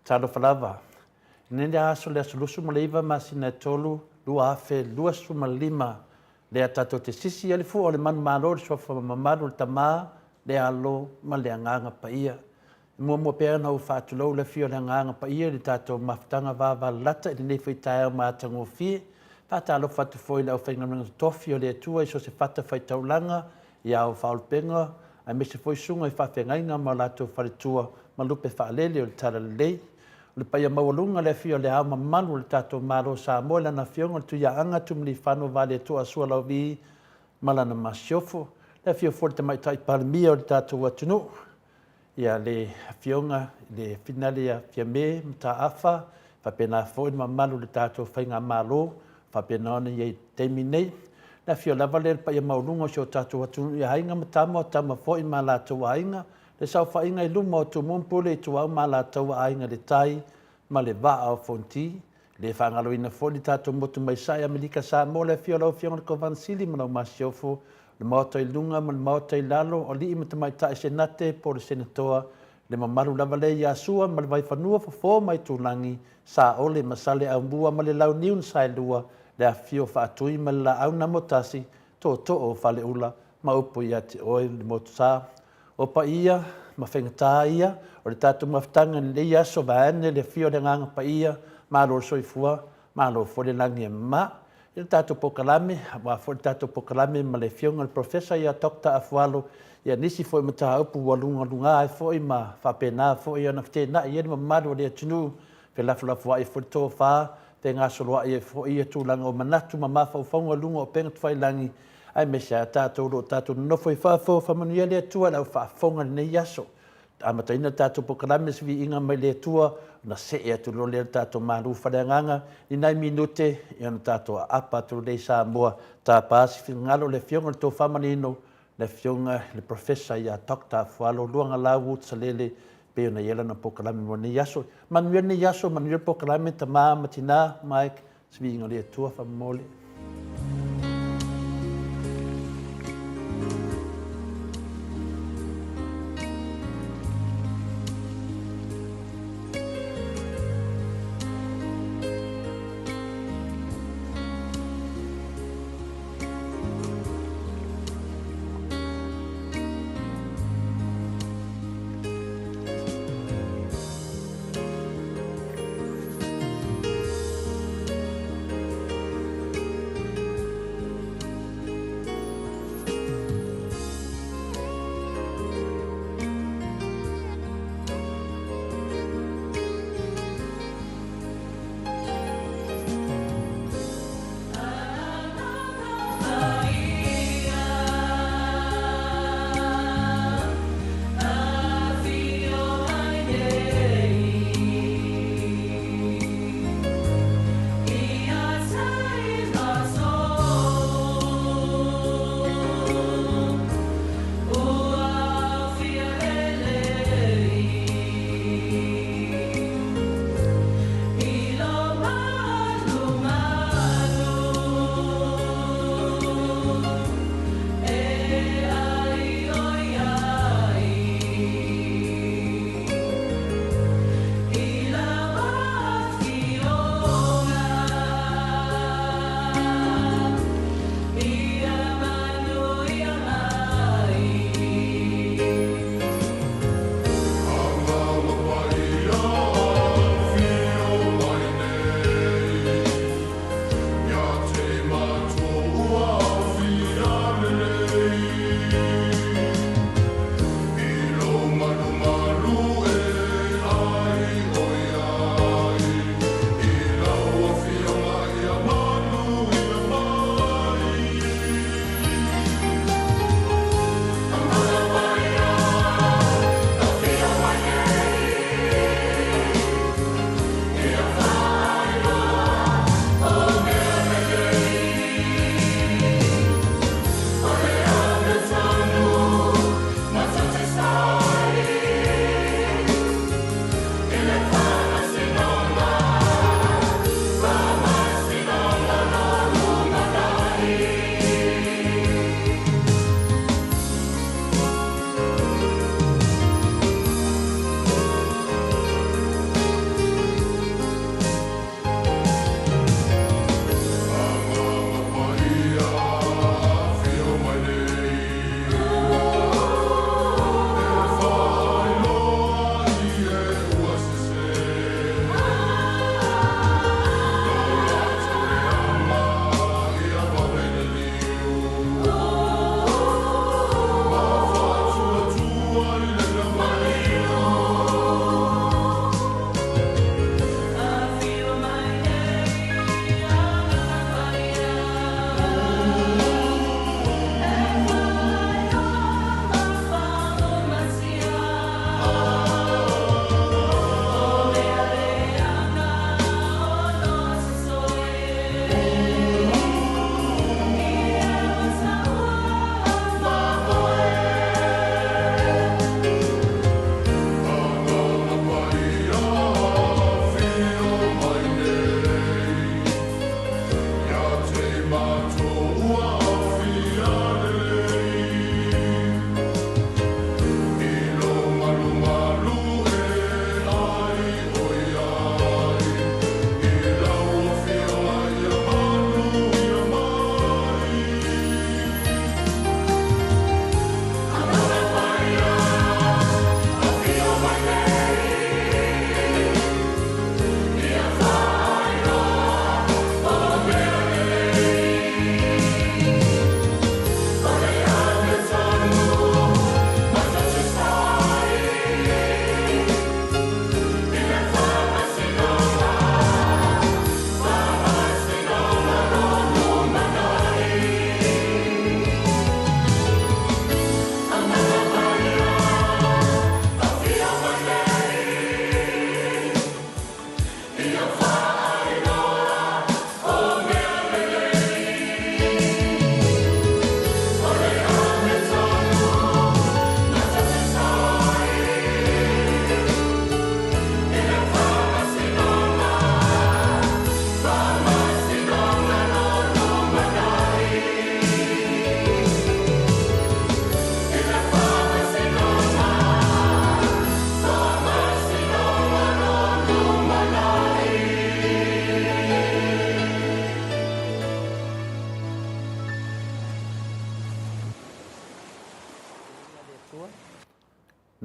Talofa lava, i lenei aso le aso 29 masina e 3, 2025, lea tatou te sisi ai le fua o le manumalo i le suafa mamalu o le Tama, le Alo ma le Agaga Paia. E muamua pea ona ou faatulou le afio o le Agaga Paia i le tatou mafutaga vavalalata i lenei foi taeao matagofie. E faatalofa atu foi i le aufaigaluega totofi a le Atua i so o se fatafaitaulaga, i ao faaulupega, aemaise foi susuga i faafeagaiga ma o latou faletua ma lupe faalele o le Talalelei. O le paia maualuga i le afio o Le Ao Mamalu o le tatou Malo o Samoa i Lana Afioga i le Tuiaana Tuimalealiifano Vaaletoa Sualauvi ma lana Masiofo, le afio foi o le Tamaitai Palemia o le tatou atunuu, ia le Afioga i le Finale ia Fiame Mataafa, faapena foi le mamalu o le tatou Faigamalo faapena ona i ai i le taimi nei. Le afio lava lea o le paia maualuga o si o tatou atunuu i Aiga ma Tama, o Tama foi ma latou Aiga, le saofaiga i luma o Tumua ma Pule, Ituau ma Alataua, Aiga i le Tai ma le Vaa o Fonoti. E le faagaloina foi le tatou motu mai Sae Amerika Samoa, le afio o lau Afioga i le Kovana Sili ma lau Masiofo, le Maota i Luga ma le Maota i Lalo, o alii ma tamaitai Senate po o le Senatoa, le mamalu lava lea ia Sua ma le Vaifanua, Fofo ma Aitulagi, Saole ma Saleaaumua ma le Launiu na Saelua, le afifio o Faatui ma le Laau na Amotasi, Tootoo o Faleula ma upu ia te oe le Motusa. O paia ma faigata ia o le tatou mafutaga i lenei aso vaeane le afio o le Agaga Paia, malo le soifua, malo foi le lagi e mama. I le tatou polokalame, aua foi le tatou polokalame ma le Afioga i le Polofesa ia Dr. Afualo, ia nisi foi mataupu ua lugaluga ai foi ma faapena foi ona feteenai ai le mamalu o le atunuu, felafolafoai foi le tofa, fegasoloai ai foi tulaga o manatu ma mafaufauga i luga o upega tafailagi, aemaise lava tatou o lo o tatou nonofo i fafo. Faamanuia le Atua i lau faafofoga i lenei aso. Amataina le tatou polokalame i se viiga mai le Atua, ona see atu loa lea o le tatou malu faaleagaga i nai minute, ia ona tatou aapa atu lea i Samoa. Tapa se finagalo o le Afioga i le Tofa Manino, le Afioga i le Professor ia Dr. Afualo Luagalau Woods Salele, pei ona i ai lana polokalame mo lenei aso. Manuia lenei aso, manuia le polokalame, tama ma tina, Mike, se viiga o le Atua faamolemole.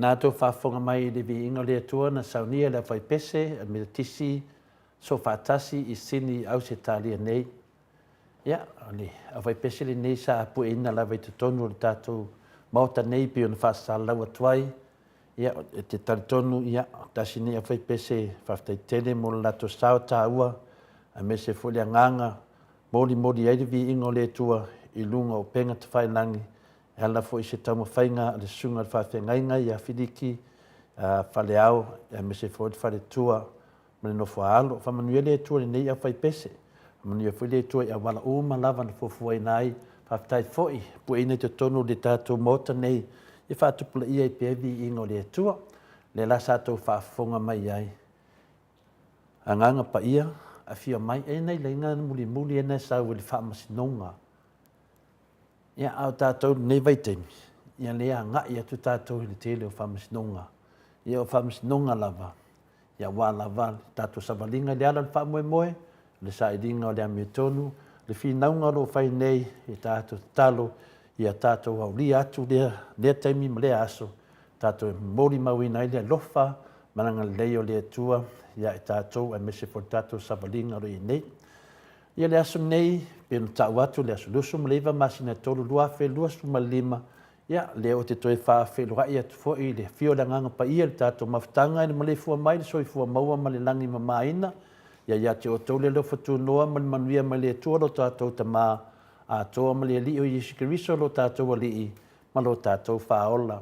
Na tou faafofoga mai i le viiga o le Atua na saunia e le aufaipese a le Metotisi Soofaatasi i Sini i Ausetalia nei. Ia, o le aufaipese lenei sa pueina lava i totonu o le tatou Maota nei pei ona faasalalau atu ai. Ia, e te talitonu, ia, tasi lenei aufaipese faafetai tele mo le latou sao taua, aemaise foi le agaga molimoli ai le viiga o le Atua i luga o upega tafailagi e ala foi i se taumafaiga a le susuga i le faafeagaiga ia Filiki Faleao aemaise foi le faletua ma le nofo a alo. Faamanuia le Atua i lenei aufaipese. Faamanuia foi le Atua i auala uma lava na fuafuaina ai. Faafetai foi pueina i totonu o le tatou Maota nei e faatupulaia ai pea viiga o le Atua. Lea la sa tou faafofoga mai ai. Agaga Paia, afio mai. E nai laina mulimuli e na sau i le faamasinoga. Ia, a o tatou i lenei vaitaimi, ia lea e agai atu tatou i le tele o faamasinoga. Ia o faamasinoga lava, ia aua lava le tatou savaliga i le ala o le faamoemoe, le sailiga o le amiotonu, le finauga o lo o fai nei i tatou tatalo, ia tatou aulia atu lea, lea taimi ma lea aso, tatou molimauina ai le alofa ma le agalelei o le Atua ia i tatou aemaise foi le tatou savaliga o lo o i ai nei. Ia le aso nei, pei ona tau atu le aso 29 masina e 3 2025, ia lea ou te toe faafeiloai atu foi i le afio o le Agaga Paia i le tatou mafutaga i le maleifua mai le soifua maua ma le lagi mamaina. Ia ia te outou le alofa tunoa ma le manuia mai le Atua lo tatou Tama atoa ma le Alii o Iesu Keriso lo tatou Alii ma lo tatou Faaola.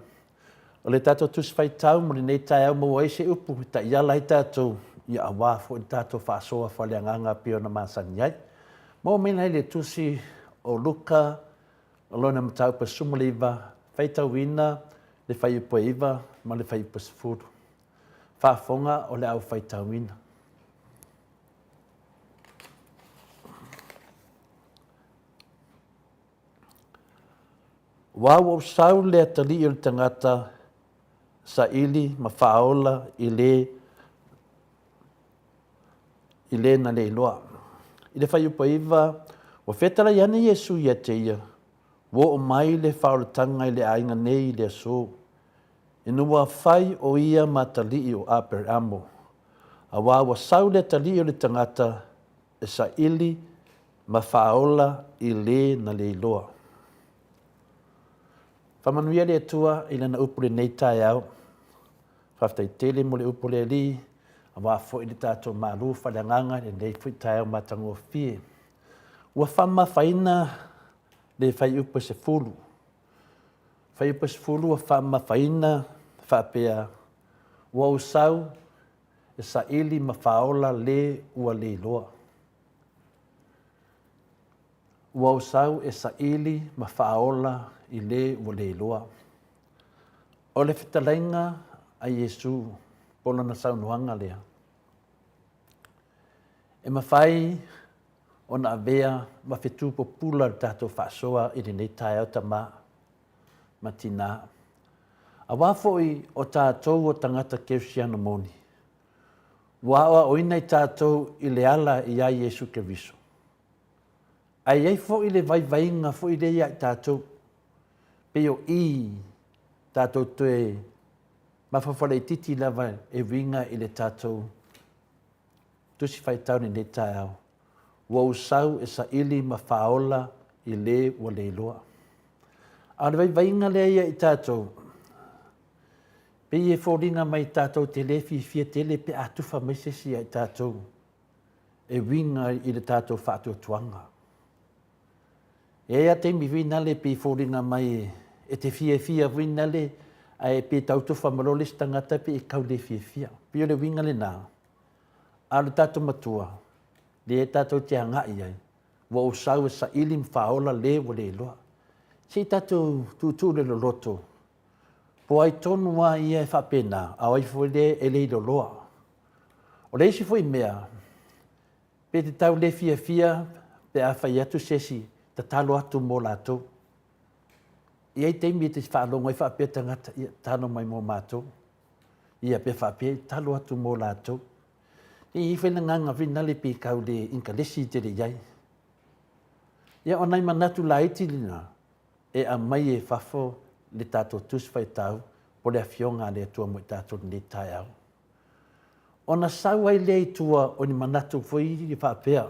O le tatou Tusi Faitau mo lenei taeao maua ai se upu e taiala ai tatou, ia aua foi le tatou faasoa faaleagaga pei ona masani ai. Maua mai ai le Tusi o Luka o lona mataupu e 19, faitauina le fuaiupu e 9 ma le fuaiupu e 10. Faafofoga o le au faitauina. Aua ua ou sau le atalii o le tagata saili ma faaola i le i le na le iloa. I le fuaiupu e 9, ua fetalai ane Iesu ia te ia, ua oo mai le faaolataga i le aiga nei i le aso, ina ua fai o ia ma atalii o Aperamo, aua ua sau le atalii o le tagata e saili ma faaola i le na le iloa. Faamanuia le Atua i Lana upu i lenei taeao. Faafetai tele mo le upu a le Alii, aua foi le tatou malu faaleagaga i lenei foi taeao matagofie. Ua faamamafaina le fuaiupu e 10. Fuaiupu e 10 ua faamamafaina faapea, ua ou sau e saili ma faaola le ua le iloa. Ua ou sau e saili ma faaola i le ua le iloa. O le fetalaiga a Iesu po o lana saunoaga lea, e mafai ona avea ma fetu pupula le tatou faasoa i lenei taeao tama ma tina. Aua foi o tatou o tagata kerisiano moni, ua aoaoina i tatou i le ala iā Iesu Keriso. Ae i ai foi le vaivaiga foi lea ia i tatou, pei o i tatou toe mafaufau laitiiti lava e uiga i le tatou Tusi Faitau i lenei taeao, Ua ou sau e saili ma faaola i le ua le iloa. A o le vaivaiga lea ia i tatou, pei e foliga mai tatou te le fiafia tele pe a tufa mai se isi ia i tatou e uiga i le tatou faatuatuaga. E i ai lava taimi foi nale pei e foliga mai e te fiafia foi nale ae pe tau tufa mai loa le isi tagata pei e tau le fiafia. Pei o le uiga lena. A o le tatou Matua, lea tatou te agai i ai, ua ou sau e saili ma faaola le ua le iloa. Se i tatou tuutuu le loloto, po o ai tonu lava ia e faapena, a o ai foi lea e le iloloa. O le isi foi mea, pe te tau le fiafia pe a fai atu se isi tatalo atu mo latou. E i ai taimi e te faalogo ai faapea tagata, ia tatalo mai mo matou. Ia pe faapea e tatalo atu mo latou. E i ai foi le agaga foi nale pei tau le inkalesi tele i ai. Ia o nai manatu laiti na e aumai e fafo le tatou Tusi Faitau. po o le Afioga a le Atua mo i tatou i lenei taeao. Ona sau ai lea i tua o ni manatu foi faapea,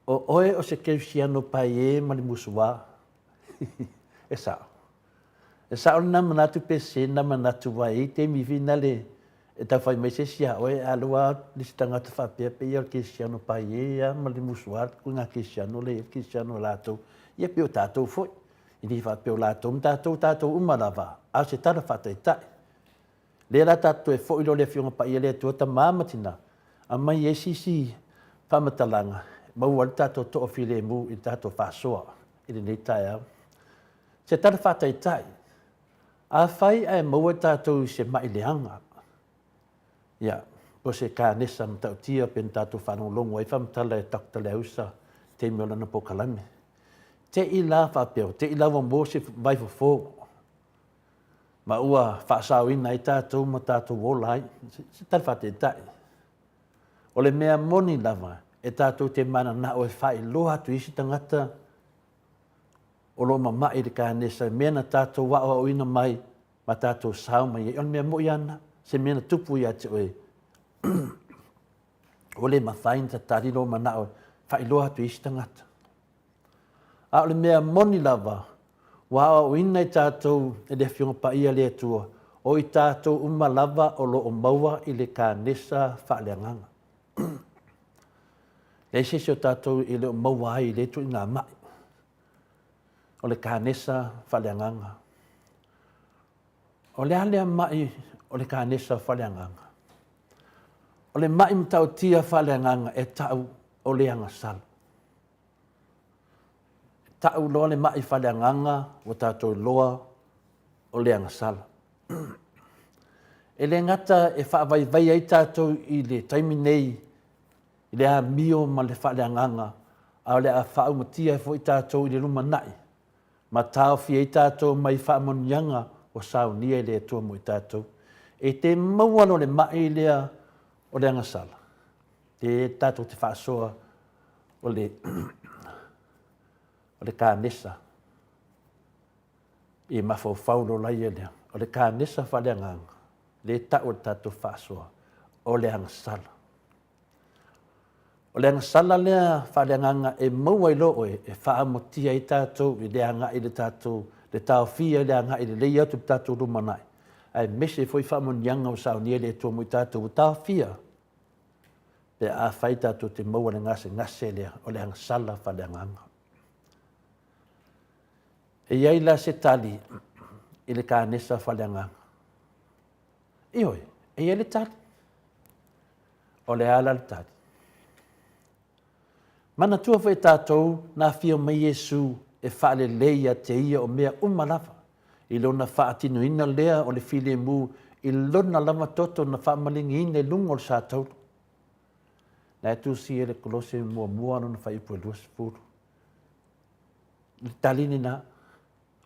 o oe o se kerisiano paie ma le musuā. E sao. E sao lena manatu pe sese lena manatu aua e i ai taimi foi nale e tau fai mai se isi ia oe a o lea ua le isi tagata faapea pei ia o le kerisiano paie a ma le musuā le ituaiga kerisiano lea e i ai le kerisiano a latou. Ia pei o tatou foi. E le faapea o latou ma tatou, o tatou uma lava, a o se tala faataitai. Lea la tatou toe foi loa i le Afioga Paia le Atua Tama ma Tina, aumai ai sisi faamatalaga e maua ai le tatou toafilemu i le tatou faasoa i lenei taeao. Se tala faataitai, afai ae maua tatou i se mai leaga, ia, po o se kanesa matautia pei ona tatou faalogologo ai faamatala e Doctor Leausa i taimi o lana polokalame. Te i la faapea, te i la ua maua se vaifofo ma ua faasaoina ai tatou ma tatou ola ai. Se tala faataitai. O le mea moni lava e tatou te mananao e faailoa atu i isi tagata o lo o mama'i i le kanesa i mea na tatou aoaoina mai ma tatou sao mai ai. O le mea moi lava lena, se mea na tupu ia te oe, ua le mafai ona tatali lou manao e faailoa atu i isi tagata. A o le mea moni lava, ua aoaoina i tatou e le Afioga Paia a le Atua, o i tatou uma lava o lo o maua i le kanesa faaleagaga. Leai se isi o tatou e le o maua ai i lea ituaiga mai, o le kanesa faaleagaga. O le a lea mai o le kanesa faaleagaga? O le mai matautia faaleagaga e tau o le agasala. E tau loa le mai faaleagaga ua tatou iloa o le agasala. E le gata e faavaivai ai tatou i le taimi nei i le amio ma le faaleagaga, a o le a faaumatia ai foi tatou i le lumanai ma taofi ai tatou mai faamanuiaga ua saunia e le Atua mo i tatou. E te maua loa le mai lea o le agasala, e tatou te faasoa o le o le kanesa i mafaufau lola ia lea, o le kanesa faaleagaga lea e tau e le tatou faasoa o le agasala. O le agasala lea faaleagaga e maua ai loa oe e faaumatia ai tatou i le agai i le tatou le taofia i le agai lelei atu i le tatou lumanai, aemaise foi faamanuiaga ua saunia e le Atua mo i tatou ua taofia pe afai tatou te maua le gasegase lea o le agasala faaleagaga. E i ai la se tali i le kanesa faaleagaga? Ioe, e i ai le tali. O le a la le tali? Manatua foi e tatou na afio mai Iesu e faalelei ia te ia o mea uma lava, i lona faatinoina lea o le filemu i lona lava toto na faamaligiina i luga o le satauro. Na e tusi e le Kolose muamua lona fuaiupu e 20. Le tali lena,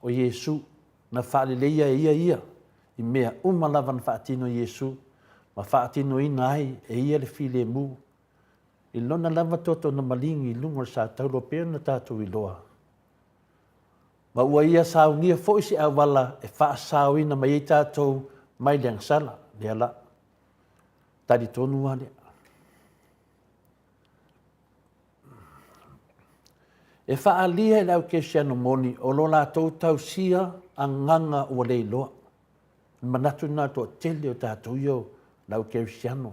o Iesu, na faaleleia e ia ia i mea uma lava na faatino e Iesu, ma faatinoina ai e ia le filemu I lona lava toto na maligi i luga o le satauro pei ona tatou iloa, ma ua ia saunia foi se auala e faasaoina mai ai tatou mai le agasala, lea la, talitonu lava lea. E faaalia e le au kerisiano moni o lo latou tausia agaga ua le iloa. Le manatu lena o le toatele o tatou ia o le au kerisiano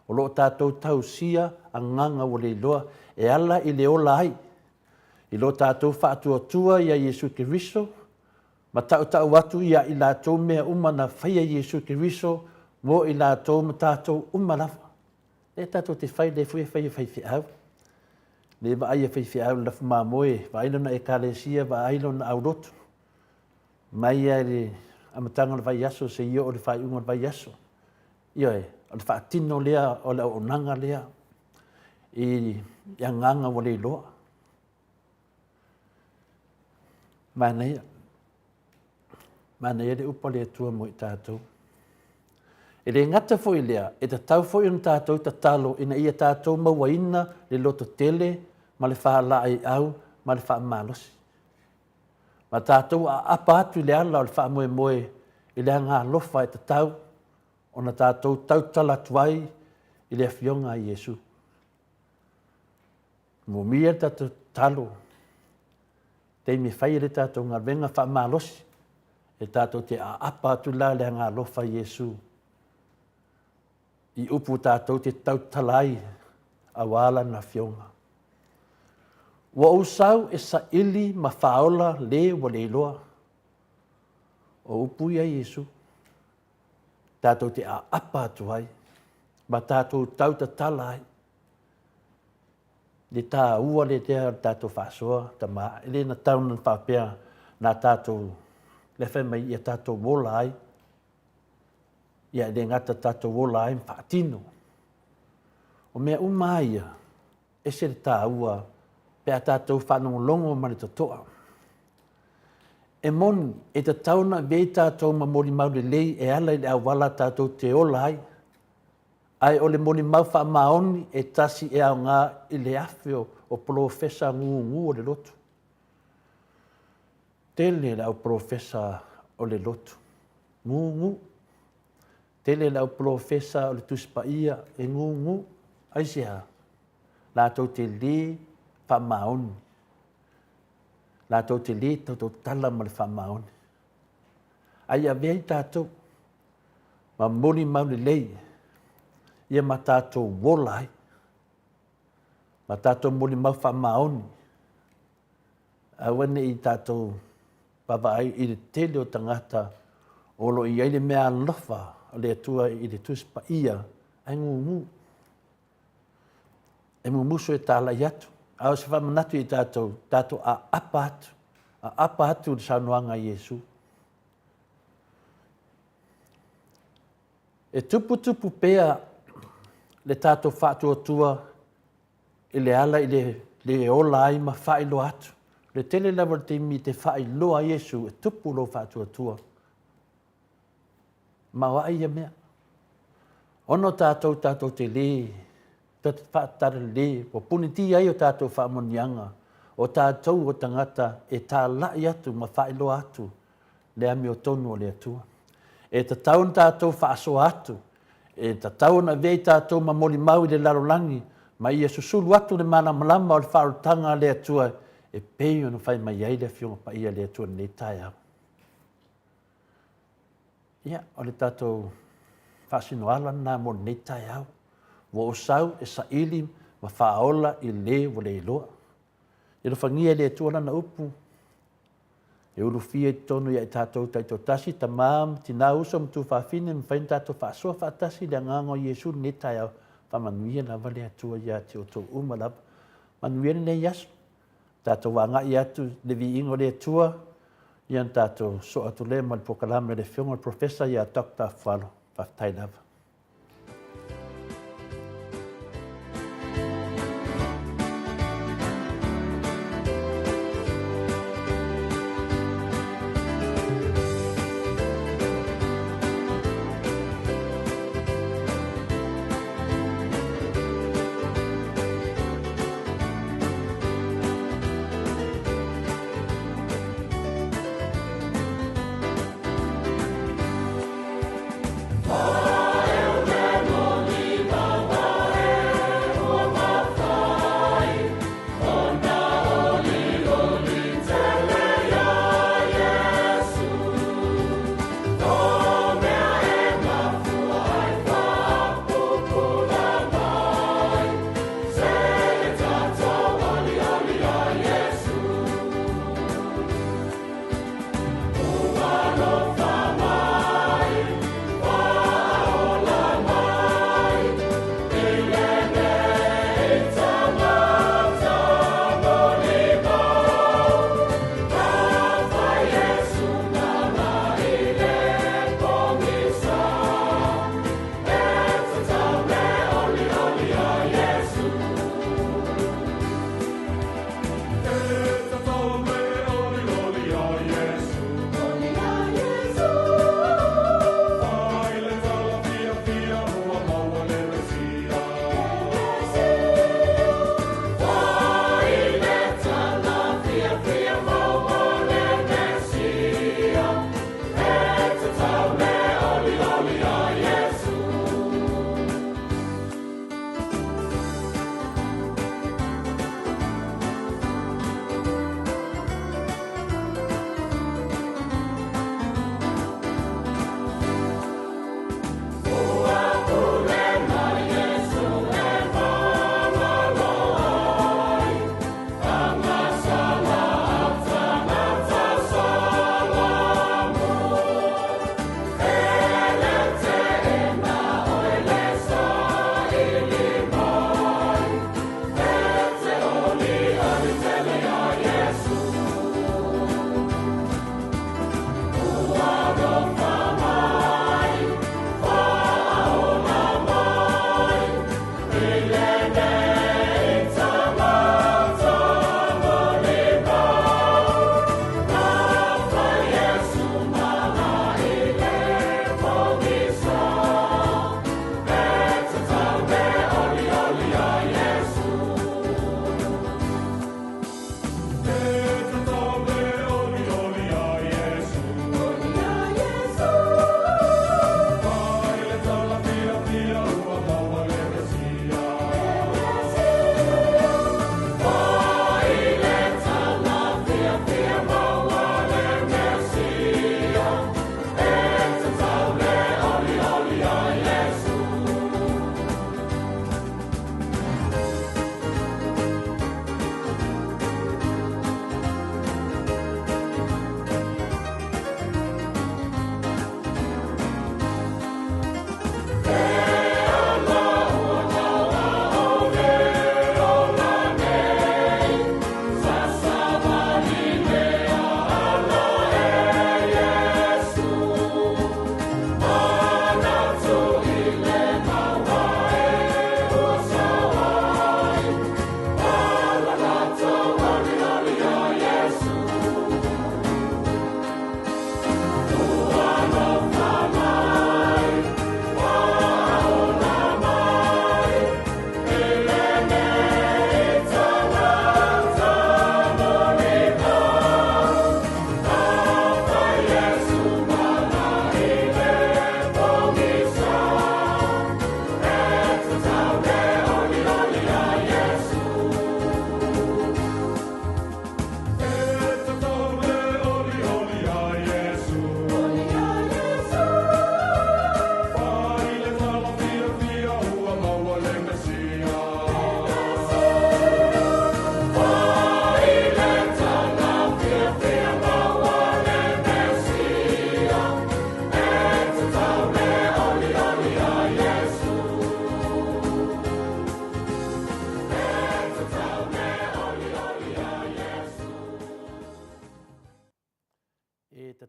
O lo o tatou tausia agaga ua leiloa e ala i le ola ai i lo tatou faatuatua iā Iesu Keriso ma tautau atu iā i latou mea uma na faia Iesu Keriso mo i latou ma tatou uma lava. Lea tatou te fai, lea foi e fai e faifeau. Lea e vaai e faifeau i le lafu mamoe, vaai lona ekalesia, vaai lona aulotu. Mai lava i le amataga o le vaiaso seia oo i le faaiuga o le vaiaso. Ioe, o le faatino lea o le auaunaga lea i agaga ua le iloa. Manaia. Manaia le upu a le Atua mo i tatou. E le gata foi i lea, e tatau foi ona tatou tatalo ina ia tatou mauaina le lototele ma le faalaeiau ma le faamalosi. Ma tatou aapa atu i le ala o le faamoemoe i le agaalofa e tatau ona tatou tautala atu ai i le Afioga a Iesu. Moomia le tatou tatalo taimi e fai ai le tatou galuega faamalosi, e tatou te aapa atu la le agaalofa i Iesu i upu tatou te tautala ai aua Lana Afioga. Ua ou sau e saili ma faaola le ua leiloa. O upu ia a Iesu, tatou te aapa atu ai ma tatou tautatala ai. Le taua lea o le tatou faasoa, tama, e le tatau ona faapea na tatou, lea fai mai ia tatou ola ai, ia e le gata tatou ola ai ma faatino. O mea uma lava ia, ese le taua pe a tatou faalogologo ma le totoa. E moni, e tatau ona avea i tatou ma molimau lelei e ala i le auala tatou te ola ai, ae o le molimau faamaoni e tasi e aoga i le afe o polofesa gugu o le lotu. Tele le au polofesa o le lotu gugu, tele le au polofesa o le Tusi Paia e gugu. Aisea? Latou te lē faamaoni, latou te lē tautautala ma le faamaoni. A ia avea i tatou ma molimau lelei ia ma tatou ola ai, ma tatou molimau faamaoni. Aua ne i tatou vaavaai i le tele o tagata o lo o i ai le meaalofa a le Atua i le Tusi Paia ae gugu. E mumusu e talai atu, a o se faamanatu i tatou, tatou aapa atu, aapa atu i le saunoaga a Iesu. E tuputupu pea le tatou faatuatua i le ala i le le ola ai ma faailoa atu. Le tele lava o le taimi e te faailoa ai Iesu, e tupu lou faatuatua. Ma o ai ia mea? Ona o tatou tatou te lē faatalale, ua punitia ai o tatou faamanuiaga, o tatou o tagata e talai atu ma faailoa atu le amiotonu o le Atua. E tatau ona tatou faasoa atu, e tatau ona avea i tatou ma molimau i le lalolagi, ma ia susulu atu le malamalama o le faaolataga a le Atua e pei ona fai mai ai le Afioga Paia a le Atua i lenei taeao. Ia, o le tatou faasinoala lena mo lenei taeao. Ua ou sau e saili ma faaola i le ua le iloa. Ia alofagia e le Atua Lana upu, e ulufia i totonu ia i tatou taitoatasi, tama ma tina, uso ma tuafafine, mafai ona tatou faasoa faatasi i le Agaga o Iesu i lenei taeao. Faamanuia lava le Atua ia te outou uma lava. Manuia lenei aso. Tatou agai atu i le viiga o le Atua, ia ona tatou sosoo atu lea ma le polokalame a le Afioga i le Professor ia Doctor Afualo. Faafetai lava.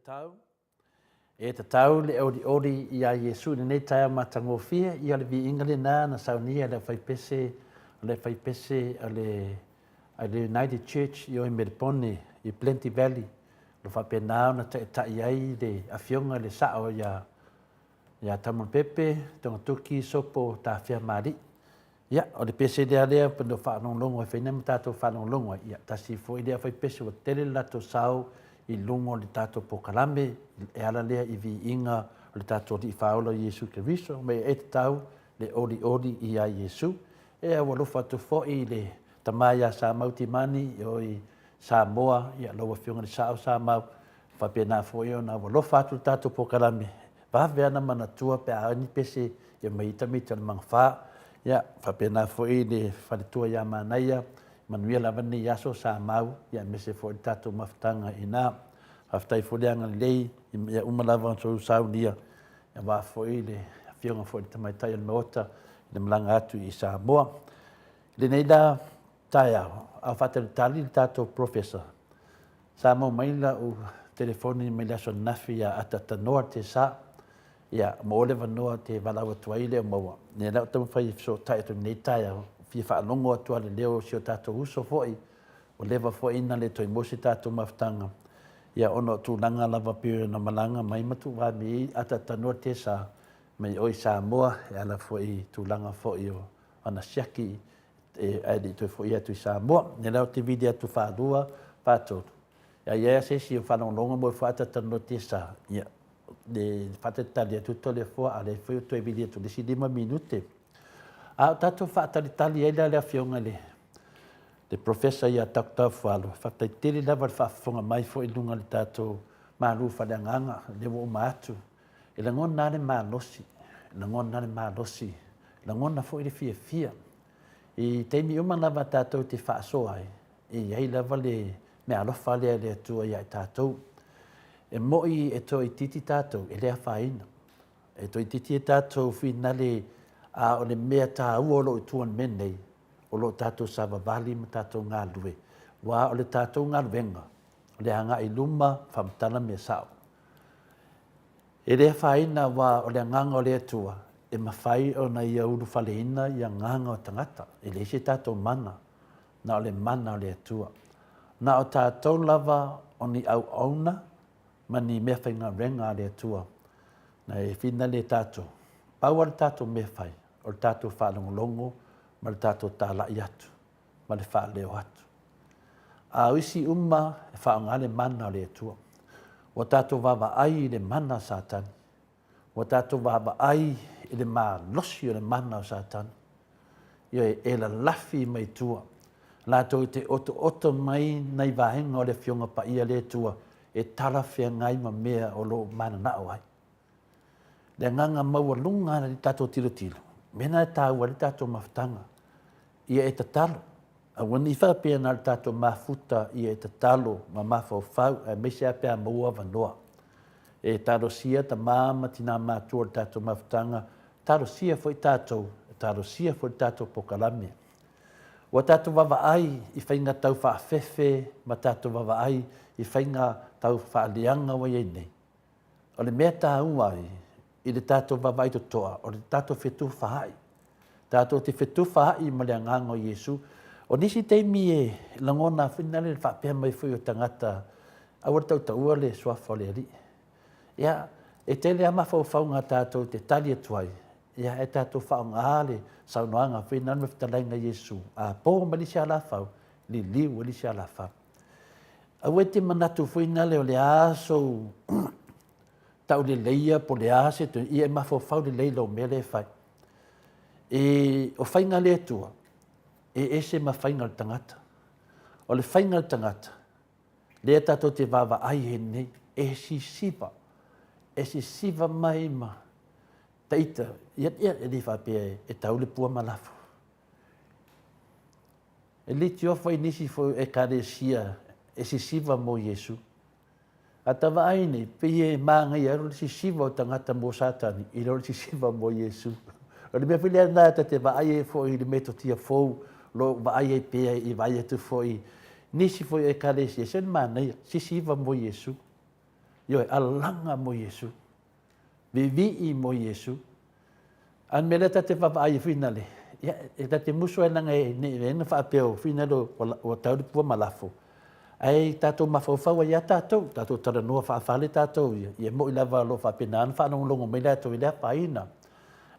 tatau, e tatau le olioli iā Iesu i lenei taeao matagofie, ia o le viiga lena na saunia e le aufaipese, o le aufaipese a le a le United Church i o i Melepone i Plenty Valley, o lo o faapena ona taitai ai le Afioga i le Sao ia ia Taumanapepe Togatoki Sopo Tafea Maali'i. Ia, o le pese lea lea pei ona faalogologo ai foi nei ma tatou faalogologo ai, ia, tasi foi lea aufaipese ua tele le latou sao i luga o le tatou polokalame e ala lea i viiga o le tatou Alii Faaola o Iesu Keriso, ma e tatau le olioli iā Iesu. E aualofa atu foi i le tama ia Samau Timani i o i Samoa, ia lau Afioga i le Sao Samau, faapena foi ona aualofa atu le tatou polokalame, vave ana manatua pe a ni pese e aumai ai tamaiti o le magafa. Ia, faapena foi le faletua ia Manaia, manuia lava lenei aso Samau, ia aemaise foi le tatou mafutaga i ina. Faafetai foi le agalelei i mea uma lava na outou saunia, aua foi le Afioga foi i le Tamaitai o le Maota i le malaga atu i Samoa. I lenei la taeao, a o faatalitali le tatou Polofesa, sa maua mai lau telefoni mai le aso ananafi ia ataatanoa le tesa, ia maua le avanoa ou te valaau atu ai e le o maua. Lea la ua taumafai e fesootai atu i lenei taeao, e fia faalogo atu lava i le leo o si o tatou uso foi, ua leva foi ona le toe maua se tatou mafutaga, ia ona o tulaga lava pei ona malaga mai ma tuuvaa mai ai ataatanoa le tesa mai o i Samoa e ala foi i tulaga foi o ana siaki ae le i toe foi atu i Samoa. Lea la ou te vili atu faalua, faatolu, a i ai lava se isi o faalogologo mo e faatalanoa tesa, ia, le faatalitali atu Toleafoa, a o lea foi ua toe vili atu i le isi 5 minute. A o tatou faatalitali ai la i le Afioga i le Professor ia Doctor Fualo, faafetai tele lava i le faafofoga mai foi i luga o le tatou malu faaleagaga, lea ua uma atu. E lagona lava le malosi, e lagona le malosi, e lagona foi le fiafia. I taimi uma lava tatou te faasoa ai, e i ai lava le meaalofa lea a le Atua ia i tatou. E moi e toaitiiti tatou, e le afaina. E toaitiiti a tatou finale, a o le mea taua o lo o i tua o le mea lenei, o lo o tatou savavali ma tatou galulue, aua o le tatou galuega, o le agai i luma, faamatala mea sao. E le afaina aua o le Agaga o le Atua e mafai ona Ia ulufaleina i agaga o tagata. E leai se tatou mana, na o le mana o le Atua. Na o tatou lava o ni auauna ma ni meafaigaluega a le Atua na e finale tatou. Pau lava le tatou mea e fai, o le tatou faalogologo ma le tatou talai atu ma le faaleo atu. A o isi uma e faaaoga le mana o le Atua. Ua tatou vaavaai i le mana o Satani. Ua tatou vaavaai i le malosi o le mana o Satani. Ioe, e lalafi mai tua. Latou te otooto mai nai vaega o le Afioga Paia a le Atua e talafeagai ma mea o lo o mananao ai. Le agaga maualuga i le tatou tilotilo, mea na e taua ai le tatou mafutaga. Ia e tatalo, aua ne i faapea na o le tatou mafuta ia e tatalo ma mafaufau aemaise lava pe a maua avanoa. E talosia tama ma tina matutua o le tatou mafutaga, talosia foi tatou, talosia foi le tatou polokalame. Ua tatou vaavaai i faiga tau faafefe ma tatou vaavaai i faiga tau faaleaga ua i ai nei. O le mea taua ai i le tatou vaavaai totoa, o le tatou fetufaai. Tatou te fetufaai ma le Agaga o Iesu. O nisi taimi e lagona foi na le faapea mai foi o tagata, aua le tautaua le suafa o le Alii. Ia, e tele lava mafaufauga tatou te tali atu ai, ia ae tatou faaaoga le saunoaga foi na ma fetalaiga Iesu, a po mai le isi alafau, liliu ai le isi alafau. Aua e te manatu foi nale o le a sou tauleleia po o le a se ia e mafaufau lelei i lau mea lea e fai. E, o faiga a le Atua, e ese ma faiga o le tagata. O le faiga a le tagata, lea tatou te vaavaai ai nei, e sisiva, e sisiva mai ma taita, ia, ia e le faapea e tau le pua ma lafo. E leitioa foi nisi foi ekalesia e sisiva mo Iesu. A ta vaai nei, pei e mānaia le sisiva o tagata mo Satani i lo le sisiva mo Iesu. O le mea foi lea na ta te vaai ai foi i le metotia fou, lo vaai ai pea i vaai atu foi nisi foi o ekalesia, se mānaia, sisiva mo Iesu. Ioe, alaga mo Iesu. Vivii mo Iesu. A o le mea lea ta te vaavaai ai foi nale, ia, e ta te musu ai leaga e ne i na faapea o fina lea ua tau le pua ma lafo. Ae tatou mafaufau ai ia tatou, tatou talanoa faafale tatou ia, ia moi lava o lo o faapena ona faalogologo mai latou e le afaina.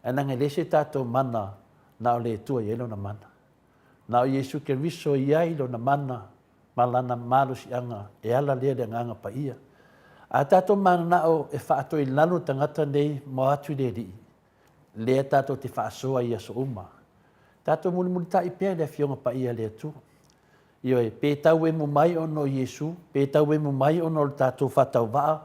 Ae leaga e leai se tatou mana na o le Atua e i ai lona mana. Na o Iesu Keriso e i ai lona mana ma lana malosiaga e ala lea i le Agaga Paia. A tatou mananao e faatoilalo le tagata nei ma o atu i le Alii, lea tatou te faasoa i aso uma. Tatou mulimulitai pea i le Afioga Paia a le Atua. Ioe, pe tau emo mai ona o Iesu, pe tau emo mai ona o le tatou faatauvaa,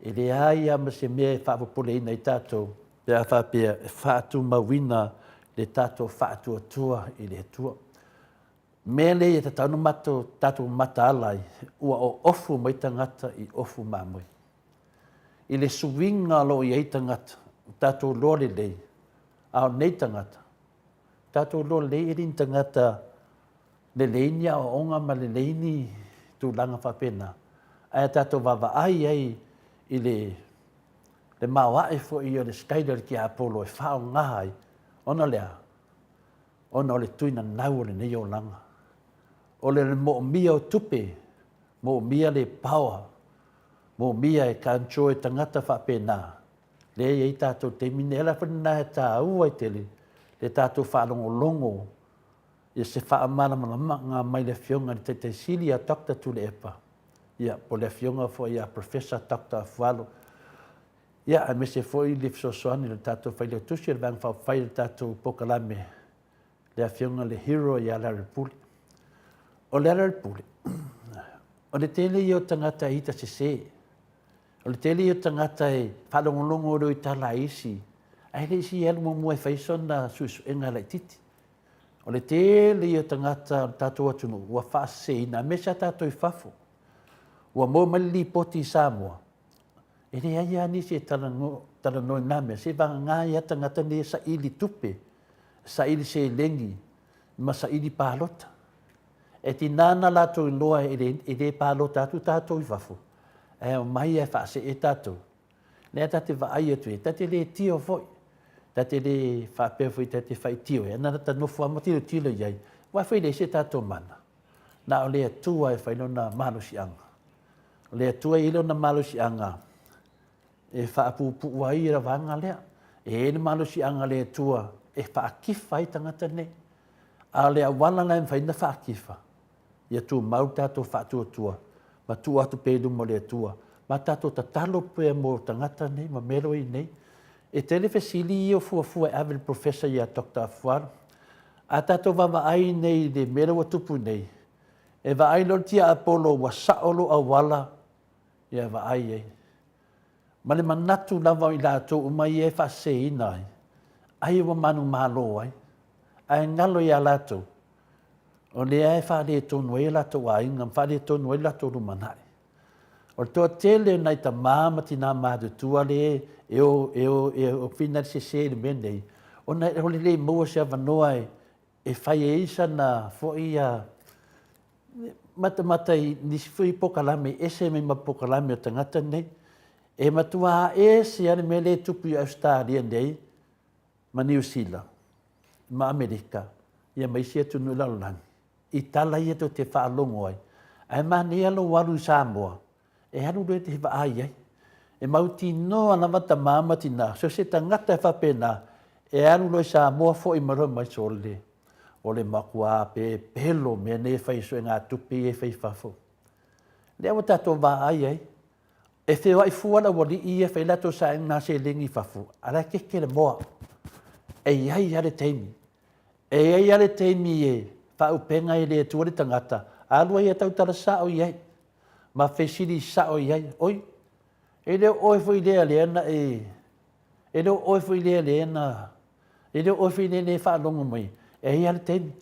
e leai lava ma se mea e faapopoleina ai tatou pe a faapea e faatumauina le tatou faatuatua i le Atua. Mea lea e tatau ona matou tatou mataala ai, ua oofu mai tagata i ofu mamoe. I le suiga o lo o i ai tagata, ua tatou iloa lelei, a o nei tagata, tatou iloa lelei e le ni tagata lelei ni aoaoga ma lelei ni tulaga faapena, ae a tatou vaavaai i ai i le le maoae foi o le skyler le tiapolo e faaaoga ai, ona o le a? Ona o le tui nanau o lenei olaga. O le moomia o tupe, moomia le power, moomia e control e tagata faapena, lea e i ai tatou i le taimi lenei. O le ala foi lena e taua ai tele le tatou faalogologo i se faamalamalamaga mai le Afioga i le Taitai Sili ia Doctor Tuilaepa, ia po o le Afioga foi ia Professor Doctor Afualo, ia aemaise foi le fesoasoani a le tatou Failautusi o le Vaega Faaupufai o le tatou Polokalame, le Afioga i le Hero ia Lealailepule. O Lealailepule, o le tele ia o tagata e ita sese, o le tele ia o tagata e faalogologo loa i tala a isi, ae le i se i alu muamua e fai sona suesuega laitiiti. O le tele ia o tagata o le tatou atunuu ua faaseseina, aemaise lava tatou i fafo. Ua maua mai le lipoti i Samoa, e leai lava nisi e talanoa i na mea, seiavagana ai lava tagata nei e saili tupe, saili seleni ma saili palota. E tiga ona latou iloa e le palota atu tatou i fafo, ae omai lava e faasee tatou. Lea ta te vaai atu i ai, ta te le tio foi, ta te le faapea foi ta te faitio ai, na ta nofo lava ma tilotilo i ai, aua foi e leai se tatou mana, na o le Atua e fai lona malosiaga. O le Atua e i ai lona malosiaga e faapuupuu ai le vaega lea. E i ai le malosiaga a le Atua e faakifa ai tagata nei. A o le auala la e mafai ona faakifa, ia tumau le tatou faatuatua ma tuu atu pea i luma o le Atua, ma tatou tatalo pea mo tagata nei ma mea o i nei. E tele fesili ia o fuafua e ave i le Professor ia Doctor Afualo. A tatou vaavaai nei i le mea lea ua tupu nei, e vaai loa le tiapolo ua sao lou auala, ia vaai ai. Ma le manatu lava o i latou uma ia e faaseseina ai, ai ua manumalo ai, ae galo ia latou, o lea e faaletonu ai o latou aiga ma faaletonu ai lo latou lumanai. O le toatele o nai tama ma tina matutua lea e o, e o, e o fina le sese i le mea nei, ona o le le maua o se avanoa e, e fai ai sana foi a matamata i nisi foi polokalame ese mai ma polokalame o tagata nei. E matua ese lava le mea lea e tupu i Ausetalia nei ma Niu Sila ma Amerika ia ma isi atunuu i lalolagi i tala ia tou te faalogo ai. Ae manaia lou alu i Samoa e alu loa e te vaai ai. E mautinoa lava tama ma tina, so se tagata e faapena, e alu loa i Samoa foi mai loa mai sole. O le matua pepelo mea nei e fai e suegatupe ia e fai i fafo. Lea ua tatou vaai ai, e feoai fua le aualii ia e fai latou saega seleni i fafo, a o la e keke le moa. E i ai lava le taimi. E i ai lava le taimi e faaupega ai e le Atua le tagata, alu ai e tautala sao i ai. ma fesili sao i ai, Oi, e le o oe foi lea lea na e, e le o oe foi lea lea na, e le o oe foi lea lea e faalogo mai, e i ai le taimi.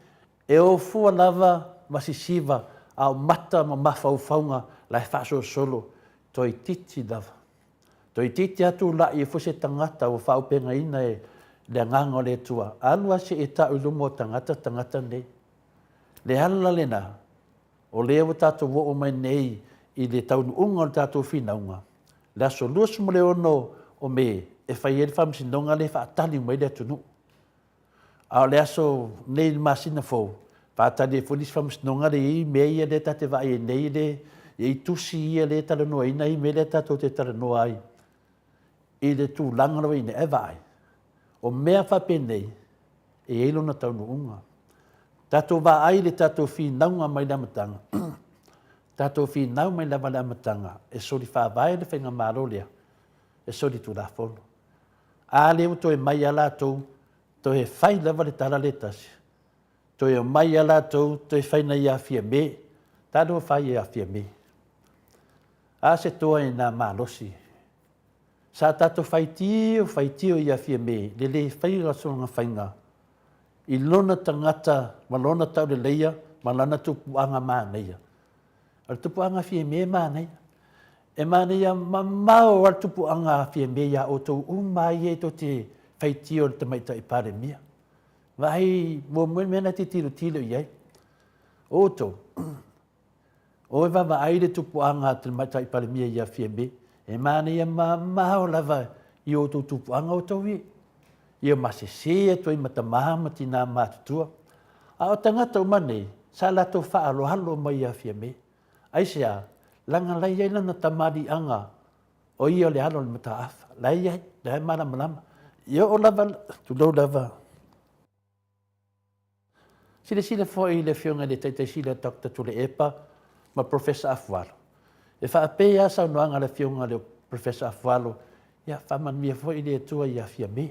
E o fua lava ma sisiva, a o mata ma mafaufauga la e faasolosolo, toeitiiti lava. Toeitiiti lava tulai ai foi se tagata ua faaupegaina e le Agaga o le Atua, alu lava se i e tau i luma o tagata tagata nei. Le ala lena, O lea ua tatou oo mai nei i le taunuuga o le tatou finauga, Le aso 26 o Me e fai ai le faamasinoga lea e faatali uma ai le atunuu. A o le aso nei i le masina fou, faatali ai foi le isi faamasinoga lea e i ai mea ia lea ta te vaai ai nei lea e i ai tusi ia lea e talanoaina ai mea lea tatou te talanoa ai i le tulaga lea ua i ai nei. Ae vaai, o mea faapenei, e i ai lona taunuuga. Tatou vaai i le tatou finauga mai le amataga, tatou finau mai lava i le amataga e soli faavae le faigamalo lea, e soli tulafono. A lea ua toe mai lava latou, toe fai lava le tala lea e tasi, toe omai lava latou toe fai nai ia Fiame, talofa e ia Fiame. A se toa ina malosi. Sa tatou faitio, faitio ia Fiame le le faia o sona faiga i lona tagata ma lona tauleleia ma lana tupuaga manaia. O le tupuaga Fiame e manaia. E manaia mamao lava le tupuaga a Fiame ia outou uma ia tou te faitio i le Tamaitai Palemia. Vaai muamua le mea na te tilotilo i ai. O outou, o e vaavaai le tupuaga a le Tamaitai Palemia ia Fiame, e manaia mamao lava i o outou tupuaga outou ia. Ia ma sese atu ai ma tama ma tina matutua. A o tagata uma nei, sa latou faaaloalo mai ia Fiame. Aisea? Leaga la e i ai lana tamaliiaga, o ia o le alo o le mataafa. La e i ai, la e malamalama. Ia oo lava, tulou lava. Silasila foi i le Afioga i le Taitaisili a Doctor Tuilaepa ma Professor Afualo. E faapea lava saunoaga a le Afioga i le Professor Afualo, ia faamanuia foi le Atua ia Fiame,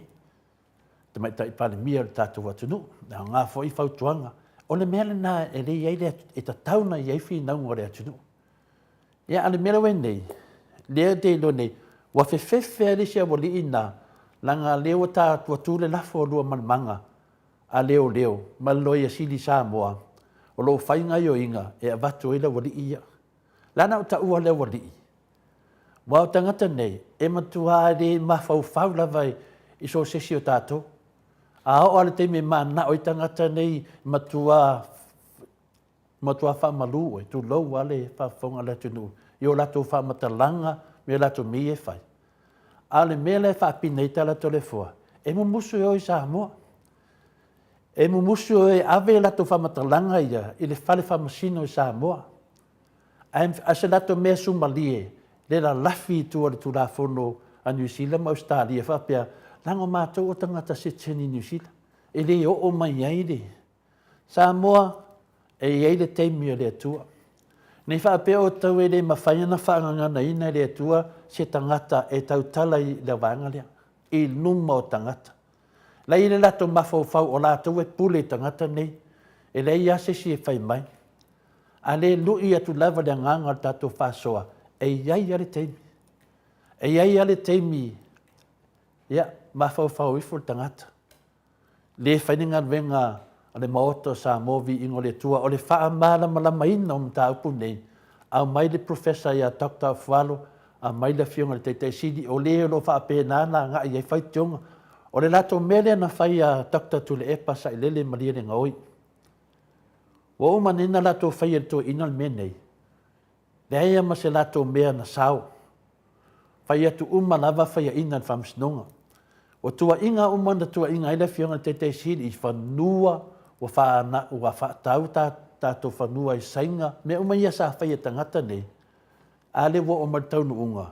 Tamaitai Palemia o le tatou atunuu. E aoga foi fautuaga. O le mea lena e le i ai le, e tatau ona i ai finauga o le atunuu. Ia, a o le mea lea ua i ai nei, lea ou te iloa nei, ua fefefe lava le isi aualii lena, leaga o lea ua ta, ua tu le lafo a Luamanamana a leoleo ma le Loia Sili i Samoa, o lo o fai gaoioiga e avatu ai le aualii ia. Leaga na ou taua le aualii, aua o tagata nei, e matua le mafaufau lava i so o se isi o tatou. A oo lava i le taimi e mananao ai tagata nei, e matua, matua faamalu oe, tulou lava le faafofoga a le atunuu i o latou faamatalaga ma o latou mea ia e fai. A o le mea la e faapine ai tala Toleafoa, e mumusu e o i Samoa. E mumusu e ave a latou faamatalaga ia i le fale faamasino i Samoa. Ae o se latou mea sumalie le lalafi i tua o le Tulafono a Niu Sila ma Ausetalia faapea, leaga o matou o tagata sitiseni Niu Sila, e le oo mai ai le Samoa, e i ai le taimi o le Atua. Ne i faapea outou e le mafai ona faagaganaina e le Atua se tagata e tautala i le vaega lea, i luma o tagata. La e i ai le latou mafaufau o latou e pule i tagata nei, e leai lava se isi e fai mai. A le lui atu lava le agaga o le tatou faasoa, e i ai lava le taimi. E i ai lava le taimi, ia, mafaufau ifo le tagata. Le fai le galuega a le Maota o Samoa Viiga o le Atua o le faamalamalamaina o mataupu nei, aumai le Professor ia Doctor Afualo, aumai le Afioga i le Taitai Sili, o le o lo o faapena ona agai i ai faitioga. O le latou mea lea na fai a Doctor Tuilaepa Sailele Malielegaoi. Ua uma nei ona latou faia e le toeaina le mea nei, leai lava ma se latou mea na sao. Fai atu uma lava faiaina i le Faamasinoga. O tuuaiga uma na tuuaina ai le Afioga i le Taitai Sili i fanua ua faana, ua faatau ta tatou fanua i Saina, mea uma ia sa faia e tagata nei, a lea ua oo mai i le taunuuga,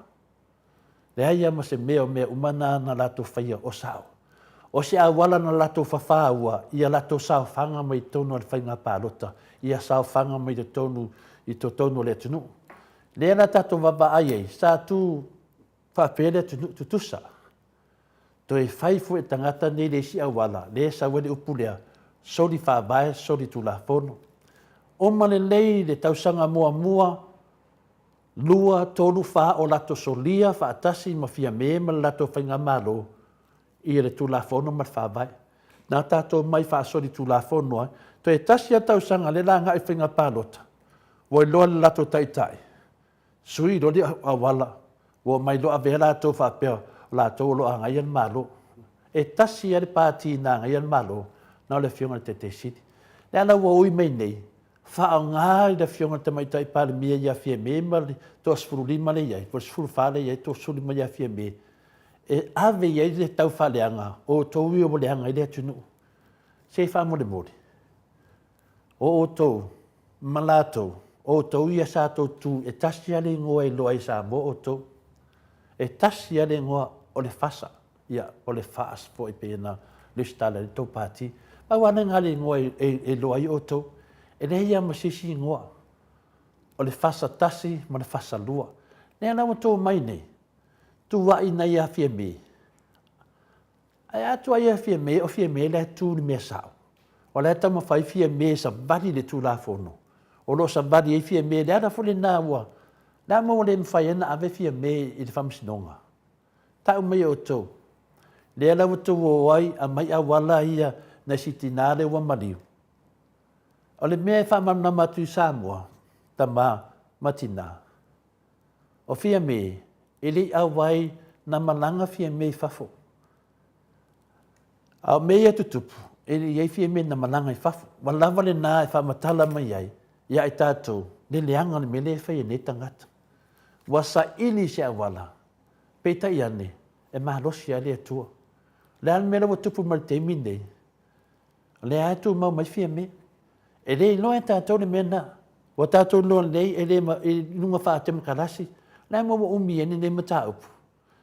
leai lava ma se mea o mea uma na na latou faia o sao. O se auala na latou fafaua ia latou saofaga mai totonu o le faiga palota, ia saofaga mai totonu i totonu o le atunuu. Lea la tatou vaavaai ai, sa tu faapea le atunuu tutusa. Toe fai foi e tagata nei le isi auala, lea e sau ai le upu lea, soli faavae, soli tulafono. Uma lelei le tausaga muamua, 2, 3, 4 o latou solia faatasi ma Fiame ma le latou faigamalo i le Tulafono ma le Faavae. Na tatou omai faasolitulafono ai. Toe tasi lava tausaga lea la agai i faiga palota, ua iloa e le latou taitai, sui loa le auala, ua omai loa avea latou faapea o latou o lo o agaia le Malo. E tasi lava le pati na agaia le Malo, na o le Afioga i le Taitaisili. Lea la ua ui mai nei, Faaaoga i le Afioga i le Tamaitai Palemia ia Fiame ma le toa-15 lea e i ai, po o le 14 lea e i ai, 35 ia Fiame, e ave i ai le taufaaleaga o outou ia ua leaga ai le atunuu. Se faamolemole, o outou ma latou, o outou ia sa tou tu, e tasi lava le igoa e iloa ai e Samoa outou. E tasi lava le igoa o le FASA, ia, o le FAS foi pei ona resitala ai le tou pati. Pau lava lena o le igoa e iloa ai outou. E leai lava ma se isi igoa. O le FASA 1 ma le FASA 2. Lea la ua outou omai nei, tuuai nai ia Fiame. Ae a tuuai ia Fiame, o Fiame la e tu i le mea sao. O la e taumafai Fiame e savali i le Tulafono. O lo o savali ai Fiame, le ala foi lena ua, le a le mea ua le mafai ai ona ave Fiame i le Faamasinoga? Tau mai e outou, lea la ua outou o ai aumai auala ia nai si tina lea ua maliu. O le mea e faamalamalama atu i Samoa, tama ma tina, o Fiame e le i auai na malaga Fiame i fafo. A o mea ia e tutupu, e le i i ai Fiame na malaga i fafo. Ua lava lena e faamatala mai ai ia i tatou le leaga o le mea lea e fai e nei tagata. Ua saili i se auala, peitai ane, e malosi lava le Atua. O le a le mea lea ua tupu mai i le taimi lenei? O lea lava e tumau mai Fiame. E le iloa e tatou le mea lena. Ua tatou iloa lelei e le i luga faatemokarasi. O le a le mea ua umi ai lenei mataupu?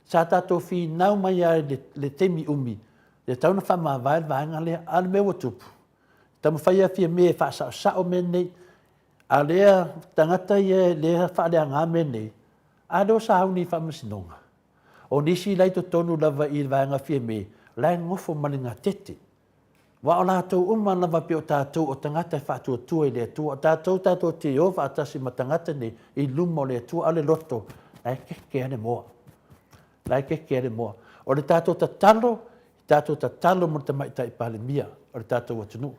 Sa tatou finau mai lava i le taimi umi, e tatau ona faamavae le vaega lea. A o le mea ua tupu, taumafai lava Fiame e faasaosao mea nei. A o lea tagata ia lea e faaleaga mea nei, a lea ua sauni i faamasinoga. O nisi la e i totonu lava i le vaega Fiame, la e nofo ma le gatete. Aua o latou uma lava pei o tatou o tagata e faatuatua i le Atua. O tatou, tatou te o faatasi ma tagata nei i luma o le Atua, a o le loto, la e keke lava le moa. La e keke lava le moa. O le tatou tatalo, tatou tatalo mo le Tamaitai Palemia o le tatou atunuu.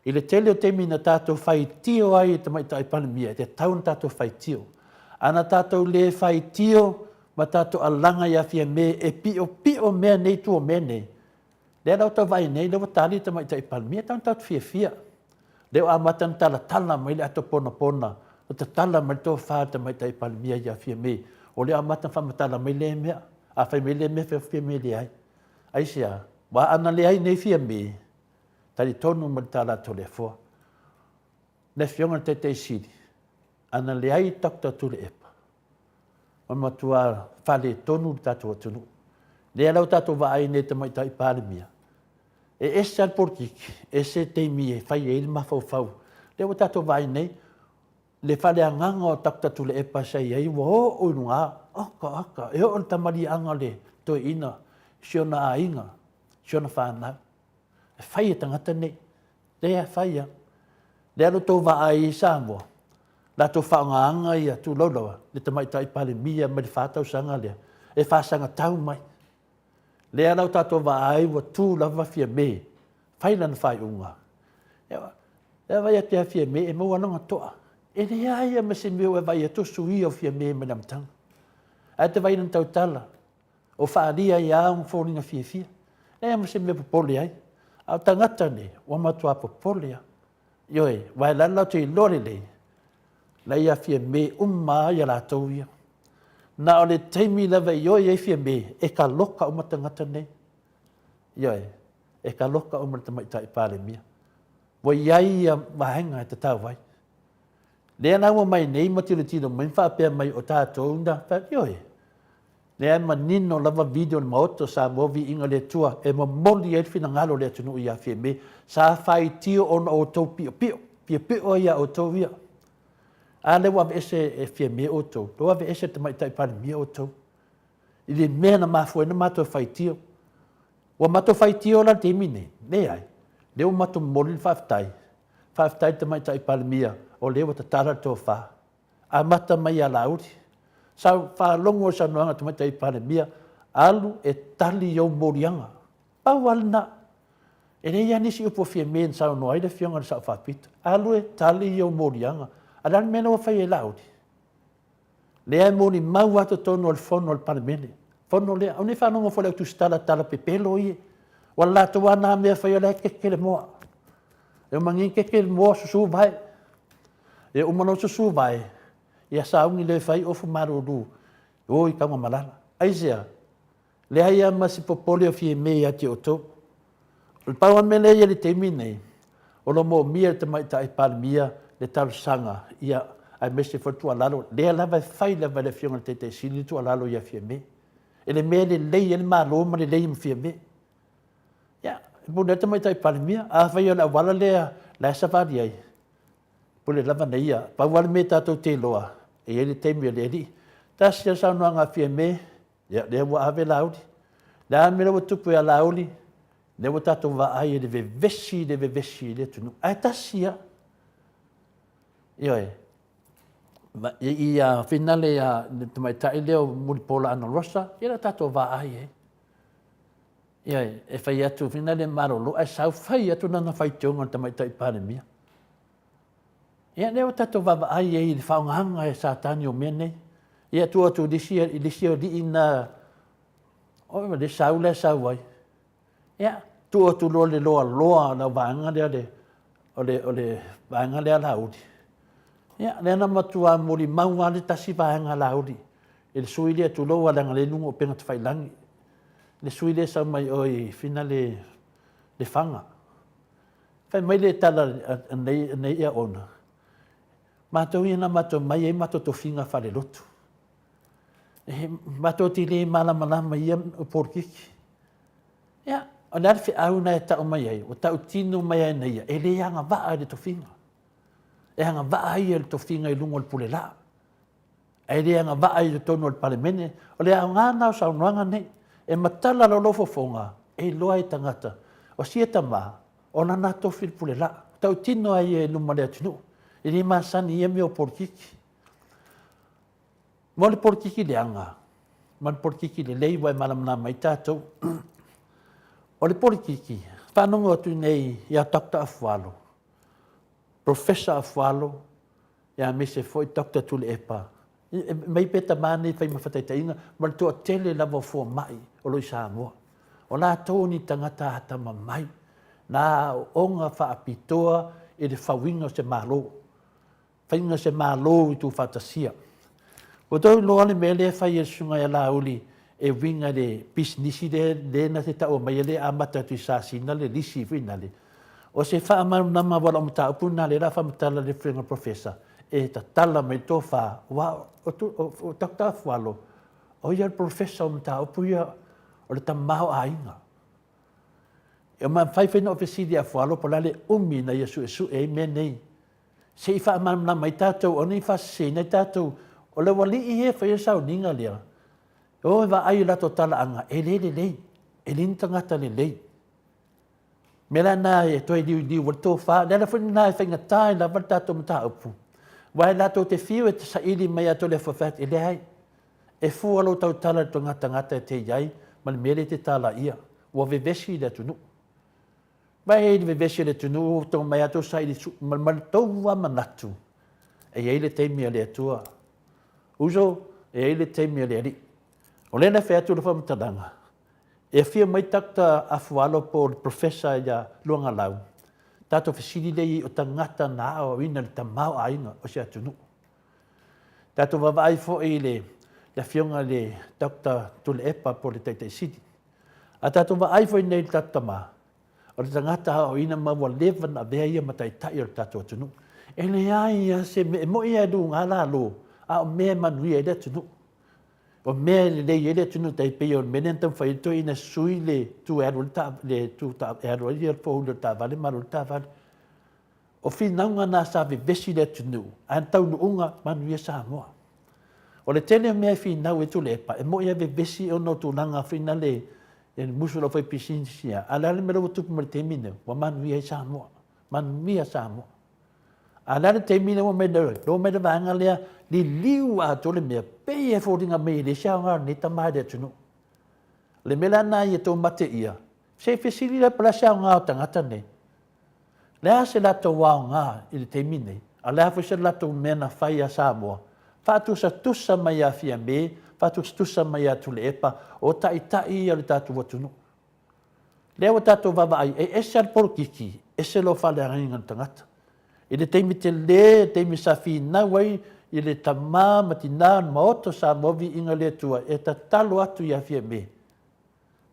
I le tele o taimi na tatou faitio ai i le Tamaitai Palemia, e tatau ona tatou faitio. A na tatou le faitio ma tatou alaga ia Fiame e piopio mea nei i tua o mea nei, lea la ua tau vaai nei, lea ua tali le Tamaitai Palemia, e tatau ona tatou fiafia. Lea ua amata ona talatala mai le ato ponapona, ua tatala mai le tofa a le Tamaitai Palemia ia Fiame, o lea ua amata ona faamatala mai lea mea. A fai mai lea mea, fai atu Fiame e leai. Aisea? Aua a na leai nei Fiame, talitonu ma le tala a Toleafoa, le Afioga i le Taitai Sili, a na leai Doctor Tuilaepa, ua matua faaletonu le tatou atunuu. Lea la ua tatou vaai nei i le Tamaitai Palemia, e ese lava le polokiki, ese le taimi e fai ai le mafaufau. Lea ua tatou vaai nei, le faaleagaga o Doctor Tuilaepa sa i ai ua oo i luga, oka oka, e oo i le tamaliiaga o le toeaina, si ona aiga, si ona fanau. E fai e tagata nei. Lea e fai lava. Lea la outou vaai i Samoa, latou faaaogaina ia tulou lava le Tamaitai Palemia mai le fa tausaga lea e faasagatau mai. Lea la ua tatou vaai ua tu lava Fiame fai lana faaiuga. E vaai atu ia Fiame e maua lona toa. E leai lava ma se mea ua e vaai atu o suia o Fiame mai le amataga. Ae te vaai i lana tautala, o faaalia ai lava ona foliga fiafia. E leai ma se mea e popole ai. A o tagata nei, ua matua popole lava. Ioe, aua e latou te iloa lelei, la ia Fiame uma lava latou ia. Na o le taimi lava e ioe ai Fiame, e taloka uma tagata nei. Ioe, e taloka uma le Tamaitai Palemia. Ua i ai ia vaega e tatau ai. Lea la ua mai nei ma tilotilo mai ma faapea mai o tatou na, ioe, lea e manino lava video o le Maota o Samoa Viiga i le Atua e momoli ai le finagalo o le atunuu ia Fiame. Sa faitio ona o outou piopio, piopio ai ia outou ia. A lea ua aveese e Fiame outou, lea ua aveese e le Tamaitai Palemia outou i le mea na mafua ai ona matou faitio. Ua matou faitio la i le taimi lenei? Leai. Lea ua matou momoli le faafetai. Faafetai i le Tamaitai Palemia o lea ua tatala le tofa. Amata mai ia Laauli. Sa ou faalogo i le saunoaga a le Tamaitai Palemia, alu e tali i ou moliaga. Pau lava lena. E leai lava nisi upu o Fiame na saunoa ai le Afioga i le Sao Faapito. Alu e tali i ou moliaga. A o le a le mea lea ua fai e Laauli? Lea e molimau lava totonu o le fono a le Palemene. Fono lea, aua ne i faalogo foi i le au tusitala tala pepelo ia. Ua latou lava na mea e faia o la e keke le moa. E omai nei keke le moa susu vae. E uma lou susu vae, ia sauni lea e fai ofu malulu, o i Tanugamalala. Aisea? Leai lava ma se popole o Fiame ia te outou. O le pau lava mea lea e i ai i le taimi lenei, o lo o moomia e le Tamaitai Palemia le talosaga, ia, aemaise foi le tuualalo, lea lava e fai lava e le Afioga i le Taitai Sili le tuualalo ia Fiame, i le mea e lelei ai le Malo ma lelei ai ma Fiame. Ia, e pule lava le Tamaitai Palemia. Afai o le auala lea la e savali ai, pule lava na ia. Pau lava le mea tatou te iloa, e i ai le taimi o le Alii. Tasi lava le saunoaga a Fiame, ia, lea ua ave Laauli. O le a le mea lea ua tupu ia Laauli? Lea ua tatou vaai i le vevesi, le vevesi i le atunuu. Ae tasi lava. Ioe. I a finale ia le tamaitai lea o Mulipola Anarosa, ia lea tatou vaai ai. Ioe, e fai atu finale malolo ae sau fai atu lana faitioga i le tamaitai Palemia. Ia lea ua tatou vaavaai ai i le faaaogaina e Satani o mea nei. Ia tuu atu i le isi, i le isi alii na, o le sau la e sau ai. Ia, tuu atu loa le loaloa o le vaega lea le, o le, o le vaega lea a Laauli. Ia, lea na matua molimau lava le tasi vaega a Laauli i le sui lea, tulou lava leaga o lea e i luga o upega tafailagi, le sui lea e sau mai o i Finale Lefaga. Fai mai le tala a nei auauna, matou ia na matou omai e i ai matou tofiga faalelotu. E matou te le malamalama i ia polokiki. Ia, o le a le feau lena e tau mai ai? Ua tautino mai lava e ia, e le agavaa i le tofiga. E agavaa ia i le tofiga i luga o le pule laa. Ae le agavaa i totonu o le Palemene. O le aoga lena o saunoaga nei. E matala loa lou fofoga, e iloa ai e tagata, o sia tama, o lana tofi le pule laa. Tautino ai ia i luma o le atunuu. E le masani i ia mea o polokiki. Mo le polokiki leaga, ma le polokiki lelei ua e malamalama ai tatou. O le polokiki, faanogo atu nei ia Doctor Afualo, Professor Afualo, ia aemaise foi Doctor Tuilaepa, mai pea tama nei fai ma faataitaiga ma le toatele lava o fomai o lo o i Samoa. O latou ni tagata atamamai na aooga faapitoa i le fauina o se Malo. Faiga se Malo i tuufaatasia. Ua tou iloa le mea lea e fai e le Susuga ia Laauli e uiga i le pisinisi lea, lea na te taua maia lea e amata atu i Sasina le lisi foi nale. O se faamalamalama aua o lau mataupu lena lea o le a faamatala i le Afioga i le Professor e tatala mai le tofa aua o Doctor Afualo, o ia le Professor o mataupu ia o le tamaoaiga. E mafai foi ona ou fesili ia Afualo po o le a le umi na ia suesue ai mea nei. Se i faamalamalama ai tatou, aua ne i faaseseina ai tatou. O le aualii ia e faia le sauniga lea, e o e vaai i latou talaaga, e le lelei, e leai ni tagata lelei. O le mea la lena e toe liuliu ai le tofa, o le ala foi lena e faigata ai lava le tatou mataupu, aua e latou te fiu e saili mai ia te le fai atu, e leai, e fua lou tautala i le tagata e te i ai ma le mea lea e te talaia, ua vevesi le atunuu. Mai le vevesi o le atunuu, ua tonga mai a tou saili ma le tou lava manatu, e i ai le taimi a le Atua. Uso, e i ai le taimi a le Alii. O lea na fai atu le faamatalaga, e afio mai Doctor Afualo po o le Professor ia Luagalau, tatou fesili lea i ai o tagata na aoaoina i le tamaoaiga o se atunuu. Tatou vaavaai foi i le afioga i le Doctor Tuilaepa po o le Taitai Sili. A tatou vaai foi nei i le tatou tama, o le tagata aoaoina ma ua leva ona avea ia ma taitai o le tatou atunuu. E leai lava se mea, e moni lava e luga lalo, a o mea e manuia ai le atunuu. O mea e lelei ai le atunuu tai pei o le mea lea na taumafai ai le toeaina e sui le tu e alu ai le tu e alu ai le four wheeler o le taavale ma alu ai le taavale. O finauga na sa vevesi le atunuu, ae o taunuuga, manuia Samoa. O le tele o mea e finau ai Tuilaepa, e moni lava e vevesi ona o tulaga foi na le musu o le aufaipisinisi ia, a o le a le mea la ua tupu mai i le taimi lenei, ua manuia ai Samoa, manuia Samoa. A o le a le taimi lea ua omai nei, ua omai le vaega lea, liliu atoa le mea, pei e foliga mai e leai se aoga o lenei tama i le atunuu. O le mea la lena ia outou mate ia, se i fesili la po o le a se aoga o tagata nei. Le a se latou aoga i le taimi nei, a o le a foi se latou mea na fai ia Samoa? Faatusatusa mai ia Fiame, faatusatusa mai ia Tuilaepa, o taitai ia o le tatou atunuu. Lea ua tatou vaavaai, e ese lava le polokiki, ese lou faaleagaina o le tagata. I le taimi telē, taimi sa finau ai i le tamā ma tinā o le Maota o Samoa viiga i le Atua e tatalo atu ia Fiamē.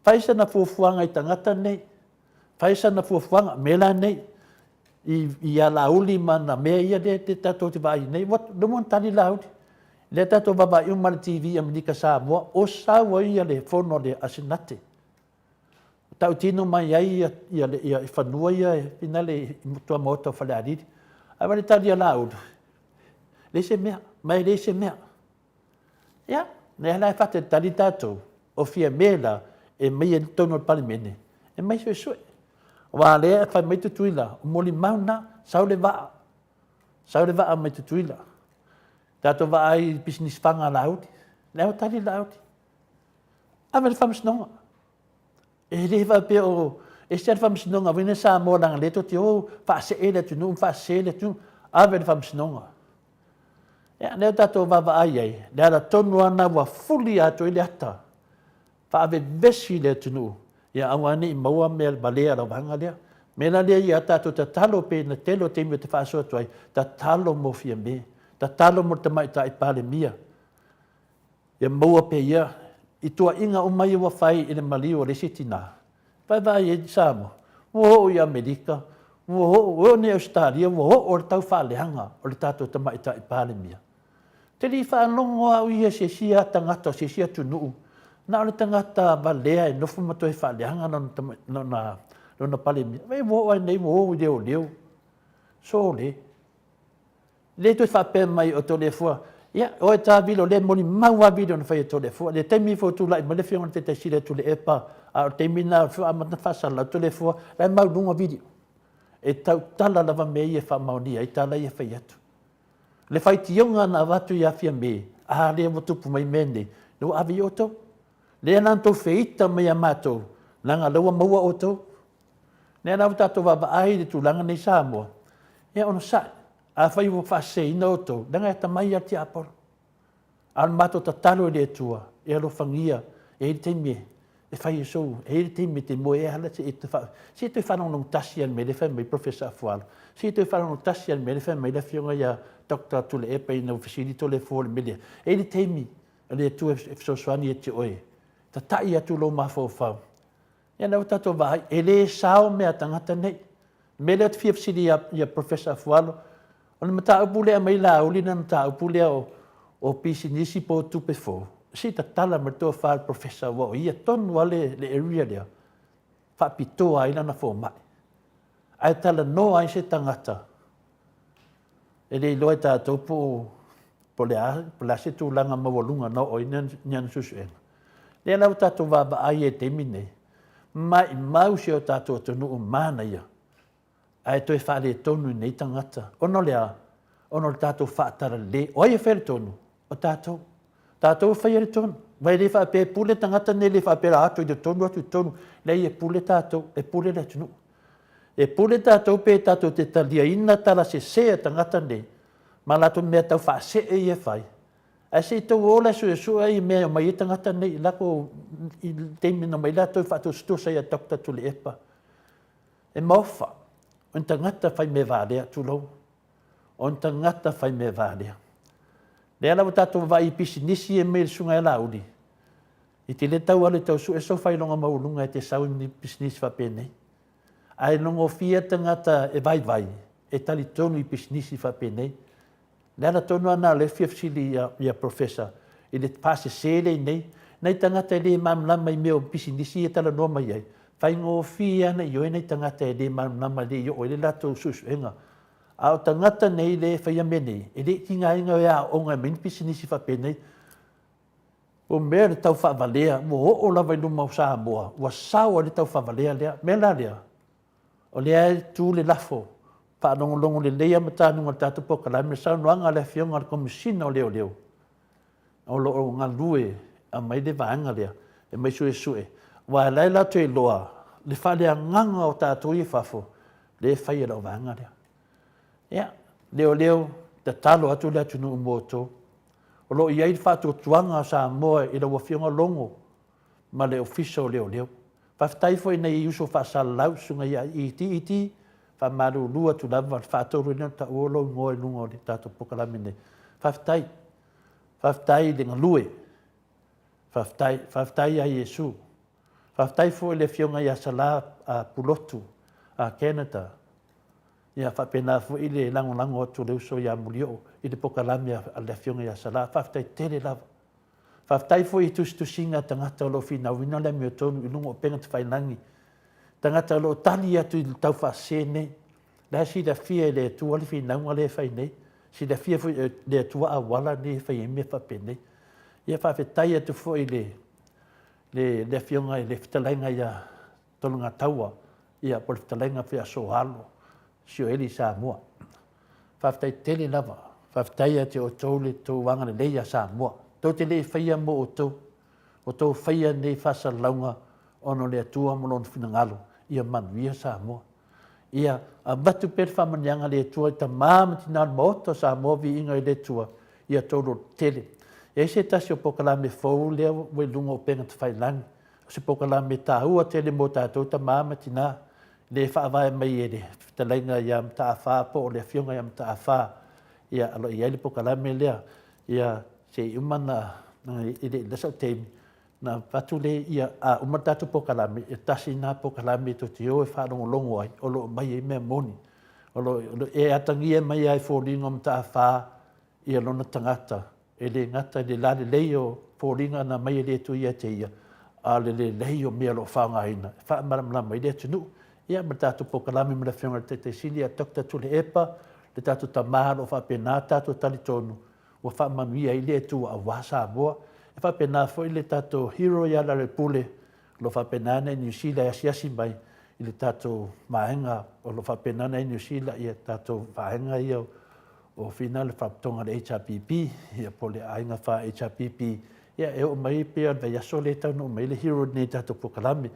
Fai sana fuafuaga i tagata nei. Fai sana fuafuaga, mea la nei, i, i a Laauli ma ana mea ia lea te tatou te vaai nei. Ua luma ona tali Laauli. Lea tatou vaavaai uma i le TV Amerika Samoa, o sau ai ia le fono a le a Senate. Tautino mai ai ia, ia, ia, ia fanua ia e finale i tuamaota o Falealili. Ae vaai le tali a Laauli, leai se mea, ma e leai se mea. Ia, lea la e faatalitali tatou, o Fiame la e aumai ai i totonu o le Palemene, e aumai suesue. Aua o lea e fai mai Tutuila, o molimau na, sau le vaa, sau le vaa mai Tutuila. Tatou vaai i pisinisi faga a Laauli, lea ua tali Laauli. Ave i le faamasinoga. E le faapea o ese lava le faamasinoga foi lea Samoa leaga lea tou te o faasee le atunuu ma faasese le atunuu. Ave i le faamasinoga. Ia, lea tatou vaavaai ai, le ala tonu lava lena ua fuli atu ai le ata, faavevesi le atunuu, ia aua ne i maua mea valea a lau vaega lea. Mea la lea ia tatou tatalo pei ona tele o taimi ou te faasoa atu ai, tatalo mo Fiame, tatalo mo le Tamaitai Palemia, Ia maua pea ia i tuuaiga uma ia ua fai i le maliu o le isi tina. Vaevaai ai Samoa, ua oo i Amerika, ua oo, ua oo nei i Ausetalia, ua oo le tau faaleaga o le tatou Tamaitai Palemia. Ou te le i faalogo au ia i se isi tagata o se isi atunuu, na o le tagata valea e nofo ma toe faaleaga lona, lona Palemia. Vaai ua oo ai nei ua o i leoleo. Sole! Le toe faapea mai o Toleafoa, ia, oe Tavilo, lea e molimau lava video na fai e Toleafoa. I le taimi foi o tulai mai le afioga i le Taitai Sili ia Tuilaepa, a o le taimi lena o amata ona faasalalau Toleafoa, la e mau i luga video. E tautala lava mea ia e faamaonia ai tala ia e fai atu. Le faitioga na avatu ia Fiame, a lea ua tupu mai mea nei, lea ua ave i outou. Lea la na outou feita mai ia matou, leaga lea ua maua outou. Lea la ua tatou vaavaai i le tulaga nei Samoa, ia onosai, afai ua faaseseina outou, leaga e atamai lava le tiapolo. A o le matou tatalo i le Atua, ia alofagia, e i ai le taimi e fai ai sou, e i ai le taimi e te moe ai ala se i se i toe faalogologo tasi lava i le mea lea e fai mai Professor Afualo, se i toe faalogologo tasi lava i le mea lea e fai mai le Afioga ia Doctor Tuilaepa ina ua fesili Toleafoa i le mea lea. E i ai le taimi a le Atua e fesoasoani ia te oe, tatai atu lou mafaufau Ia lea ua tatou vaai, e le sao mea a tagata nei. O le mea lea ou te fia fesili ia, ia Professor Afualo, o le mataupu lea e aumai Laauli le mataupu lea o, o pisinisi po o tupe fou, se i tatala mai le tofa a le Professor aua o ia tonu lava le, le area lea, faapitoa ai lana fomai. Ae talanoa ai se tagata E le iloa e tatou po o, po o le a, po o le a se tulaga maualuga na oo ai ni ana suesuega. Lea la ua tatou vaavaai ai i le taimi lenei, maimau si o tatou atunuu manaia, ae toe faaletonu i nei tagata. Ona o le a? Ona o le tatou faatalale. O ai e faia le tonu? O tatou. Tatou e faia le tonu. Aua e le faapea e pule tagata nei, e le faapea atu i totonu, atu i totonu. Leai, e pule tatou, e pule le atunuu. E pule tatou pe tatou te taliaina tala sese a tagata nei ma latou mea tau faasee ia e fai. Ae se i tou o la e suesue ai mea e omai ai tagata nei i latou i le taimi na omai latou e faatusatusa ia Doctor Tuilaepa. E maofa, o ni tagata fai mea valea, tulou. O ni tagata fai mea valea. Lea la ua tatou vaai i pisinisi ia mai le Susuga ia Laauli, e te le tau alu e tau sue sou faailoga maualuga e te sau i ni pisinisi faapenei. Ae logofia tagata e vaivai e talitonu i pisinisi faapenei. Le ala tonu lava lena o lea e fia fesili ia, ia Professor i le faasese lea i nei. Nai tagata e le malamalama i mea o pisinisi ia e talanoa mai ai, faigofie lava ona ioe nai tagata e le malamalama e le i oo i ai le latou suesuega. A o tagata nei lea e faia mea nei, e le i tigaina e aooga e aumai ni pisinisi faapenei. O mea le tau faavalea, ua oo lava i luma o Samoa, ua sao ai le tau faavalea lea. O le mea la lea, o lea e tu le lafo, faalogologo lelei lava matanuga o le tatou polokalame, le saunoaga a le Afioga i le Komesina o Leoleo, o lo o galue e aumai le vaega lea, e aumai suesue, aua o la e latou te iloa le faaleagaga o tatou ia i fafo, lea e fai e lau vaega lea. Ia, leoleo, tatalo atu le atunuu mo outou. O lo o i ai le faatuatuaga o Samoa i lau Afioga Logo ma le Ofisa o Leoleo. Faafetai foi i nai uso faasalalau, Susuga ia ETET, Faamalulu atu lava, o le faatolu lea ona taua lou igoa i luga o le tatou polokalame nei. Faafetai. Faafetai i le galue. Faafetai. Faafetai ia Iesu. Faafetai foi i le Afioga ia Sala Pulotu Canada. Ia faapena foi le lagolago atu o le uso ia Molioo i le polokalame a le Afioga ia Sala. Faafetai tele lava. Faafetai foi i tusitusiga a tagata o lo o finauina le amiotonu i luga o upega tafailagi, tagata o lo o tali atu i le taufaasese nei. La e silafia e le Atua le finauga lea e fai nei, silafia foi e le Atua auala nei e fai ai mea faapenei. Ia faafetai atu foi i le, le, le Afioga i le Fetalaiga ia Tologataua, ia po o le Fetalaiga foi ia Soalo Sioeli Samoa. Faafetai tele lava. Faafetai ia te outou le tou agalelei ia Samoa. Tou te le i faia mo outou. O tou faia nei faasalalauga ona o le Atua ma Lona finagalo ia manuia Samoa. Ia avatu pea le faamanuiaga a le Atua i tama ma tina o le Maota o Samoa, viiga i le Atua, ia outou lototele. E i ai se tasi o polokalame fou lea ua i luga o upega tafailagi, o se polokalame taua tele mo tatou tama ma tina, lea e faavae mai e le fetalaiga ia Mataafa po o le Afioga ia Mataafa, ia o lo o i ai le polokalame lea, ia se i uma na, e le i lelei sou taimi, na avatu lea, ia a uma le tatou polokalame, e tasi lena polokalame tou te o e faalogologo ai, o lo o aumai ai mea moni. O lo o, e atagia mai lava i foliga o Mataafa ia lona tagata, e le gata i le lalelei o foliga na aumai e le Atua ia te ia, a o le lelei o mea o lo o faaaogaina e faamalamalama ai le atunuu. Ia ma le tatou polokalame ma le Afioga i le Taitai Sili ia Doctor Tuilaepa, le tatou tama o lo o faapena tatou talitonu ua faamanuia ai le Atua aua Samoa. E faapena foi le tatou hero ia Lealailepule o lo o faapena ona i Niu Sila e asiasi mai i le tatou vaega o lo o faapena ona i Niu Sila ia tatou vaega ia o fina le faalapotopotoga a le HRPP ia po o le aiga fa HRPP ia e oo mai pei o le vaiaso lea e taunuu mai ai le hero nei i tatou polokalame.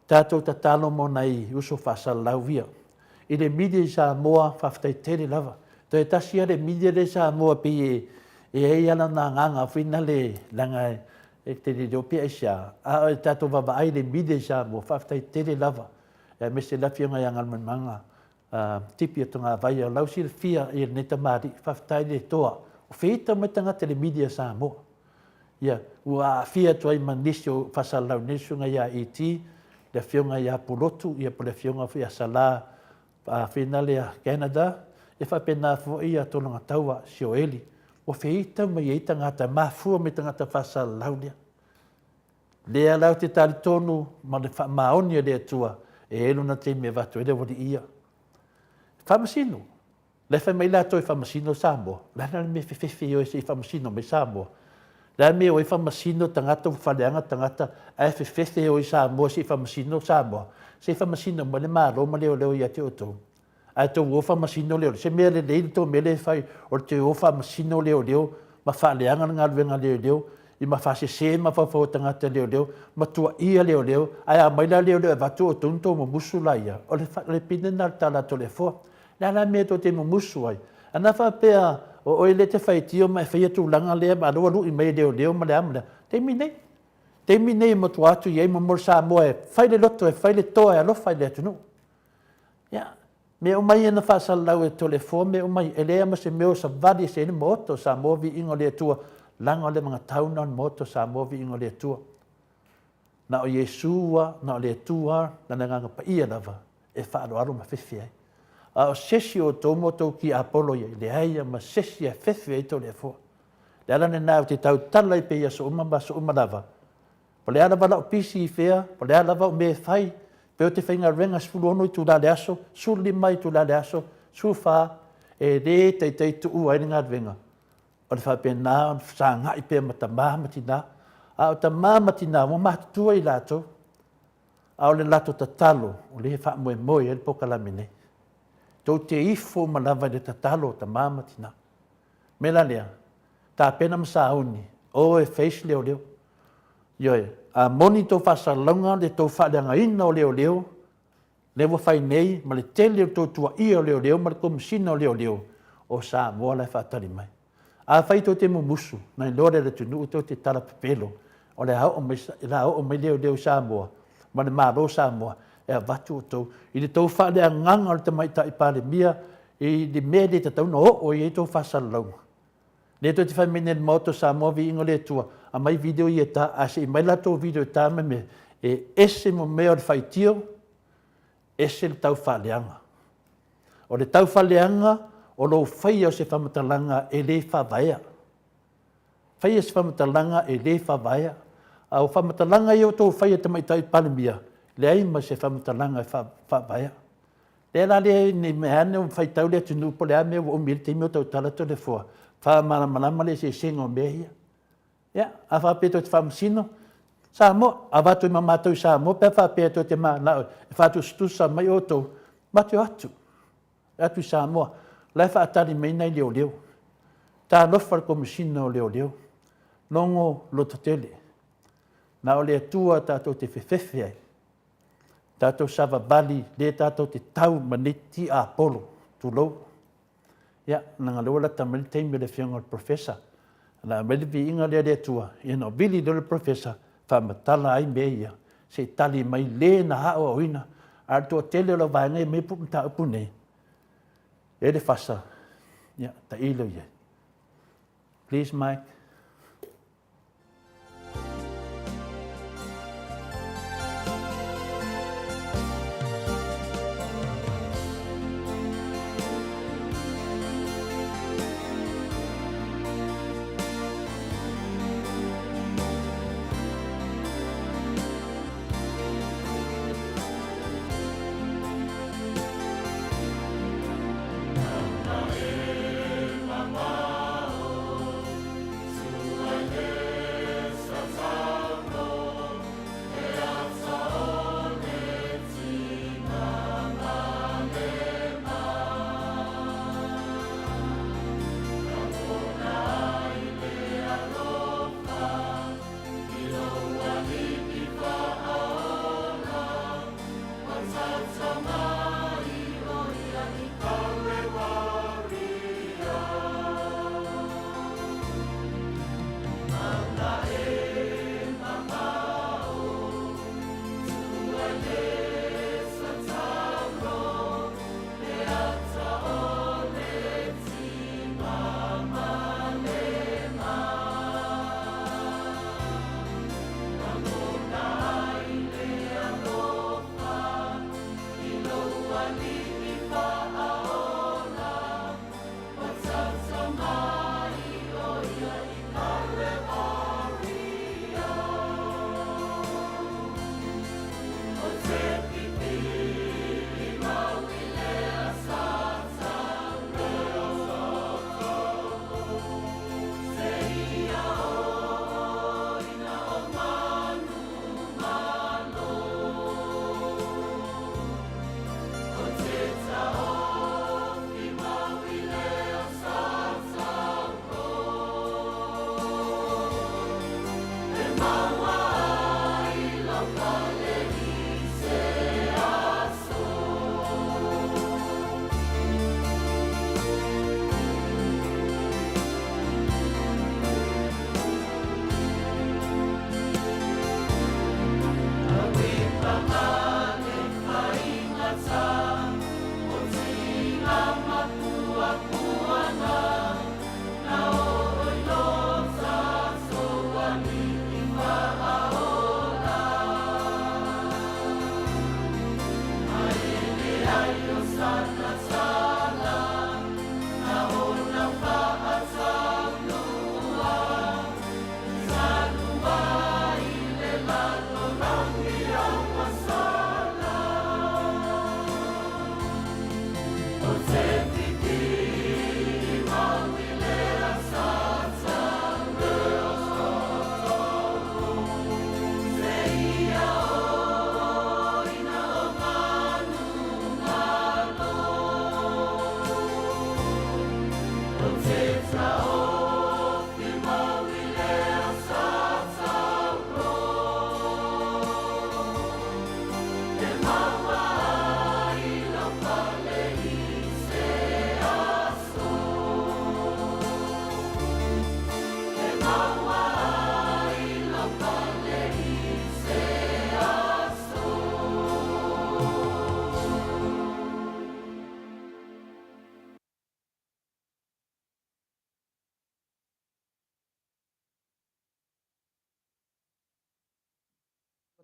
Tatou tatalo mo nai uso faasalalau ia. I le media i Samoa, faafetai tele lava. Toe tasi lava le media lea i Samoa pei e e i ai lava lona agaga foi lea leaga e te le iloa pe aisea, a o le tatou vaavaai i le media i Samoa, faafetai tele lava, aemaise le Afioga ia Galumalemana Tipi o Togavai, o lau silafia i lenei tamalii, faafetai le toa, o feita mai tagata i le media a Samoa. Ia, ua aafia atu ai ma nisi o faasalalau nei, le susuga ia ET, le Afioga ia Pulotu, ia po o le Afioga foi ia Sala Finalea Canada, e faapena foi ia Tologataua Sioeli, ua feita mai ai tagata, mafua mai tagata faasalalau lea. Lea la ou te talitonu ma le faamaoni a le Atua, e i ai lona taimi e avatu ai le aualii ia. Faamasino. La e fai mai latou e faamasino Samoa. O le a la le mea e fefefe ai oe se i faamasino mai Samoa? O le a le mea e o ai faamasino tagata ua faaleaga tagata ae fefefe o i Samoa se i faamasino Samoa? Se i faamasino mai le Malo ma leoleo ia te outou. Ae tou o faamasino leoleo. Se mea lelei le tou mea lea e fai o le toe o faamasino leoleo ma faaleaga le galuega a leoleo i ma faasese mafaufau o tagata leoleo ma tuaia leoleo ae a omai la leoleo e avatu outou ona tou mumusu laia. O le pine lena o le tala a Toleafoa. Le a la le mea tou te mumusu ai? Ana faapea o oe lea e te faitio ma e faia tulaga lea ma lea ua lui mai e leoleo ma le a ma le a. Taimi nei, taimi nei e matua atu i ai mo le Samoa e fai le loto, e fai le toa e alofa i le atunuu. Ia, mea uma ia na faasalalau e Toleafoa mea uma ia, e leai lava ma se mea o savali ese ai le Maota o Samoa viiga o le Atua, leaga o le magatau lena o le Maota o Samoa viiga o le Atua. Na o Iesu lava, na o le Atua lava, Lana Agaga Paia lava e faaaloalo ma fefe ai. A o se isi o outou ma outou tiapolo ia, e leai lava ma se isi e fefe ai Toleafoa. O le ala lena ou te tautala ai pea i aso uma ma aso uma lava, po o le a lava lau pisi i fea, po o le a lava au mea e fai, pe ou te faigaluega 16 itula i le aso, 15 itula i le aso, 14, e le taitai tuua ai le galuega. O le faapena ona fesagai pea ma tama ma tina, a o tama ma tina ua matutua i latou, a o le latou tatalo o lea e faamoemoe ai le polokalame nei. Tou te ifo uma lava i le tatalo o tama ma tina. Mea la lea, tapena ma sauni, o e face leoleo. Ioe, a moni tou faasalalauga le tou faaleagaina o leoleo, lea ua fai nei ma le tele o le tou tuuaia o leoleo ma le Komesina o Leoleo o Samoa la e faatali mai. Afai tou te mumusu, na iloa lea e le atunuu tou te tala pepelo, o le a oo mai, o le a oo mai leoleo i Samoa ma le Malo o Samoa. E avatu outou i le tou faaleagaga o le Tamaitai Palemia i le mea e le tatau ona oo i ai tou faasalalauga. Lea tou te fai mai nei i le Maota o Samoa, viiga o le Atua, aumai video ia e ta, ae se i aumai latou video e ta mai mea, e ese ma mea o le faitio, ese le tau faaleaga. O le tau faaleaga o lou faia o se faamatalaga e le faavaea. Faia se faamatalaga e le faavaea. A o faamatalaga ia ua outou faia i le Tamaitai Palemia, leai ma se faamatalaga e faavaea. Lea la lea ne i meaane ua faitau le atunuu po o le a le mea ua umi ai le taimi o tautala Toleafoa, faamalamalama le eseesega o mea ia. Ia, a faapea tou te faamasino, Samoa, avatu ai ma matou i Samoa pe a faapea tou te mananao e faatusatusa mai outou, matou te o atu, o atu i Samoa, o la e faatali mai ai nai leoleo. Talofa i le Komesina o Leoleo, logo lototele, na o le Atua tatou te fefefe ai, tatou savavali lea tatou te tau ma nei tiapolo, tulou. Ia, leaga o lea ua lata mai le taimi o le Afioga i le Polofesa, o le a aumai le viiga lea i le Atua, ia ona vili lea o le Polofesa faamatala ai mea ia, se i tali mai le na aoaoina, a o le toatele o le vaega ia e aumai mataupu nei, e i ai le fasa, ia tailo i ai. Please Mike.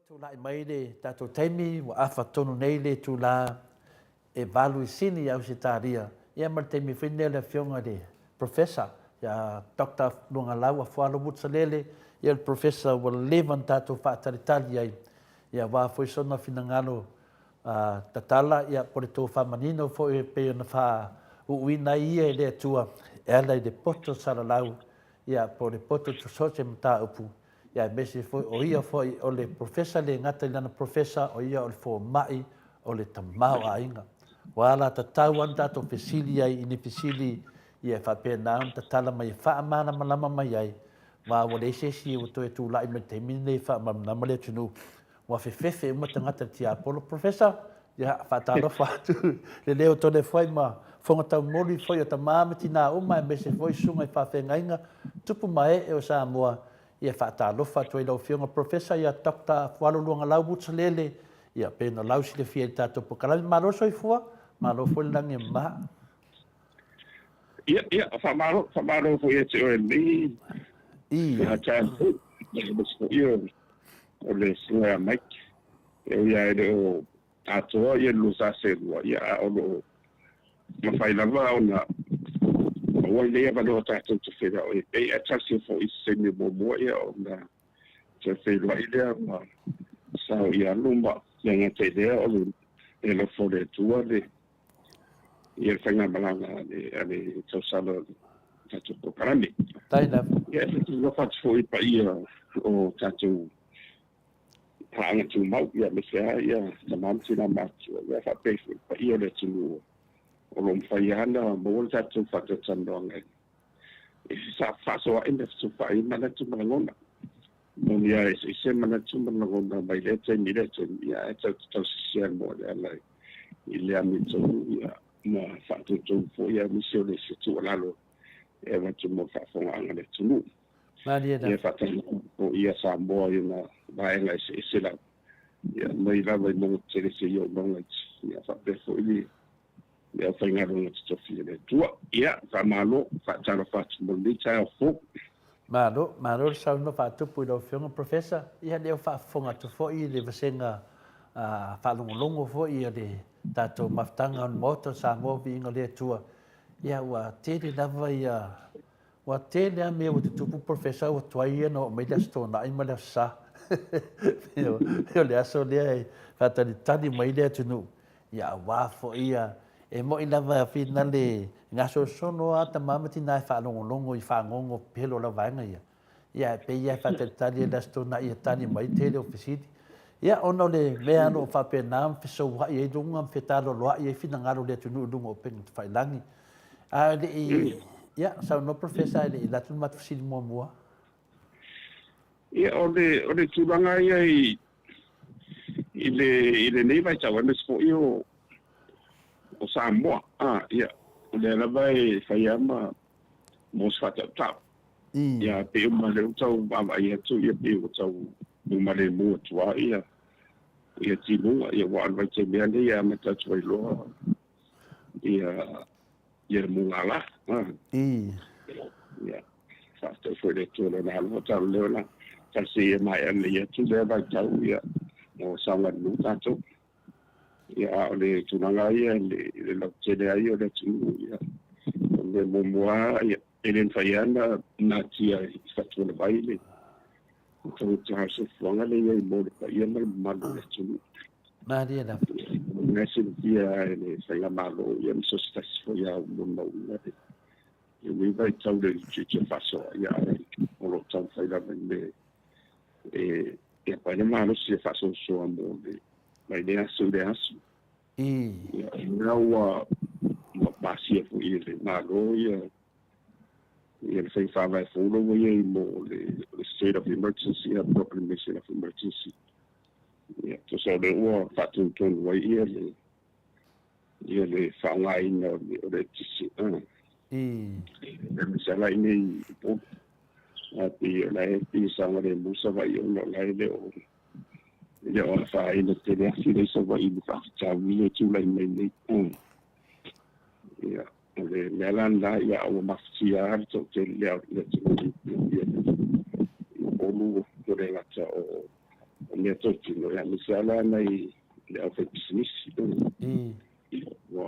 Tulai mai le tatou taimi ua afa tonu nei le itula e 8 i Sini i Ausetalia, ia ma le taimi foi lenei o le Afioga i le Professor ia Doctor Luagalau Afualo Mutsalele, ia le Professor ua leva ona tatou faatalitali ai, ia aua foi sona finagalo tatala, ia po o le tofa manino foi e pei ona faauuina ai ia e le Atua e ala i le poto salalau, ia po o le poto so o se mataupu, ia aemaise foi o ia foi o le Professor, le gata i lana Professor, o ia o le fomai, o le tamaoaiga. Ua alatatau lava ona tatou fesili ai i ni fesili ia e faapena ona tatala mai e faamalamalama mai ai, ma ua leai se isi ua toe tulai mai i le taimi lenei e faamalamalama le atunuu. Ua fefefe uma tagata i le tiapolo. Professor, ia, faatalofa atu i le leo Toleafoai ma fofoga taumoli foi o tama ma tina uma aemaise foi susuga i faafeagaiga tupu ma ee o Samoa. Ia faatalofa atu ai i lau Afioga Professor ia Doctor Afualo Luagalau Mutsalele, ia pei ona lausilafia i le tatou polokalame. Malo le soifua, malo foi le lagi e mama. Ia, ia, faamalo, faamalo foi ia te oe lenei. Ia taeao fou, aemaise foi o le susuga ia Mike. E ui lava e le o atoa ia le 2 sa selua, ia a o lo o mafai lava ona maua lenei avanoa tatou te feiloai ai. Ae talosia foi i se taimi muamua ia ona toe feiloai lea ma sao i alo ma le gata i lea o le alofa o le Atua le ia le faigamalaga a le tausala o le tatou polokalame. Tai lava. Ia, e faatalofa atu foi i paia o tatou paaga tumau, ia aemaise lava ia tama ma tina matutua, ia faapea foi le paia o le atunuu o lo o mafai lava ona maua le tatou faatalatalanoaga e fefaasoaai ma fetufaai manatu ma lagona. Moni lava e eseese manatu ma lagona mai lea taimi i lea taimi, ia ae tatou te tausisi lava mo le ala i le amiotonu ia ma faatoutou foi aemaise o le se tuualalo e avatu mo le faafofogaaga a le atunuu. Malie Ia faatalofa foi ia Samoa i ona vaega eseese lava, ia mai lava i mauga tetele seia oo i mauga iti, ia faapea foi le aufaigaluega totofi a le Atua. Ia, faamalo, faatalofa atu mo lenei taeao fou. Malo, malo le saunoa faatupu i lau Afioga Professor. Ia lea ua faafofoga atu foi i le vasega faalogologo foi a le tatou mafutaga o le Maota o Samoa Viiga o le Atua. Ia ua tele lava ia Ua tele lava mea ua tutupu Professor ua tuai ia ona oo mai le Aso Toonai ma le Aso Sa. O le aso lea e faatalitali mai ai le atunuu, ia aua foi ia, e moni lava finale gasolosolo lava tama ma tina e faalogologo i fagogo pelo o lau vaega ia. Ia ae pei lava e faatalitali i le Aso Toonai e tali mai le tele o fesili. Ia ona o le mea o lo o faapena ona fesouai ai luga ma fetaloaloai ai finagalo o le atunuu i luga o upega tafailagi. A le i, ia, saunoa Professor ae le i alu atu le matou fesili muamua. Ia, o le, o le tulaga ia i, i, le, i lenei vaitau, aemaise foi o, o Samoa, a, ia, o lea lava e fai lava ma mo se faatautau. Ia, pei uma lea ua tau vaavaai atu, ia, pei ua tau uma lemu atu lava ia, ia timuga, ia, ua o le vaitaimi lava lenei e amata atu ai loa ia ia le mugala. Ia, faafetai foi i le Atua i Lona alofa talu lea ona talosia ia maea lelei atu lea vaitau ia o saogalemu tatou. Ia, a o le tulaga ia i le lautele ai o le atunuu, ia, o le mea muamua lava, ia, e le mafai lava ona natia i fatualavai le taugata o le soifuaga lea e i ai mo le paia ma le mamalu o le atunuu. Malie lava. O lena e silafia e le faigamalo ia ma so o se tasi foi lava ua molimauina lenei vaitau i le tiute faasoa, ia ae o lo o taumafai lava i mea e apa ai le malosi e faasoasoa mo le mai lea aso i lea aso. Ia, o lea ua pasia foi e le Malo ia ia le faiga faavae fou lea ua i ai mo le state of emergency, proclamation of emergency. Ia, tusa o lea ua faatonutonu ai ia le ia le faaaogaina o le eletise. Aemaise lava i inei i Upolu. Ae pei o la e pei e saogalemu Savaii ona o la e le o afaina tele afi lea i Savaii i le faafitauli lea e tulai mai nei. Ia, o le mea la lena, ia ua mafatia lava le toatele le atunuu i Upolu, ua le gata o O mea tautino, ia, aemaise lava la nai le aufaipisinisi, ua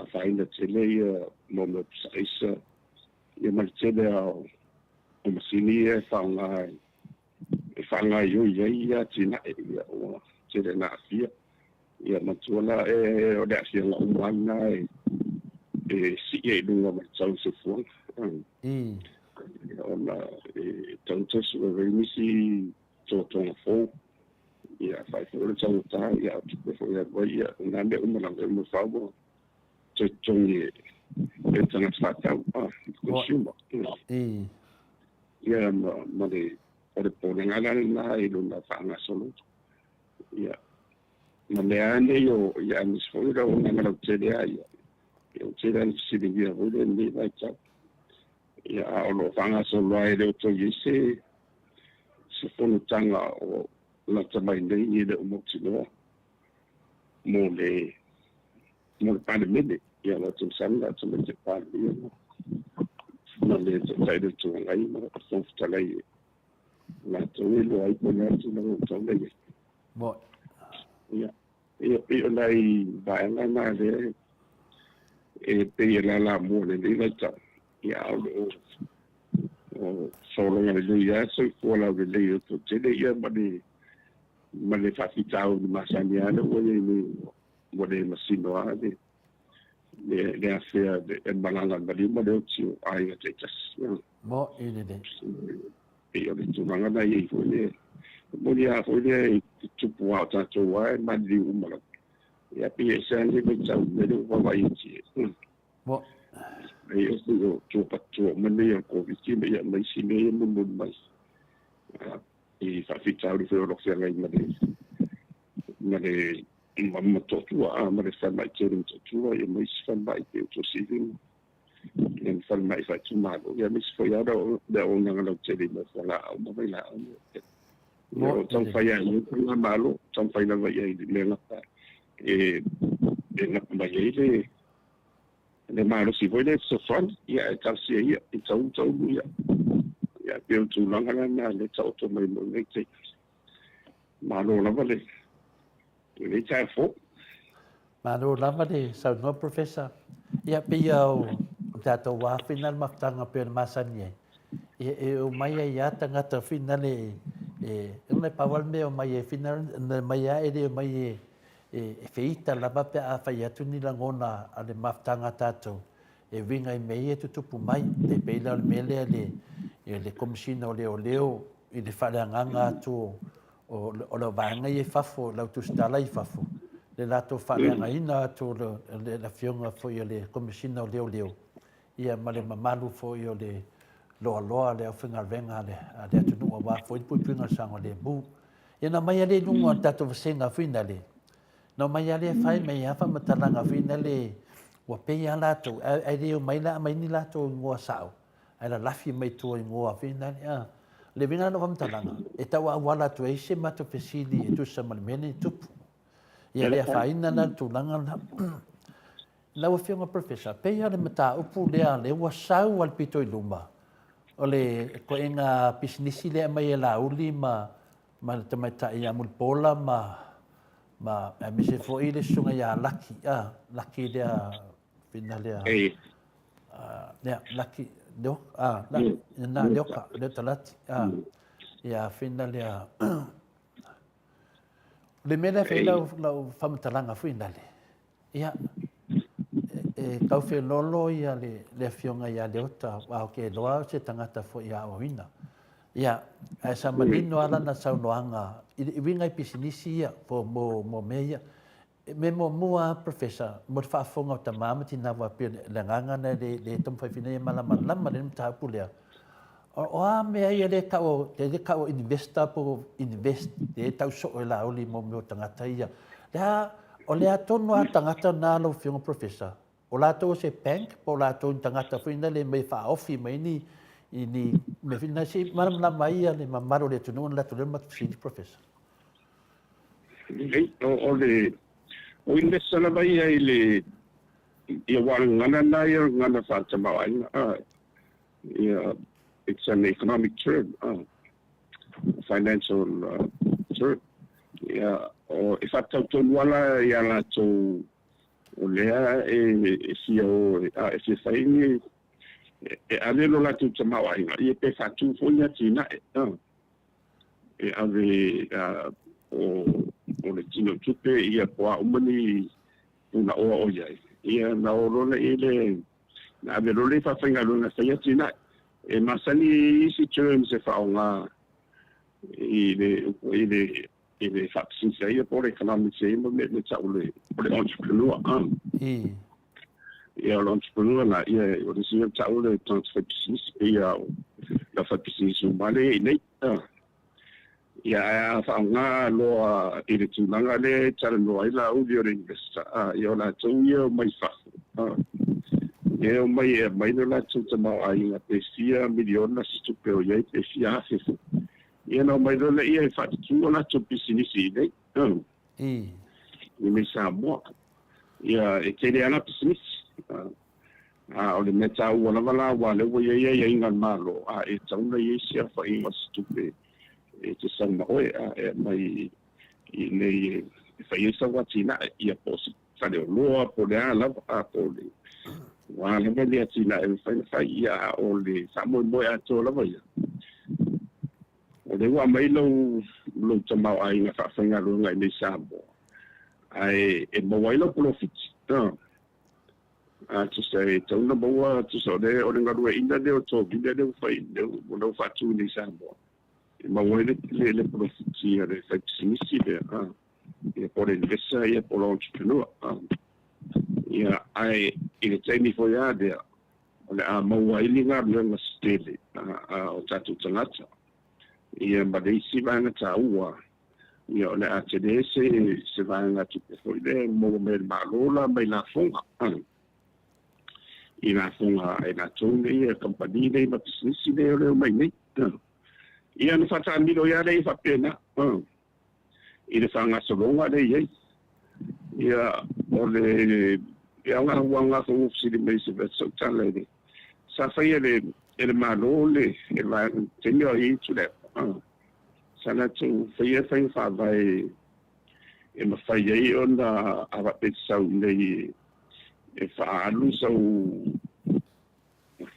afaina tele ia mo mea o pusaaisa, ia ma le tele lava o masini ia e faaaoga e faagaoioi ai ia atinae, ia ua tele ina aafia. Ia manatua la o le aafiaga uma lava lena e sii ai i luga ma le tau o le soifuaga. Ona e tatau ona toe sue ai nisi totoga fou, ia afai foi o le taugata, ia a o tupe foi e alu ai, ia o na mea uma lava e uma fau ua toe totogi e le tagata faatau, consumer. Ia ma le o le popolega la lena i lona faagasologa. Ia ma mea lava nei o ia aemaise foi o le auaunaga lautele lava ia, ia ua tele lava ina fesiligia foi lenei vaitau. Ia a o lo o faagasolo lava e le o toe i ai se fonotaga o lata mai nei e le o mautinoa mo le Palemene. Ia o le tausaga lata mai te Palemia ma le Taitai o le Itu Agai ma le Fofoga Fetalai e latou e iloa ai po o le a le tulaga ua tatau ona i ai. Ia, e pei o nai vaega na lea e pei e lalamua i lenei vaitau, ia a o lo o sologa lelei lava soifua laulelei o le toatele ia ma le faafitauli masani lava lea ua i ai nei, ua le masino lava le afea e malaga i le maliu ma le oti o aiga taitasi. Mo'i lelei. Pei o le tulaga na i ai foi le moni lava foi lea i tupu lava o tatou lava e maliliu uma lava. Ia pei e ese lava lenei vaitau i le mea lea ua vaavaai atu i ai. Ai o foi o tua uma nei o le Koviti ma ia ma isi mea ia mulimuli mai. I faafitauli foi o lo o feagai ma le Motootua, ma le falemai tele o Motootua, ia ma isi falemai pei o Tuasivi ma le falemai faaitumalo, ia aemaise foi lava le auaunaga lautele i mea o fualaau ma vailaau. Ia o lo o taumafai lava i ai le faigamalo, taumafai lava i ai i le mea gata e gata mai ai le malosi foi lea e fesoasoani, ia ae talosia ia i taulu taulu ia. Ia pei o le tulaga lena lea e taoto mai mo lenei taimi. Malo lava le lenei taeao fou. Malo lava le saunoa Professor. Ia pei lava o le tatou wā whina le mafutaga pei ona masani ai. Ia e omai ai lava tagata whina le e ona e pau lava le mea e omai ai whina na omai lava e le omai e e feita lava pe a fai atu ni lagona a le mafutaga a tatou e uiga i mea ia e tutupu mai. E pei la o le mea lea i le Komesina o Leoleo i le faaleagaga atu o le vaega ia i fafo, le au tusitala i fafo, le latou faaleagaina atu o le afioga foi a le Komesina o Leoleo, ia ma le mamalu foi o le loaloa o le aufaigaluega a le atunuu aua foi le puipuiga o le saogalemu. Ia na omai lava lea i luga o le tatou vasega foi lea, na omai lava lea fai mai lava faamatalaga foi lea, ua pei lava latou, ae le omai la aumai ni latou igoa sao, ae lalafi mai tua igoa foi lea. O le uiga la o lau faamatalaga, e tau auala atu ai se matou fesili e tusa ma le mea lenei e tupu. Ia le afaina la le tulaga lena. Lau Afioga Professor, pei lava o le mataupu lea lea ua sau lava le pito i luma, o le ituaiga pisinisi lea e aumai e Laauli ma le tamaitai ia Mulipola ma aemaise foi le susuga ia Laki, Laki lea, fina lea, lea, Laki, Leo, na, Leoka, Leota Lati, ia, fina lea, o le mea lea e fai ai lau faamatalaga foi lale, Ia, e tau felolo ia le afioga ia Leota, aua ou te iloa o se tagata foi aoaoina. Ia, ae sa manino lava lana saunoaga i le uiga i pisinisi ia, po mo mea ia. E mea muamua lava Professor, mo le faafofoga o tama ma tina aua pei o le agaga lena e le taumafai foi ina ia malamalama lelei le mataupu lea. O a mea ia lea e tau, lea e tau o investor po o invest, lea e tau soo e Laauli mo mea o tagata ia. Le a, o le a tonu lava tagata na lau Afioga Professor? O latou o se bank po o latou ni tagata foi na le mai e faaofi mai ni, i ni mea foi na, se i malamalama ai le mamalu o le atunuu ona alu atu lea o le matou fesili Professor. Lelei, o le, o investor lava ia i le, ia aua o le gagana lena ia o le gagana faatamaoaiga. Ia, it's an economic term. financial term. Ia, o e faatatau tonu ala ia latou o lea e fia o e fia fai ni e ave lo latou tamaoaiga ia pe faatū foi ni atinae e ave o le tino tupe ia po a uma ni punaoa o iai ia na o loa i le na ave loa le faafaigaluega fai atinae e masani isi terms e faaaoga i le faapisinisi ai po o le economics ai ma mea tau le o le entrepreneur ia o le entrepreneur la ia o le isi tau le tagata faipisinisi ia o le faipisinisi uma lea i nei ia ae a faaaoga loa i le tulaga lea e talanoa ai lauli o le investor ia o latou ia o mai fafo e o mai e mai le latou tamaoaiga pe fia miliona se tupe o iai pe fia afe foi ia na omai loa lea e faatutū o latou pisinisi i nei i nei Samoa ia e tele ana pisinisi o le mea taua lava la ua lea ua iai aiaiga a le Malo a e tatau ona iai se aofaiga o se tupe e te sau ma oe e aumai i nei e fai ai sau atinae ia po o se faleoloa po o le a lava po o le ua lava le atinae e mafai ona fai ia a o le faamoemoe atoa lava ia o lea ua aumai lou tamaoaiga faafaigaluega i nei Samoa ae e maua ai lau polofiti tusa e tatau ona maua tusa o le galueaiina lea o tovina lea ua fai lea ua faatu i nei Samoa e maua ai le polofiti a le faipisinisi lea ia po o le investor ia po o le entrepreneur ia ae i le taimi foi lava lea o le a maua ai ni galuega se tele o tatou tagata ia ma le isi vaega taua ia o le a tele se vaega tupe foi lea e maua mai e le Malo la mai lafoga i lafoga a i latou nei e kamupani nei ma pisinisi nei o lea omai nei ia na faataamilo ia lea i faapena i le faagasologa lea i ai ia o le aoga foi ua fesili mai se sautala i le sa fai e le Malo le taimi o ai Tuilaepa sa latou faia faiga faavae e mafai ai ona avapesau nei e faaalu sau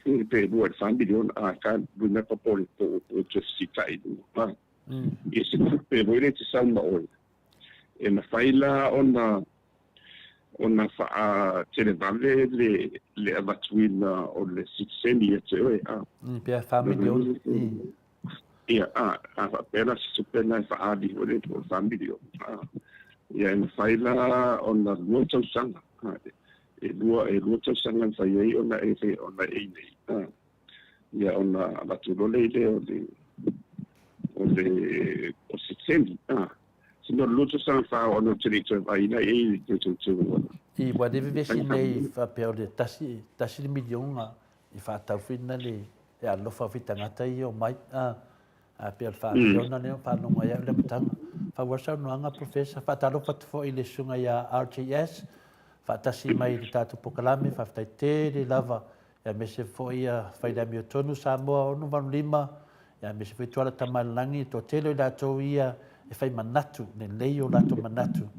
pe 2 miliona a ka luna pa po le po o fesita'i luga ia se tupe foi le te sau ma oe e mafai la ona faatelevave le avatuina o le sitiseni ia te oe pe a 4 miliona ia a faapea la se tupe na e faaali foi le po o le 4 miliona ia e mafai la ona 2 tausaga e lua tausaga e fai ai ona e nei ia ona avatu loa lea o le sitiseni sino le 2 tausaga fa ona o te le toe vaai ai le teuteuga i ua le vevesi nei faapea o le tasi le miliona i faataufina le alofa o fitagata ia o mai a pea o le 4 miliona lea o faalogo ai au le amataga faaauau saunoaga Professor faatalofa atu foi i le susuga ia RGS faatasi mai i le tatou polokalame faafetai tele lava ia aemaise foi ia fai le amiotonu Samoa 685 ia aemaise foi Tuala Tamailalagi toatele o i latou ia e fai manatu lelei o latou manatu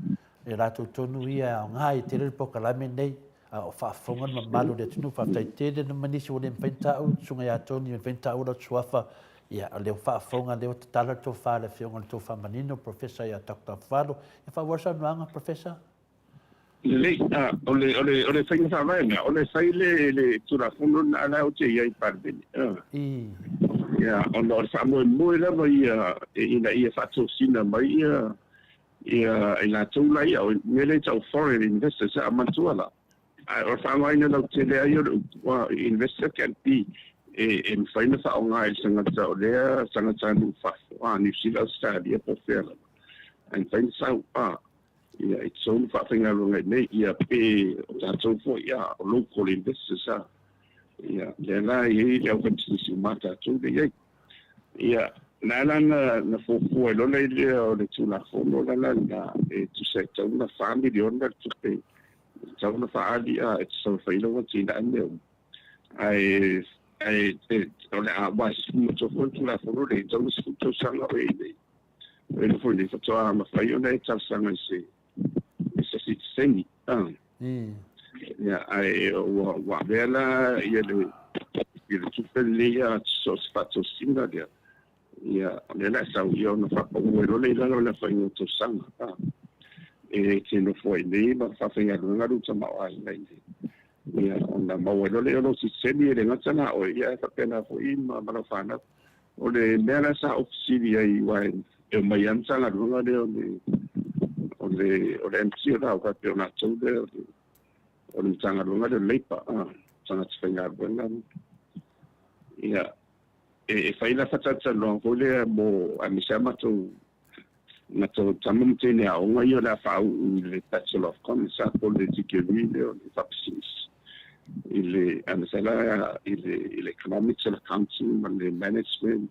e latou tonu ia e aoga i tele le polokalame nei a o faafofoga le mamalu o le atunuu faafetai tele na manisi ua le mafai ona taua susuga ia Tony ua le mafai ona taua lau suafa ia o lea ua faafofoga lea ua tatala le tofa i le afioga i le tofa manino Professor ia Dr. Falo ia faaauau le saunoaga Professor. Lelei, o le faiga faavae lena, o le fai le Tulafono lena la o te i ai i Palemene. Ia, ona o le faamoemoe lava ia ina ia faatosina mai ia i latou la ia, o mea lea e tau foreign investors, a manatua la. Ae o le faaaogaina lautele ai o le upu, investor can be e mafai ona faaaoga i le tagata o lea tagata nuu fafo, New Zealand, Australia, po o fea lava. Ae mafai ona sau, ia e tatau ona faafaigaluega i nei, ia pe o tatou foi, o local investors, ia lea la e i ai le aufaipisinisi uma a tatou lea i ai. Ia, na ala na fuafua ai loa lea o le Tulafono la lena e tusa e tatau ona 4 miliona le tupe e tatau ona faaali e tatau ona fai lau atinae mea uma. Ae Ae o le a aua e matua foi le Tulafono lenei, e tatau ona 10 tausaga o i ai nei. O le foi nei faatoa mafai ona e talosaga i se i se sitiseni. Ia, ae ua avea la ia le ia le tupe lenei ia so o se faatosina lea. Ia, o lea o le a sau ia ona faapau ai loa lea i lalo o le aofaiga o tausaga. E te nofo ai nei ma faafaigaluega lou tamaoaiga i le Ia, ona maua ai loa lea o lou sitiseni, e le gata la oe, ia ae faapena foi ma lau fanau. O le mea la sa ou fesili ai, aua e omai lava le Matagaluega lea o le o le o le MT o le au faapea o latou lea o le o le Matagaluega lea o le Leipa, tagata faigaluega. Ia, e fai la faatalatalanoaga foi lea mo aemaise lava matou matou tama ma teine aoga ia o le a faauu i le Bachelor of Commerce a po o le degree lea o le faapisinisi i le aemaise la i le i le economics and accounting ma le management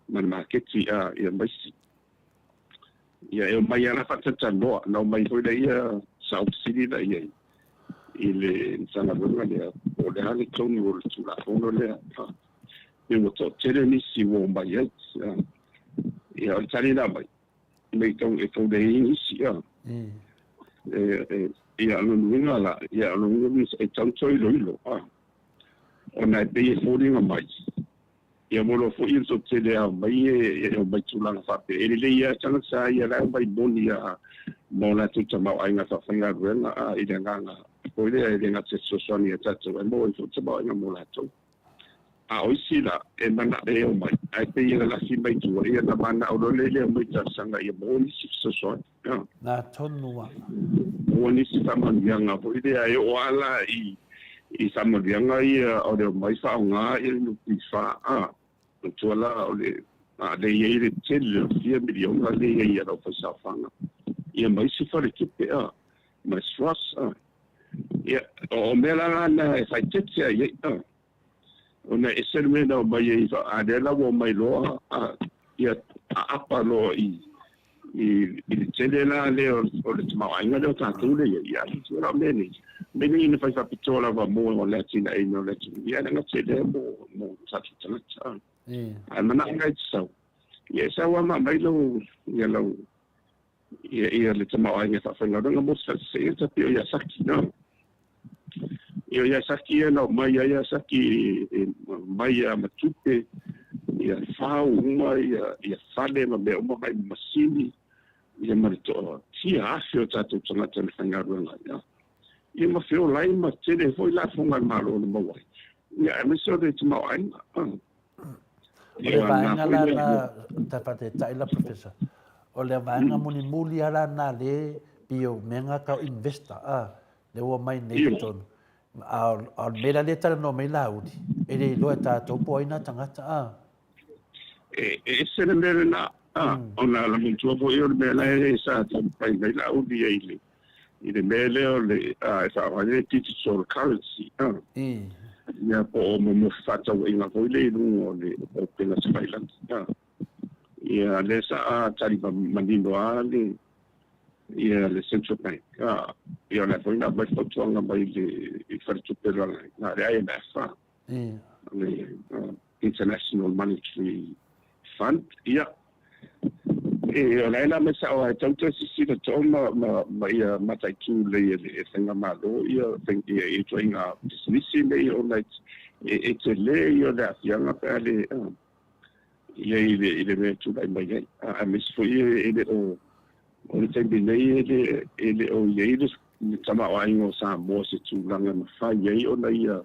ma le maketi a ia ma isi. Ia e omai lava la faatalatalanoa na omai foi lea sa ou fesili la i ai i le Matagaluega lea po o le a le tonu o le Tulafono lea pe ua toatele nisi ua omai ai. Ia o le tali la mai, mei tau e tau leai nisi ia. Ia o lona uiga la, ia o lona uiga e tau toe iloilo ona e pei e foliga mai ia ua iloa foi le toatele a omai e omai tulaga faapea. E lelei lava tagata ia la e omai moni a ma o latou tamaoaiga faafaigaluega a i le agaga foi lea e le gata e fesoasoani ia tatou ae maua ai foi tamaoaiga mo latou. A o isi la, e manao e omai, ae pei e lalafi mai tua, ia na manao loa lea e omai talosaga ia maua nisi fesoasoani. Na tonu a. Maua nisi faamanuiaga foi lea, e oo lava la i faamanuiaga ia o le omai faaaoga le NPF, matua la o le a lea e i ai le tele o le fia miliona lea e i ai i lau faisaofaga, ia ma isi faletupe ma le SROS. Ia, o mea la na e faaeteete ai ai, ona e ese le mea na omai ai, a lea la ua omai loa, ia aapa loa i le tele la lea o le tamaoaiga lea o tatou lea i ai, ia, o mea nei, mea nei na fai faapitoa lava mo le atinaeina o le atunuu, ia, leaga tele mo tatou tagata. Ae manao la e te sau, ia e sau lava ma aumai lau, ia lau, ia ia le tamaoaiga e faafaigaluega mo se faataitaiga ta pei o Yasaki no. Ia o Yasaki ia na omai ai Yasaki e mai a ma tupe ia fau uma ia ia fale ma mea uma mai masini ia ma le toa tia afe o tatou tagata na faigaluega ai. Ia ma feola ai ma tele foi lafoga a le Malo na maua ai. Ia aemaise o le tamaoaiga. O le vaega la na ta faataitai la Professor, o le vaega mulimuli lava la na le pei o mea tau investor a, lea ua omai nei i totonu. A o le mea la lea e talanoa mai Laauli, e le iloa e tatou po o ai na tagata a. E ese le mea lena, ona la manatua foi o le mea la e sa taumafai mai Laauli ai i i le mea lea o le e faaaoga le digital currency ia po o mo fefaatauaiga foi lea i luga o le upega tafailagi. Ia lea sa tali manino lava le ia le Central Bank ia o le a foi na aumai fautuaga mai le Faletupe o le Lalolagi, le IMF, le International Monetary Fund, ia e o la e la mai sao lava e tau toe silasila totoa ma ia mataitu lelei e le faigamalo ia ia ituaiga pisinisi nei ona e tele ia o le aafiaga pe a le i ai i le mea e tulai mai ai, aemaise foi e le o o le taimi nei e le o i ai le tamaoaiga o Samoa i se tulaga e mafai ai ona ia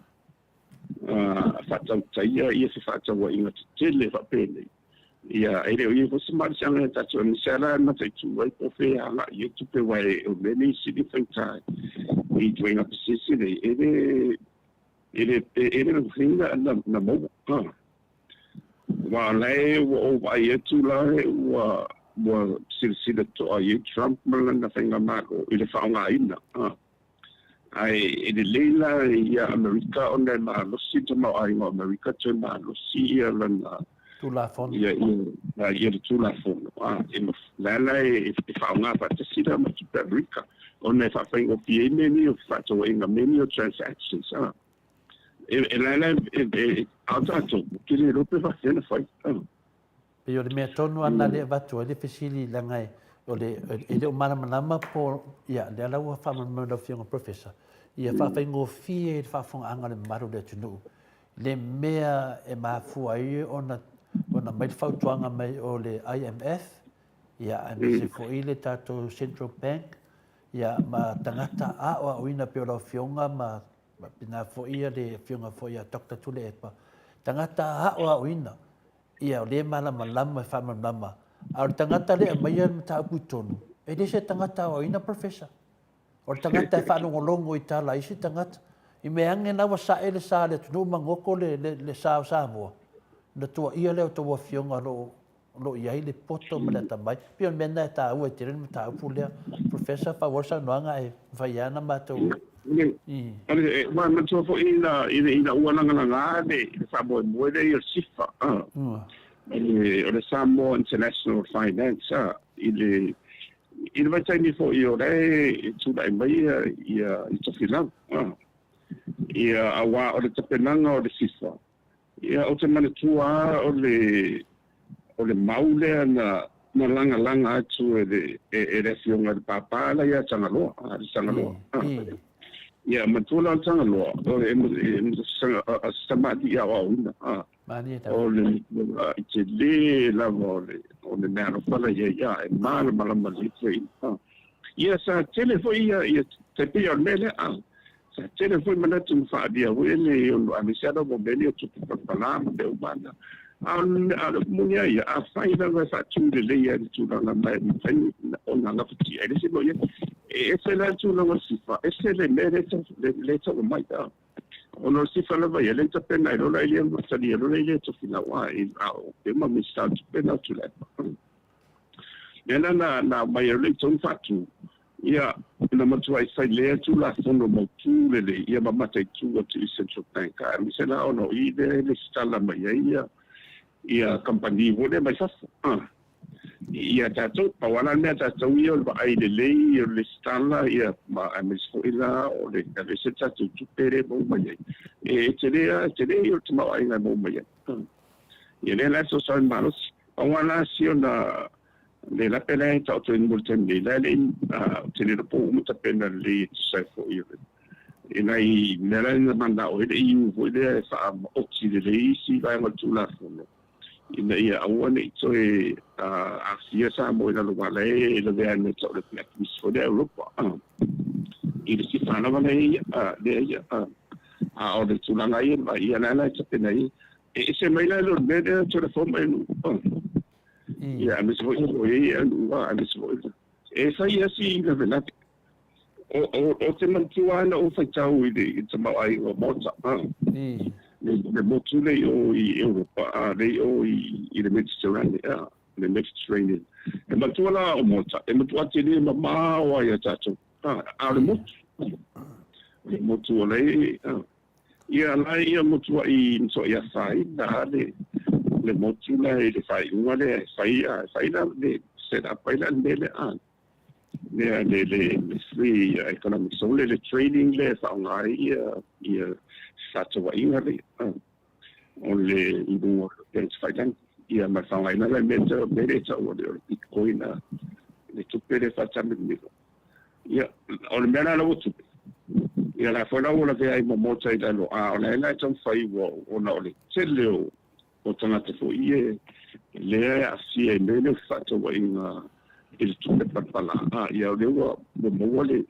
faatautaia ia fefaatauaiga tetele faapenei. Ia, e le o i ai foi se malosiaga ia tatou aemaise lava la e mataitu ai po o fea e agai i ai tupe aua o mea nei e sili faigata i ituaiga pisinisi nei e le e le e le mafai ona maua. Aua o la e ua ou vaai atu la ua ua silasila totoa i ai Trump ma lana faigamalo i le faaaogaina. Ae e lelei la ia Amerika ona e malosi le tamaoaiga o Amerika toe malosi ia lana Tulafono. Ia ia ia le Tulafono a e la la e faaaoga faatasi la ma tupe Amerika ona e faafaigofie ai mea nei o fefaatauaiga, mea nei o transactions a. E lae e a o tatou, ou te le iloa pe faapefea ona fai. Pei o le mea tonu lava lena lea e avatu ai le fesili leaga e o le e le o malamalama po ia lea la ua faamalamalama e lau Afioga Professor ia faafaigofie i le faafofogaaga a le mamalu o le atunuu le mea e mafua ai ona ona aumai le fautuaga mai o le IMF ia aemaise foi le tatou Central Bank ia ma tagata aoaoina pei o lau Afioga ma faapena foi le Afioga foi ia Doctor Tuilaepa, tagata aoaoina Ia, o lea e malamalama, e faamalamalama. A o le tagata lea e aumaia le mataupu i totonu, e le se tagata aoaoina Professor. O le tagata e faalogologo i tala a isi tagata. I mea ane la ua sae le sa o le atunuu ma goto le, le, le sa o Samoa, ona tuuaia lea o outou afioga o lo o, o lo o i ai le poto ma le atamai. E pei o le mea lena e taua ai tele le mataupu lea. Professor, faaauau le saunoaga ae mafai lava ona matou Ua manatua foi ina ua lagalaga le faamoemoe lea i le SIFA, o le Samoa International Finance, i le vaitaimi foi o la e tulai mai i Tofilau. Ia, aua o le tapenaga o le SIFA, Ia, ou te manatua lava o le, o le mau lea na, na lagalaga atu e le, e le Afioga i le Papa la ia Tagaloa, a le Tagaloa. Ia, manatua la o le Tagaloa, o le, e, se tamalii aoaoina, a, o le, i tele lava o le, o le meaalofa la i ai, a, e malamalama lelei foi, a. Ia, sa tele foi ia, ia, tai pei o le mea lea, a. Sa tele foi manatu na faaalia foi le ono aemaise lava o mea nei o tupe palapala ma mea uma na. A o le upu moni lava ia, afai lava e faatu lelei ai le tulaga ma e mafai ona gafatia ai le isi mea o i ai. E ese la le tulaga o le SIFA, ese le mea lea e tau aumai. Ona o le SIFA lava ia, lea na tapena ai loa la i lea talia loa la i lea Tofilau a o ma Minisita o Tupe na o Tuilaepa. Lea la na aumai ai loa i totonu faatu. Ia, na matuai fai lea Tulafono mautu lelei ia ma mataitu atu i Central Bank, aemaise la ona o i lea e lesitala mai ai ia ia kamupani foi lea mai fafo. Ia tatou, pau lava la le mea a tatou ia o le vaai lelei o le lesitala ia ma aemaise foi la o le aveese le tatou tupe lea e maua mai ai. E tele lava, e tele ia o le tamaoaiga e maua mai ai. Ia lea la e fesoasoani malosi. Pau lava la si ona Le lape la e taoto ai mo le taimi nei, la e le i, ou te le iloa po ua uma tapena lelei e tusa ai foi o le, i nai mea la na manao ai le EU foi lea e faamaoti lelei isi vaega o le Tulafono ina ia aua ne i toe aafia Samoa i lalo aua la e lavea ai mea tau le blacklist foi lea a Europa i le sifa lava lea ia, a o le tulaga ia ia la e tapena ai. E ese mai la i lo le mea lea toe mai nuu. Ia, aemaise foi o i ai nuu, aemaise foi e fai lava si lavelave. Ou te manatua lava na ou faitau i le tamaoaiga o Malta, le motu lea i o i Europa, lea i o i le Mediterranean, le Mediterranean. E manatua la o Malta, e matua tele mamao lava ia tatou, a o le motu, o le motu o la e, Ia la ia matuai matuai afaina lava le le motu la i le faaiuga lea e fai a fai la le set up ai la le mea lea a lea le le le free economic zone le le trading lea e faaaoga ai ia ia fefaatauaiga lea o le i luga o le failagi ia ma le faaaogaina la mea tau mea lea e tau o le bitcoin a le tupe lea faataamilomilo. Ia, o le mea la la ua tupu, ia la foi la ua lavea ai ma Malta i lalo, a o la e la e taumafai ua ona o le tele o o tagata foi ia lea e aafia i mea nei o fefaatauaiga i le tupe palapala, a ia o lea ua ua maua le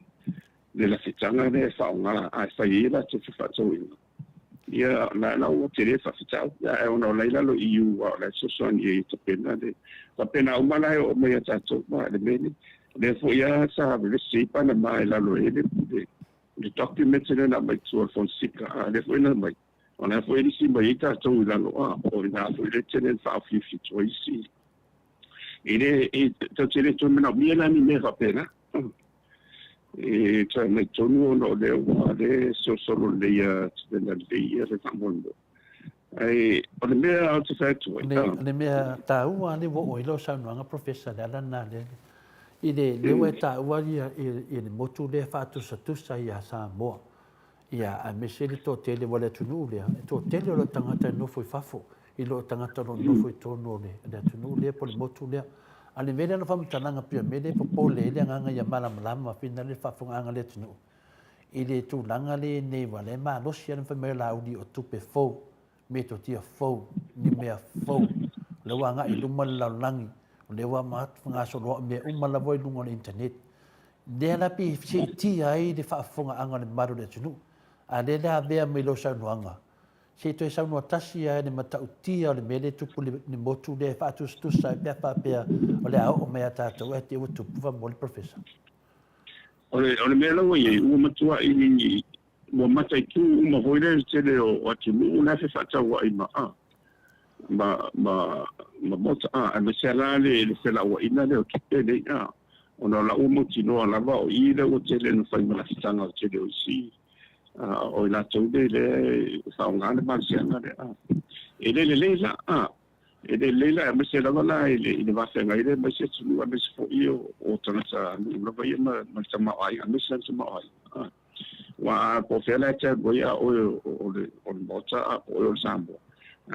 le lafetaga lea e faaaoga a e fai ai latou fefaatauaiga. Ia, la la ua tele faafitauli, ae ona o la e i lalo EU, a o la e fesoasoani i ai e tapena le tapena uma la e oo mai ia tatou ma le mea nei. O lea foi lava sa vevesi ai Panama i lalo e le le document lea na aumai i tua o le Fonseca, a lea foi na aumai, o la foi e lisi mai ai tatou i lalo, a o i ina foi lea tele na faaofiofia atu ai isi. E le, e tatou te le toe manaomia la ni mea faapena. E toe aumai tonu ona o lea ua le solosolo lelei a tapena lelei ia le faamoemoe. Ae o le mea ou te fai atu ai. O le mea taua lea ua oo i lau saunoaga Professor, le ala lena lea i le lea ua e taua ia i le motu lea e faatusatusa ia Samoa. Ia, aemaise le toatele ua le atunuu lea, e toatele o loo tagata e nofo i fafo, i loo tagata o loo nofo i totonu o le atunuu lea po o le motu lea. A o le mea lea na faamatalaga pei o le mea lea e popole ai le agaga ia malamalama finagalo le faafofogaaga a le atunuu i le tulaga lenei aua o lea e malosi lava le fai mai o Laauli o tupe fou, metotia fou, ni mea fou. O lea ua agai i luma le lalolagi, o lea ua gasoloai mea uma lava i luga o le internet. Lea la pei e seetia ai le faafofogaaga a le mamalu o le atunuu. A o lea le avea mai lau saunoaga, se i toe saunoa tasi lava i le matautia o le mea lea e tupu i le motu lea e faatusatusa ai pe a faapea o le a oo mai ia tatou ae te i ua tupu faamolemole Professor. O le mea la ua i ai, ua matuai Ua mataitu uma foi le tele o atunuu la e fefaatauai ma a ma ma ma Malta a aemaise la le le felauaiga lea o tupe nei a ona o la ua mautinoa lava o i lea ua tele ina fai ma lafitaga o tele o isi o i latou nei lea e faaaoga le malosiaga lea a. E le lelei la a e le lelei la aemaise lava la i le i le va feagai lea ma isi atunuu aemaise foi o tagata nuu lava ia ma ma le tamaoaiga aemaise le tamaoaiga a. Aua po o fea la e te alu ai a o oe o le o le Maota a po o oe o le Samoa,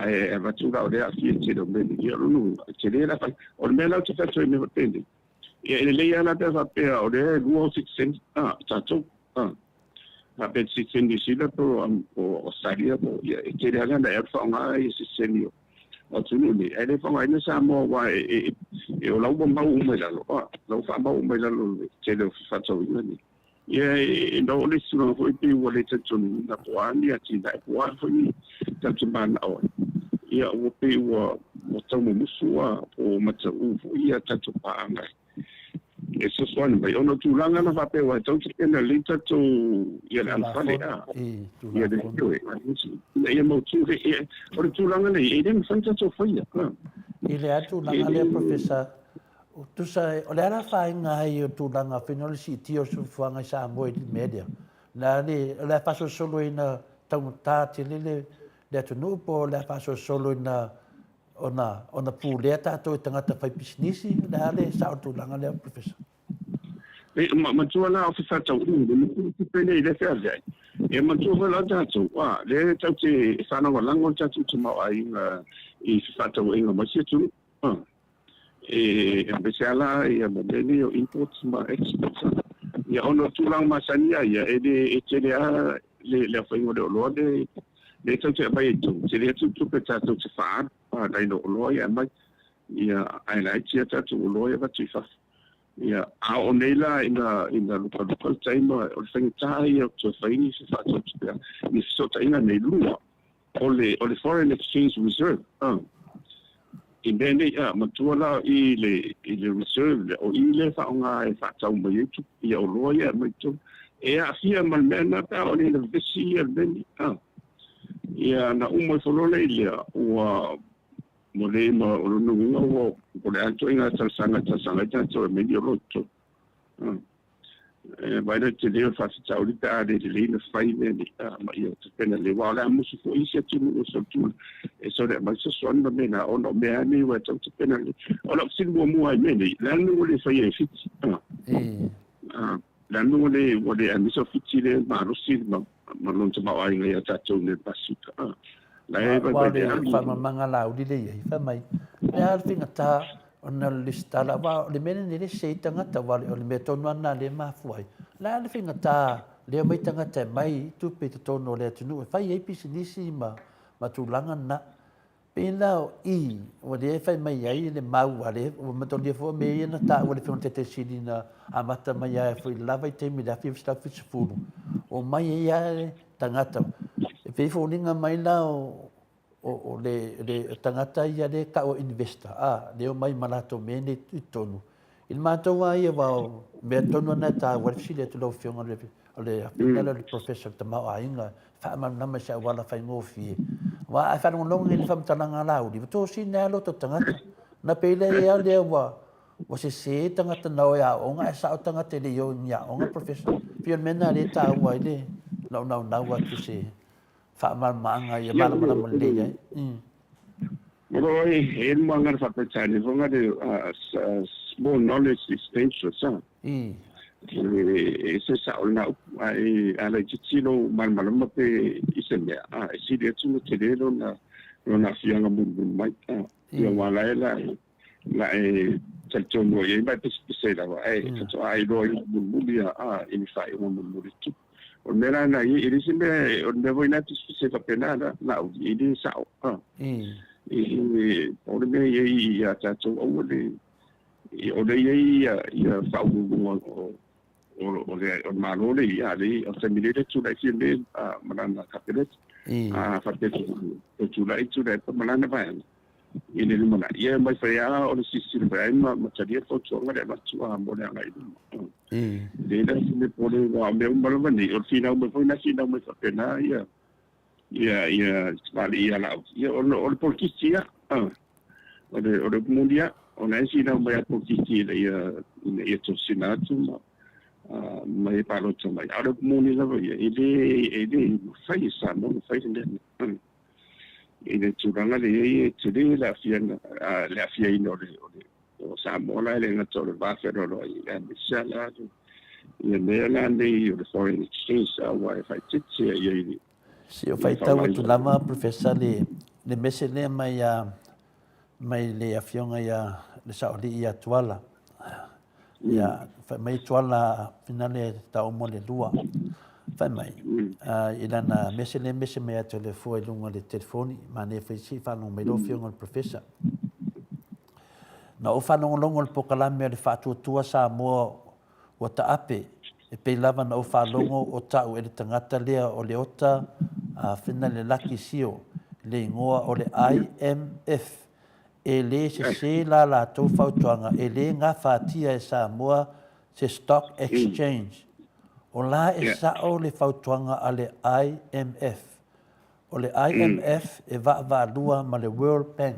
ae avatu la o lea e aafia i le tele o mea nei. Ia o lona uiga, e tele la fai. O le mea la ou te fai atu ai i mea faapenei, ia e lelei lava la pe a faapea o lea e lua o citizen a tatou, a faapea e citizen New Zealand po o Australia po o, ia e tele lava na e alu faaaoga ia citizen o atunuu nei, ae le faaaogaina Samoa aua e e o la ua mau uma i lalo, a la ua faamau uma i lalo le tele o fefaatauaiga nei. Ia e na o le isi tulaga foi pei ua le talitonuina po o a ni atinae po o a foi ni tatou te mananao ai. Ia ua pei ua ua tau mumusu a po ua mataū foi ia tatou paaga e fesoasoani mai ona o tulaga na faapea aua e tatau ona tapena lelei tatou ia le anofale a ia le ioe ina ia mautu le o le tulaga nei e le mafai ona tatou faia. I le a tulaga lea Professor Tusa, o le a le afaina ai o tulaga fina o le siitia o le soifuaga i Samoa i le mea lea? Le a le, o le a faasolosolo ina taugata tele le, le atunuu po o le a faasolosolo ina ona, ona pulea tatou e tagata faipisinisi? O le a le sao o le tulaga lea, Professor? E, ma, matua la o fefaatauaiga, le matua tupe nei lea feaveai. E matua foi la tatou, a, lea tatou te faalagolago le tatou tamaoaiga i fefaatauaiga ma isi atunuu. A. E aemaise lava la ia ma mea nei o imports ma exports. Ia ona o tulaga masani lava ia, e le e tele lava le le aofaiga o le oloa le le tatou te aumai i totonu, tele atu le tupe tatou te faaalu nai lo oloa ia e aumai. Ia ae laiti lava tatou oloa ia e avatu i fafo. Ia a oo nei la ina ina lukaluka le taimi, o le faigata ia o toe fai ni fefaatautupe ni fesootaiga nei lua. O le, o le foreign exchange reserve, a, i mea nei, a, matua la i le, i le reserve lea, o i lea e faaaoga e faatau mai ai tupe, ia oloa ia e aumai i totonu. E aafia ma le mea lena pe a oo nei ina vevesi ia le mea nei, a. Ia, na uma ifo loa lea i lea, ua, ua le ma, o lona uiga ua, o le a le ituaiga talosaga e talosaga ai tatou e aumai ni oloa i totonu. A. E vaai la i le tele o le faafitauli pe a le lelei ona fai mea nei, a, ma ia tapena lelei. Aua o le a musu foi isi atunuu e solitula, e sole aumai fesoasoani ma mea na, ona o mea lava nei ua e tatau ona tapena lelei. O lau fesili muamua lava i mea nei, o le a le mea ua le faia e Fiti? A, a, o le a le mea ua le, ua le aemaise o Fiti lea e malosi ma, ma lona tamaoaiga ia tatou nei i le Pasefika? A, la e vaivai lea. Aua o le faamalamalamaga a Laauli lea e i ai, fai mai, o le a le faigata ona o le lesitala, aua o le mea lenei e le sese ai tagata, aua o le mea tonu lava lena o lea e mafua ai. O le a le faigata lea omai tagata e aumai tupe i totonu o le atunuu e fai ai pisinisi ma, ma tulaga na. Pei la o i, ua lea e fai mai ai le mau a le, ua manatua foi mea ia na taua e le Afioga i le Taitaisili na amata mai ai foi i le la vaitaimi i le 1970, omai ai lava tagata. E pei e foliga mai la o, o le, le tagata ia lea e tau o investor, a, lea e omai ma latou mea nei i totonu. I le matou lava ia, aua o mea tonu lava na e taua ai le fesili atu i lau Afioga o le afioga lea o le Professor o le Tamaoaiga, e faamalamalama i se auala faigofie. Aua a e faalogologo i le faamatalaga a Laauli, ua tosina ai lava loto tagata. Ona pei lea lea ua ua sese tagata na o e aoga ae sao tagata e le i o i ni aoga, Professor. Pei o le mea lena lea e taua ai le lou naunau atu i se faamalamalamaga ia malamalama lelei ai. Malo e e le moaga le faapetani fonga le small knowledge is dangerous. E se sa'o lena upu, ae a laitiiti lou malamalama pe i se mea, a, e sili atu ona tele lona lona aafiaga mulimuli mai, a, ia aua la e la la e talitonu ai i ai ma e pesepese ai lava, ae faatoa iloa ai mulimuli a, a, i ni faaiuga mulimuli e tupu. O le mea la lena i ai, e le se mea, o le mea foi lena e pesepese ai faapena la Laauli, e le sa'o, a. E o le mea i ai ia tatou aua le o lea i ai ia faauluuluga o le Malo le ia le o le taimi nei le tulai Fiame ma lana Kapeneta. A faapea e tulai tulai ma lana vaega i le lumanai, ia mai fai lava o le silasila mai ai ma talia le fautuaga le avatu a mo le agai i luma. Le la se mea pole aua o mea uma lava nei, o le finau mai foi na finau mai faapena ia ia ia tamalii ia Laauli, ia o le polokiki ia, o le upu moni lava, o la e finau mai a polokiki ina ia tosina atu ma e palota mai. A o le upu moni lava ia, e le mafai e Samoa ona fai le mea lena. I le tulaga le i ai e tele le aafiaga le aafiaina o le o Samoa la e le gata o le va fealoaloai aemaise la ia mea la nei o le foreign exchange aua e faaeteete ia i Si o faitau atu lava, Professor, le mese lea mai a mai le afioga ia le Saolii ia Tuala. Ia fai mai Tuala finale tau mo le lua. Fai mai i lana mese lea mese mai atu le fua i luga o le telefoni, manaia foi si faalogo mai lau afioga le Professor. Na ou faalogologo i le polokalame o le Faatuatua Samoa ua taape, e pei lava na ou faalogo o ta'u e le tagata lea o Leota a fina le Laki Sio, le igoa o le IMF. E lē sesē la latou fautuaga, e lē gafatia e Samoa se stock exchange. O la e sa'o le fautuaga a le IMF. O le IMF e vaavaalua ma le World Bank.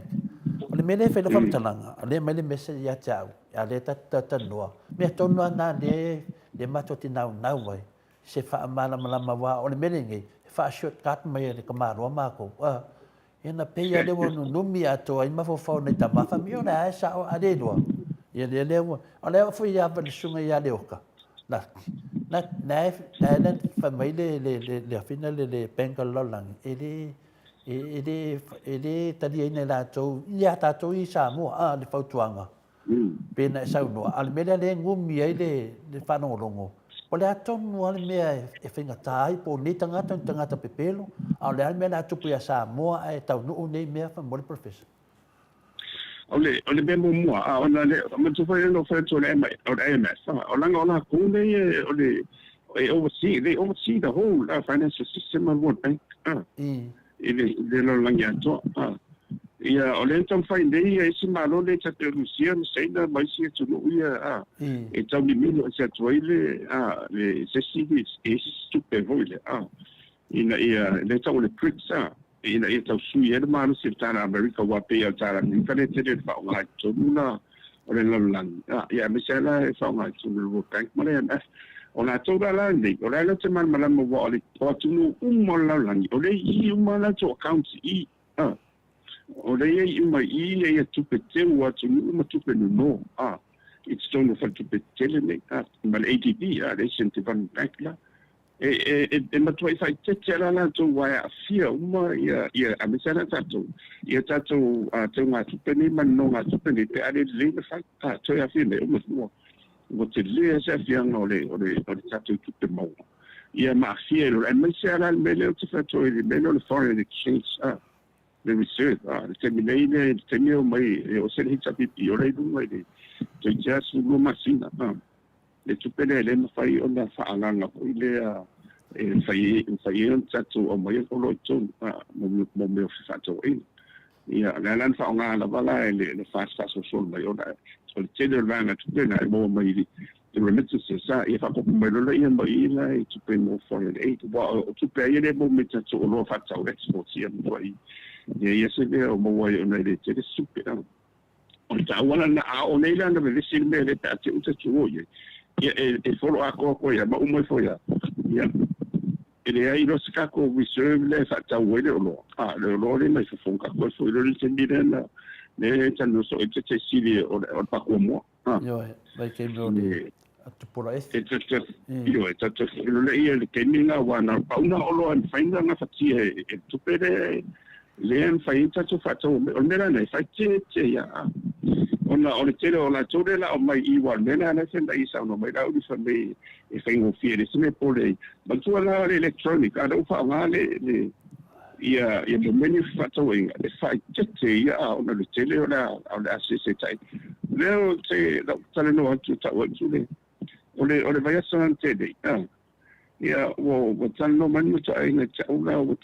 O le mea lea e fai lau faamatalaga, o lea mai le message ia te au, a lea tatou talatalanoa, mea tonu lava na lea lea matou te naunau ai, se faamalamalama aua o le mea lenei, e faa-shortcut mai e le tamaloa matou. Ia na pei lava lea ua nunumi atoa ai mafaufau o nai tama, fai mai, o le a e sao, a le iloa. Ia lea lea ua, o lea foi ia le susuga ia Leota, na na na na na fai mai le afina le bank o le lalolagi, e le taliaina e latou ia tatou i Samoa a le fautuaga pe na e saunoa. A o le mea lea lea e gumi ai le faalogologo, o le a tonu lava le mea e faigata ai, po o nei tagata o ni tagata pepelo, a o le a le mea o le a tupu ia Samoa ae taunuu nei mea faamolemole, Professor? O le mea muamua, a ona le manatua foi lea na fai atu o le IMF, o laga o latou nei o le e oversee, they oversee the whole financial system of World Bank i le lalolagi atoa. Ia o lea taumafai nei ia isi malo le tate o Rusia ma Saina ma isi atunuu ia a e taulimilo ese atu ai le a le se isi e isi tupe foi le a ina ia le tau o le BRICS a ina ia tausui ai le malosi o le tala Amerika ua pei o le tala Amerika le tele le faaaoga i totonu la o le lalolagi a ia aemaise la e faaaoga i totonu o le World Bank ma le IMF. O latou la la nei o la te malamalama ua o le o atunuu uma o le lalolagi o le i uma latou accounts i a o le ia i uma i ia ia tupe teu atunuu ma tupe nono a i totonu o faletupe tele nei a ma le ADB a le Asian Development Bank la e matuai faaeteete la latou ua e aafia uma ia ia aemaise la tatou ia tatou teugatupe nei ma nonogatupe nei pe a le lelei na fai a toe aafia mai uma ua tele se aafiaga o le tatou tupe maua ia ma aafia i lona aemaise a la le mea lea ou te fai i le mea lea o le foreign exchange a le reserve a le taimi nei le taimi o mai e o se le HRPP o le i luga i le toeitiiti 12 masina a le tupe lea e le mafai ona faaagaga foi lea e fai fai ai ona tatou aumai o lo o i totonu mo mea o fefaatauaiga. Ia le ala na faaaoga lava la e le faasolosolo mai ona o le tele o le vaega tupe na e maua mai i le remittances a ia faaopoopo mai loa ia mai i la i tupe mo foreign aid ua o tupe ai le maua mai tatou oloa faatatau exports ia matuai ia ia se mea o maua ai ona e le tele se tupe a. O le taua la na a o nei la na vevesi le mea le pe a te uta tu o ia ia e follow atoa koe ia ma uma ifo ia ia e leai loa se tatou reserve lea e faatau ai le oloa a le oloa le mai fafo tatou ai foi loa le taimi lea na le talanoa soo ai te sili o le pakuamoa. Ioe, vaitaimi o le Tupula ese. E te io e te le ia le taimi na wa na pauna o loa e na gafatia e tupe le lea e mafai ai tatou faatau o le mea lana e faaeteete ia ona o le tele o latou lea la aumai i ua o le mea lena lea fai mai saunoa mai Laauli fai mai e faigofie le isi mea po le manatua la le electronic a lea ua faaaoga le ia ia mo mea nei fefaatauaiga e faaeteete ia a ona le tele o le a sese tai lea o te lau talanoa atu ta'u atu le o le vaiaso na tele ia ua talanoa mai le matuaaiga ta'u la ua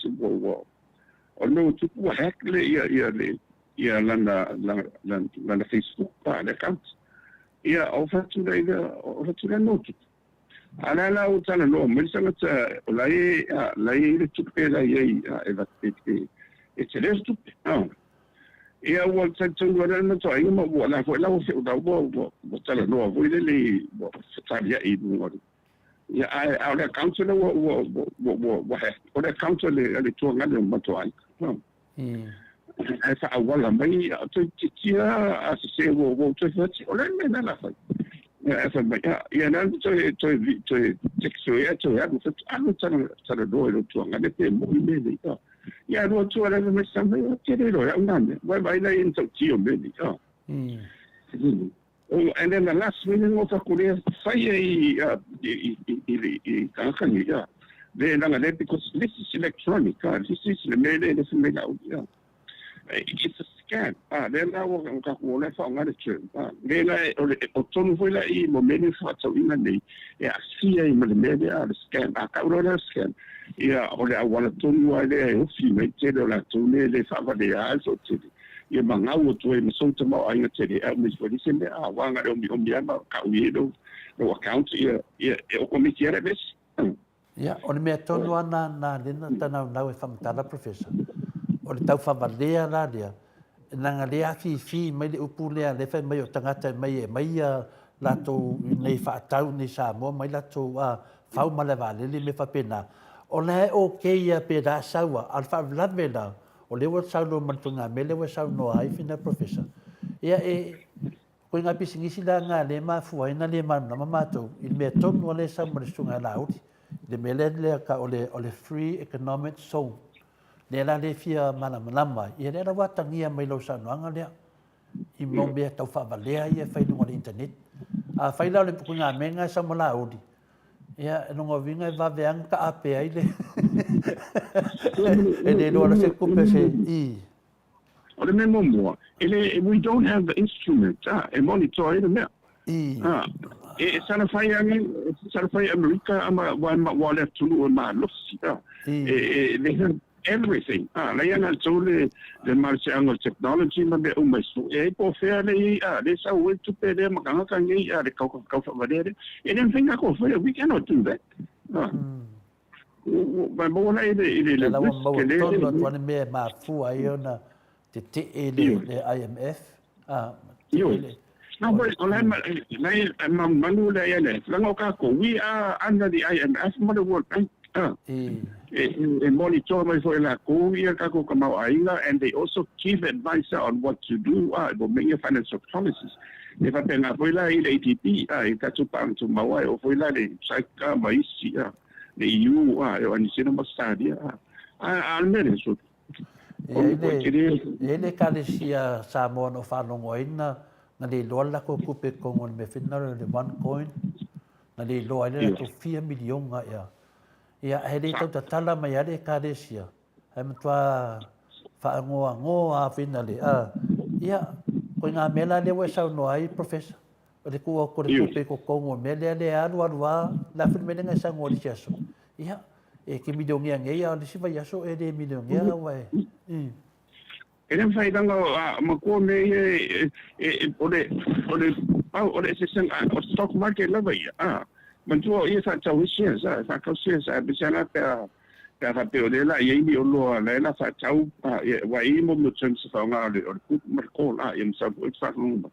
o le mea ua tupu ua hack le ia ia le ia lana Facebook pa le account ia o fatu le ia o fatu le no tupu a la la o talanoa mai le tagata o la e le tupe la iai e e e tele se tupe ia ua talitonu ai le matuaiga ma ua la foi la ua fe'u la ua talanoa foi lele ua fetalia'i i luga o le ia ae a o le account le ua hack o le account le tuagali o matuaiga ae faaauala mai toe titia a sese ua toe fati o le mea na la fai ia fai mai ia na toe text ia toe alu fatu alu talanoa i lo tuagali pe mo'i me le ia alu atu ala mai sa mai tele lo ya una me wai vai la in tau me ni. Oh, and then the last minute o fakulea fai i tagata ia le langa le because this is electronic, this is le mea le le mea lau ia it's a scam. Le la ua ka ku le fa ngale term le la o le o tonu foi la i mo mea faatauina nei e aafia i ma le mea lea le scam a kau le scam ia o le auala tonu ai lea e ofi mai tele o latou le le faavalea ai so tele ia magau atu ai ma sou tamaoaiga tele e aumai foi se mea a uaga le omiomi a ma kau i lou account ia e o komiti ala vesi. Ia, o le mea tonu ana na lena tanaunau e whamatala, Professor. O le tau whavalea la lea, nanga le afifi mai le upu lea le whai mai o tangata e mai e mai ia latou nei whaatau nei Samoa mai latou a whau ma le vālele me whapena. O le o ke ia pe rā saua, al whawlave la, o le ua saunoa ma le tunga me le ua saunoa ai whina, Professor. Ia e, koe ngā pisinisi la ngā le mafua ai na le malamalama mātou, i le mea tonu a le sau ma le susuga Laauli, le mea lea lea ka o le free economic zone. Lea la le fia malamalama ai. Ia lea la ua atagia mai lau saunoaga lea, i mau mea tau faavalea ia e fai luga o le internet. A fai la o le koe ngā mea ngā e sau ma Laauli, ia, e longa winga e vave anga ka ape ai le e le loa la se kupe se i. O le mea muamua e le we don't have the instrument e monitor ai le mea. E sana fai age sana fai Amerika ama wa ma wa le atunuu e malosi e they have everything la ia na tou le malosiaga o technology ma mea uma e su e ai po fea le i le sau ai tupe lea ma tagata nei le kau kau faavalea lea e le mafai na ko faia. We cannot do that. Ma maua la i le La ua maua tonu atu ane mea e mafua ai ona te te e le IMF. Te le No, but o la la manu le ia le langa o kākou, we are under the IMF ma the World Bank. E monitor mai foi lakou ia kākou tamaoaiga, and they also give advice on what to do mo mea financial policies e faapena foi la i le ADB i tatou paaga tumau ai o foi la le SAICA ma isi le EU e o Anisina ma Australia a le mea le so. E le ekalesia Samoa no whaalongoaina na le iloa le lakou tupe kongo le mea whina le one coin na le iloa ai le latou fia milionga ia. Ia he le tau tatala mai a le ekalesia hai matua whaangoangoa a whina le. Ia, koe ngā mea la lea ua e saunoa ai, Professor. O le kua ko le tupe ko kongo mea lea le alu alu a la whina mea lenga e saunoa le si aso. Ia, e ke miliongia ngei a le si vai aso e le miliongia aua e. E le mafai langa ma kua me ia e o le pau o le eseesega o stock market lava ia manatua o ia faatau ai shares faatau shares ae pese la pe a faapea o lea la iai ni oloa la e la faatau ua i mo mo terms e faaaoga o le put ma le call ia masau foi faafalogo mai.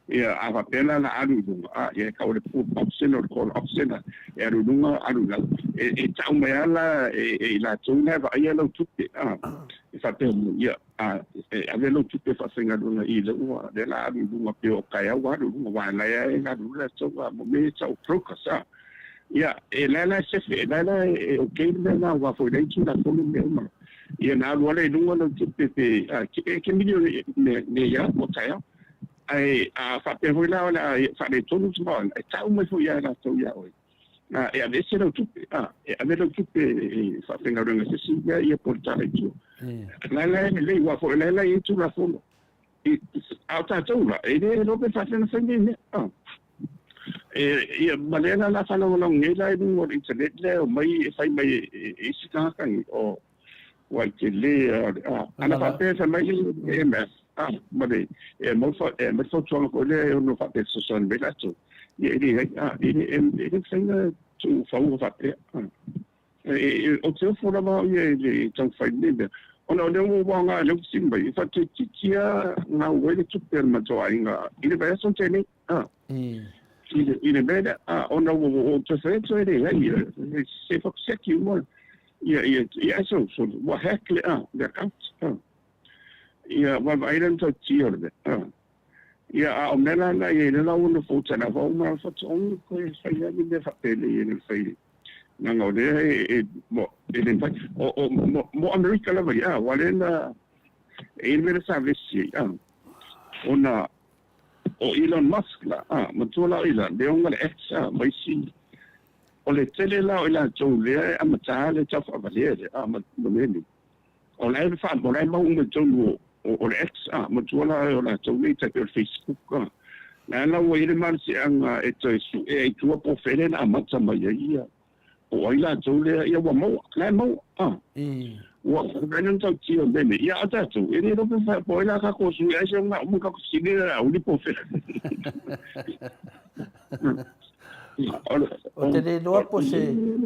Ia, a faapea la la alu i luga, a, ia e tau le put option o le call option, e alu i luga, alu i lalo. E, e tau mai lava la e, e i latou na e vaaia lau tupe, a, e faapea mai, ia, a, e ave lau tupe faafaigaluega i lea ua, lea la alu i luga pei o taeao ua alu i luga, aua la e alu latou, a, mo mea ia e tau o brokers, a. Ia, e la la e sefe, e la la e okay le mea lena, aua foi la e i Tulafono mea uma. Ia na alu ala i luga lau tupe pe, a, e ke milione nei lava po o taeao. Ae a faapea foi la o le a faaletonu le tamaoaiga, e tau mai foi lava e latou ia oe, a, e aveese lau tupe, a, e ave lau tupe e faafaigaluega e se isi mea, ia po o le tala i tua. La la e lelei, aua foi o la e la e i ai Tulafono. A o tatou la, e le iloa pe faapefea ona fai nei mea. A. E, ia, ma lea la la faalagolago nei la i luga o le internet lea e omai e fai mai e isi tagata nei, o ua i tele a, ana faapea e fai mai le AMF, a, ma le, e mau e aumai le fautuaga foi lea e ono faapea e fesoasoani mai latou. Ia e leai, a, e le, e le mafai ona tuufaua faapea. A. E, ou te ofo lava au ia i le taumafai i lenei mea, ona o lea ua ou aoga i lea ua fesili mai, e faatoitiiti lava gau ai le tupe a le matou aiga i le vaiaso na tea nei, a, i le mea lea, a, ona ua ou toe fai atu e leai, e se faakuseki uma ia, ia, ia, ae so, so, ua hack le, a, le account, a. Ia, vaavaai la le matautia o le mea, a. Ia, a o mea la na i ai, lea la ua nofo uta lava uma faatoaga toe fai lava ni mea faapenei e le fai leaga o lea e, mo, e le mafai. O, o, mo, mo Amerika lava ia, aua lea na, e i ai le mea lea sa vesi ai, a, ona o Elon Musk la, a, matua la o Elon, lea ona le X, a, ma isi, o le tele la o i latou lea e amata le taufaavalea lea, a, ma, ma mea nei. O la e fa, o la e mau uma i totonu o, o, o le X, a, matua la o latou nei tai pei o le Facebook, a. La la ua i ai le malosiaga e toe sue ai i tua po o fea lea na amata mai ai ia, po o ai latou lea, ia ua maua, la e maua, a. Ua mafai ona tautia mea nei. Ia a o tatou, e le iloa pe fa, po o ai la tatou sui, ai se ona uma tatou fesili lea auli po o fea. Ou te le iloa po se,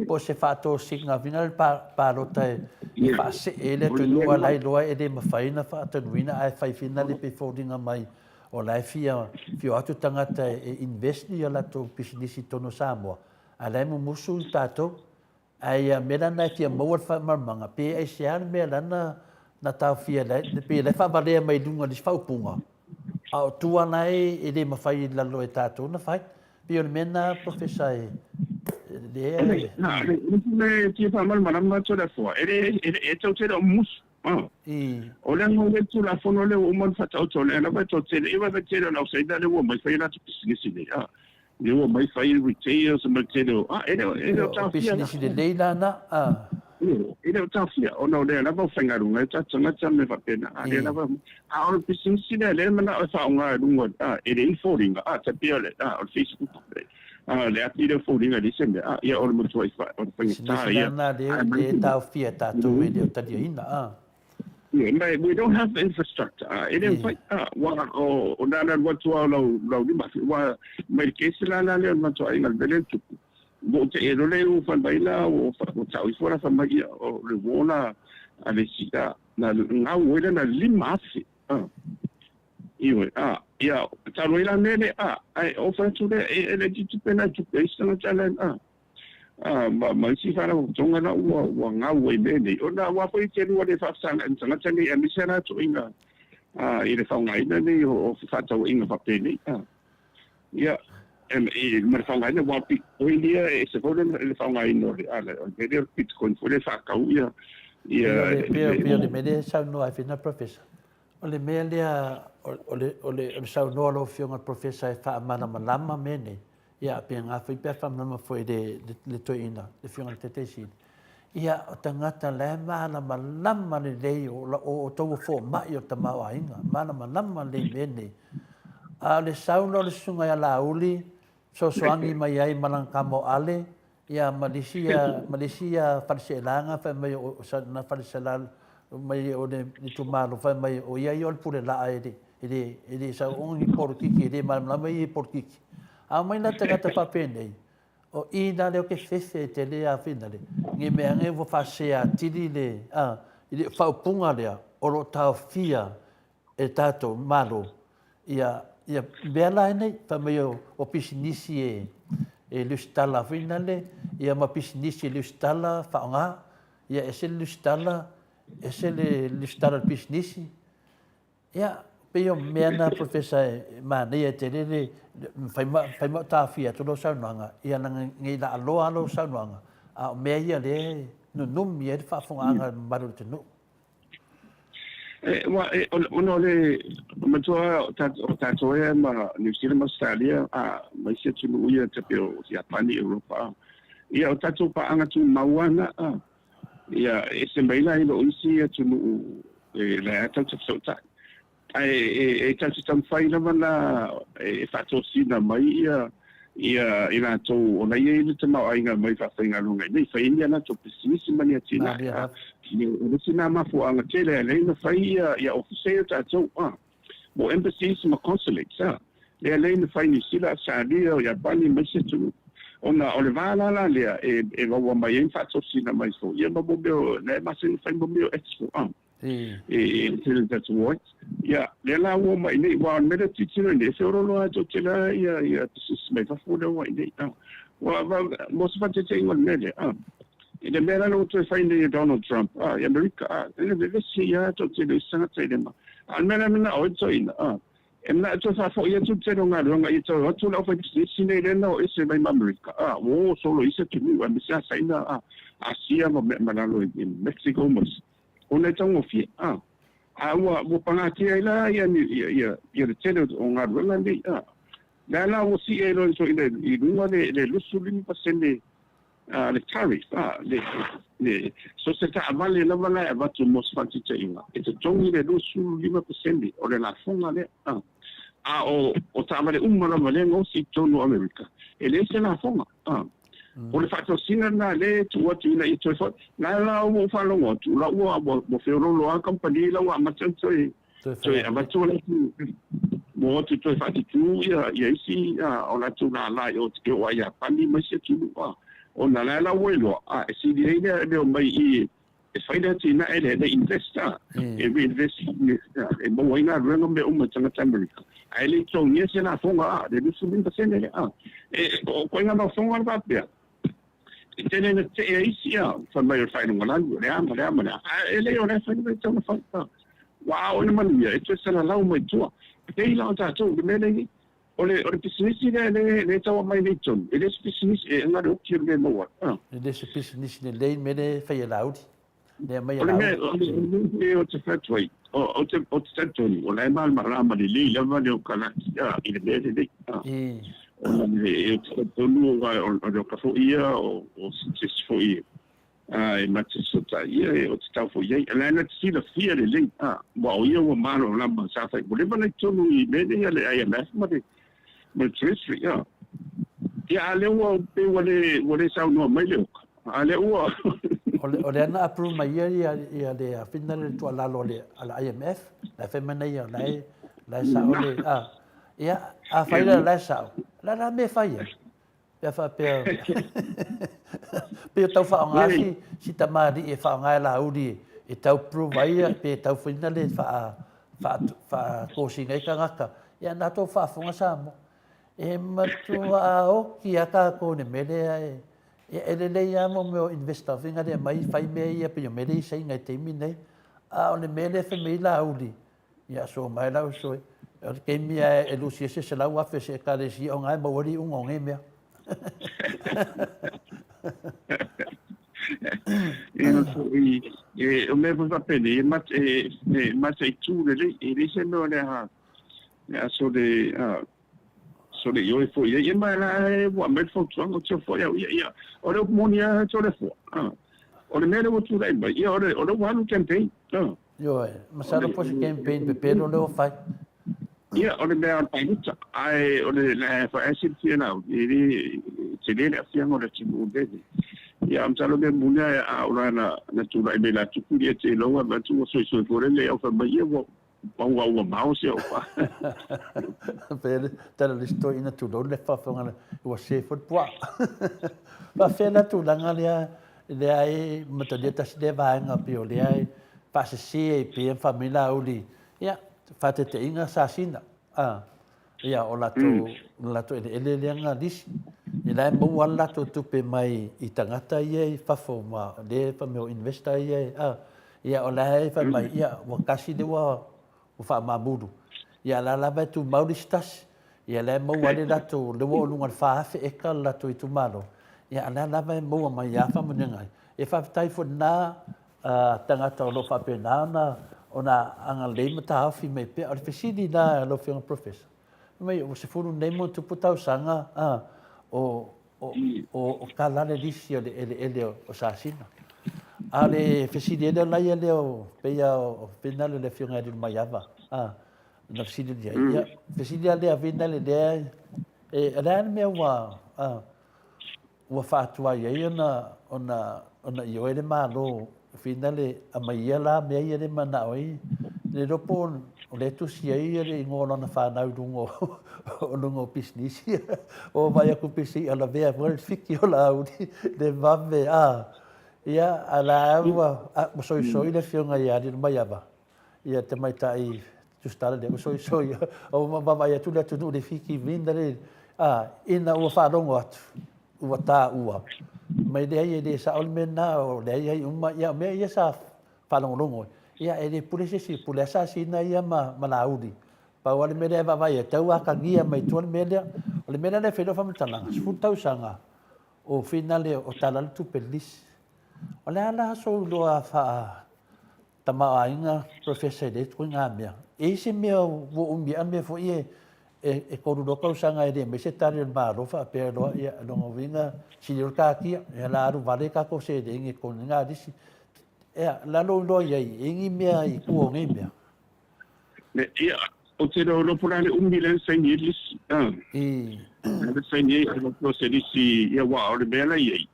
po se faatosina vina le palota e, e faasee ai le atunuu a la e iloa e le mafai ona faatanuina ae fai finale pei foliga mai o la e fia, fia o atu tagata e invest i a latou pisinisi i totonu o Samoa a la e mumusu i tatou. Ae ia mea la na e fia maua le faamalamalamaga, pe aisea le mea la na, na taofia ai, pe la e faavalea mai luga i le isi faaupuga, a o tua la e, e le mafai i lalo e tatou ona fai. Pei o le mea lena Professor e, lea e... Na, le mea e fia faamalamalama atu le afoa, e le, e, e tou te le o mumusu. O le aga o le Tulafono lea ua uma ona faataoto, lea lava e toatele, e vaivai tele o le ausaina lea ua omai fai a latou pisinisi nei, a, lea ua omai fai retailers ma le tele o, a, e le o, e le o taofia la. Pisinisi lelei la na, a. E le o taofia, ona o lea lava o faigaluega ai o tatou tagata ma mea faapena, a, lea lava, a o le pisinisi lea, lea e manao e faaaoga i luga, a, e leai ni foliga, a, tai pei o le, a, o le Facebook, a, le ati lea o foliga e leai se mea, a, ia o le matuai fa, o le faigata ia. Silasila lea, lea e taofia e tatou e le o taliaina, a. Yeah, ma we don't have the infrastructure, a, e le mafai, a, ua, o, o na alu atu lava o lau, lau 5,000, ua, mai le kesi la la lea o le matou aiga, le mea lea na tupu, ua ou tee loa lea ua fai mai la, ua, ua tau ifo la fai mai, ia, o le uo la a le isi, a, na gau ai lana 5,000, a. Ioe, a, ia, talu ai la mea lea, a, ae o fai atu lea, e, e le itiiti pe na tupe ai se tagata la, a, a, ma, ma isi faalapotopotoga la ua, ua gau ai mea nei, ona aua foi te lua le faafesagai ma tagata nei, aemaise lava toeaiina, a, i le faaaogaina nei o, o fefaatauaiga faapenei, a. Ia, e, e, ma le faaaogaina, aua o le Bitcoin ia, e ese foi le, le faaaogaina o le, a, le, o le mea lea o le Bitcoin foi lea e faatau ia, ia, Pei o le, pei o le mea lea e saunoa ai Fina Professor, O le mea lea, o le, o le, o le saunoa o lau Afioga i le Professor e faamalamalama mea nei, ia, pena foi pe a faamalamalama foi i le, le, le toeaina, le Afioga i le Taitaiseili. Ia, o tagata la e malamalama lelei o, o outou o fomai o le tamaoaiga, malamalama lelei i mea nei. A o le sau la o le Susuga ia Laauli, fesoasoani mai ai ma lana tama o Ale, ia ma le isi ia, ma le isi ia faleseelaga fai mai o na falesela mai o le itumalo fai mai o ia ia o le pule laa e le e le e le sau o ni polokiki e le malamalama ia i polokiki. A omai nā tagata faapenei, o i nā lea o ke fefe e tele a finale, nge mea ane ua faasea atili le, a, i le faaupuga lea o lo o taofia e tatou Malo, ia, Ia, mea la nei, fai mai o pisinisi e lusitala foi nale, ia ma pisinisi e lusitala faaaoga, ia ese le lusitala, ese le lusitala o le pisinisi. Ia, pei o mea na Professor e manaia tele le fai ma fai ma taofia atu lau saunoaga, ia leaga nei laaloa lava lau saunoaga, a o mea ia lea e nunumi ai le faafofogaaga a le mamalu o le atunuu. E, ua, e, ona o le matua o tatou ea ma New Zealand ma Australia, a ma isi atunuu ia te pei o Iapani, Europa, ia o tatou paaga tumau lava na, a. Ia, e ese mai la i lo isi atunuu e la e tau te fesootai. Ae e tau te taumafai lava la e faatosina mai ia ia i latou o la e i ai le tamaoaiga mai faafaigaluega i inei, fai ai ni a latou pisinisi ma ni atinae. O le isi lena mafuaaga tele e ala ai ona fai ia ofisa ia o tatou, mo embassies ma consulates, lea lea na fai i Niu Sila, Ausetalia, o Iapani ma isi atunuu. Ona o le va la la lea e maua mai ai ma faatosina mai foi ia ma mea o lea e masani ona fai mea o expo, e tele o tatou o ai. Ia, lea la ua omai nei, aua o le mea lea e tilotilo i nei, e feoloolo lava tou te la ia pisinisi mai fafo lea ua i nei. Ua, mo se faateteina o le mea lea, i le mea la ua toe fai nei e Donald Trump, i Amerika, e vevesi ai lava tou te le isi tagata i le ma. A o le mea la e manao ai le toeaina, e manao e toe faafoi atu le tele o galuega ia toe o atu le aufaipisinisi nei lea na o ese mai ma Amerika, ua o solo i isi atunuu, aemaise lava Saina, Asia ma mea ma lalo i Mexico ma isi, ona e taugofie. A ua pagatia ai la ia le tele o galuega nei. Lea la ua sii ai loa i luga le 25% le tariff, le, so se taavale lava la e avatu mo se faataitaiga, e totogi le 25% o le lafoga lea. A o taavale uma lava lea e gaosi i totonu o Amerika, e leai se lafoga. O le faatosina lena lea e tuu atu ina ia toe foi. La la ua ou faalogo atu, la ua feoloolo lava kamupani la ua amata ona toe toe avatu latou ua o atu toe faatutu ia isi o latou lala i o e oo lava i Iapani ma isi atunuu ona la la ua iloa e sili ai le omai i e fai le atinae lea le invest e reinvest e maua ai galuega ma mea uma i tagata Amerika ae le i totogia se lafoga le 25% lea. E o ituaiga lafoga le faapea e tele ina tetee ai isi fai mai o le faailogalanu o le a ma le a ma le a, ae le o la e fai le mea e tatau ona fai. Ua a o le manuia e toe salalau mai tua. Pei la o tatou i le mea lea e i ai. O le o le pisinisi lea lea e tau aumai nei i totonu, e le o se pisinisi e na o le oti o le mea e maua ai. E le o se pisinisi lelei le mea lea e fai e Laauli. Lea aumai e Laauli. O le mea ou te fai atu ai, ou te talitonu o la e malamalama lelei lava le okalaki i le mea lenei. Ona ou te talitonu o le oka foi ia o se isi foi e ma te fesootai ia, ou te tau foi i ai. O la e na te silafia lelei, aua o ia ua malamalama sa fai, ua leva ona i totonu i mea nei a le IMF ma le Treasury. Ia, a o lea ua pei ua le saunoa mai le oka, a o lea ua. O lea na approve mai ia le afina le tuualalo a le IMF, la e fai mai nei o la e sao le, ia, afai la o la e sao, o le a la le mea e fai ai? Pe a faapea, pei o tau faaaoga si, si tamalii e faaaoga e Laauli e tau prove ai pe tau foi na le faa, faa, faatosina ai tagata. Ia na tou faafofoga Samoa. E matua oki lava tatou i le mea lea e, e lelei lava mo mea o investor foi na le aumai fai mea ia pei o mea lea i Saina i le taimi lenei. A o le mea lea e fai mai ai Laauli, Ia aso mai lau uso e. O le taimi lava e lusi ai se 100,000 i se Ekalesia ona e maua ai le iuga o nei mea. Ia foi, e, o mea foi faapenei, e, mat, e, e mataitu lelei, e leai se mea o le a, le a sole, a, sole ioe foi i ai. Ia ma la e ua aumai le fautuaga, ou te o foi au ia, ia, o le upu moni lava, Toleafoa, a, o le mea lea ua tulai mai, ia o le, o lea ua alu le campaign, a. Ioe, masalo po o se campaign pepelo lea ua fai. Ia, o le mea o le palota, ae o le ae silafia e Laauli, e le tele le aafiaga o le atunuu i le mea lenei. Ia, masalo o le mea moni lava, a oo loa na tulai mai la tupu ia te iloa avatu ua soisoi foi lele au fai mai, ia ua pau lava ua mao si au pā. Pei le tala o le isi toeaina tulou le faafofoga ua se foi le puaa. Faafefea la tulaga lea lea e matalia tasi lea vaega pei o lea e faasese ai pea ma fai mai Laauli, ia, faataitaiga sasina. A, Ia, o latou, o latou eleele lea na lisi. Ia la e maua lava le latou tupe mai i tagata ia i fafo ma lea fai mai o investor ia e, a. Ia o la e fai mai, ia ua tasi lea ua faamamulu. Ia a o la lava e tumau le isi tasi. Ia la e maua lava le latou, lea ua oo i luga o le 4,000 eka le latou itumalo. Ia a o la lava e maua mai lava faamanuiaga ai. Ia faafetai foi i lena tagata o lo o faapena ona agalelei ma taofi mai pea. O le fesili la lau Afioga Professor, fai mai ua 10 nei ma ona tupu tausaga o tala le lisi o le eleele o Sasina. A o le fesili ai lea o laia lea o pei lava o finale le Afioga ia Lilomaiava na fesili i ai. Ia, fesili lava lea finale lea, o le a le mea ua ua faatuai ai ona ioe le Malo finale aumai ia la mea ia le manao ai le iloa po o lea e tusi ai le igoa o lana fanau i luga o luga o pisinisi o vaai atu pei se i'a lavea foi le fiki o Laauli le vave a ia a la ua soisoi le afioga ia Lilomaiava ia tamaitai tusitala lea ua soisoi ua vaavaai atu le atunuu i le fiki vina le a ina ua faalogo atu ua taua mai leai e le sao le mea lena o leai ai uma ia o mea ia sa faalogologo ia e le pule se isi pule a Sasina ia ma Laauli pau lava le mea lea e vaavaai ai tau atagia mai tua le mea lea o le mea lea e fai lau faamatalaga 10 tausaga o finale o tala le tupe lisi o le a la sou iloa faa tamaoaiga professor i lea ituaiga mea. E i ai se mea ua umi ai mea foi e e tolu loa tausaga e le aumai se tali a le Malo faapea loa, ia lona uiga sili loa le taatia, ia la alu vale tatou seleni e totogi ai nai lisi. Ea, o le a lou iloa i ai, e i ai ni mea i tua o nei mea? Ia, ou te le o iloa po o le a le umi lea na saini ai le lisi. Lea na saini ai o se lisi, ia aua o le mea la e i ai,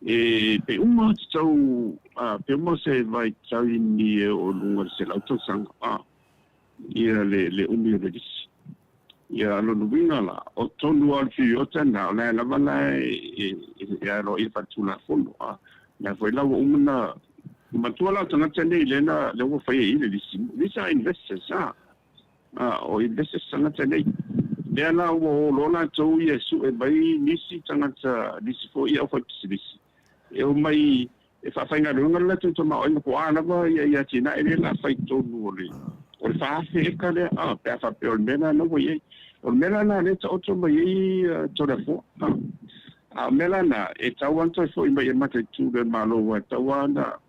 e pe uma tatau, pe uma se vaitaimi e oo i luga i le 100 tausaga, ia le umi o le lisi. Ia, o lona uiga la, o totonu lava o le piriota lena, o la e lava la e aloaia faaletulafono. O lea foi la ua uma ona matua la o tagata nei lea na lea ua faia i i le lisi, these are investors, o investors tagata nei. Lea la ua o loa latou ia e sue mai nisi tagata, nisi foi ia aufaipisinisi e omai e faafaigaluega le latou tamaoaiga po o a lava ia atinae lea o le a fai i totonu o le 4,000 eka lea, pe a faapea o le mea lena ua i ai. O le mea la lena lea e taoto mai ai Toleafoa. A o mea la na, e tatau lava ona toe foi mai e mataitu le Malo, aua e tatau lava ona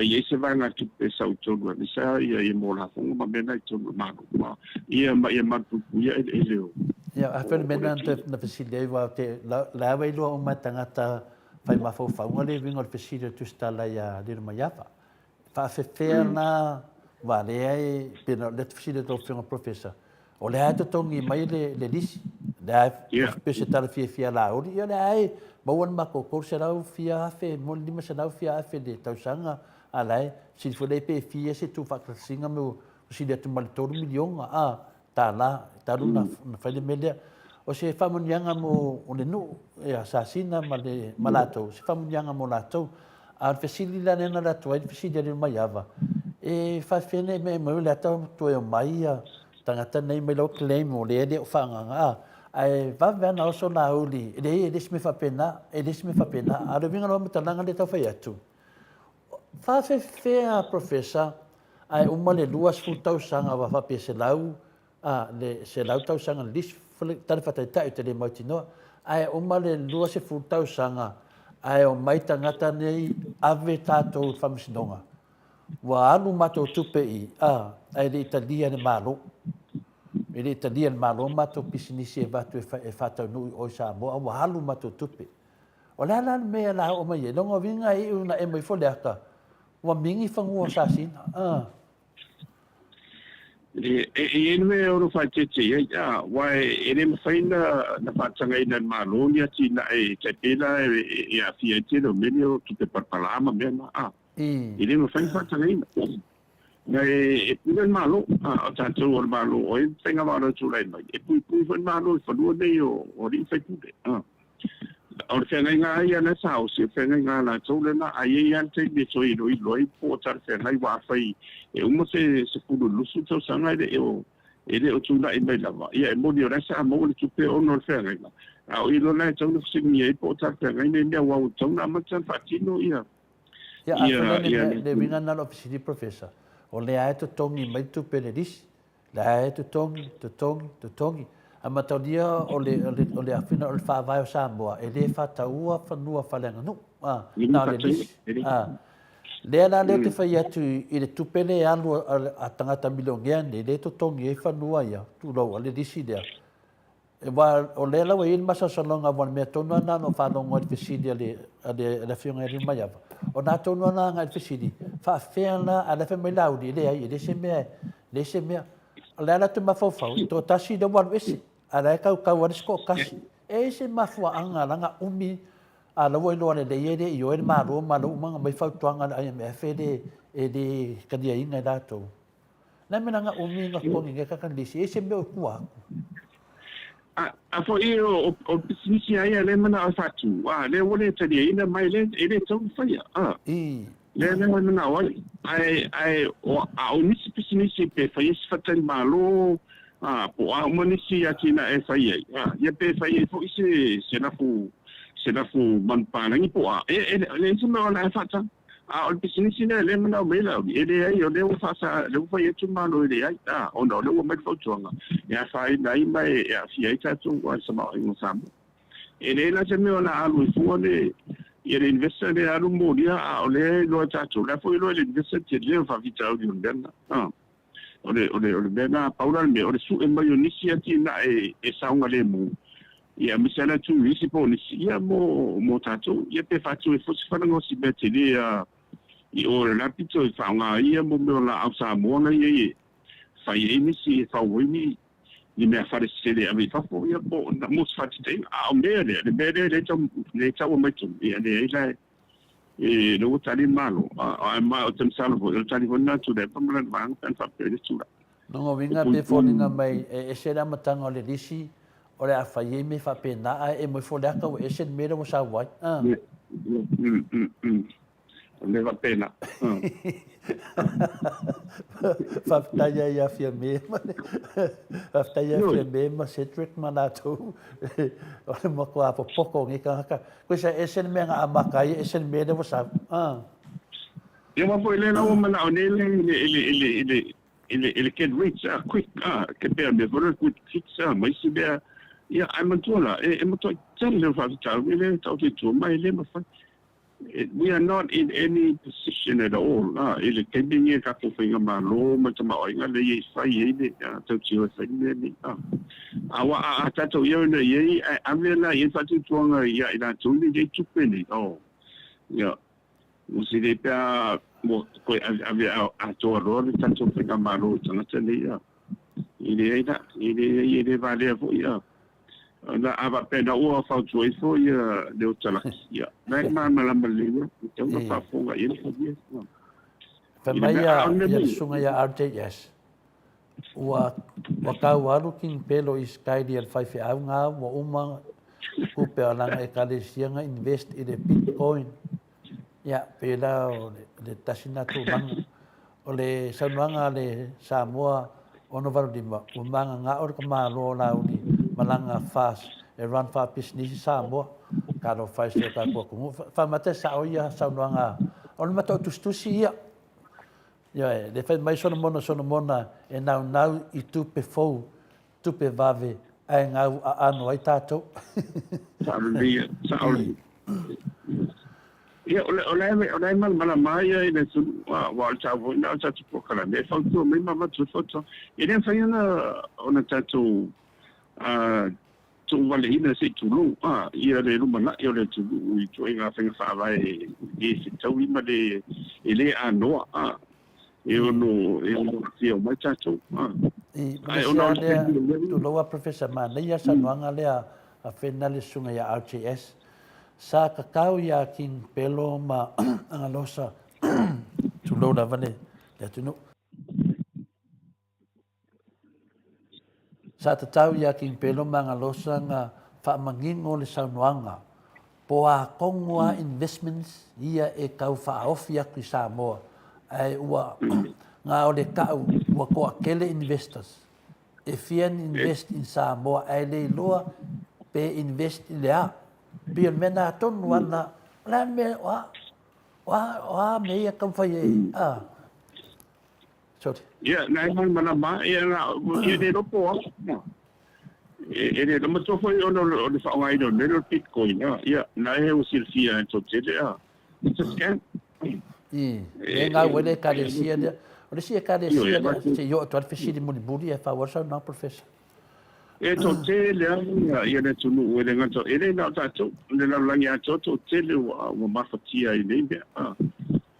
i ai se vaegatupe e sau i totonu aemaise lava ia mo lafoga ma mea na i totonu o le Malo, ia ma ia malupuipuia eleele o Ia, afai le mea lena na fesili ai, aua o la e iloa uma e tagata fai mafaufauga le uiga o le fesili o le Tusitala ia Lilomaiava. E faafefea la aua lea e pei ona lea fesili atu lau Afioga Professor, o lea e totogi mai le lisi, lea e pei o se tala fiafia a Laauli, ia lea e maua le matou 300 fia afe, 500 fia afe i le tausaga, a la e sili foi lea pe fia se tuufaatasiga ua sili atu ma le $3 miliona, a $. Talu na fai le mea lea. O se faamanuiaga mo le nuu, ia Sasina ma le ma latou, se faamanuiaga mo latou. A o le fesili la lea na alu atu ai le fesili a Lilomaiava, e faafefea ona e mai o lea tau toe omai ia tagata nei mai lau claim o lea e le o faaagaaga a. Ae vave lava ona oso Laauli, e leai e le o se mea faapena, e le o se mea faapena. A o le uiga o lau faamatalaga lea e tau fai atu, Faafefea Professor ae uma le 20 tausaga aua faapea 100 a le 100 tausaga le lisi tala faataitai ou te le mautinoa ae uma le 20 tausaga ae omai tagata nei ave tatou i le faamasinoga ua alu matou tupe i a ae le i talia e le Malo e le i talia e le Malo matou pisinisi e avatu e faataunuu i o i Samoa ua alu matou tupe. O le a la le mea o le a oo mai ai? Lona uiga e iu ina emo ifo le ata, ua mingi fanua o Sasina. A. E i ai le mea e ono faaeteete i ai, aua e le mafai ona faatagaina e le Malo ni atinae tai pei la e aafia ai le tele o mea nei o tupe palapala ma mea na. E le mafai ona faatagaina. E pule le Malo, o tatou o le Malo, o ai le faigamalo e tulai mai, e puipui foi le Malo i fanua nei o alii ma faipule. O le feagaiga lava ia lea sa osi, o le feagaiga a latou lena, ae i ai lava le taimi e toe iloilo ai po o talafeagai, aua afai e uma se 10 i le 20 tausaga e le o E le o tulai mai lava, ia e moni o la e sa maua le tupe ona o le feagaiga, a o i loa la e tatau ona fesiligia ai po o talafeagai nei mea aua ua tatau ona amata ona faatino ia Ia, a fai le mea, le uiga lena o lau fesili Professor, o lea lava e totogi mai le tupe i le lisi, o lea lava e totogi, totogi, totogi, ae mataulia o le, o le, o le afina o le faavae o Samoa, e le faataua fanua faaleaganuu, a, na o le lisi, a. Lea la lea ou te fai atu i le tupe lea e alu a tagata milionea nei, lea e totogi ai fanua ia, tulou, a le lisi lea. Aua o lea la ua i ai le masalosaloga aua o le mea tonu lava lena na ou faalogo ai i le fesili a le, a le, a le Afioga ia Lilomaiava. O na tonu lava na agai i le fesili, faafefea la, a o la e fai mai Laauli, e leai, e leai se mea, leai se mea. O le a la te mafaufau, e toatasi lea ua alu ese, a o la e kaukau lava le isi toatasi. E i ai se mafuaaga la na umi a o la ua iloa lelei e le ioe le Malo ma o la ua uma ona aumai fautuaga a le IMF e le, e le taliaina e latou. Na mea na umi na totogi nei tagata lisi, e ai se mea o tua atu. A, a foi o, o pisinisi a ia lea manao e faatu, a, lea ua le taliaina ma e le, e le tatau ona faia, a. I. Lea lea e manao ai. Ae, ae, o, a o nisi pisinisi pe fai ai se faletalimalo, a, po o a uma nisi atinae e fai ai, a, ia pe fai ai foi se, se lafu, se lafu manupapalagi po o a, e, e, e leai se mea o le a faatau. A o le pisinisi lea, lea e manao mai ai Laauli, e leai, o lea ua faasa, lea ua fai atu Malo e leai, a, ona o lea ua aumai le fautuaga e afaina ai ma e aafia ai tatou a le tamaoaiga o Samoa. E leai la se mea o le a alu ai fua le, ia le investor lea e alu molia, a o lea e iloa e tatou, o le a foi e iloa e le investor le tele o faafitauli o le mea lena. A, o le, o le, o le mea lena, pau la le mea, o le sue mai o nisi atinae e saogalemu, ia aemaise lava le turisi po o nisi, ia mo, mo tatou, ia pe faatu ai foi se falegaosi mea tele a i o i le la pito e faaaoga ai ia mo mea o laau Samoa la i ai e fai ai nisi e fau ai ni, ni mea fale sesele e ave i fafo, ia po o, mo se faataitaiga. A o mea lea, le mea lea lea e tau, lea e tau aumai tonu, ia leai la e, e lea ua tali le Malo, a, ma ou te masalo foi, o le tali foi lena a Tuilaepa ma lana vaega pe ana faapea i le tulaga. Lona uiga pe foliga mai e ese le amataga o le lisi o le a fai ai mea faapena ae e moe fo le ata ua ese le mea lea ua sau ai. A. O le mea faapena. Faafetai lava ia Fiame ma Faafetai ia Fiame ma Cedric ma latou o le matua popoto o nei tagata. Koe sa ese le mea na amata ai, ese le mea lea ua sau. A. Ia aua foi lea la ua manao nei le i le i le i le i le i le get rich a quick a ke pea mea foi lea quick fix a ma isi mea ia ae manatua la e e matuai tele le faafitauli lea e taoto i tua ma e le mafai we are not in any position at all a i le taimi lenei e tatou faigamalo ma le tamaoaiga lea e fai ai le tautio e fai le mea lenei a aua a a tatou ioe i ai ae ave la i ai faatuatuaga ia i latou nei i tupe nei oh ia Ua sili pe a ua toe aveave atoa loa le tatou faigamalo i tagata nei a. E leai la, e leai e le valea foi a. Na a faapea na ua fautua ifo ia Leo Talaki, ia, la e malamalama lelei loa, e tatau ona faafofoga i ai le falia. Fai mai ia le susuga ia RJS, ua ua tau alu King Pelo i Skyli a le faifeau na ua uma tupe a lana ekalesia na invest i le Bitcoin. Ia, pela o le tasi na tulaga. O le saunoaga a le Samoa 685, ua magagao le tamaloa o Laauli ma lana FAS e run faapisinisi Samoa. Talofa e si o tatou atunuu. Faamata e sao ia saunoaga, o le matau tusitusi ia. Ioe, le fai mai Solomona Solomona e naunau i tupe fou, tupe vave, ae gau aano ai tatou. Sao lelei ia, sao lelei. Ia, o le, o la e, o la e malamalama ia i le atunuu, aua o le taua foi lena o le tatou polokalame e fautua mai ma avatu ai fautuaga. E le mafai ona, ona tatou tuuvaleina se i tulou a ia le lumanai o le atunuu i ituaiga faiga faavae le fetaui ma le e le anoa a e ono e ono aafia uma ai tatou a. I Ae ona o le taimi o lea. Tulou a Professor, manaia saunoaga lea a Fena le susuga ia RJS. Sa tatau ia King Pelo ma Agalosa tulou lava le atunuu. Sa tatau ia King Pelo ma Agalosa na faamanino le saunoaga po a tonu a investments ia e tau faaofi atu i Samoa ae ua na o le tau ua toatele investors. E fia invest in Samoa ae le iloa pe invest i le a. Pei o le mea na tonu ana, o le a le mea, o a, o a, o a mea ia taumafai ai, a. Sorry. Ia, na e malamalama, ia, na, ia le iloa po o a. E le matua foi ona o le faaaogaina o le mea lea o le Bitcoin, ia, na e ua silafia e toatele, a. It's a scam. I, e gau ai le ekalesia lea. O le isi ekalesia lea, se i oo atu ai le fesili mulimuli ae faaauau le saunoaga Professor. E toatele lava ia le atunuu e le gata, e le na o tatou, le lalolagi atoa toatele ua mafatia i nei mea.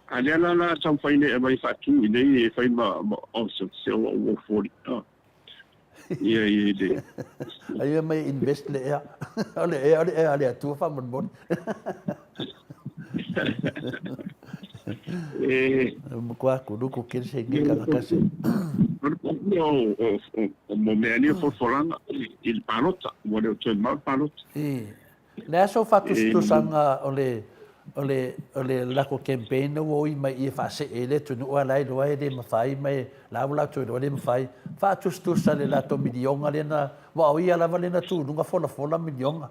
A lea la la taumafai nei e aumai faatu i nei e fai ma o se ua foli. Ia i le. Ai mai invest le ea. O le ea, o le ea a le Atua faamolemole. E. Matua kuluku kele se nge kanga kase. O mo mea ni folafolaga i le palota, ua le o toe mamao le palota. I. Le a sou faatusatusaga o le o le o le lako campaign ua ui mai i e faasee i le atunuu a la e iloa e le mafai ma e la ua latou iloa e le mafai. Faatusatusa le latou miliona lea na aua o ia lava lea na tu i luga folafola miliona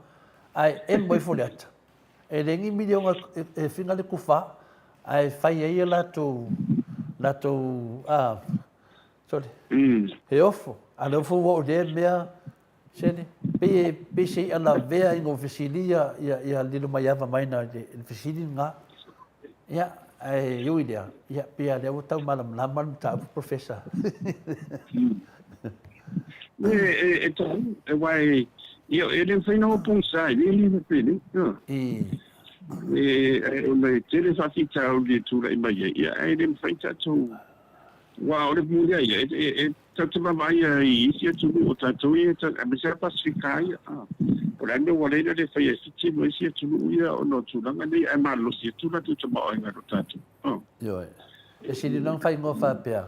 ae emo ifo le ata. E leai ni miliona e finga le tufa ae fai ai a latou latou a sorry he ofo a lea foi ua oo i lea mea Sene, pei e pei se i'a lavea ina ua fesili ia, ia, ia lilo mai ava mai na i le fesili lena. Ia, ae ui lea, ia, pei a lea ua tau malamalama le mataupu, Professor. E, e, e tau, e wai, ia, e le mafai na o pongisa i le le pele. I. E, e, o le tele faafitauli e tulai mai ai, ia, ae le mafai tatou, Aua o le mea ia, e tatou te vaavaai lava i isi atunuu o tatou ia, aemaise lava Pasefika ia. O le a le mea ua ala ai ona le faia e Fiti ma isi atunuu ia ona o tulaga nei, ae malolosi atu latou tamaoaiga i lo tatou. Ioe. E sili ona faaigoa faapea,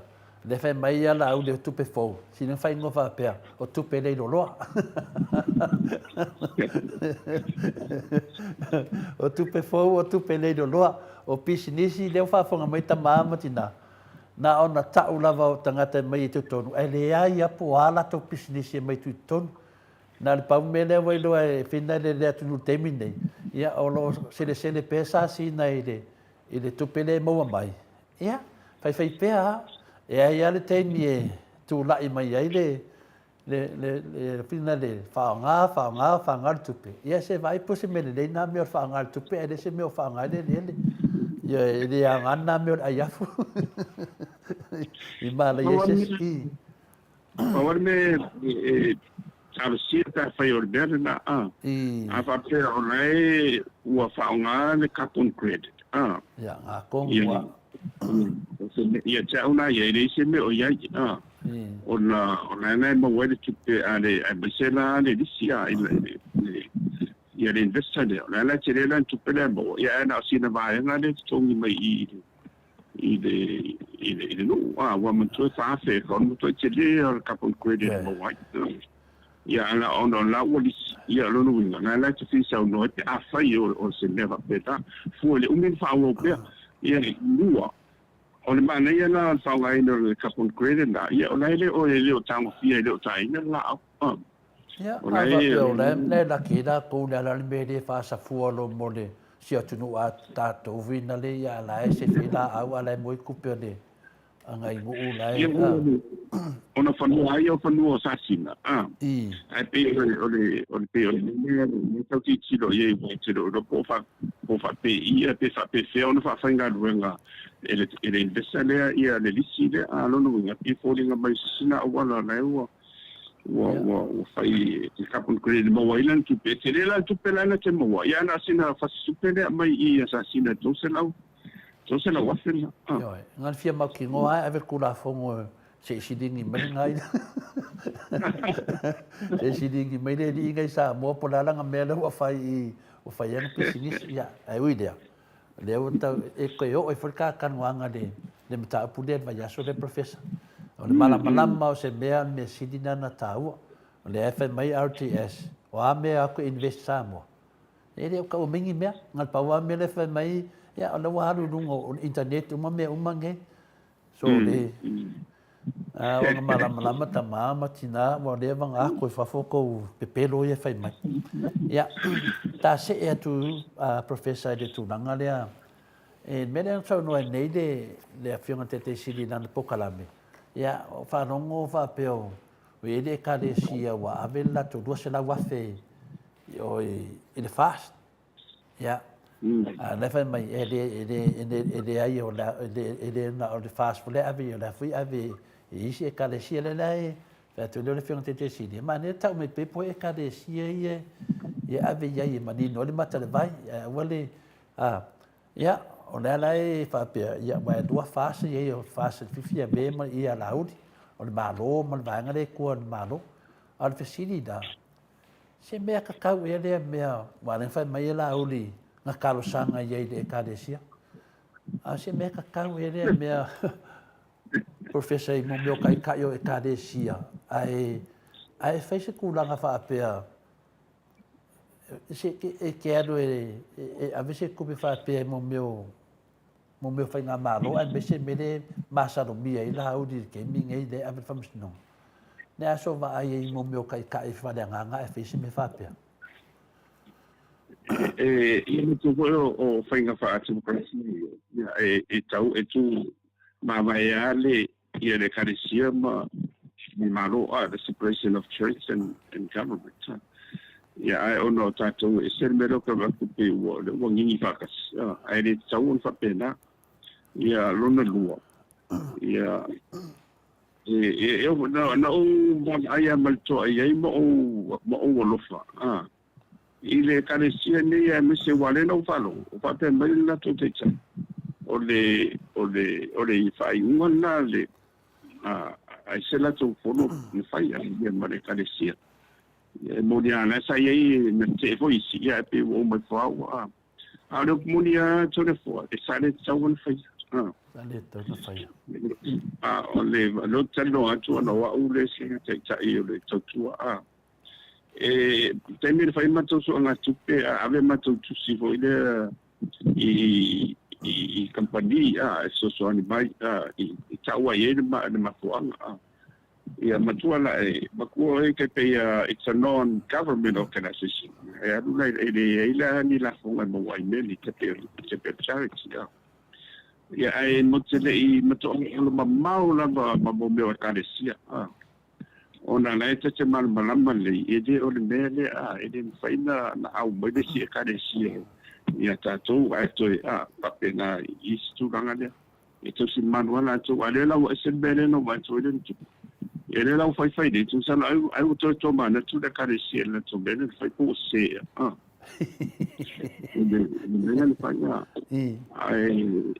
lea fai mai ia Laauli o tupe fou, sili ona faaigoa faapea, o tupe le iloloa. O tupe fou, o tupe le iloloa. O pisinisi, lea ua faafofoga mai tama ma tina, Na ona ta'u lava o tagata e mai i totonu, ae leai a po o a latou pisinisi e mai tutotonu. Na o le pau mea lea ua iloa e fina le le atunuu i le taimi lenei, ia o lo o selesele pea sasina i le i le tupe lea e maua mai, ia faifai pea a, e ai a le taimi e tula'i mai ai le le le le fina le faaaoga, faaaoga, faaaoga le tupe. Ia se vaai po o se mea lelei na mea o le faaaoga le tupe ae le se mea o faaaoga ai le eleele. Ia e le aoga na mea o le ai afu. I malaia ai se isi. Pau le mea e talosia pe afai o le mea lena a. A faapea o la e ua faaaoga le carbon credit a. Ia, ngā kongu a. Ia te au la ia, e leai se mea o i ai a. Ona o la e maua ai le tupe a le, aemaise la le lisi a i le, ia le investor lea. O la e tele la le tupe lea e maua, ia ae na o sina vaega lea e totogi mai i i le i le i le nuu. A ua manatua e 4,000 e matua tele o le carbon credit e maua ai. Ia ala ona o la ua lisi, ia o lona uiga, la la te fia saunoa ai pe afai o se mea faapena, fua i le umi ona faaauau pea. Ia lua, o le manaia la o le faaaogaina o le carbon credit la, ia o la e le o e le o tagofia e le o taina le laau. Ia, a faapea o la e laki ai latou le ala le mea e le faasafua loa mo le si atunuu a tatou fina le ia la e sefe ai laau a la e maua ai tupe a le agai nuu la e Ona fanua ai o fanua o Sasina a ae pei o le o le pei o le mea mea tau tilotilo i ai ua te le o iloa po o fa po o faapei pe faapefea ona faafaigaluega e le e le investor lea ia le lisi lea a lona uiga e foliga mai se sina auala la e ua ua ua ua fai e carbon credit maua ai lana tupe e tele la le tupe la na te maua ia na sina fasitupe lea mai i Sasina 300 300,000 la. Ioe, na le fia mautinoa lava e ave le Tulafono se i siligi mai le gaina. Se i siligi mai le alii nei Samoa po o le a lana mea lea ua fai i ua fai ai ana pisinisi. Ia, ae ui i lea, o lea ua tau, e toe oo ai foi le ta talanoaga i le mataupu lea i le vaiaso lea Professor. O le malamalama o se mea, o le mea sili lena ona taua. O lea e fai mai RTS, o a mea e o atu e invest i Samoa, E le o taua mai ni mea. Na o le pau lava mea lea e fai mai, ia o lea ua alu i luga o le internet uma mea uma nei. So le... A ua na malamalama tamā ma tinā, ua leva na ako i fafo kou pepelo ia e fai mai. Ia, ta see atu a Professor i le tulaga lea, e le mea lea na saunoa ai nei le, le Afioga i le Taitaisili i lana polokalame, ia, o faalogo faapea o i ai le Ekalesia ua ave le latou 200,000 i o i le FAST. Ia, a la e fai mai, e le, e le, e le, e leai o le, e le, e le na o le FAST foi lea e ave i o le a foi ave i isi ekalesia lea la e fai atu lea o le Afioga i le Taitaisili, e manaia tau mai pea po o ekalesia ia e ave i ai e manino ai le mata i le vai, ae aua le, a, ia, o lea la e faapea, ia, aua e lua FAST e i ai o le FAST e fifi ave ma ia Laauli, o le Malo ma le vaega lea e tua i le Malo. A o le fesili la, Se mea tatau ea lea mea aua lea na fai mai e Laauli na talosaga i ai i le Ekalesia. A o se mea tatau ea lea mea Professor i mo mea o taitai o Ekalesia ae ae fai se tulaga faapea se e te alu e, e ave se tupe faapea i mo mea o mo mea o faigamalo aemaise mea lea e masalomia ai Laauli i le taimi lenei lea e ave le faamasinoga. Le a sou vaai ai i mo mea o taitai faaleagaga ae fai se mea faapea? E ia mutu foi o faiga faa-democracy ia e tau e tu mavae lava le ia le ekalesia ma le Malo, the separation of church and government. Ia ae ona o tatou e ese le mea lea o tau atu pei ua ua gigi faatasi, ae le tatau ona faapena. Ia lona lua, ia e e e na na ou vaavaai lava ma le toa i ai ma ou ma ou alofa i le ekalesia nei aemaise aua o lea na ou faalogo o faapea mai le latou taitai o le o le o le faaiuga lena le ai se latou fono na fai ia ma le ekalesia e moni lava la sa i ai na tetee foi isi ia ae pei ua uma ifo lava ua a o le upu moni lava Toleafoa e sa le tatau ona faia. Sa le tatau ona faia. A o le o lea ou te talanoa atu ona o au le isi taitai o le tautua a E taimi na fai matou soagatupe a ave matou tusi foi lea i i i kamupani a e fesoasoani mai a i tau ai ai le mafuaaga a. Ia matua la e matua e ke pei a it's a non government organization e alu la e leai la ni lafoga e maua ai mea ni te pei o charity a. Ia ae mo te le i matoa mamao lava ma mo mea o ekalesia a. Ona la e ta te malamalama lelei, e le o le mea lea, a, e le mafai na, na au mai le isi ekalesia ia tatou ae toe, a, faapena i isi tulaga lea. E tausi mamalu lava latou, a o lea la ua ese le mea lea na ou vaai atu ai lea na tupu. Ia lea la ua faifai nei, tusa la ai, ai ua toe tomanatu le ekalesia i le latou mea lea na fai po ua sese ea, a. I le, i le mea lea na fai, a. Ae,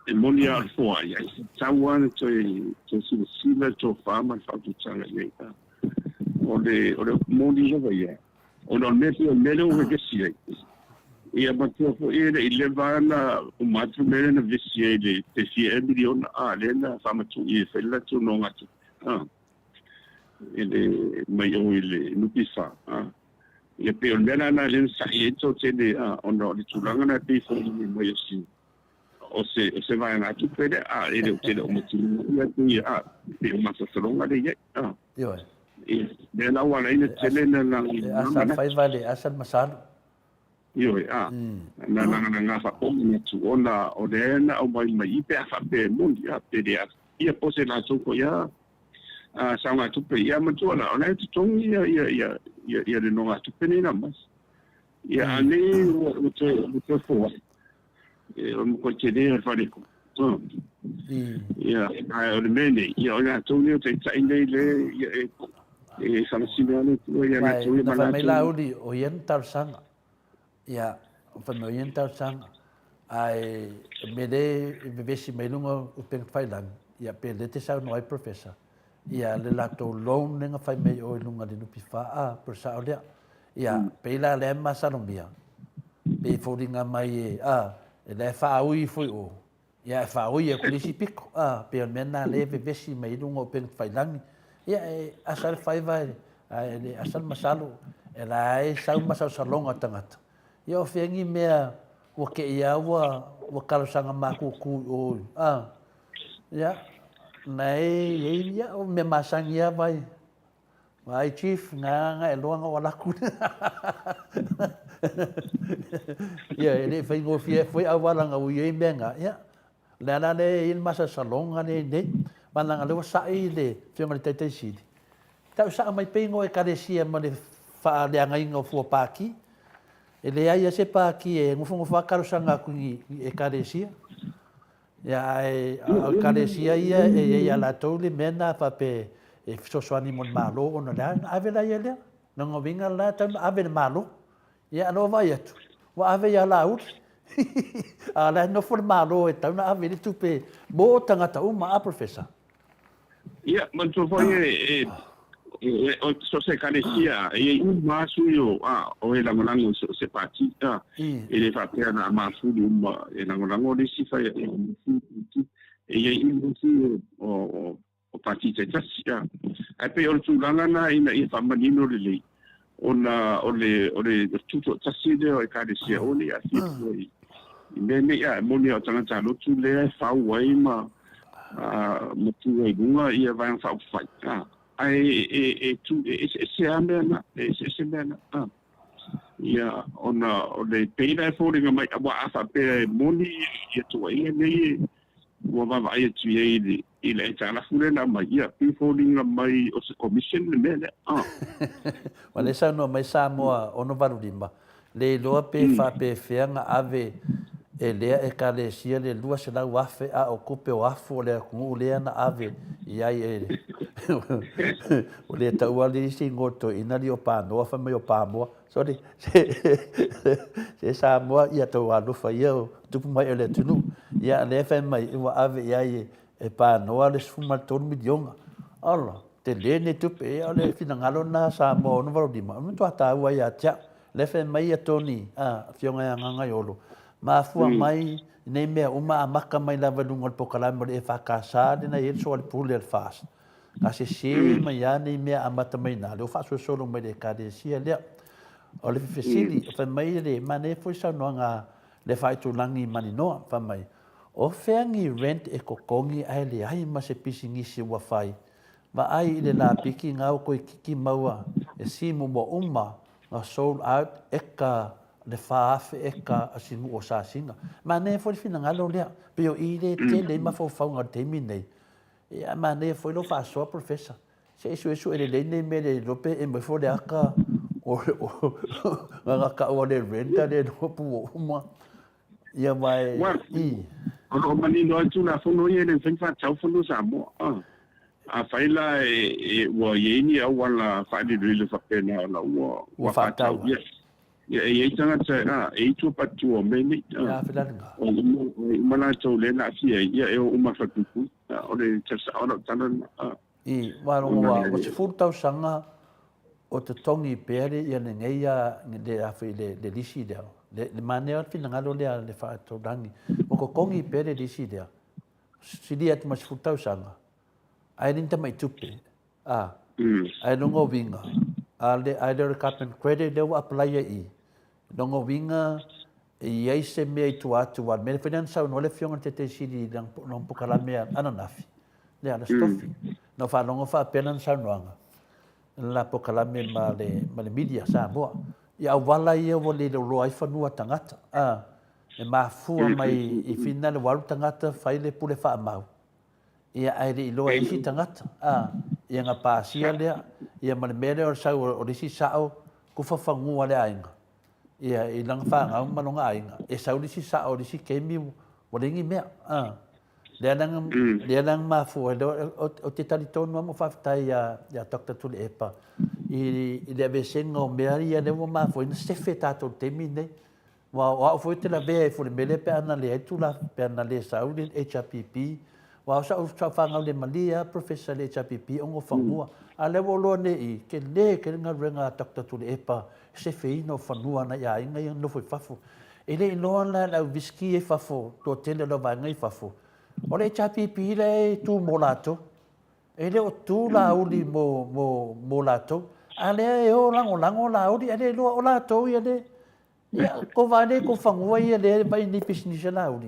E moni a le foa i ai. Tatau lava ona toe silasila le tofa ma le faautautaga i ai. O le, o le upu moni lava ia, ona o le mea foi, o le mea lea ua vevesi ai. Ia matua foi e le i leva lava ona uma atu le mea lea na vevesi ai le pe fia ea miliona, a, lea na faamatuui e fai le latou nogatupe, a, i le, mai o i le NPF, a. Ia pei o le mea la lena lea na sa'i ai le toatele, a, ona o le tulaga lena e pei e foliga mai o si o se o se vaegatupe lea a e le o tele o matino ia atu ia a pei o masalosaloga lea i ai a. Ioe. Ia lea la ua ala ai ona tele na na E asa le faiva le asa le masalo. Ioe a na lagalaga faapopo atu ona o lea na aumai mai i pe a faapea e moni a pe le ia po o se latou foi a saogatupe ia matua la o la e totogi ia ia ia ia le nogatupe nei na aumai. Ia a nei ua ua toe ua toe foai. E o le matua tele o le faleku. Ia, ae o le mea nei, ia o latou nei o taitai nei le, ia e, e faamasino lava le Atua ia latou ia ma latou. Na fai mai Laauli, o ia na talosaga. Ia, fai mai o ia na talosaga. Ae o le mea lea e vevesi mai luga o upega tafailagi, ia pe lea te saunoa ai Professor, ia le latou loan lea na fai mai o i luga i le NPF, a, po o le sao lea. Ia, pei la lea e masalomia, pei e foliga mai e, a, e la e faaui foi o, ia e faaui atu le isi pito, a, pei o le mea lena lea e vevesi mai ai luga o upega tafailagi. Ia, e asa le faiva, ae le asa le masalo, e la e sau masalosaloga o tagata. Ia o fea ni mea ua te i lava ua, ua talosaga matutu i o, a, ia. Na e i ai ia o mea masani lava vai. Vaai Chief, na na e loa na o alaku. Ia, e le i faigofie ai foi auala na ui ai mea na. Ia, o le ala lea e i ai le masalosaloga lea i nei. Ma leaga o lea ua sa'i le Afioga i le Taitai Sili, tau sa'o mai pea igoa o Ekalesia ma le faaleagaina o fua pati. E leai lava se pati e nofonofo lava talosaga atu i Ekalesia. Ia, ae o Ekalesia ia e i ai ia latou le mea lena faapea e fesoasoani mo le Malo ona o le a, ona ave laia lea. O lona uiga la e tatau ona ave i le Malo. Ia, a o lea ua vaai atu, ua ave ia Laauli. A o la e nofo le Malo e tatau ona ave i ai le tupe mo tagata uma, a Professor? Ia, manatua foi e, e, o so o se Ekalesia, e i ai uma lava sui o, a, o e lagolago i so o se pati, a, e le faapea na a mafuli uma e lagolago le isi fai, e i ai uma sui o, o, o pati taitasi, a. Ae pei o le tulaga lena ina ia faamanino lelei, ona o le, o le tutoatasi lea o Ekalesia o le aafia fua i, i mea nei, a e moni lava o tagata lotu lea e fau ai ma, ma tu ai i luga ia Vaega Faaupufai, a, ae e, e, tu, e eseese lava mea na, e eseese mea na, a. Ia, ona o le pei la e foliga mai, aua a faapea e moni ia tuuaiga nei ua vaavaai atu i ai i le, i le aitalafu lea na aumai, ia, pei e foliga mai o se commission le mea lea. Ah. Ua lea saunoa mai Samoa 685, le iloa pe faapefea na ave e lea Ekalesia le 200,000 a o tupe o afu o le atunuu lea na ave i ai e Ua le taua le isi igoa o le toeaina alii o Panoa fai mai o Pamoa. Sorry. Se Samoa, ia tou alofa ia o tupu mai o le atunuu. Ia lea fai mai ua ave i ai e Panoa le 13 miliona. Ala, tele nei tupe. Ia o le finagalo lena Samoa 685, o le matua taua ia te au. Lea fai mai ia Tony, a, Afioga ia Gagaiolo, mafua mai nei mea uma amata mai lava i luga o le polokalame o le EFKS lena e i ai le soalepule a le FAST. Na sese mai lava nei mea amata mai ina, lea ua faasolosolo mai le Ekalesia lea. O le fesili, fai mai le manaia foi saunoaga a le Faaitulagi i Maninoa, fai mai, o fea ni rent e totogi ae leai ma se pisinisi ua fai? Vaai i le lapiki na ua toeititi maua e simu ua uma na sold out eka le 4,000 eka a si nuu o Sasina. Manaia foi le finagalo lea, pei o i lea e tele ai mafaufauga o le taimi lenei. Ia, manaia foi lou faasoa Professor. Se i suesue lelei nei mea le iloa pe emo ifo le aka o na tau a le rent a le iloa pu o uma. Ia ma e i. O lo o manino ai Tulafono ia e le mafai ona faatau fanua Samoa. Afai la e ua i ai ni auala faaliloilo faapena ona ua faatau. Ia, e i ai tagata, a, e i ai tuapatua o mea nei, a, o ai uma latou lea na aafia ai, ia, e o uma i le falepuipui. A, o le tala sao o lau tala lena, a. I, ua logo ua, ua 10 tausaga o totogi pea le ia lenei a, le a foi le, le lisi lea. Le, le manaia o le finagalo lea le faatulagi. Ua totogi pea le lisi lea. Silia atu ma 10 tausaga. Ae le ni tamai tupe. A, ae lona uiga, a le, ae le o le carbon credit lea ua apply ai i i, lona uiga e i ai se mea i tua atu, aua o le mea lea foi lea na saunoa le Afioga i le Taitaifono Sili i lana polokalame ananafi, lea Alas Tofi. Na ou faalogo faapea lana saunoaga, i lana polokalame ma le, ma le media Samoa, i auala ia ua le iloiloa ai fanua tagata, a, e mafua mai i finagalo ua alu tagata fai le pule faamau, Ia, ae le i iloa e isi tagata, a, ia na pasia lea, ia ma le mea lea o le sau o le isi sao, tufa fanua le aiga, ia, i lana fanau ma lona aiga, e sau le isi sao i le isi taimi ua leai ni mea, a. Lea la na, lea la na mafua ai, ou te talitonu lava ma faafetai ia, ia Doctor Tuilaepa i, i le aveesega o mea ia lea ua mafua ai ona sefe tatou i le taimi lenei. Aua o au foi ou te lavea ifo i le mea lea pe a na leai le Tulafono, pe a na le sau le HRPP. Aua o sau, sau fanau le malie lava Professor i le HRPP ona o fanua. A o lea ua ou iloa nei i i, tele tele galuega a Doctor Tuilaepa i le sefeina o fanua a nai aiga ia na nofo i fafo. E le iloa la e le au visiki ia i fafo, le toatele o le vaega ia i fafo, o le HRPP la e tu mo latou. E le o tu Laauli mo, mo, mo latou. A lea e o lagolago Laauli, ae le iloa o latou ia le Ia, ko vae nei ko fanua ia lea e vai nei pisinisi a Laauli.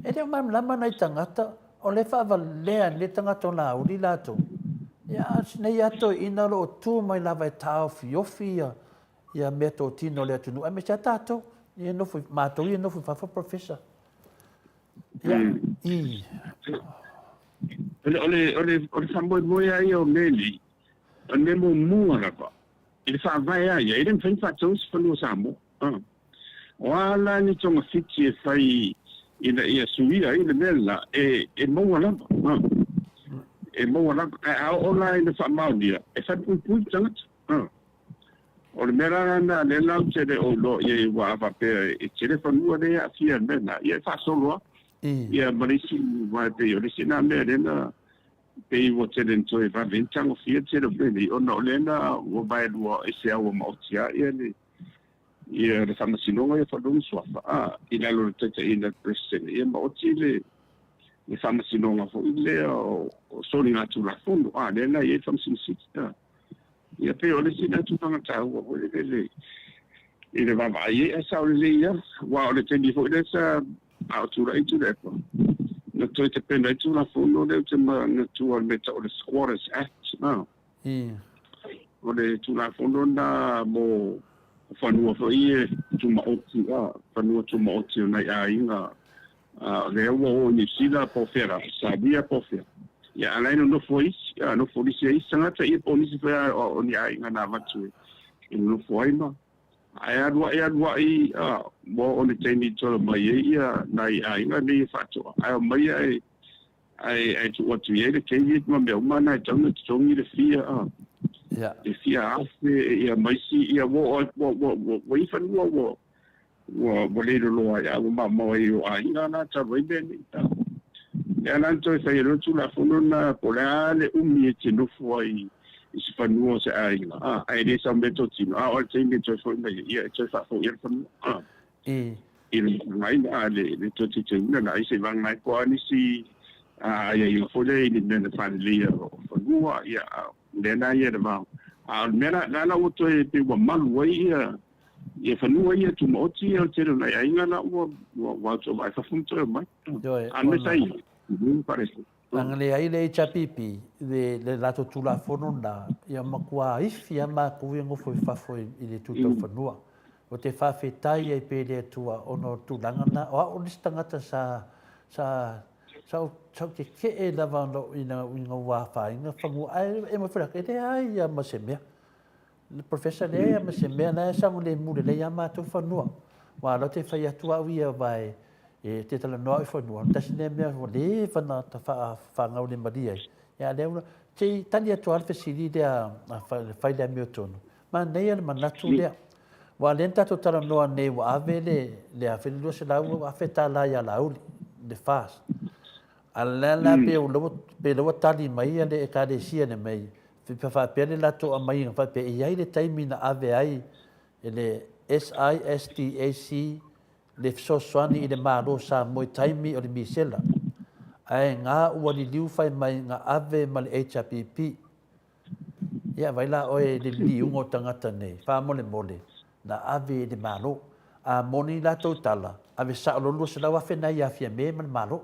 E le o malamalama nai tagata O le faavalea e lenei tagata o Laauli latou, ia a o si nei lava toeaina o lo o tu mai lava e taofiofi ia ia meatotino a le atunuu aemaise lava tatou ia e nofo matou ia e nofo i fafo Professor. Ia, i. O le, o le, o le, o le faamoemoe lava ia o mea nei, o le mea muamua lava, i le faavae lava ia, e le mafai ona faatau se fanua Samoa. O a la ni togafiti e fai ina ia suia ai le mea lela, e, e maua lava. E maua lava. Ae a oo la ina faamaonia, e falepuipui le tagata. O le mea la lena lea la ou te le o iloa i ai aua a faapea e tele fanua lea e aafia i le mea lena, ia e faasolo lava. Ia ma le isi, aua e pei o le isi lena mea lea na pei ua tele ina toe vave ai ona tagofia le tele o mea nei, ona o lea na ua vaelua ese au ua maoti lava ia le ia le Faamasinoga ia Fanua ma Suafa, a, i lalo o le taitaiina e le Peresetene, ia maoti le le Faamasinoga foi lea o, o soligatulafono, a, lea na i ai le Faamasino Sili, a. Ia pei o le isi lea tulaga taua foi lele le i le vaavaai ai, ae sao lelei lava, aua o le taimi foi lea sa a o tulai Tuilaepa, na toe tapena ai le Tulafono lea ou te manatua o le mea e tau o le Squatters Act, a. O le Tulafono lena mo fanua foi ia tumaoti, a, fanua tumaoti o nai aiga, a, o lea ua o i Niu Sila po o fea lava, Ausetalia po o fea. Ia, a o la e nonofo ai isi, a, nofo lisi ai isi tagata, ia po o nisi foi lava o ni aiga na avatu e nonofo ai ma. Ae alu a'i alu a'i, a, ua oo i le taimi i toe omai ai ia nai aiga nei e faatoa, ae omai ae Ae ae tuu atu i ai le caveat ma mea uma na e tatau ona totogi le fia a. Ia. Le fia afe ia ma isi ia ua ua ua ua ua i fanua ua ua ua le loloa ai a ua maumau ai i o aiga la talu ai mea nei. A. Lea la na toe fai ai loa le Tulafono lena po o le a le umi e te nofo ai i se fanua o se aiga a, ae le sau meatotino a oo i le taimi e toe foi mai ai ia e toe faafoi ai le fanua a. I. I le vaaiga a le toe teuteuina la, se i vagana ai po o a nisi aiaiga foi lea i le mea na faaleleia o fanua, ia, lea la ia le va. A o le mea la, la ua toe pei ua malu ai ia ia fanua ia tumaoti ia o le tele o nai aiga la ua ua atu ai fafo ma toe omai. Ioe, A o le mea sa i ai, ua faaletonu. Leaga leai le HRPP, le latou Tulafono lena, ia matua ifi lava matou ia nofo i fafo i le tu taufanua. Ou te faafetai ai pea i le Atua ona o le tulaga lena. O au le isi tagata sa, sa, sa ou, sa ou tetee lava ina, ina ua afaina fanua, ae e mafai atu, e leai lava ma se mea. Le Professor, leai lava ma se mea, la e saogalemu lelei lava matou fanua. Aua o la ou te fai atu au ia aua e te talanoa au i fanua, tasi lea mea ua leva ona faagaulemalie ai. Ia a lea ua, se i tali atu lava le fesili lea a fai le amiotonu. Manaia le manatu lea. Aua o lea na tatou talanoa nei ua ave le $200,000 ia Laauli, le FAS. A o lea la pei ua tali mai le Ekalesia nei, faapea le latou aumaiga faapea e i ai le taimi na ave ai e le SISTAC le fesoasoani i le Malo o Samoa i taimi o le misela, ae ga ua liliu fai mai na ave ma le HRPP. Ia vai la oe i le liliuga o tagata nei, faamolemole, na ave i le Malo. A moni latou tala, ave sao loa le 200,000 na ia Fiame ma le Malo.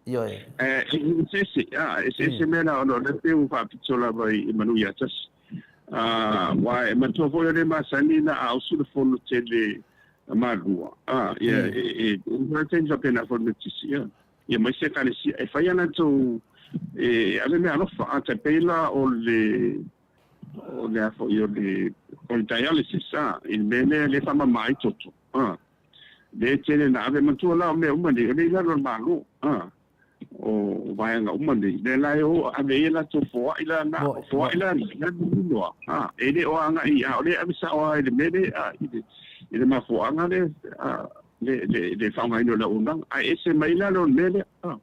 Ioe. E eseese, a, eseese mea la, ona o lea pei ua faapito lava i manu ia tasi. Aua e manatua foi o lea e masani na a usu le fono tele a Malua, a, ia, e, e, e taimi faapena foi le Metotisi, ia, ia ma isi ekalesia, e fai a latou, e ave mea alofa, a, tai pei la o le, o le a foi, o le, o le dialysis, a, i le mea lea, lea e faamama ai toto, a. Lea e tele na ave matua la o mea uma nei, o lea i lalo o le Malo, a, o vaega uma nei, lea la e o ave ai latou foai la na, o foai la na, la manino lava, a, e le o agai, a o lea e ave sao lava i le mea lea, a, i le, i le mafuaaga lea, a, le, le, le faaaogaina o le auaunaga, ae ese mai la lo le mea lea, a,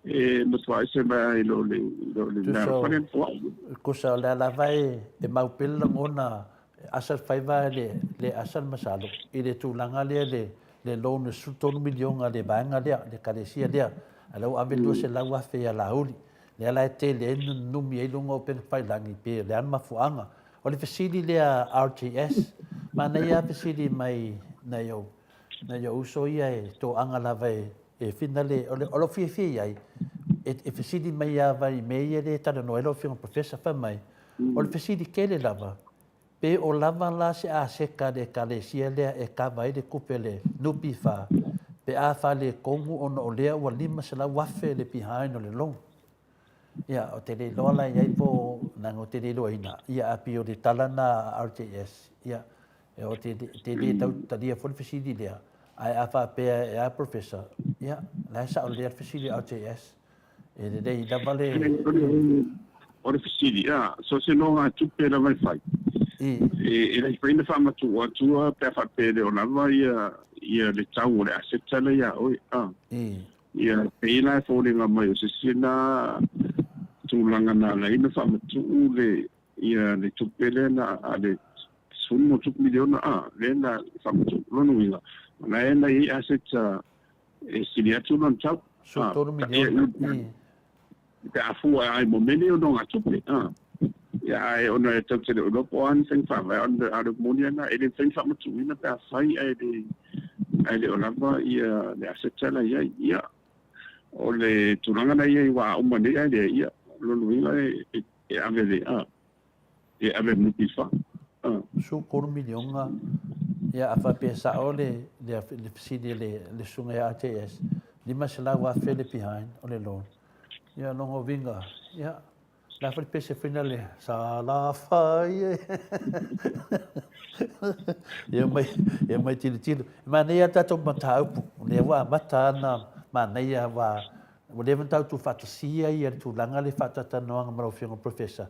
e matua ese mai lo le, lo le mea alofa lea na foai. Tusa o lea lava e, e mau pea le lagona asa le faiva le, le asa le masalo i le tulaga lea le, le loan e 13 miliona a le vaega lea, le ekalesia lea, a lea ua ave le 200,000 ia Laauli. Lea la e tele ai le nunumi ai luga o upega tafailagi pe o le a le mafuaaga. O le fesili lea a RTS, manaia lava fesili mai nai ou, nai ou uso ia e toaga lava e e finale, o, le, o lou fiafia i ai, e, e fesili mai lava i mea ia lea e talanoa ai lau Afioga Professor, fai mai, o le fesili tele lava, pe o lava la se aseta a le Ekalesia lea e kava ai le tupe a le NPF pe a faaletonu ona o lea ua $500,000 le behind o le loan. Ia, ou te le iloa la i ai po o, leaga ou te le iloaina, ia ae pei o le tala lena a RJS, ia, ou te, te le tau talia foi le fesili lea, ae a faapea e a Professor, ia, la e sao lelei lava le fesili a RJS. E lelei lava le... O le fesili, a, so se nogatupe lava e fai, e le mafai ona faamatuu atu pe a faapea e le o lava ia, ia le tau o le aseta la ia oe, a. Ia, pei la e foliga mai o se isi lena tulaga na ala ai ona faamatuu le, ia le tupe lea na a le $10 miliona, a, lea na faamatuu. Lona uiga, o la e na i ai aseta e sili atu lona tau. 13 miliona. Pe a fua ai mo mea nei o nogatupe. Ia, ae ona e tatou te le o iloa po o a ni faiga faavae, a o le moni lava lena, e le mafai ona faamatuuina pe a fai ae le ae le o lava ia le aseta la i ai. Ia, o le tulaga la i ai ua uma nei ae leai, ia, o lona uiga e ave le a e ave le NPF. 13 miliona, ia a faapea sao le, le, le fesili a le, le susuga ia RJS, $500,000 le behind o le loan. Ia, lona uiga, ia, la foi le pese foi na le Salafai e. Ia mai, ia mai tilotilo. E manaia lava tatou mataupu, o lea ua amata ana manaia ua ua leva ona tatou tuufaatasia ia le tulaga lea faatalatalanoaga ma lau Afioga Professor,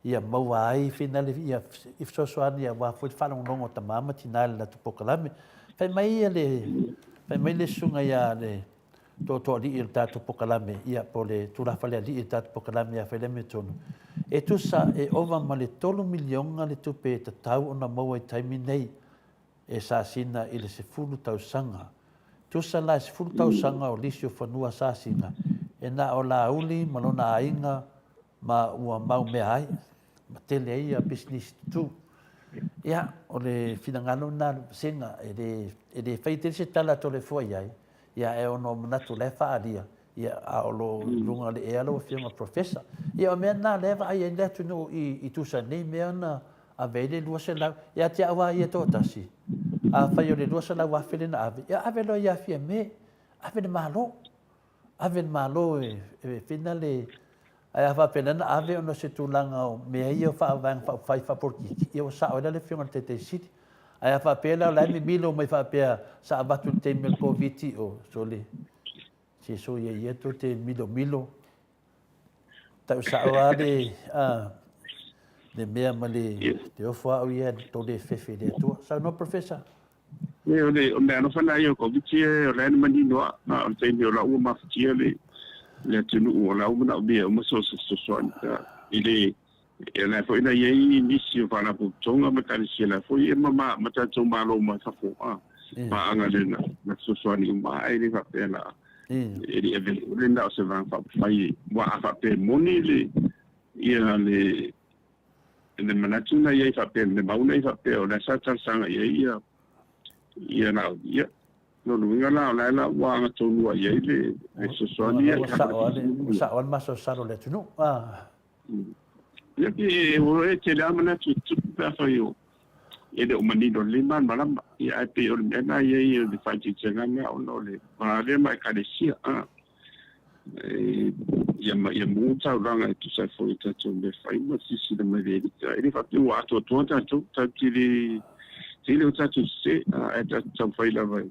ia maua ai finale ia i fesoasoani aua foi le faalogologo a tama ma tina i le latou polokalame. Fai mai ia le fai mai le susuga ia le Tootooalii o le tatou polokalame, ia, po o le tulafalealii o le tatou polokalame ia Faileametonu, e tusa e ova ma le $3 miliona le tupe e tatau ona maua i taimi nei e sasina i le 10 tausaga. Tusa la e 10 tausaga o lisi o fanua sasina e na o Laauli ma lona aiga ma ua mau mea ai, ma tele ai ia pisinisi tutū. Ia, o le finagalo lena a le vasega, e le, e le faia tele se tala a Toleafoa i ai, ia ae ona o manatu o la e faaalia, ia, a o lo o i luga o le ea lau Afioga Professor. Ia, o mea na lea e vaai ai le atunuu i, i tusa nei mea na ave ai le 200, ia te au lava ia toatasi, afai o le $200,000 lea na ave, ia ave loa ia Fiame, ave le Malo. Ave le Malo e, e whina le, ae a faapea lea na ave ona o se tulaga o mea ia o faavaega faaupufai faapolokiki, ia ua sao ai la le Afioga i le Taitai Sili. Ae a faapea la o la e mimilo mai faapea sa avatu i le taimi o le Koviti, o sole, se soia ia tou te milomilo. Tau sao lava le, a, le mea ma le, te ofo au ia tou le fefe i le Atua. Saunoa Professor. E, o le, o le alofa la ia o Koviti e, o la e na manino a, a o le taimi o la ua mafatia le, le atunuu o la ua manaomia uma so se fesoasoani. I le, e la foi na i ai nisi o faalapotopotoga ma ekalesia la foi e ma, ma, ma tatou malo mai fafo, a, paaga le na, na fesoasoani uma a e le faapea la, e le ave le na o se vaega faaupufai, ua a faapea e moni le, ia le, le manatu na i ai faapea, le mau na i faapea, o le sa talosaga i ai ia, ia la, ia, lona uiga la, o la la ua agatonu i ai le, le fesoasoani ia. Ua sao lava le, sao lava le masalosalo o le atunuu. Ah. Ia, e, e tele lava manatu e tutupu pe afai o, e le o manino lelei malamalama. Ia, ae pei o le mea lena e i ai o le faaeteetega lena ona o le va lea ma Ekalesia. A, e, ia, ma, ia mu taulaga e tusa ai foi i tatou mea fai ma silasila mai le Alii. E le faapea ua atoatoa tatou, tatou te le, tele o tatou sese, ae tatou taumafai lava e,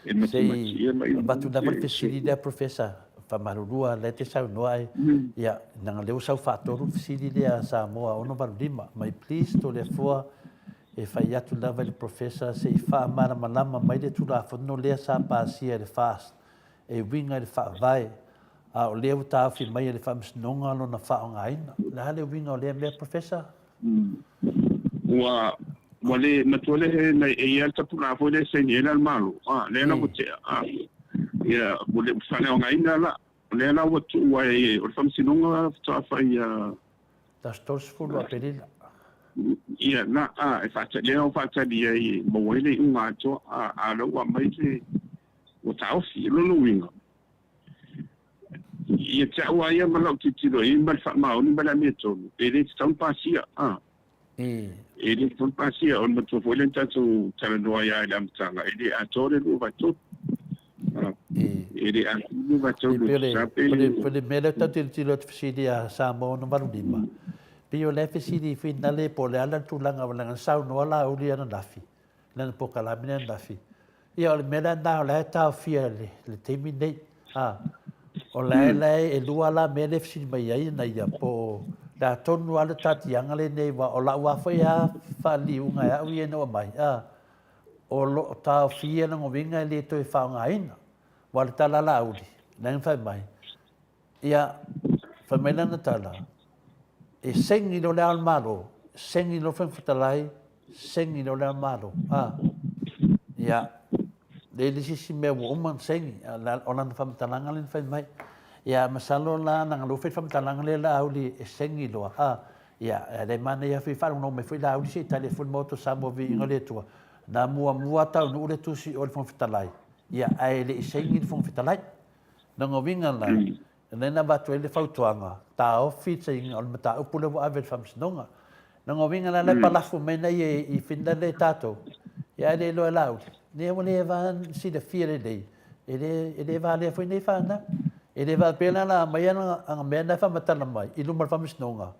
e matimati ia ma ia. Avatu lava le fesili lea, Professor, faamalulua lea e te saunoa ai, ia, leaga lea ua sau faatolu le fesili lea a Samoa 685, mai please Toleafoa e fai atu lava i le Professor se i faamalamalama mai le Tulafono lea sa pasia e le FAST e uiga i le Faavae, a o lea ua taofi mai e le Faamasinoga lona faaaogaina. O le a le uiga o lea mea, Professor? Ua ua le matua le he nei e ia le tapulaa foi lea e saini ai la le Malo, a, lea la ua tea, a, ia, ua le faaleaogaina la, o lea la ua tuu ai o le Faamasinoga faatoa fai ia. Aso 30 Aperila. Ia, na, a, e faatali, lea ua faatali ai e maua ai le iuga atoa, a, a o lea ua aumai le. Ua taofi, o lona uiga, ia te au lava ia ma lau tilotilo i ai ma le faamaoni ma le amiotonu, e le tatau ona pasia, a. E le tatau ona pasia, o le matua foi lea na tatou talanoa ai lava i le amataga, e le atoa le 2/3. E le atoa le 2/3 e tusa pe... Po le mea lea tatou te tilotilo atu fesili a Samoa 85, pei o la e fesili finale po o le a le tulaga leaga na saunoa Laauli ananafi, lana polokalame lea ananafi. Ia o le mea la lena o la e taofia i le taimi lenei. O la e e lua la mea lea e fesili mai ai na ia po o le a tonu lava le taatiaga lenei aua o lau lava foi a faaliliuga e au ia ina ua aumai, o lo o taofia lona uiga e le toe faaaogaina. Aua o le tala a Laauli, lea na fai mai, ia, fai mai lana tala, e saini loa Le Ao o le Malo, saini loa le Fofoga Fetalai, saini loa Le Ao o le Malo. Ia, le le isi mea ua uma ona saini, o lana faamatalaga lea na fai mai. Ia, masalo la, leaga o lea ua fai le faamatalaga lea Laauli e saini loa, ia, e le manaia foi faalogologo mai foi Laauli se i tali atu foi le Maota o Samoa viiga o le Atua. Na muamua taunuu le tusi i o i le Fofoga Fetalai, ia, ae le i saini le Fofoga Fetalai. Lona uiga la, lea na avatu ai le fautuaga, taofi le sainiga o le mataupu lea ua ave i le Faamasinoga. Lona uiga la, la e palafu mai na ia i Finland lea i tatou, ia ae le iloa e Laauli, lea ua le silafia lelei, e le valea foi nei fanau. E le faapea la o le a aumai ana mea na e faamatala mai i luma o le Faamasinoga,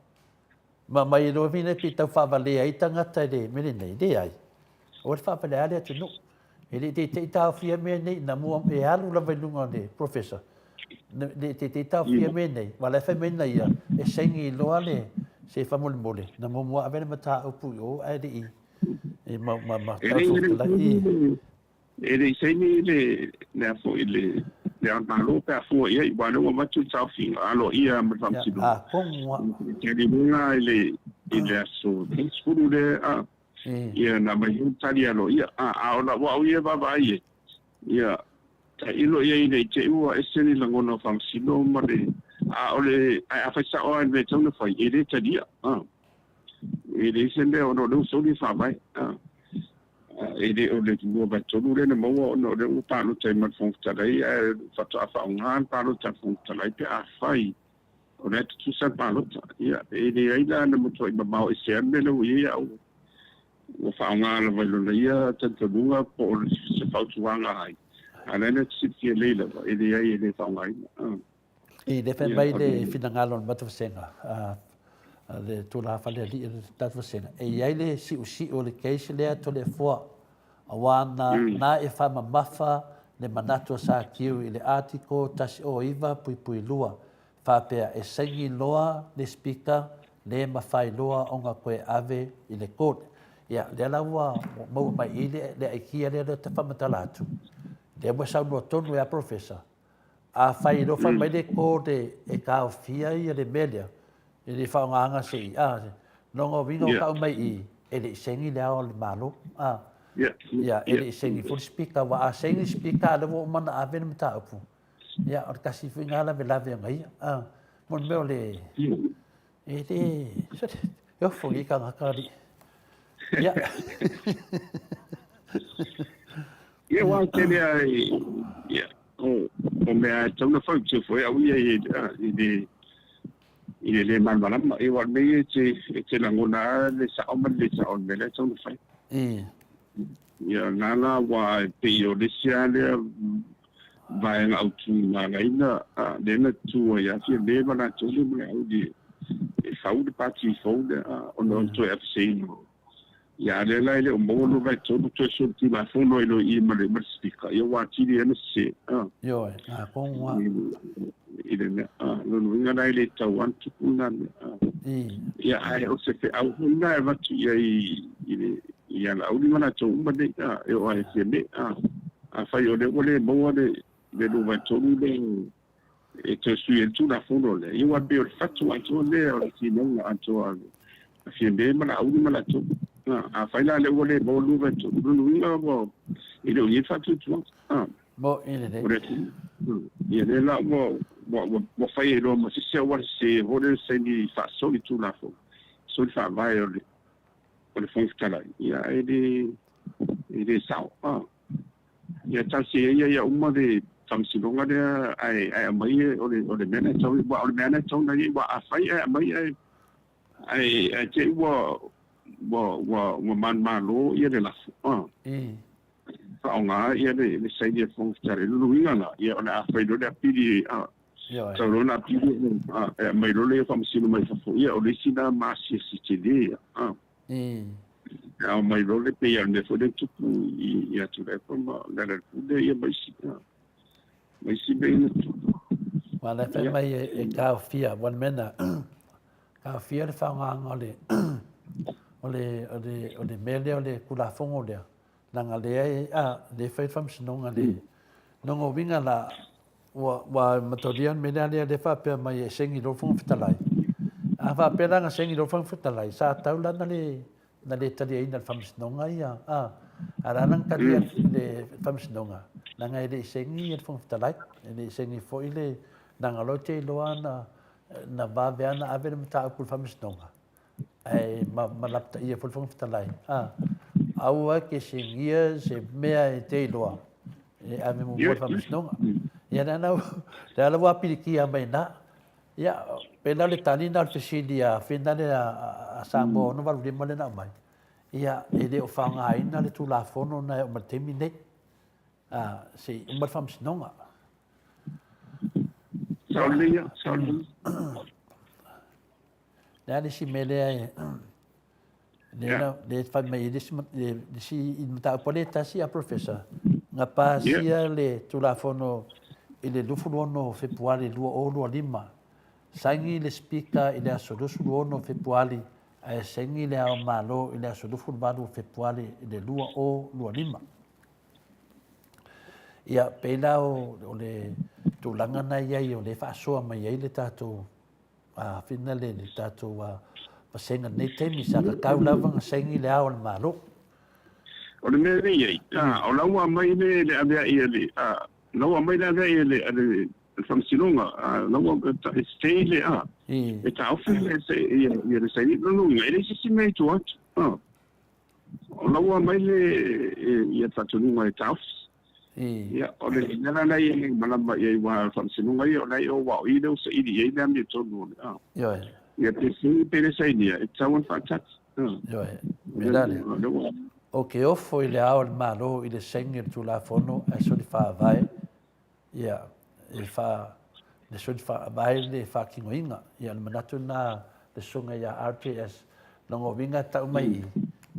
ma aumai ai loa pe tau faavalea ai tagata i le mea lenei. Leai, aua le faavalea le atunuu. E le i teitei taofia mea nei, na mua e alu lava i luga o le professor, le i teitei taofia mea nei, aua la e fai mai na ia, e saini loa le, se faamolemole, na muamua ave le mataupu i o ae le i, e ma, ma, ma, E le i saini le, le a foi le, le Ao Malo pe a fua i ai, aua o lea ua avatu le taofiga aloaia ma le Faamasinoga. Talimuga i le, i le aso 30 lea, a, ia na aumai foi le tali aloaia. A, a o lau au ia e vaavaai i ai, ia, tailo i ai ina i te i ua ese ni lagona o Faamasino ma le, a o le, ae afai sao lava i le mea e tatau ona fai, e le talia, a. E leai se mea ona o lea ua soli le Faavae, a. E le o le 2/3 lea na maua ona o lea ua palota ai ma le Fofoga Fetalai, ae faatoa faaaoga le palota a le Fofoga Fetalai pe afai o la e tutusa le palota. Ia, e leai la na matuai mamao ese lava le mea lea ua i ai, a ua faaaoga lava i lona ia talitonuga po o se fautuaga ai, a o la e na te silafia lelei lava, e leai e le faaaogaina. I le fai mai le finagalo o le matou vasega, a le tulaga faalealii o le tatou vasega, e i ai le siusiu o le case lea Toleafoa, aua na, na e faamamafa le manatu a Sakiu i le Article 109.2, faapea e saini loa le Speaker le mafai loa ona toe ave i le court. Ia, lea la ua maua mai i i le aikia lea ta faamatala atu, lea ua saunoa tonu ai a Professor, Afai loa fai mai le code e taofia ia le mea lea, e le faaaogaina se i, a, lona uiga o tau mai i, e le i saini le Ao o le Malo, a, ia, e le i saini foi le Speaker, aua a saini le Speaker a o lea ua uma ona ave le mataupu, ia, o le tasi foi lena lavelave ona ia, a, mo le mea o le, e le, e ofo nei tagata alii. Ia. Ia, aua e tele lava i, ia, o mea e tatau ona fautua foi au ia i le i le le malamalama. Ia, aua o le mea ia e te lagona lava le sao ma le le sao o le mea lea e tatau ona fai. Ia, na la aua e pei o le isi lava lea vaega autu na ala ai na lea na tu ai lava Fiame ma latou lea ma Laauli e fau le pati fou lea ona o le toe aveseina Ia, a o lea la e le o maua 2/3 toe solitulafono ai loa i i ma le Speaker, ia ua atili ai ona sese. Ioe, na tonu lava. I le mea, lona uiga la e le tatau lava ona tupu lena mea. Ia, ae o se feau foi lena e avatu i ai i le ia Laauli ma latou uma nei, e oo lava ia Fiame, afai o lea ua le maua le 2/3 lea e toe sui ai le Tulafono lea, ia aua e pei o le fatu atoa lea o le finauga atoa a Fiame ma Laauli ma latou. Afai la lea ua le maua le 2/3, lona uiga ua e le o i ai le faatuatuaga. Mo'i lelei. O le ia lea la ua fai ai loa ma se isi auala sese foi lea saini faasoli Tulafono, soli faavae o le Fofoga Fetalai, ia e le sao. Ia talosia ia ia uma le faamasinoga lea ae ae aumai o le o le mea lena e tatau aua o le mea lena e tatau ona i ai aua afai ae aumai ae ae ae te i ua ua ua ua manumalo ia le lafo a faaaoga ia le le saini a le Fofoga Fetalai. O lona uiga la, ia o le a fai loa le apili a tau loa ona apili a e aumai loa le faamasino mai fafo, ia o le isi lena maasiasi tele ia a. E ao mai loa le pei lava o le mea foi lea na tupu ia Tuilaepa ma Lealailepule ia ma isi ma isi mea ia na tutupu. Aua o la e fai mai e taofia, aua o le mea lena, taofia le faaaogaina o le o le o le o le mea lea o le Tulafono lea, leaga lea e a lea e fai le faamasinoga le lona uiga la ua ua mataulia le mea lea lea lea faapea mai e saini loa le Fofoga Fetalai. A faapea la na saini loa le Fofoga Fetalai, sa tatau la na le na le taliaina e le Faamasinoga ia, a, a la na talia le Faamasinoga, leaga e le i saini le Fofoga Fetalai, e le i saini foi le, leaga o lea ou te iloa na, na vave lava ona ave le mataupu i le Faamasinoga, ae ma, ma lapataia foi le Fofoga Fetalai, a, aua e te sainia se mea e te iloa, e ave muamua i le Faamasinoga. Ia, lea la, lea la ua pilikia mai i ina. Ia, pei la o le tali lena o le fesili a finale a Samoa 68 lea na aumai, ia, e le o faaaogaina le Tulafono na e oo mai le taimi lenei, a, se i uma le faamasinoga. Sao lelei ia, sao lelei. Le a le isi mea lea e lea lea fai mai ai le isi le isi i le mataupu a le tasi a Professor na pasia le Tulafono i le 26 o Fepuari 2025, saini le Speaker i le aso 26 o Fepuari ae saini le Ao Malo i le aso 28 o Fepuari i le 2025. Ia, pei la o le tulaga na i ai o lea e faasoa mai ai le tatou a fina le le tatou vasega lenei taimi sa tatau lava ona saini le Ao o le Malo. O le mea lea e i ai, o la ua aumai le le aveai a le, la ua aumai le aveai a le a le Faamasinoga, la ua e stay le a, e taofi le ia ia le saini. Lona uiga, e leai se isi mea i tua atu. O la ua aumai le ia faatonuga e taofi. Ia, o le mea la lena e malama i ai aua o le faamasinoga ia o la e i o aua o i lea ua saili i ai le amiotonu o le a. Ioe. Ia pe saini pe le sainia, e tatau ona faatali. Ioe. Mea la lea. Ou te ofo i le Ao o le Malo i le saini o le Tulafono ae soli faavae Ia, e wha, le soli faavae le faatinoina. Ia, le manatu na le susuga ia RJS, lona uiga tau mai i,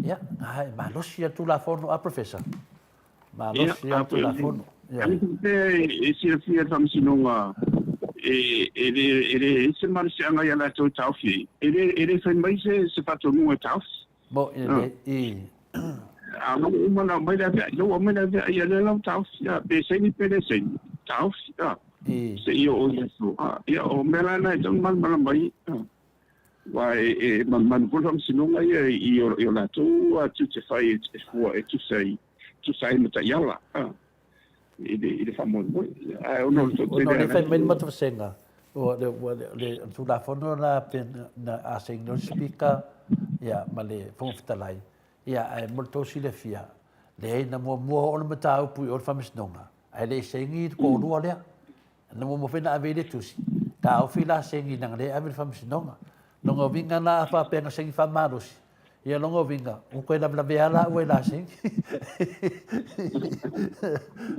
ia, na e malosi ia Tulafono a Professor. Malosi ia Tulafono. Ia. E silafia le faamasinoga e, e le, e le i se malosiaga ia latou e taofi ai. E le, e le fai mai se, se faatonuga e taofi. Mo, e le, i. A o la ua uma ona aumai le aveai, la ua aumai le aveai, ia lea la ua taofi, a, pe saini pe le saini, taofi, a, seia oo i aso, a, ia o mea la na e tatau ona malamalama ai, a, aua e, e manumanu foi le faamasinoga ia i o, i o latou tiute fai e fua e tusa ai, tusa ai ma taiala, a, i le, i le faamoemoe. Ae ona o le toatele. Ona o lea fai mai le matou vasega, o le, le Tulafono la pe na a saini loa le Speaker ia ma le Fofoga Fetalai, ia ae mo le tou silafia, leai na muamua oo le mataupu i o le Faamasinoga, ae le i saini le toalua lea. Na muamua foi na ave ai le tusi, taofi la saini leaga lea e ave i le Faamasinoga. Lona uiga la a faapea na saini faamalosi, ia lona uiga, ua toe lavelavea la ua i la saini.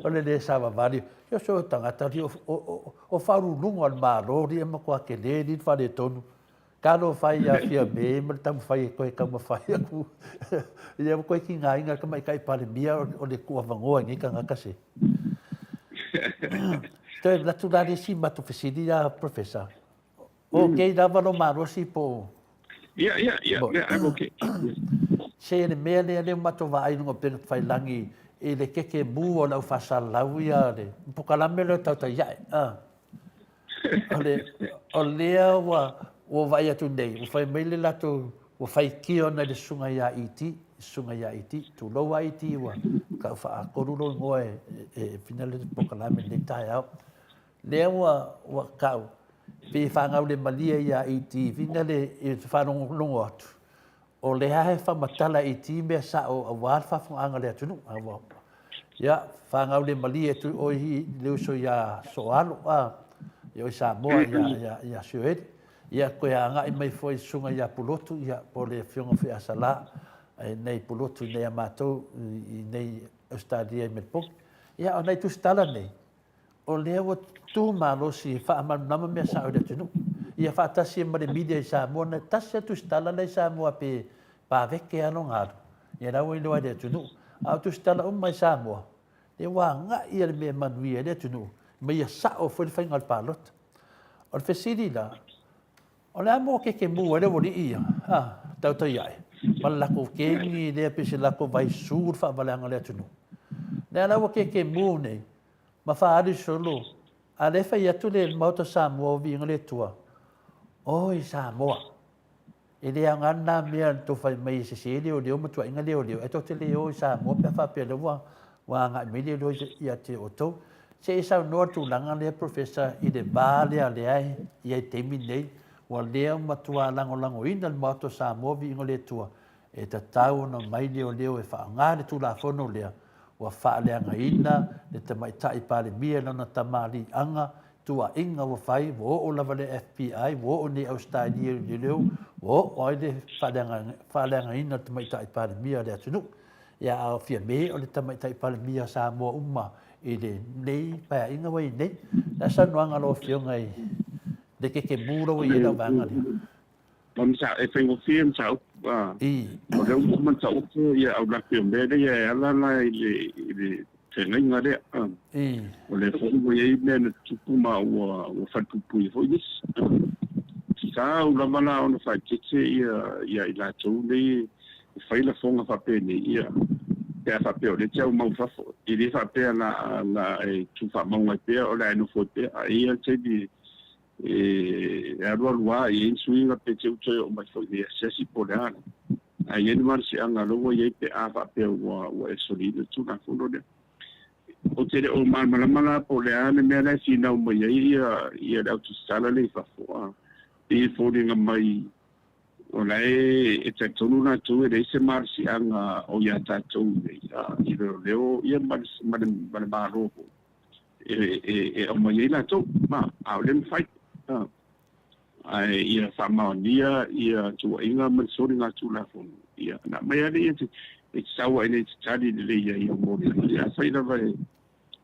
O le le savavali, ia so tagata alii o faauluuluga o le Malo alii e matua tele alii le faaletonu. Talofa e ia Fiame ma le taumafai e toe taumafai atu. Ia ua toe tigaina le tamaitai Palemia o le tuuavanoa i nei tagata se. Toe alu atu la le isi matou fesili ia Professor. Okay lava lo malosi po o... Yeah, yeah, yeah, yeah, I'm okay. Se le mea lea lea ua matou vaai i luga o upega tafailagi i le kekemu o le au faasalalau ia le polokalame lea o Tautai Ae. O le, o lea ua, ua vaai atu nei, ua fai mai le latou, ua faitio ana i le susuga ia ET, susuga ia ET, tulou a ET, ua tau faatolu lou igoa e, e, e fina le polokalame lenei taeao. Lea ua, ua tau, pei e faagaulemalie ia ET, fina le, i le faalogologo atu, o lea e faamatala ET mea sao aua le faafofogaaga a le atunuu. Ia, fanau le malie atu i oe i le uso iā Sooalo, a, ia oe Samoa, ia, ia, ia Sioeli. Ia, toe agai mai foi i le susuga ia Pulotu, ia, po o le afioga foi ia Salā, i nei Pulotu i nei a matou, i nei Ausetalia i Melebogi. Ia, o nai tusitala nei, o lea ua tu malosi e faamalamalama mea sao i le atunuu. Ia faatasi ai ma le media i Samoa, na tasi lava tusitala la i Samoa pe paveke lava lona alu, ia la ua iloa e le atunuu. A o tusitala uma i Samoa, lea ua agai le mea e manuia ai le atunuu, ma ia sao foi le faiga o le palota. O le fesili la, o le a mo kekemu ai le aualii ia, a, tautai ae, ma le latou kegi lea pei se latou vaisu le faavaleaga o le atunuu. Lea la ua kekemu nei, ma faaali solo, a lea e fai atu le Maota o Samoa o Viiga le Atua, Oi Samoa, e le aoga lena mea na tou fai mai e sese leoleo ma tuuaiga leoleo, ae tou te le o i Samoa pe a faapea o lea ua ua agai mai leoleo ia te outou. Se i saunoa le tulaga lea Professor i le va lea lea e i ai i le taimi lenei, ua lea matua lagolagoina le Maota o Samoa Viiga le Atua, e tatau ona omai leoleo e faaaoga le Tulafono lea ua faaleagaina le Tamaitai Palemia i lana tamaliiaga, tuuaiga ua fai, ua oo lava le FBI, ua oo nei Ausetalia i leoleo, ua oo ai le faaleagaina o le Tamaitai Palemia o le atunuu. Ia a o Fiame o le Tamaitai Palemia o Samoa uma i lenei Paeaiga ua i ai nei. O le a saunoaga a lau Afioga i le kekemu la ua i ai lau vaega lea? E faigofie mataupu, o lea ua uma ona taoto aulape o mea ia e ala la i le feagaiga lea. O lea foi ua i ai mea na tutupu ma ua falepuipuia foi nisi. Tatau lava la ona faaeteete ia i latou nei e fai lafoga faapenei, ia, pe a faapea o lea e te aumau i fafo. E le faapea la e tuufaamauga ai pea o le a e nofo ai pea, ae i ai lava le taimi e alualu lava e i ai ni suiga pe te i toe oo mai foi i le asiasi po o le a. Ae i ai le malosiaga lea ua i ai pe a faapea ua ua e soliina le Tulafono lea. Ou te le o malamalama la po o le a le mea la e finau mai ai ia ia le au tusitala lea i fafo, a pei e foliga mai o la e e talitonu latou e leai se malosiaga o ia tatou nei a i leoleo ia ma le ma le ma le Malo foi. e aumai ai latou, ma, a o lea e mafai. Ae ia faamaonia ia tuuaiga ma le soligatulafono, ia ona aumai lava lea e te sau ai nei e te tali lelei ai i au moliaga. Ia afai lava e,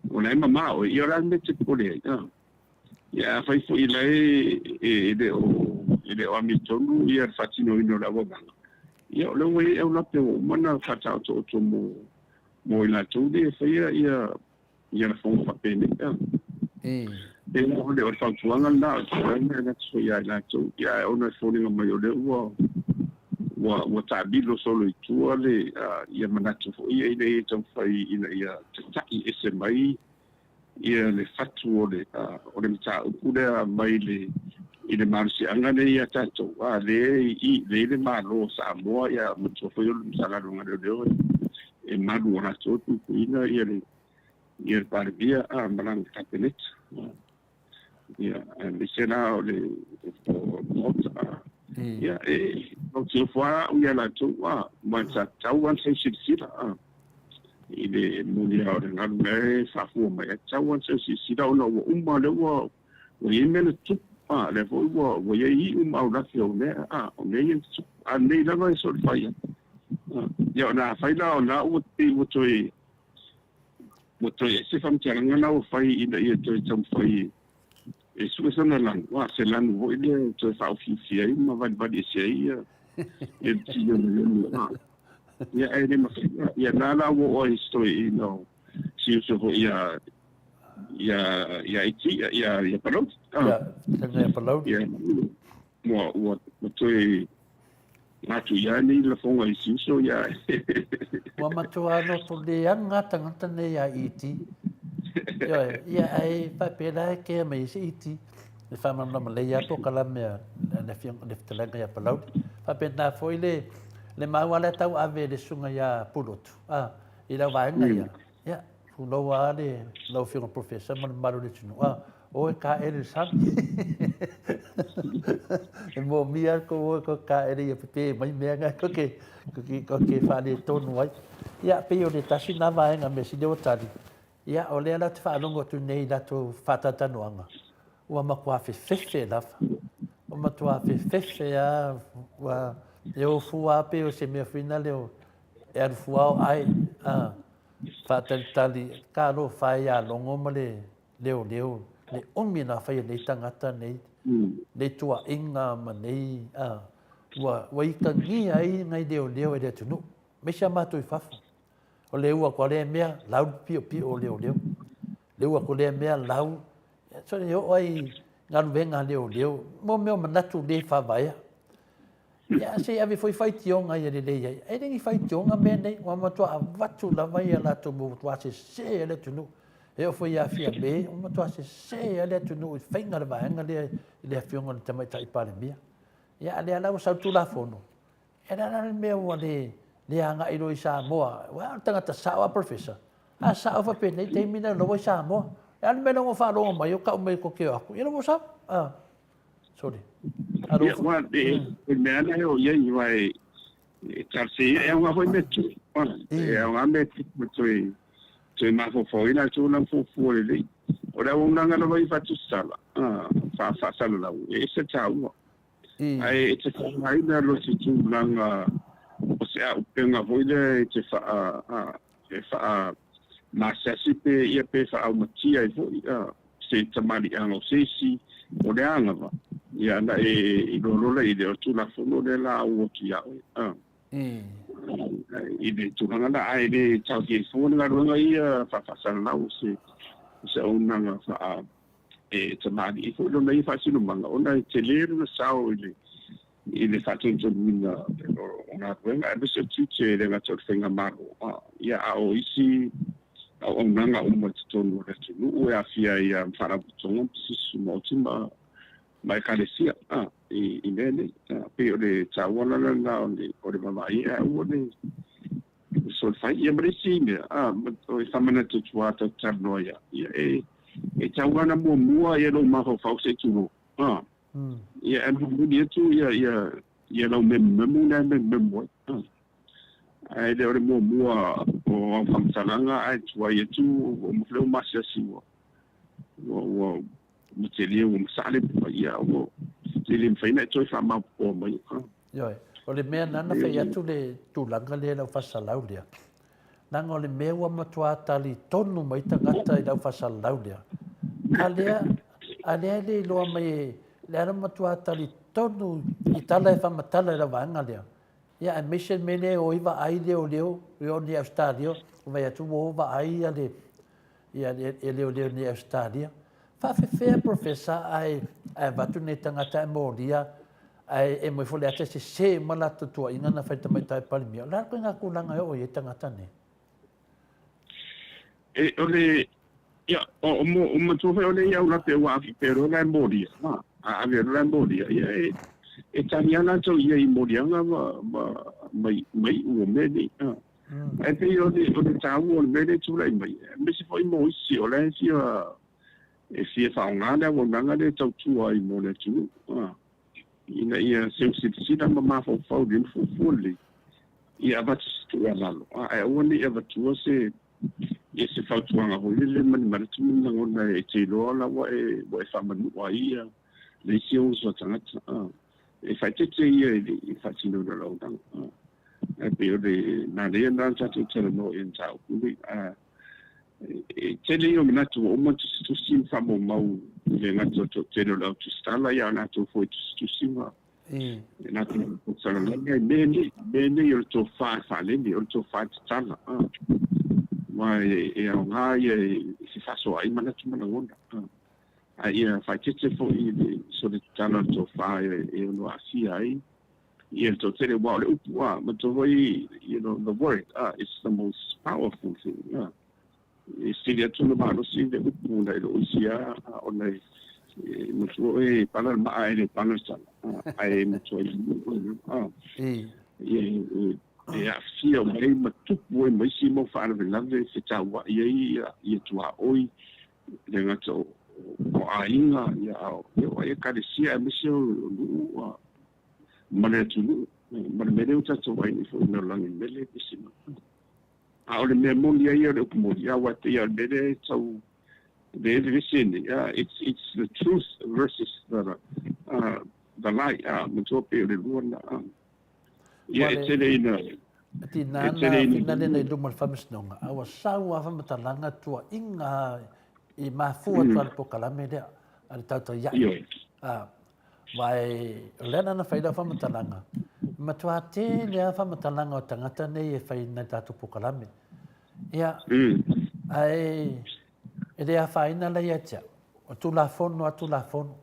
o la e mamao oe, ia o le a le mea e te popole ai? Ia afai foi o la e le o e le o amiotonu ia le faatinoina o le auaunaga, ia o lea ua i ai aulape ua uma ona faataotooto mo mo i latou nei e faia ia Ia lafoga faapenei. E o le fautuaga lena o le tulaga e avatu foi ia i latou, ia ae ona e foliga mai o lea ua ua ua taamilo solo i tua le ia manatu foi ia ina ia taumafai ina ia tatai ese mai ia le fatu o le o le mataupu lea mai le i le malosiaga lea ia tatou, a lea i lea i le Malo o Samoa ia matua foi o le Matagaluega o Leoleo e malu o latou e puipuiina ia le ia le Palemia a ma lana Kapeneta. Ia, aemaise la o le Maota. Ia, e ou te ofo lava au ia latou, a, ma sa tatau lava ona sau silasila, a, i le molia o le galu la e faafua mai, ae tatau lava ona sau silasila ona ua uma lea ua ua i ai mea na tutupu, a, lea foi ua ua i ai iu ma aulafi o mea, a, o mea ia na tutupu, a nei lava e solifai ai. Ia, ona afai la o la ua pei ua toe Ua toe ese faamatalaga na ua fai ina ia toe taumafai e sue sana lanu, a se lanu foi lea e toe faaofiofia ai ma valivali ese ai ia le tino o le lanu. A, ia ae le mafai. Ia na la ua oo ai i si toeaina o si uso foi ia ia ia Iti ia ia Palauli. Ia, ia Palauli. Ia, ua ua ua toe Atu ia nei lafoga i si uso ia. Ua matua loto leaga tagata nei ia Iti. Ioe, ia ae faapea e kea mai ai se Iti. E faamalamalama lelei lava polokalame a le Afioga le fetalaiga ia Palauli. Faapena foi le le mau lava lea tau ave e le susuga ia Pulotu, a, i lau vaega ia. Ia, tulou lava le lau Afioga Professor ma le mamalu o le atunuu, a, o e taele i le sami. E mōmia ko oe ko ka ere ia pepē mai mea ngai ko ke, ko ke, ko ke whaaletonu ai. Ia, pei o le tasi nā vaega mea sili o tali. Ia, o lea la te whaalongo atu nei i latou whātatanoanga. Ua matua fefefe lava. Ua matua fefefe a, ua, e o fua a pei o se mea whina leo, e alu fua o ai, a, whātalitali, ka alo whai a longo ma le, leoleo, le umi na whai nei tangata nei, nei tuainga ma nei, a, ua, ua ikangia ai ngai leoleo e le atunuu. Aemaise a matou i fafo. O le ua koa lea mea, lau le piopio o leoleo. Le ua ko lea mea, lau. So e oo ai galuega a leoleo, mo mea o manatu le faavaea. Ia, se i ave foi faitioga ia lelei ai. E le ni faitioga mea nei, ua matua avatu lava ia latou mo matua sesē ai le atunuu. E oo foi ia Fiamē, ua matua sesē ai le atunuu i faiga o le vaega lea i le afioga i le Tamaitai Palemia. Ia, a lea la ua sau le Tulafono, e le a la le mea ua le le agai loa i Samoa, aua o le tagata sao a Professor, a sao faapenei taimi na loa i Samoa. E a le mea lea ua faalogo mai o kau mai koke o aku, ia ua sao. Ah, sorry. Ia, ua, e mea ana e o ia i wa e tasi e au ngā hoi me tu. E au ngā me tu toe toe mafaufau ina tu na fuafua lelei. O le auaunaga lava i faatusala, faasalalau, e ese taua. Ae e te faaaogaina loa se tulaga o se auupega foi lea e te faa e faa masiasi pe ia pe faaaumatia ai foi se tamaliiaga o se isi o le a lava ia ana e iloa loa i le o le Tulafono lea la au atu ia oe i le tulaga la ae le taofia ai fua le galuega ia faafaasalalau o se o se auaunaga faa e tamalii foi lona ia faasinomaga ona e tele lona sao i le i le faatonutonuina o galuega aemaise o tiute e le gata o le faigamalo ia a o isi auaunaga uma i totonu o le atunuu e aafia ai ma faalapotopotoga ma pisinisi tumaoti ma ma ekalesia i i mea nei. Pei o le taua la lena o le o le vaavaai ae aua le solifai ia ma le isi mea o e faamanatu atu lava tatou talanoa ia ia e e tau ana muamua ia lou mafaufau se i tulou ia e mulimuli atu ia ia ia lau memumemu lea e memumemu ai ae le o le muamua o au faamatalaga ae tuai atu ua uma foi lea ua masiasi ua ua ua ua tele ua masaa le ia ua e le mafai ona e toe faamaopoopoa mai. Ioe, o le mea na na fai atu le tulaga lea i lau faasalalau lea, leaga o le mea ua matua tali tonu mai tagata i lau faasalalau lea, a lea, a lea e le iloa mai e, lea na matua tali tonu i tala e faamatala i lau vaega lea. Ia aemaise le mea lea e o ai vaai leoleo, e o nei Ausetalia, vaai atu ua o vaai ia le, ia e leoleo nei Ausetalia. Faafefea Professor ae ae avatu nei tagata ae molia ae e moe foi le ata e sese uma latou tuuaiga na fai tamaitai Palemia. O le a le ituaiga tulaga e oo i ai tagata nei? E o le ia o o mo o matua foi o le ia ula pe ua afi pe loa la e molia a a ave loa la e molia ia e e tali a latou ia i moliaga ma ma mai mai ua mea nei a Ae pei o le, o le taua o le mea lea e tulai mai, aemaise foi mo isi o la e fia, e fia faaaoga le auaunaga lea e tautua ai mo le atunuu, ina ia seu silasila ma mafaufau lelei ma fuafua lelei, ia avatu se tuualalo, ae aua ne i avatua se, ia se fautuaga foi lele ma ni manatu ma ni lagona e te iloa la ua e, ua e faamanua ai ia le isi ou uso a tagata. E faaeteete ia i le faatinoina o le auaunaga. Ae pei o le manaia lena o le tatou talanoa i le mataupu lenei. E tele ia o manatu ua uma ona tusitusi ma faamaumau e le gata o le toatele o le au tusitala, ia a o latou foi e tusitusi ma latou konekarate i mea nei, mea nei o le tofa e faalele, o le tofa e tatala. Aua e aoga ia e fefaasoaai ai manatu ma lagona. A ia faaeteete foi i le soli tatala o le tofa e ono aafia ai ia le toatele, aua o le upu a, manatua foi, you know, the word is the most powerful thing. E sili atu ona malosi le upu nai lo isi a, ona e manatua oe e pala le maa e le pala le tala, ae matua i ia e aafia mai ma tupu ai ma isi mau faalavelave e fetauai ai ia tuaoi le gata o o aiga, ia, a o ia o ekalesia aemaise o nuu ma le atunuu ma le mea lea ua tatou vaai nei foi i mea o le lagi mele pesi ma. A o le mea moni ai o le upu moni, aua e pei lava o le mea lea e tau le vevesi nei, it's the truth versus the lie, matua pei o le lua lena. Ia, e tele ina E tina ana finale nei luma o le Faamasinoga, a ua sau lava faamatalaga tuuaiga i mafua atu lava le polokalame lea a le tautai a'i. Aua o lea la na fai lau faamatalaga, e matua tele lava faamatalaga o tagata nei e fai nai tatou polokalame. Ia, ae e le afaina la ia te au, o Tulafono lava Tulafono.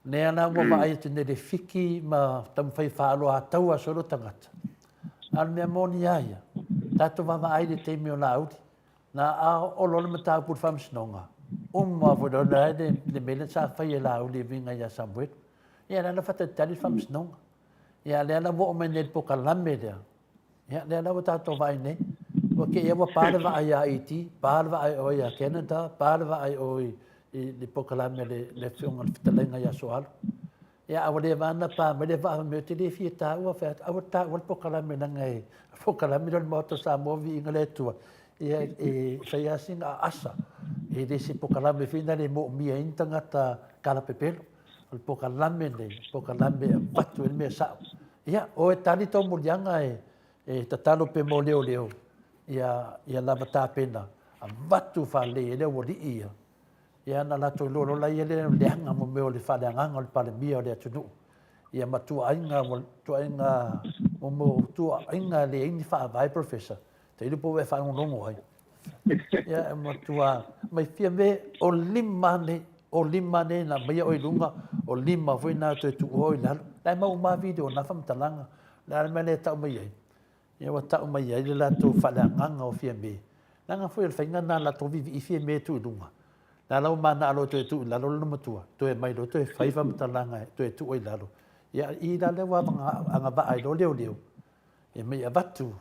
Lea la ua vaai atu nei i le fiki ma taumafai e faaaloataua solo tagata. A o le mea moni lava ia, tatou vaavaai i le taimi o Laauli, Na a olo le mataupu i le Faamasinoga, uma foi loa le le mea lea sa fai e Laauli e uiga ia Samuelu. Ia lea la faatalitali le Faamasinoga. Ia lea la ua oo mai nei i le polokalame lea, ia lea la ua tatou vaai nei, ua te i lava ua pa le vaa ia Haiti, pa le vaa i o ia Canada, pa le vaa i o i le polokalame a le Afioga i le Fetalaiga ia Soalo. Ia, a ua leva lava ona pa mai le vaa fai mai ou te le fia taua, fai atu, aua le taua le polokalame leaga e polokalame lea o le Maota o Samoa viiga le Atua. Ia, e fai lava sina aasa, e le se polokalame foi lea e moomia ai ni tagata kalapepelo. O le polokalame lenei, o le polokalame e avatu ai le mea sao. Ia, o e tali tau moliaga e tatalo pe mo leoleo, ia lava tapena, avatu faalelei ai le aualii ia. Ia na latou iloa loa la ia le leaga mo mea o le faaleagaga o le Palemia o le atunuu. Ia ma tuuaiga, tuuaiga, mo mea o tuuaiga e leai ni faavae Professor. Tailo po ua e faalogologo ai. Ia e matua mai Fiame o lima nei, o lima nei na aumaia oe i luga, o lima foi na toe tuua oe i lalo. La e mau uma video o na faamatalaga. O le a le mea lea e tau mai ai? Ia ua tau mai ai le latou faaleagaga o Fiame. Leaga foi o le faiga lena latou vivii Fiame e tuu i luga. La la ua manao loa toe tuu i lalo lona matua, toe aumai loa toe fai faamatalaga e toe tuu ai i lalo. Ia i la lea ua agavaa ai loa leoleo e mai avatu.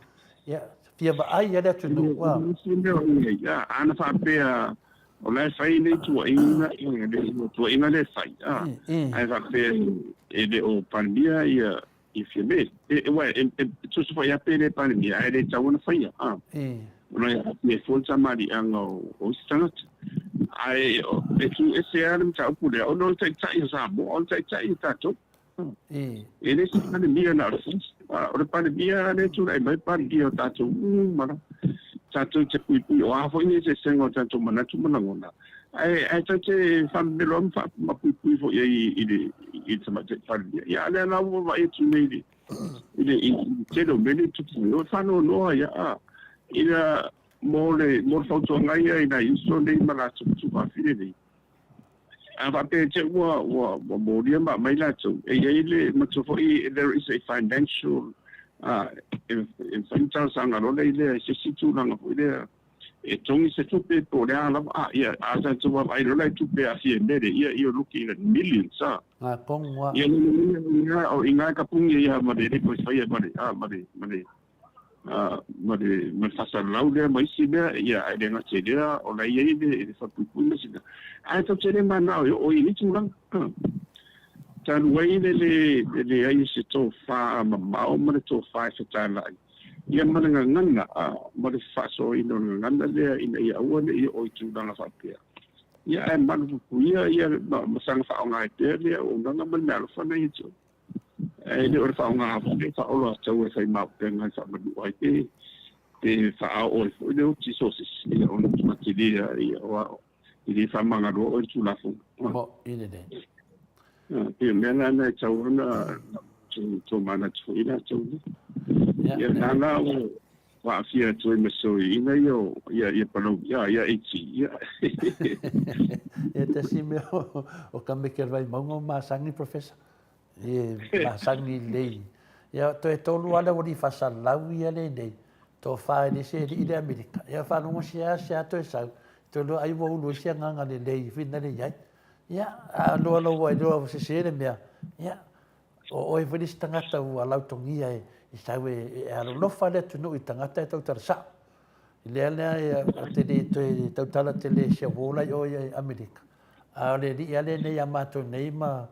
Ia fia vaai lava le atunuu ua. Ia, ana faapea o la e fai nei tuuaiga, tuuaiga lea e fai, ae faapea e le o Palemia ia i Fiame. Aua e tusa foi lava pe le Palemia, ae le tatau ona faia. Ona e aafia ai fua le tamaliiaga o isi tagata. Ae e tu ese lava le mataupu lea, ona o le Taitai o Samoa, o le Taitai o tatou. E le se Palemia na o le First. O le Palemia lea e tulai mai, Palemia o tatou uma lava. Tatou te puipui, o a foi ni eseesega o tatou manatu ma lagona, ae tatou te faamemelo lava ma puipui foi i ai i le i le Tamaitai Palemia. Ia, a o lea la ua vaai atu nei i le i le tele o mea nei e tupu mai, o le faanoanoa ia, ina mo le mo le fautuaga ia i nai uso nei ma latou tuafafine nei, a faapea te ua molia ma aumai latou, e i ai le matua foi, there is a financial, e mafai ona talosaga loa lea i se isi tulaga foi lea e togi se tupe po o le a lava, a, ia, a tatou vaavaai loa la i tupe e aafia i mea ia, you're looking at millions, a. Ngā kongoa. Ia, ia, o i ngā ka pungi ia ma le le koe whaia ma le, a, ma le, ma le, a, ma le, ma le whasalau lea ma isi mea, ia, ai le ngate lea, o la ia i le, le whapuipui ma sina. Ae tau te le manao e o i ni tūranga. Talu ai le le, le leai o se tofā mamao ma le tofā e fetalai. Ia ma le gagana, a, ma le faasoaina o le gagana lea ina ia aua ne i oo i tulaga faapea. Ia ae malupuipuia ia ma saga faaaoga ai pea le auaunaga ma le meaalofa na ia te oe. Ae le o le faaaoga foi lea faaoloataua e fai maupega e faamanuua ai pe faaoo ai foi le oti so se isi, ia ona matua tele lava ia o e le faamagaloa oe i le Tulafono. Mo, i lelei. Pei o mea la na e tatau ona tomanatu foi latou nei. Ia, na la ua aafia atu ai ma soiina ia o ia Palauli, ia ia AT, ia. Ia tasi mea o ka meke o le Vaimauga o masani Professor. E masani lelei. Ia toe tolu lava le aualii faasalalau ia lenei, tofa e le isi alii le Amerika. Ia faalogo seasea toe sau, toe iloa ai ua ulu ai se agaga lelei foi lena e i ai. Ia, a loa loa ua iloa ua sese le mea, ia, o oe foi le isi tagata ua lautogia e sau e alolofa le atunuu i tagata e tautala sao. I lea lea ou te le toe tautala tele i si au uo la i o i Amerika. A o le alii lava lenei ia matou nei ma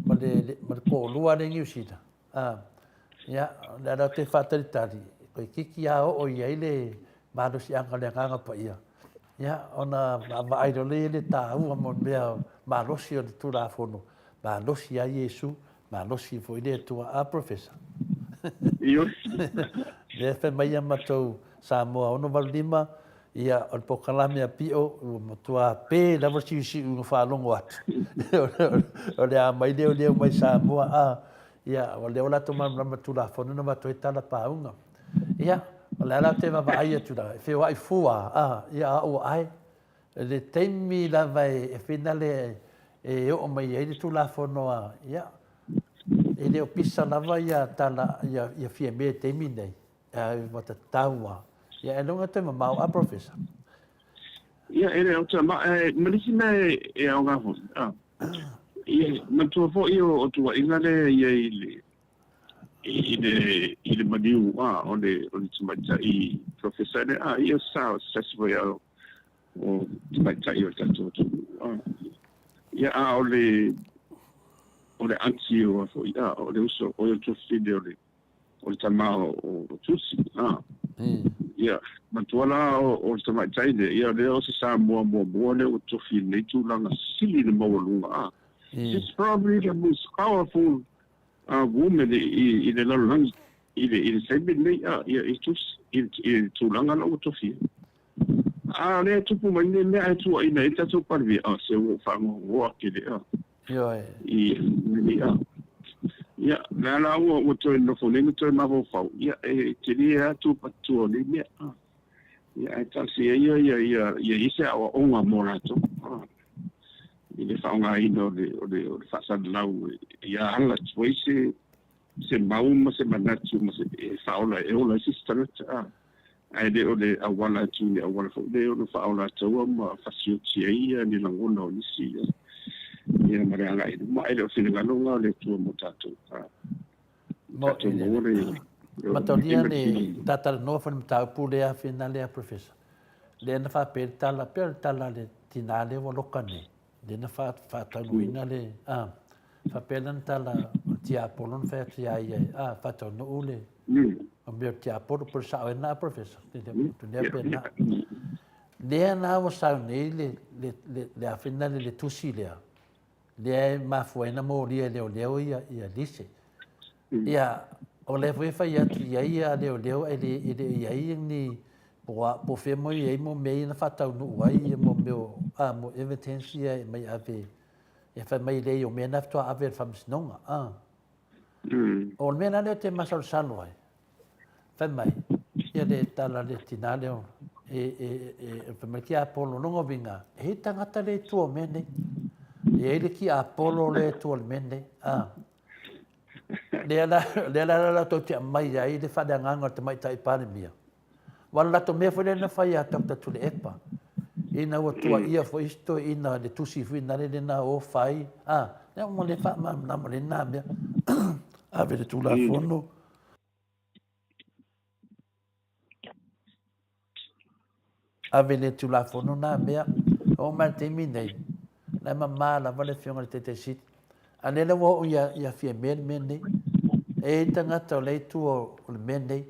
ma le ma le toalua lea i Niu Sila, a, ia, o le ala o toe faatalitali, toeitiiti lava oo i ai le malosiaga o le Agaga Paia, ia, ona vaavaai loa lea i le taua mo mea malosi o le Tulafono, malosi lava Iesu, malosi foi le Atua. A, Professor? Ioe. Lea fai mai ia matou Samoa 685, ia, o le polokalame a Pio ua matua pe lava le siusiu na faalogo atu. O le a mai leoleo mai Samoa, a, ia, o lea ua latou malamalama i le Tulafono na avatu ai tala pauga. Ia, o le a la te vaavaai atu la, e feoai fua, a, ia, a ua ʻae. Le taimi lava e finale e oo mai ai le Tulafono a, ia, e le o pisa lava ia tala, ia, ia Fiame i le taimi nei, ae ua tatau lava. Ia, ailoga toe mamao a, Professor? Ia, e le o toe mamao, ae ma le isi mea e aoga foi, a, ia, manatua foi o tuuaiga lea e i ai i le, i le, i le maliu, a, o le, o le tamaitai Professor lea, a, ia, sa, se tasi foi o, o tamaitai o le tatou atunuu, a. Ia, a o le, o le aunty o a foi, a, o le uso, o le tuafafine o le, o le tama o Tusi, a. Ia, manatua la o le tamaitai lea, ia, lea o se Samoa muamua lea ua tofi i lenei tulaga sili le maualuga, a. She's probably the most powerful woman i le lalolagi i le taimi lenei, a, ia, i Tusi, i le tulaga la ua tofia. A o lea e tupu mai nei mea ae tuuaina ai le tatou Palemia, a, se ua ou faanoanoa tele, a. Ioe. I nei, a. Ia, lea la ua toe nofo nei ma toe mafaufau, ia, e tele lava tua patutua o nei mea, a. Ia, ae talosia ia, ia, ia, ia i ai se aoaoga mo latou, a, i le faaaogaina o le, o le, o le faasalalau ia ala atu ai se, se mau ma se manatu ma se, e faaola, e ola ai se isi tagata, a. Ae le o le auala atu i le auala foi lea e ono faaolataua ma fasioti ai ni lagona o nisi, ia, ma le agai i luma. Ae le o finagalo lena o le Atua mo tatou. Tatou maua le Matalia le tatalanoa foi le mataupu lea fina lea, Professor. Lea na faapea le tala, pei o le tala a le tinā lea ua loka nei, lea na faataunuuina le, a, faapea lana tala o le tiapolo na fai atu iā ia, a, faataunuu le, o mea o le tiapolo, po o le sao ea lena, Professor? Lea pe na. Lea la ua sau nei le, le, le, le afina le, le tusi lea, lea e mafua ai na molia e leoleo ia, ia Lise. Ia, o lea foi e fai atu i ai ia leoleo e le, e le i ai ni, po, a, po fea mo i ai mo mea ia na faataunuu ai ia mo mea o, a, mo evidence ia e mai ave, e fai mai leai o mea na faatoa ave e le faamasinoga, a. O le mea la lea ou te masalosalo ai, fai mai, ia le tala le tinā lea, e, e, e, fai mai le tiapolo, lona uiga, e i ai tagata lea i tua o mea nei. E i ai le tiapolo lea i tua o le mea nei. A. Lea la, lea la latou te aumai ai le faaleagaga o le Tamaitai Palemia. Aua o le latou mea foi lea na fai ia Doctor Tuilaepa, ina ua tuuaia foi isi toeaiina i le tusi foi lena lea na o fai, a, lea ua le faamalamalama lena mea. Ave le Tulafono. Ave le Tulafono na mea. Oo mai le taimi nei, la e mama lava le Afioga i le Taitai Sili. A lea la ua oo ia Fiame le mea nei. E i ai tagata o lea i tua o le mea nei.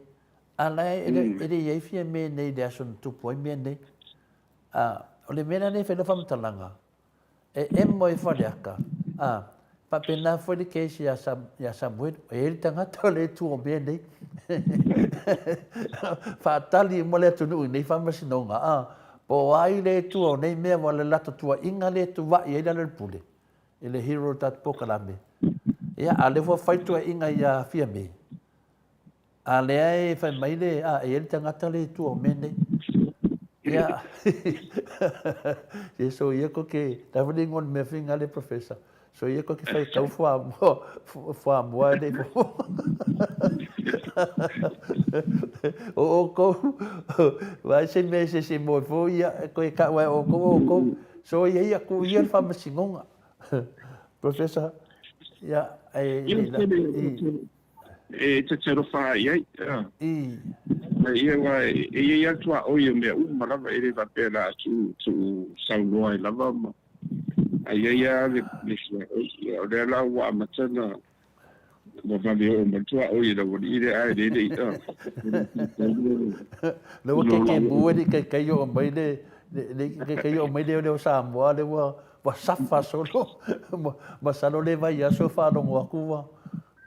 A la e le i ai Fiame nei i le aso na tupu ai mea nei. A, o le mea la lea e fai lau faamatalaga, e emo ai Faleata, a, faapena foi le case ia, Sam, ia Samuelu, e i ai le tagata o lea e tu o mea nei. Faatali uma le atunuu i nei faamasinoga, a, po o ai lea e tua o nei mea, ua le latou tuuaiga lea e tuva'i ai le ala o le pule, i le hero o le tatou polokalame. Ia, a o lea ua fai le tuuaiga ia Fiame, A lea e fai mai le, a, e i ai le tagata lea i tua o mea nei. Ia, se soia ko ke, la foi le ingoa o le mea finga le professor. Soia ko ke fai kau fuamoa, fuamoa e nei O oukou, vai se mea se se moe fo ia, koe ka wai o kou o kou. Soia ia ku ia le faamasinoga. Professor, ia, e, le, la, i, E ta te alofa i ai. Ia aua e i ai lava tuaoi o mea uma lava, e le faapea la tuu tuu saunoa ai lava ma. Ae i ai lava le suaʻoi. Ia, o lea la ua amata ona ua vave oo mai le tuaoi i le aualii lea, ae lele i'a. Lea ua kekemu e le i kaikai oo mai le le kaikai oo mai le o Samoa lea ua ua safa solo. Masalo le vaiaso faalogo atu ua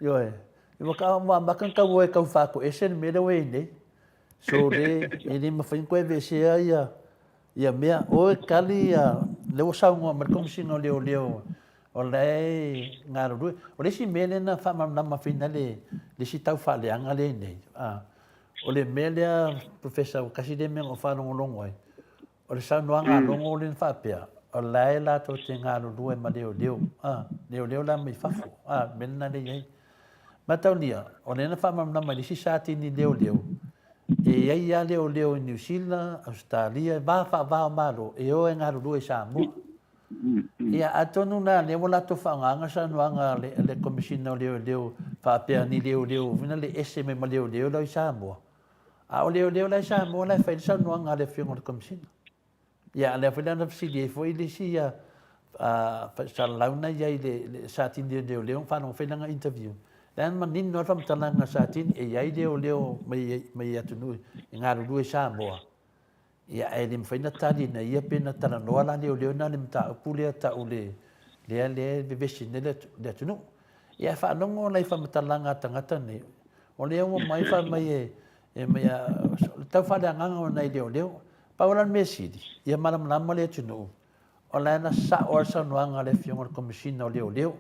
ioe. Ua amata ona tau o e tau faatoese le mea lea ua i ai nei. So le e le mafai ona toe aveesea ia ia mea. O e tali ia lea ua saunoa mai le Komesina o Leoleo o la e galulue. O le isi mea lea na faamalamalama fina le isi tau faaleaga lea i nei, o le mea lea Professor, ua tasi lea mea na ou faalogologo ai, o le saunoaga a Logo lea na faapea, o la e latou te galulue ma leoleo, leoleo la mai fafo, mea lena lea e i ai. Mataulia, o lea na faamalamalama i le isi Satini leoleo, e i ai lava leoleo i Niu Sila, Ausetalia, va faava o Malo e o e galulue i Samoa. Ia, atonu la lea ua latou faaaogaina saunoaga a le Komesina o Leoleo faapea ni leoleo foi na le ese mai ma leoleo la i Samoa. A o leoleo la i Samoa la e fai le saunoaga a le Afioga i le Komesina. Ia, a lea foi la na fesili ai foi le isi salalau na i ai i le Satini o Leoleo na faalogo fai lana interview. Lea na manino lava le faamatalaga a Satini e i ai leoleo mai atunuu e galulue i Samoa. Ia, ae le mafai ona tali ina ia pe na talanoa la leoleo na le mataupu lea tau le lea lea e vevesi nei le atunuu. Ia ae faalogo la i faamatalaga a tagata nei, o lea ua mai fai mai e e mai o le tau faaleagaga o nai leoleo. Pau la le mea sili, ia malamalama le atunuu, o la e na sao lava le saunoaga a le Afioga i le Komesina o Leoleo.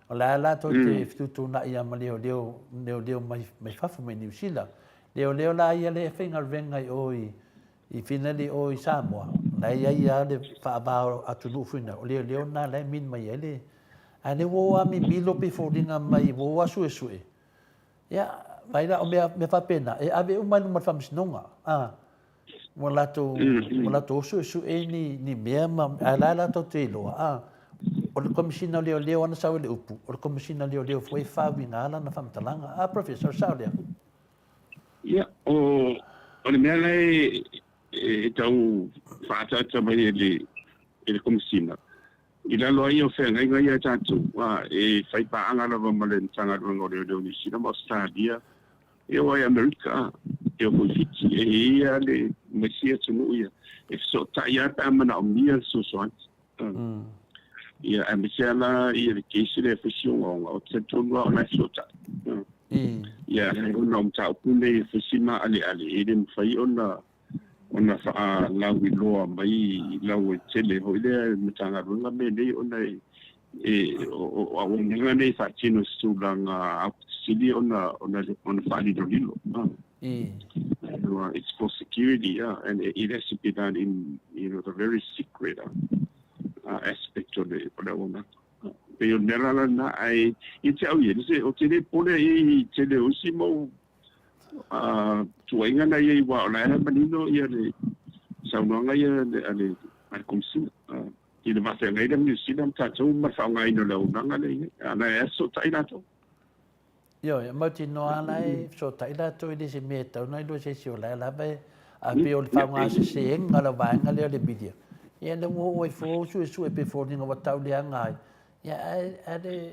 O la e latou te fetuutuunai lava ma leoleo, leoleo mai, mai fafo, mai Niu Sila. Leoleo la ia lea e faigaluega i o i, i Finland i o i Samoa, la e i ai lava le faava o atunuu foi na, o leoleo na la e min mai ai le... A lea ua o lava mimilo pei e foliga mai ua o lava suesue. Ia, vaai la, o mea, mea faapena, e ave uma i luma o le faamasinoga. A, ua latou, ua latou o suesue ni, ni mea ma, ae la latou te iloa, a, o le Komesina o Leoleo ana sau i le upu, o le Komesina o Leoleo foi e faauiga lana faamatalaga. A, Professor, o le sao lea? Ia, o, o le mea la e, e tau faaataata mai e le, e le Komesina, i lalo ai o feagaiga ia a tatou, a, e fai paaga lava ma le Matagaluega o Leoleo o Niu Sila ma Ausetalia, E oo ai Amerika, e oo foi i Fiti, e i ai lava le ma isi atunuu ia, e fesootai lava pe a manaomia le fesoasoani. Ia, aemaise lava la ia le case lea e fai si ogaoga, ou te talitonu lava o la e fesootai. Ia, ona o mataupu nei e fai si maaleale, e le mafai ona ona faalauiloa mai lauaitele foi lea e le Matagaluega mea nei ona e e o auaunaga nei e faatino i se tulaga aupito sili ona ona ona faalilolilo. It's for security, yeah, and it has to be done in, you know, the very secret aspect o le o le auaunaga. Pei o le mea la lena, ae ia te au ia, ou te le pole i ai i tele o isi mau tuuaiga na i ai, aua o la e manino ia le saunoaga ia a le Komesina i le vaafeagai lea ma Niu Sila ma tatou ma le faaaogaina o le auaunaga lea i ai, a o la e fesootai latou. Ioe, e mautinoa lava la e fesootai latou i le isi mea e tatau ona iloa e se isi o la e lava e, ae pei o le faaaogaseseina o le vaega lea o le media, ia lea ua oo ai fua ua suesue pei e foliga ua tau leaga ai, ia ae le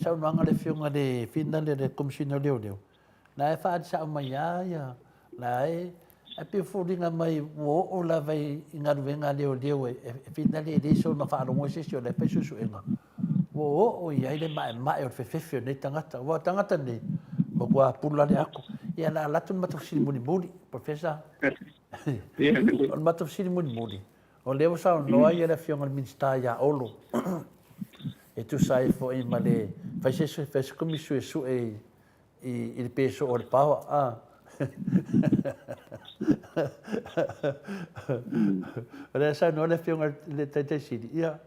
saunoaga a le Afioga i le Fina lea le Komesina o Leoleo, La e faaali sao mai lava ia, la e, ae pei e foliga mai ua oo lava i galuega a leoleo e finale e leai sona faalogo i se isi o la e fai suesuega. Ua oo i ai le maemae o le fefefe o nei tagata. Aua o tagata nei, matua pula le ato. Ia o le a alu atu le matou fesili mulimuli, Professor. O le matou fesili mulimuli, o lea ua saunoa ia le Afioga i le Minisita ia Olo, e tusa ai foi ma le fai se komisi suesue i i le peso o le paoa a. O lea saunoa le Afioga i le Taitai Sili, ia,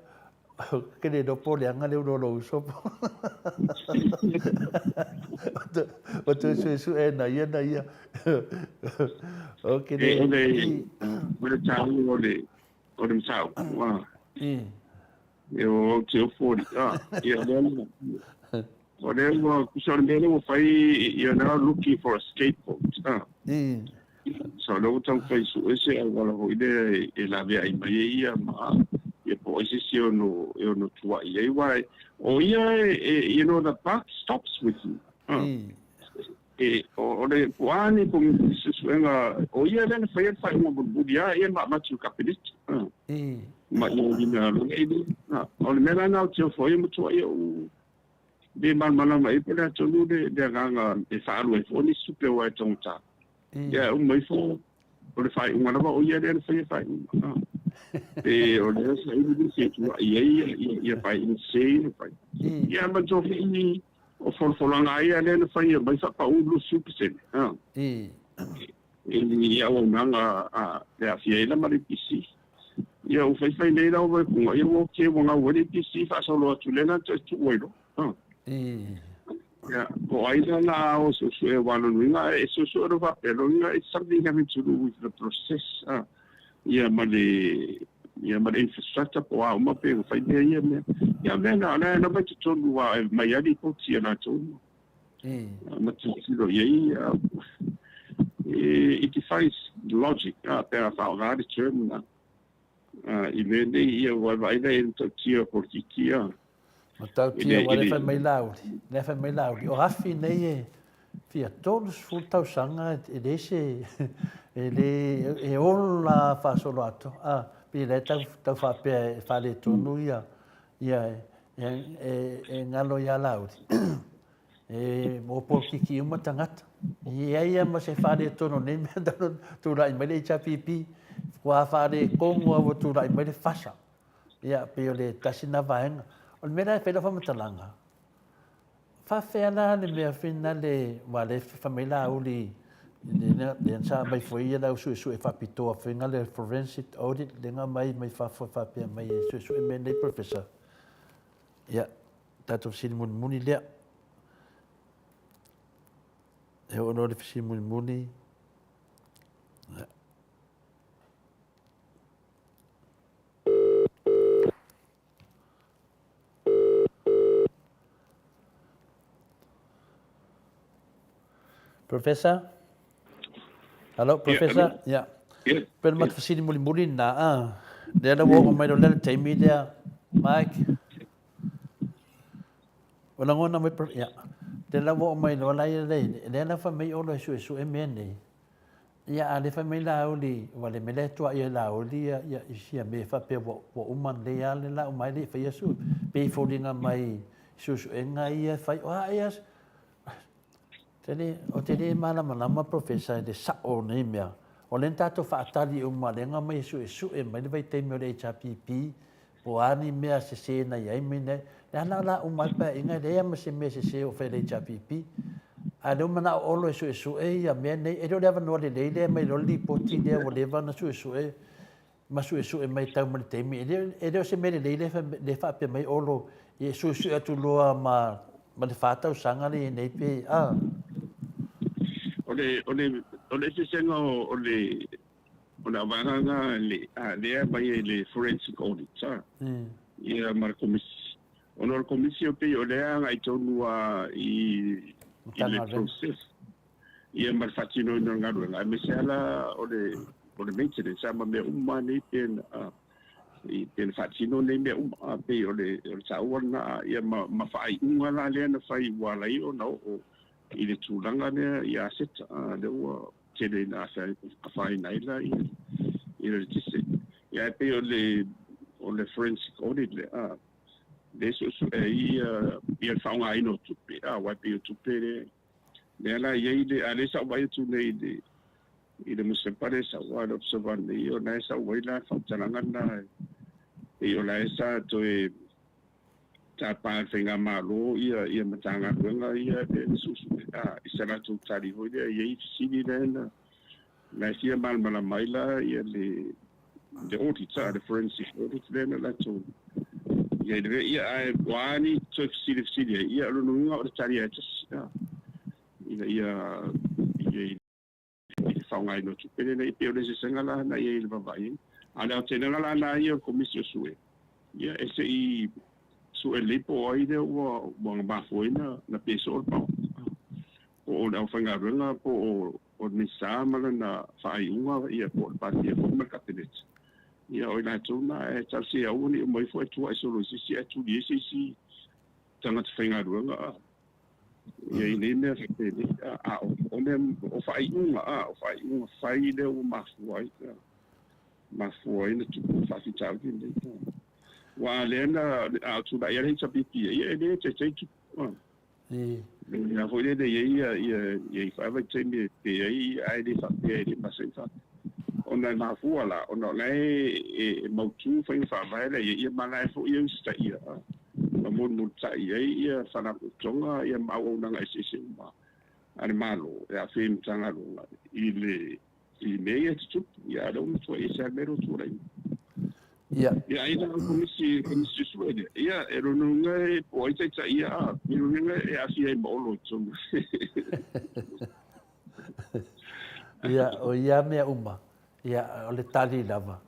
ke le iloa po o leaga le ulo o lou uso po o toe suesue na ia na ia. O ke le... O le, o le taua o le, o le mataupu, a. E o au te ofo a, ia lea o lea ua kusa o le mea lea ua fai, you're now looking for a scapegoat, a. So lea ua taumafai sue se auala foi lea e laveai mai ai ia ma ia po Po ai se isi e ono tuua'i ai, aua o ia e, you know, the buck stops with you. E o le po a ni komisi suesuega, o ia lea na faia le faaiuga mulimuli a ia ma avatu i le Kapeneta ma ia ina loa i o le mea la na o te ofo ai matuai ou le malamalama ai po o le a tonu le agaga e faaalu ai fua nisi tupe aua e taugata. Ia uma ifo o le faaiuga lava o ia lea na faia faaiuga. Pe o lea saili nisi e tuua'i ai ia faaiuga sesē na fai. Ia manatua foi o folafolaga ia lea na fai mai faapau 20% i auaunaga e aafia ai la ma le EPC. Ia ua faifai nei la ua kuga, ia ua okay, ua gau ai le EPC faasolo atu lea na toe tuu ai loa. Ia, po o ai la la o suesue aua lona uiga e suesue loa faapea, lona uiga it's something having to do with the process ia ma le ia ma le infrastructure po o a uma pe ua fai mea ia mea. Ia mea na o la e lava i totonu aua e aumai lava lipoti a latou ma tilotilo i ai. It defies logic pe a faaaoga le term na i mea nei, ia ua vaai la i le matautia o polokiki. Matautia aua lea e fai mai Laauli, lea e fai mai Laauli, o afi nei e fia 30 tausaga e leai se, e le, e ola faasoloatoa, pei la e tau faapea e faaletonu ia, ia e galo ia Laauli. E mo polokiki uma tagata. E i ai lava ma se faaletonu o nei mea talu ona tulai mai le HRPP, ua faaletonu lava ua tulai mai le fasa. Ia, pei o le tasi lena vaega. O le mea la e fai lau faamatalaga, faafefea la le mea foi lena aua o lea e fai mai Laauli, lea na sa aumai foi lau suesue faapitoa foi lena le forensic audit lea na aumai mai fafo e faapea mai e suesue mea nei Professor. Ia, tatou fesili mulimuli lea. E oo loa le fesili mulimuli. Ia. Professor? Hello, Professor? Yeah. Yeah. Pele mat fesili mulimuli na. Ah. Lea la ua oo mai loa le taimi lea. Mike. Ua lagona mai, yeah. Lea la ua oo mai loa la ia le, lea la fai mai Olo e suesue mea nei. Ia, a le fai mai Laauli, ua le mea lea e tuai ai Laauli ia, ia, i sia mea faapea ua, ua uma lelei lava le la uma ai le i faia su, pei e foliga mai i suesuega ia e fai, o a ia, te le, ou te le malamalama Professor i le sao o nei mea. O lea na tatou faatali uma, lea na omai e suesue mai le vaitaimi o le HRPP, po o a ni mea sese na i ai ma ni Le ana o le a uma ai le Paeaiga, e leai lava ma se mea sese o fai e le HRPP. A o lea ua manao Olo e suesue ia mea nei, e le o le avanoa lelei lea e aumai loa le lipoti lea ua leva ona suesue ma suesue mai tau ma le taimi. E le o se mea lelei lea e faapea mai Olo e suesue atu loa ma le 4 tausaga lea e i ai nei pe a. O le, o le, o le eseesega o le, o le vaega lena lea e aumai ai le forensic audit ia ma le komisi. Ona o le komisi e pei o lea e agai tonu lava i le process ia ma le faatinoina o le galuega, aemaise lava la o le maintenance ma mea uma nei pe na faatino nei mea uma. Pei o le taua lena ia ma faaiuga la lea na fai ua ala ai ona oo i le tulaga lea i aseta lea ua tele ina afaina ai la ia le eletise. Ia ae pei o le o le forensic audit lea lea e suesue ai ia le faaaogaina o tupe, aua e pei o tupe lea lea la e i ai le, a o lea sa ou vaai atu nei i le nusipepa lea e sau a le Observer nei, o la e sau ai la le faamatalaga lena e pei o la e sa toe tapa e le Faigamalo ia Matagaluega ia e suesue i se latou tali foi lea e i ai fesili lea na la e fia malamalama ai la ia le audit, le forensic audit lea na latou i ai le ia ae ua a ni toe fesili fesili ai ia o lona uiga o le tali lava e tasi ina ia i ai i le faaaogaina o tupe lea, e pei o le eseesega la na i ai i le vaavaai ai. A o le aotelega la na ia o le Komisi o Sue, ia e se i sue lelei po o ai lea ua mafua ai na peso le power, po o le aufaigaluega po o le Minisita ma lana faaiuga, ia po o le Palemia foi ma le Kapeneta. Ia, o i latou na e talosia aua ne i omai fua e tuuai solo i se isi ae tuli ai se isi tagata faigaluega a. Ia i nei mea faapenei a, a o mea o faaiuga a, o faaiuga fai lea ua mafua ai a, mafua ai na tupu faafitauli lenei a. Aua a lea na a o tulai lava le HRPP ia e le taitai tupu a. Le a foi lele i ai ia ia ia i faavaitaimi e pe ai ae le faapea e le masani faapea. Ona e mafua la, ona o la e e mautu faiga faavae la i ai, ia ma la e foi e usitaia a ma mulimulitai ai ia faalapotopotoga ia ma auaunaga eseese uma a le Malo e aafia i Matagaluega i le i mea ia e tutupu, ia a o lea ua matuai ese lava le mea lea ua tulai mai. Ia. Ia ai la o komisi, komisi suesue lea, ia e lona uiga e po o ai taitai ia, a, e lona uiga e aafia ai ma Olo i totonu. Ia, o ia mea uma, ia, o le tali lava,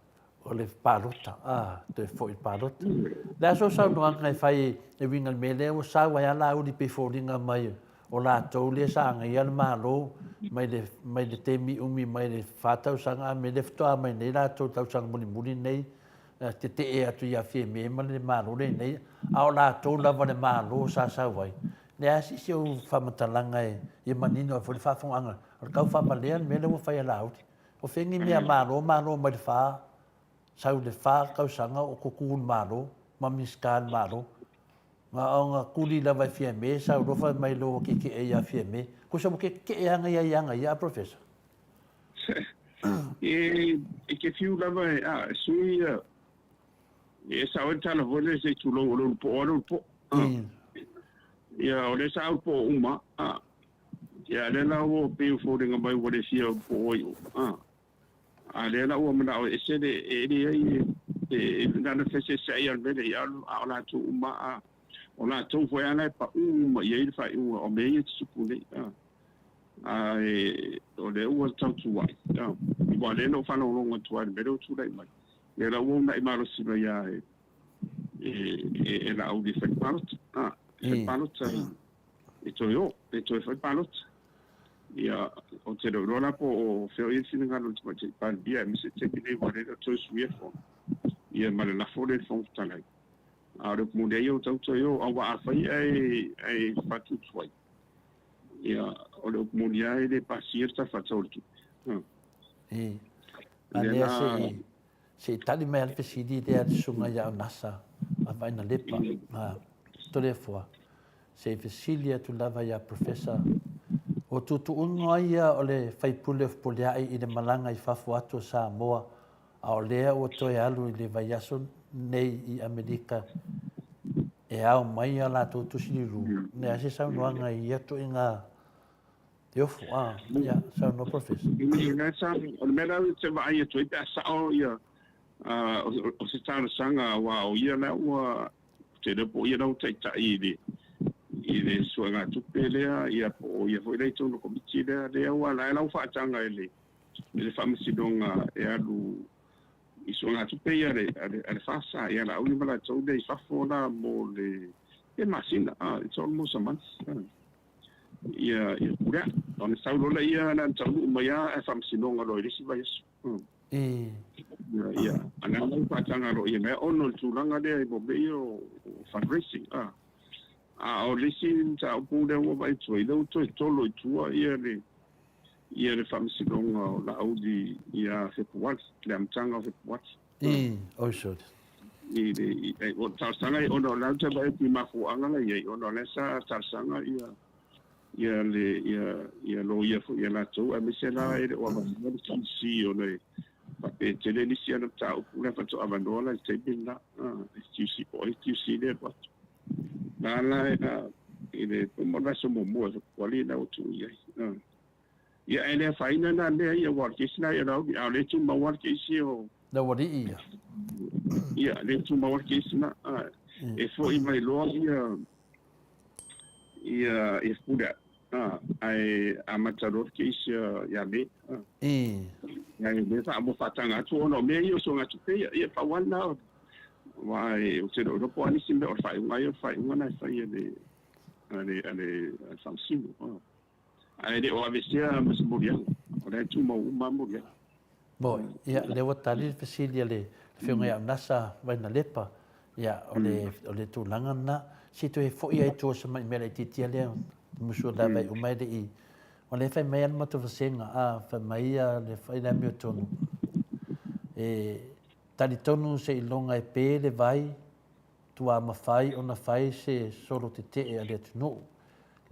o le palota, a, toe foi i le palota. O le a sou saunoaga e fai e uiga i le mea lea ua sau ai lava Laauli pei foliga mai o latou lea sa agaia le Malo mai le, mai le taimi umi mai le fa tausaga a me lea faatoa mai nei latou tausaga mulimuli nei tetee atu ia Fiame ma le Malo lenei, a o latou lava le Malo sa sau ai. Le a se isi ou faamatalaga e ia manino ai foi le faafofogaaga o le tau faamalea le mea lea ua fai e Laauli. O fea ni mea Malo, Malo mai le fa, sau le fa tausaga o tutu le Malo ma Minisita le Malo. Na ona tuli lava e Fiame, sau loa fai mai loa ua tietie ia Fiame. Tusa ua tietie ana ia ia ana ia, a Professor? E, e te fiu lava e, a, e sui ia, e sao ai le tala foi lea se i tulou o le ulu po'o a le ulu po'o. Ia, o lea sa ulu po'o uma, a, ia, lea la ua pei ua foliga mai ua le fia ulu po'o ai uma, a. A lea la ua manao e ese le, e leai e, na ona feeseeseai lava o le mea lea, a o latou uma a, o latou foi lava la e paū uma i ai le faaiuga o mea ia e tutupu nei. A, ae o lea ua tau tuuai, a, aua o lea na ou faalogologo atu lava i le mea lea ua tulai mai, lea la ua uunai malosi mai lava e, e, e, e Laauli e fai le palota, a, e fai le palota e toe o, e toe fai palota. Ia, ou te le o iloa la po o fea o i ai le finagalo o le Tamaitai Palemia, aemaise le taimi lenei aua o lea e le o toe suia le Fono, ia ma le lafo lea i le Fofoga Fetalai. A o le upu moni lava ia ua tatau toe o, aua afai ae ae faatuatuai, ia, o le upu moni lava e le pasia le Tala Faatatau o le Tupe. I, a lea se i, se i tali mai lava le fesili lea a le Susuga ia Onasa a Vainalepa, a Toleafoa. Se i fesili atu lava ia Professor, o tuutuuga ia o le faipule o Fepuleai i le malaga i fafo atu o Samoa, a o lea ua toe alu i le vaiaso nei i Amerika e ao mai a latou tusi lilu, le a se saunoaga i ia ituaiga teofo? A, ia, saunoa Professor. O le mea la ou te vaai atu ai pe a sao ia o se talosaga aua o ia la ua Ou te iloa po o ia la ua taitai i le i le suegatupe lea, ia po o ia foi la i totonu o le komiti lea, lea ua la la ua faataga e le e le Faamasinoga e alu i suegatupe ia a le a le a le FASA, ia Laauli ma latou lea i fafo la mo le pe masina, it's almost a month. Ia ia Fepuleai. Ona sau loa lea na ona taunuu mai lava ae Faamasinoga loa i le isi vaiaso. Ia, a na lau faataga loa ia mea ona o le tulaga lea i mea ia o fundraising. A, a o le isi mataupu lea ua vaai atu ai, lea ua toe tolo i tua ia le ia le faamasinoga o Laauli ia Fepuari, le amataga o Fepuari. Oi sole. I le, i, o le talosaga, ona o la ou te vaai atu i mafuaaga la i ai, ona o la sa talosaga ia ia le ia ia loia foi ia latou aemaise la e le o avanoa le QC ona e faapea e tele nisi ana mataupu la faatoa avanoa la i le taimi lena e QC po o ai QC lea alu atu la la i le mo le vaiaso muamua e Fepuari la ua tuu i ai. Ia e le afaina na mea ia aua o le kesi la ia Laauli a o lea e tumau lava le kesi o Le aualii ia. Ia lea e tumau lava le kesi na e foi mai loa ia ia ia Fepuleai ae amata loa le kesi ia Me. Ae lea sa ua faataga atu ona o mea ia o suegatupe ia, ia pau lava lena aua ou te le o iloa po o a nisi mea o le faaiuga ia o le faaiuga lena e fai e le a le a le Faamasino. Ae le o aveesea ma se moliaga, o la e tumau uma lava moliaga. Mo, ia, lea ua tali le fesili a le Afioga ia Unasa Vainalepa, ia, o le, o le tulaga lena. Se i toe foi lava i tua o si tamai mea laitiiti lea, musu lava e uma e le i... O lea e fai mai lava le matou vasega, a, fai mai le fai le amiotonu, e talitonu seiloga e pe le vai, tua mafai ona fai se solo tetee a le atunuu.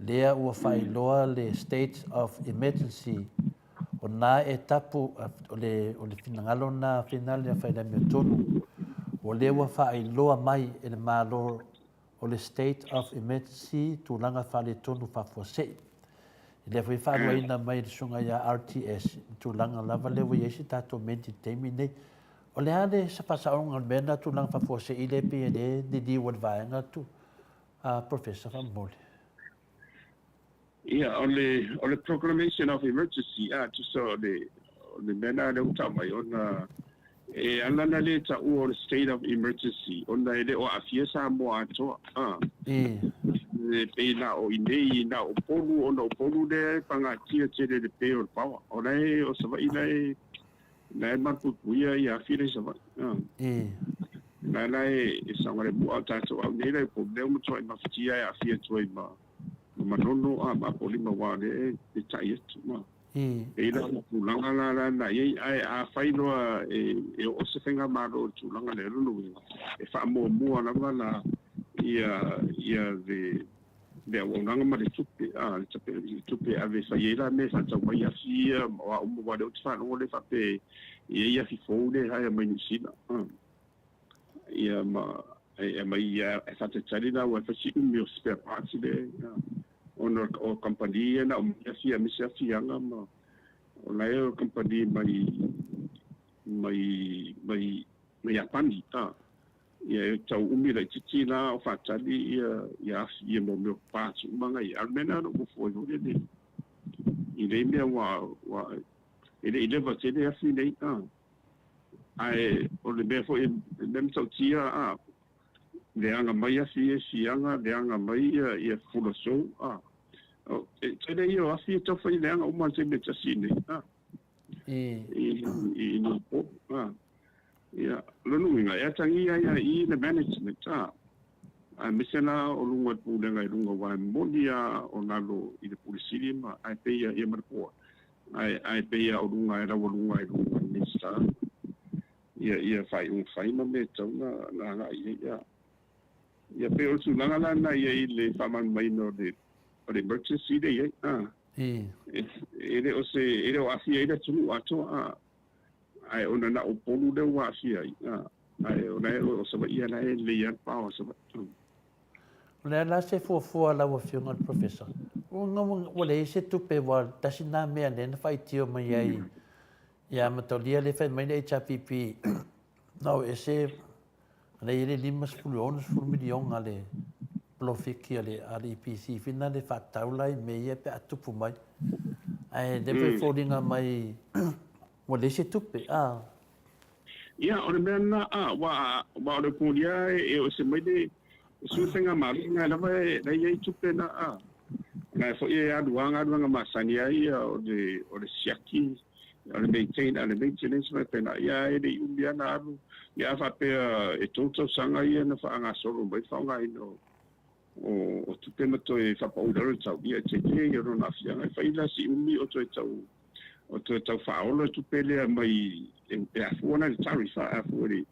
Lea ua faailoa le State of Emergency, o na e tapu, o le, o le finagalo na finale a fai le amiotonu, o lea ua faailoa mai e le Malo o le State of Emergency tulaga faaletonu faafuasei. Lea foi e faaluaina mai e le susuga ia RTS le tulaga lava lea ua i ai se tatou menti i le taimi lenei. O le a le faasaoga o le mea lena tulaga faafuasei lea e pei e le liliu e le vaega atu a Professor faamolemole? Ia, o le, o le Proclamation of Emergency, a, tusa o le, o le mea lena lea ua tau mai, ona e ala ona le taua o le State of Emergency, ona e le o aafia Samoa atoa, a. E pei na o i inei, na o Upolu, ona o Upolu lea e pagatia tele i le pe o le power. O la e, o Savaii la e, la e malupuipuia ia afi la i Savaii. A. La la e, e saogalemu, a o tatou au nei la i Upolu, lea ua matuai mafatia e aafia atu ai ma, ma Manono a ma Apolima aua o lea e tai atu ma. E i ai la tulaga la la na i ai, ae afai loa e, e oo se faigamalo i le tulaga lea, o lona uiga, e faamuamua lava la ia, ia le, le auaunaga ma le tupe, a, le tape, le tupe e ave e fai ai la mea e faatau mai afi ia ma o a uma, aua o lea ou te faalogo lea faapea e i ai afi fou lea e hire mai Niu Sila, a. Ia ma e aumai ia e faatalitali la ua fai si umi o spare parts le ona o kamupani ia na aumai afi aemaise afiaga ma o la e o kamupani mai mai mai mai Iapani a ia e tau umi laitiiti la o faatali ia ia afi ia mo mea o parts uma na ia. A o le mea lena na ou ofo ai foi lele i nei mea ua ua e le i leva tele afi nei a. Ae o le mea foi e mea matautia a, leaga mai afi ia i Fiaga, leaga mai ia ia Fulasou a. O, e tele ia o afi e tau fai leaga uma i le taimi e tasi i inei a. I i i Upolu a. Ia, o lona uiga, e atagia ai lava i i le management a. Aemaise la o luga o le pulega i luga aua e moni lava o lalo i le Pule Sili ma ae pei ia ma le Board. Ae, ae pei lava o luga e laualuga i luga i le Minisita ia, ia faaiuga fai ma mea e tatau ona, ona agai i ai. Ia, ia pei o le tulaga la lena i ai i le faamalamalamaina o le, o le emergency lea i ai. A, e, e le o se, e le o aafia ai le atunuu atoa, a, ae ona na o Upolu lea ua aafia ai, a, ae o la e, o Savaii lava la e lelei lava le power o Savaii. O le a la se fuafua a lau Afioga i le Professor? Ua leai se tupe aua tasi lena mea lea na faitio mai ai ia Mataulia lea e fai mai le HRPP na o ese lea i ai le 50 60 miliona le polofiti a le a le EPC fina le faatatau la i mea ia pe a tupu mai. Ae lea foi e foliga mai ua leai se tupe. A. Ia, o le mea lena, a, aua, aua o le Korea e o ese mai le sui faigamalo, na lava e, la e i ai tupe na, a. O la foi e alu lava galuega masani ai ia o le, o le siaki, o le maintain, a le maintenance ma faapena, ia e le i umi lava na alu. Ia a faapea e tou tausaga ia na faagasolo mai le faaaogaina o, o, o tupe ma toe faapau i lalo le tau, ia e tele ia lona aafiaga. E fai la si umi o toe tau o toe tau faaola le tupe lea mai e afua la i le tariff a afua i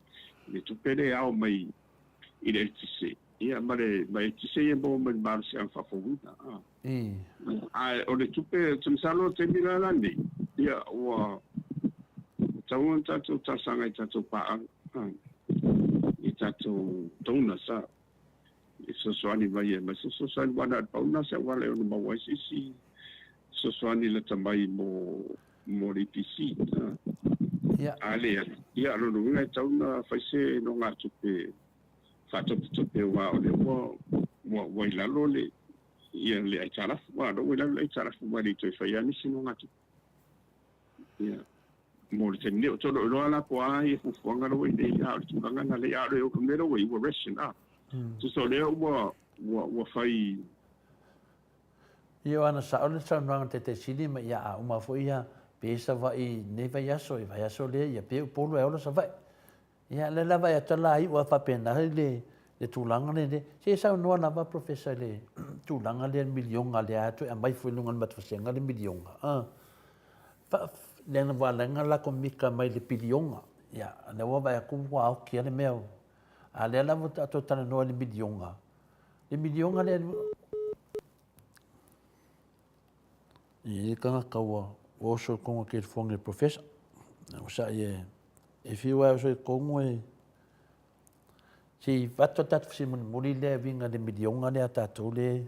le tupe lea e ao mai i le eletise ia ma le ma eletise ia e maua mai le malosiaga faafouina a. Ae o le tupe ou te masalo o le taimi la lenei ia ua tatau ona tatou talosaga i tatou paaga i tatou donors a e fesoasoani mai ai se fesoasoani aua na o le pau lena o se auala e ono maua ai se isi fesoasoani lata mai mo mo le EPC. Ia. A leai, ia o lona uiga e tatau ona fai se nogatupe faatopetope aua o lea ua ua ua i lalo le ia le aitalafu, aua o lea ua i lalo le aitalafu aua e le i toe faia lava nisi nogatupe. Ia. Mo le taimi nei, ou te le o iloa la po o a ia fuafuaga la ua i nei, a o le tulaga lena lea, a o le mea la ua i ai ua ration, a. Tusa o lea ua ua ua fai. Ia o ana sao le saunoaga a le Taitaisili ma ia a uma foi ia. Pe i Savaii i lenei vaiaso, i vaiaso lea, ia pe Upolu ae ola Savaii. Ia, lea la vaai atu la iu a faapena le le tulaga lea. Se i saunoa lava Professor i le tulaga lea le miliona lea toe aumai foi i luga o le matou vasega le miliona. Ah. Fa, lea na ua ala ai ona lako mika mai le piliona. Ia, lea ua vaai atu ua aoki lava le mea. A lea la ua tatou talanoa i le miliona. Le miliona lea E i ai tagata ua oso i totonu o telefoni a le Professor. Ua sai e, e fiu lava e oso i totonu e se i avatu a tatou fesili mulimuli lea e uiga i le miliona lea a tatou le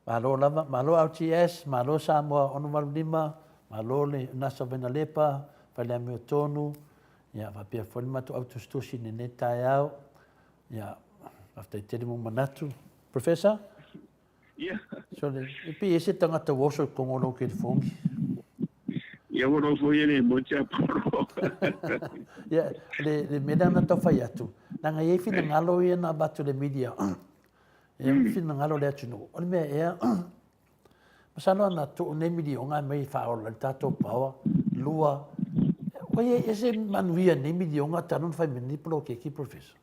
Malo lava, malo RTS, malo Samoa 685, malo le NASA Vainalepa, Fale Amiotonu, ia faapea foi le matou au tusitusi i lenei taeao. Ia, faafetai tele mo manatu. Professor? Ia. Sole, e pei e se tagata ua oso i totonu o lou telefoni. Ia ua lou foi e le moe tiapolo. Ia, le, le mea lea na tau fai atu, leaga e i ai finagalo ia na avatu i le media. E mm. finagalo le atunuu. O le mea ea, masalo ana tuu nei miliona e mai e faaola i le tatou power, lua, ua i ai ese manuia nei miliona talu ona fai mai nei poloketi, Professor.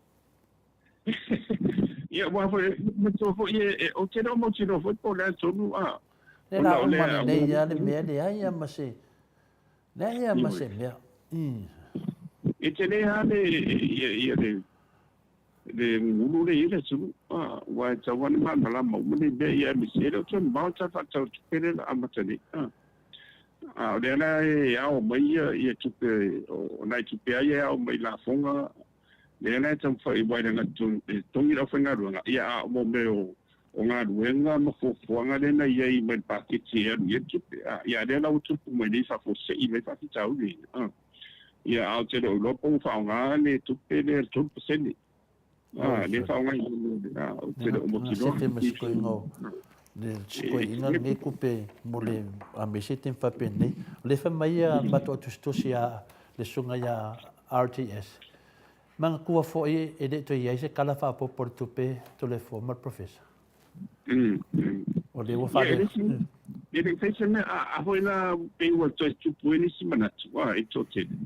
Ia, aua foi, matua foi e, ou te le o mautinoa foi po o le a tonu a. Le la uma lenei lava le mea, leai lava ma se, leai lava ma se mea. Mm. E tele lava le, ia, ia le, le gugulu le i le atunuu, a, aua e tatau lava ona malamalama uma nei mea, ia aemaise e le o toe mamao le Tala Faatatau o Tupe lea o le a amata nei. A, a o lea la e ao mai ia, ia tupe, o nai tupe lava ia e ao mai lafoga Lea la e taumafai aua e leaga e totogi le aufaigaluega, ia a o mea o o galuega ma fuafuaga lea na i ai mai le paketi e alu i ai le tupe, a ia lea la ua tupu mai nei faafuasei mai faafitauli, a ia ae ou te le o iloa po ua faaaoga le tupe lea le 3%, a lea faaaoga i le a ou te le o mautinoa. Sete ma sikoiga o le sikoiga lenei tupe mo le aemaise taimi faapenei. O lea fai mai ia matou tusitusi a le susuga ia RTS. Manatua foi e le i toe i ai se tala faaopoopo o le tupe Toleafoa ma le Professor. O lea ua faale... E le i fai se mea, a foi la pei ua toe tupu ai nisi manatu, a e toatele,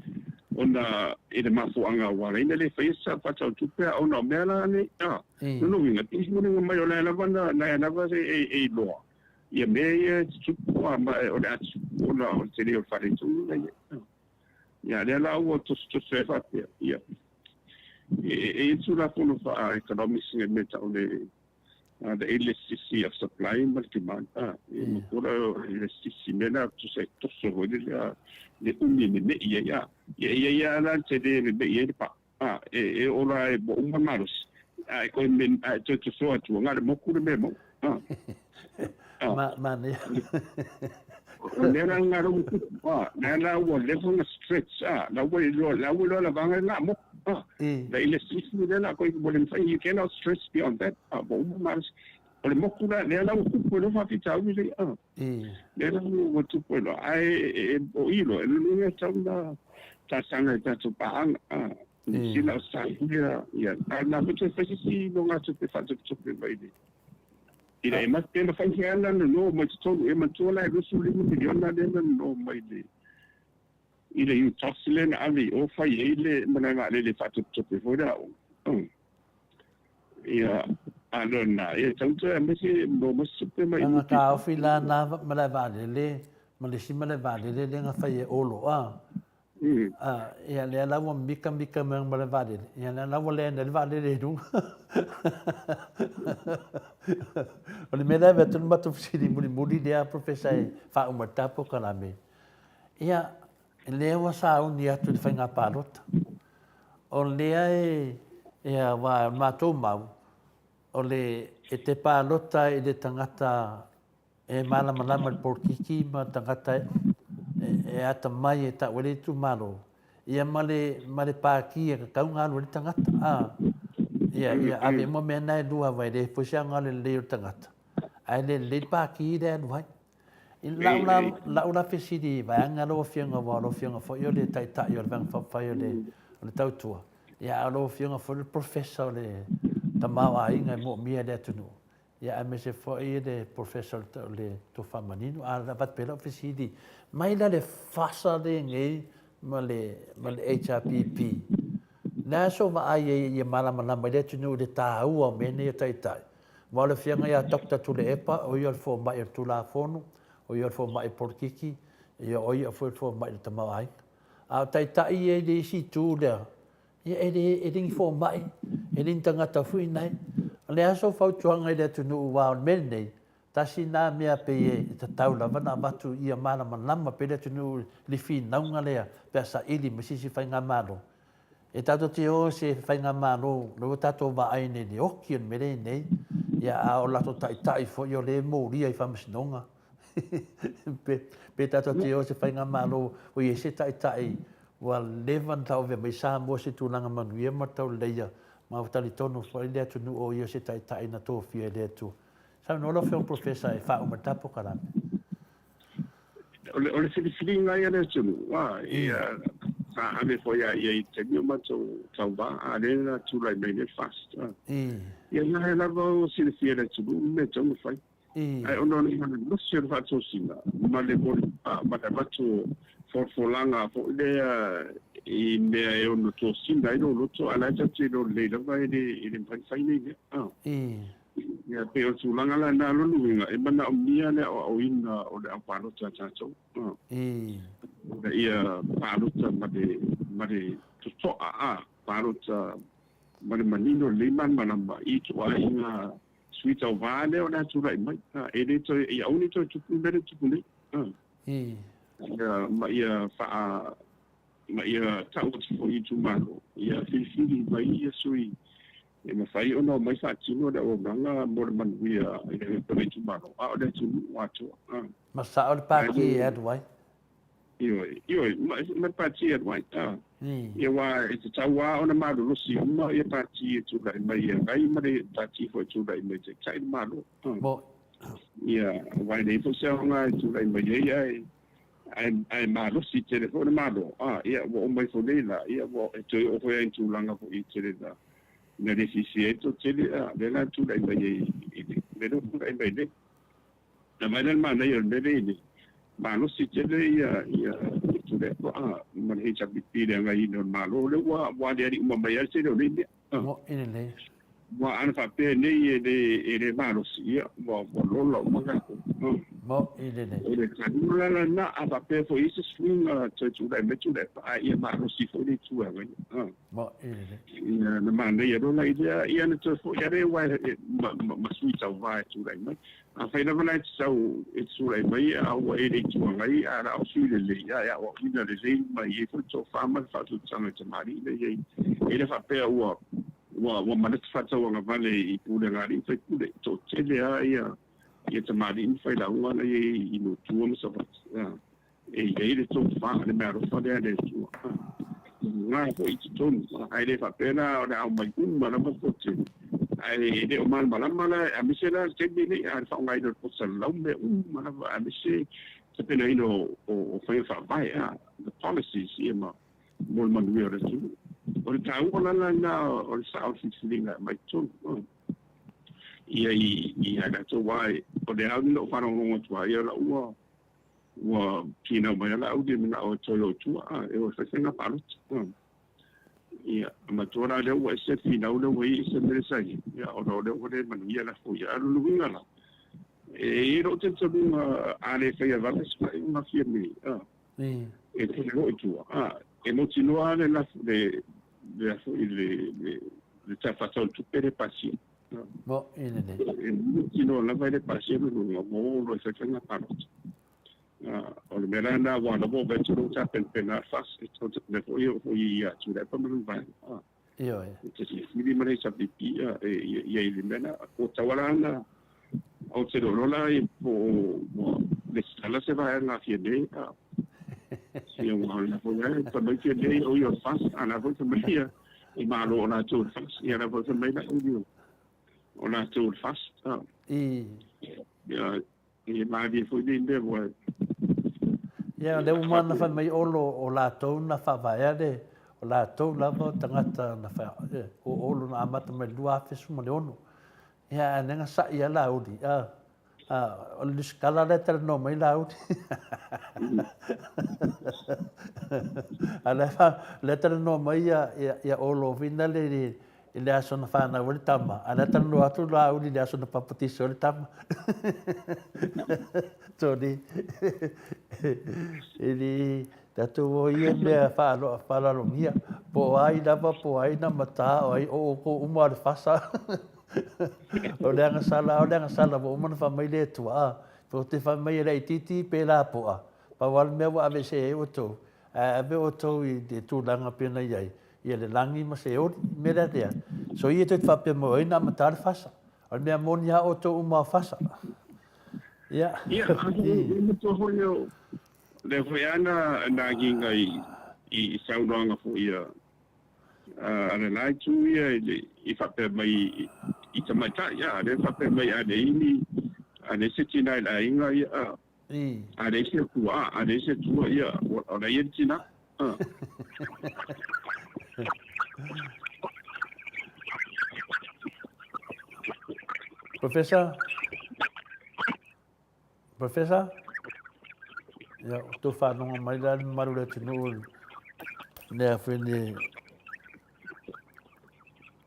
ona i le mafuaaga ua ala ai ona le faia se tala faatatau tupe, a ona o mea la nei, a, lona uiga, pei se foliga mai o la e lava na, na e lava e iloa ia mea ia e tutupu, a, ma o le a tutupu ona o le tele o le faaletonu la e i ai. Ia, lea la ua tosotoso ai faapea, ia, e i ai Tulafono faa-economics i mea tau le the elasticity of supply ma le demand. Ah, e matua la elasticity mea la tusa e toso foi le le umi e meme'i ai. Ah, ia e i ai lava la le tele e meme'i ai le paa. Ah, e e oo la e ua uma le malosi, a e toe me a e toe toso atu, na o le moku le mea e maua. Ah. Ah. Ma, manaia. O lea la lena ua tupu, ah, lea la ua leva ona stretch, ah, la ua iloa, la ua iloa lavaga le moku. Ah. The elasticity lea la koe ua le mafai, you cannot stretch beyond that. Ah, ua uma malosi. O le moku la, lea la ua tupu ai loa faafitauli lea. Ah. Lea la ua tupu ai loa. Ae o i loa, e lona uiga e tatau ona talosaga i tatou paaga. Ah. Sina Australia, ia, a na foi toe fai se isi nogatupe faatopetope mai le ina e pe mafai se ala nono mai totonu e manatua la e 25 miliona lea na nono mai le i le UTOS lea na ave i o fai ai le malae vaalele faatopetope foi le aoga. Ia, a lona, ia tau toe aemaise mo ma se tupe mai Ana taofi la na malae vaalele ma le isi malae vaalele lea na fai e Olo a. A, ia lea la ua mika mika mai ma le vaalele, ia lea la ua land ai le vaalele i luga. O le mea lea e avatu le matou fesili mulimuli lea Professor e faauma ai le ta polokalame. Ia, lea ua sauni atu i le faiga palota. O lea e, ia, aua o le matou mau, o le, e te palota i le tagata E malamalama le polokiki ma tagata e atamai e tau ai le itumalo, ia ma le, ma le pāti e tatau ona alu ai le tagata. A, ia, ia ave uma mea na e lua aua e le foi se aoga lelei o le tagata, ae le lelei le pāti lea e alu ai. I lau la, lau la fesili vaeane lau Afioga aua o lau Afioga foi o le Taitai o le Vaega Faaupufai o le, o le Tautua, ia a o lau Afioga foi o le Professor o le tamaoaiga e moomia e le atunuu. Ia aemaise foi le Professor o le Tofa Manino. A avatu pea lau fesili, mai la le FASA lenei ma le, ma le HRPP, le a so vaai ai ia malamalama i le atunuu i le taua o mea nei o taitai? Aua o le afioga ia Doctor Tuilaepa, o ia o le fomai o le Tulafono, o ia o le fomai polokiki, ia o ia foi o le fomai i le tamaoaiga. A o taitai ia i le isi itu lea, Ia, e le, e le ni fomai, e le ni tagata foi nai. O le a sou fautuaga i le atunuu aua o le mea lenei, tasi na mea pei e tatau lava ona avatu ia malamalama pea le atunuu i le finauga lea pe a saili mai se isi faigamalo. E tatou te o i se faigamalo lea ua tatou vaai nei i le oki o le mea lea e i ai nei, ia a o latou taitai foi o lea e molia i faamasinoga. Pe tatou te o i se faigamalo ua i ai se taitai ua leva ona tauave mai Samoa i se tulaga manuia ma tauleleia, ma ua talitonu foi le atunuu o ia o se taitai na tofia e le Atua. Saunoa lau Afioga Professor e faauma le ta polokalame. O le, o le filifiliga ia a le atunuu, a, ia, sa ave foi a ia i le taimi o matou tauva, a lea na tulai mai nei le FAST. Ia na lava o silafia e le atunuu le mea e tatau ona fai. Ae ona o le malosi o le faatosina ma le ma le avatu o folafolaga foi lea i mea e ono tosina ai lou loto, a o la e tatou te iloa lelei lava e le e le mafai ona fai nei mea. Ia pei o le tulaga la lena lona uiga e manaomia le aoaoina o le aupalota a tatou ina ia palota ma le ma le totoa, palota ma le manino lelei malamalama i ituaiga Sui tauva lea o le a tulai mai, e le toe, ia aua ne i toe tupu le mea lea e tupu nei. Ia, ma ia faa, ma ia tau atu foi i itumalo, ia filifili mai ia sui e mafai ona omai faatino le auaunaga mo le manuia i le itumalo, a o le atunuu atoa. Ma sao le pati e alu ai. Ioe, ioe, ma le pati e alu ai. Ia aua e tatau lava ona malolosi uma ia pati e tulai mai e agai ma le pati foi e tulai mai e taitai le Malo. Ia, aua e leai foi se aoga e tulai mai ai ae ae malosi tele foi le Malo. Ia ua oo mai foi nei la, ia ua e toe oo foi lava i tulaga foi tele na na le fiafia ai le toatele, lea la e tulai mai ai i le mea lea ua tulai mai nei. Na vaai la le manaia o le mea lea i le malosi tele ia ia Tuilaepa ma le HRPP i le agaiina o le Malo lea ua ua aliali uma mai ai le tele o nei mea. Mo'i lelei. Aua ana faapea nei e le e le malosi, ia ua ua lola uma tatou. Mo'i lelei. O le taua la lena, a faapea foi e i ai se suiga toe tulai mai Tuilaepa, a ia malosi foi le itu e agaia. Mo'i lelei. Ia na manaia loa la i lea, ia na toe foi lea aua ma sui tauva e tulai mai. Afai lava la e te sau e te tulai mai a ua e le Itu Agai, a la o sui lelei, ia e aoaoina lelei ma e i ai foi le tofa ma le faautautaga i tamalii lea e i ai. E le faapea ua ua ua manatu faatauagavale i pulega a alii ma faipule, e toatele lava ia ia tamalii ma failauga la e i ai i Luatua ma Savaii. E i ai le tofa, le meaalofa lea a le Atua. E luga foi i totonu, ae le faapea la o le a omai uma lava le toatele, ae le o malamalama la, aemaise la le taimi lenei, a o le faaaogaina o le poto salalau ma mea uma lava, aemaise tapenaina o faiga faavae, the policies, ia ma mo le manuia o le atunuu. O le taua la lena o le sao o le filifiliga e aumai i totonu. Ia i ia latou, aua o le ao lenei na ou faalogologo atu ai, ia o lau ua Ua finau mai lava au i le manao e toe o i tua, e o e fai faiga palota. Ia, matua la lea ua ese le finau lea ua i ai ese le mea lea sa i ai, ia, ona o lea ua le manuia la foi. A o lona uiga la, e i ai lou talitonuga a le faia vave se faaiuga Fiame, e toe o i tua, e mautinoa lava le lafo, le, le, le, le Tala Faatatau o le Tupe lea e pasia. Mo'i lenei. E mautinoa lava e le pasia le luga ua oo loa i faifaiga palota. O le mea la lena aua lava ua vaai atu o lea ua tapenapena le FAS e mea foi ia foi ia Tuilaepa ma lona vaega. Ioe. E te filifili ma le HRPP e i ai le mea lena. Ua tatau lava la ona ou te le o iloa la po o ua resitala se vaega a Fiame. Ia aua o lena foi lava e fai mai Fiame o ia o le FAS a o la foi e fai mai ia I Malo o latou le FAST, ia la foi fai mai la uli o latou le FAST. I. Ia, e malie foi nei mea ua. Ia, lea ua mana fai mai Olo o latou na faavaea le, o latou lava o tagata na fa, o Olo na amata mai le 2016. Ia, a lea na sa'i lava Laauli, a, a, o le lusitala lea e talanoa mai Laauli. A lea, fa, lea talanoa mai ia, ia, ia Olo foi nale i le, i le aso na fanau ai le tama, a lea talanoa atu Laauli i le aso na papatiso ai le tama. Tony, e le, tatou o ia mea faaaloalogia, po o ai lava, po o ai na mata, o ai, o outou uma lava o le fasa. O le agasala, o le agasala ua uma ona fai mai le Atua, a, tou te fai mai e laitiiti pe lapoa, pau lava le mea ua aveesea ai outou, ae ave outou i le tulaga pei ona i ai, ia le lagi ma Seoli. O le mea la lea, soia tou te faapea mai o ai na amata le fasa. O le mea moni lava outou uma o fasa. Ia. Ia, a e matua foi o lea foi lava na na agiga i i saunoaga foi a a le la itu ia i le i faapea mai i tamaitai, a lea faapea mai a leai ni a leai se tina i le aiga ia a a leai se atua a leai se atua ia o la e i ai le tina. A. Professor? Professor? Ia, ua tou faalogo mai la le mamalu o le atunuu i lea foi le...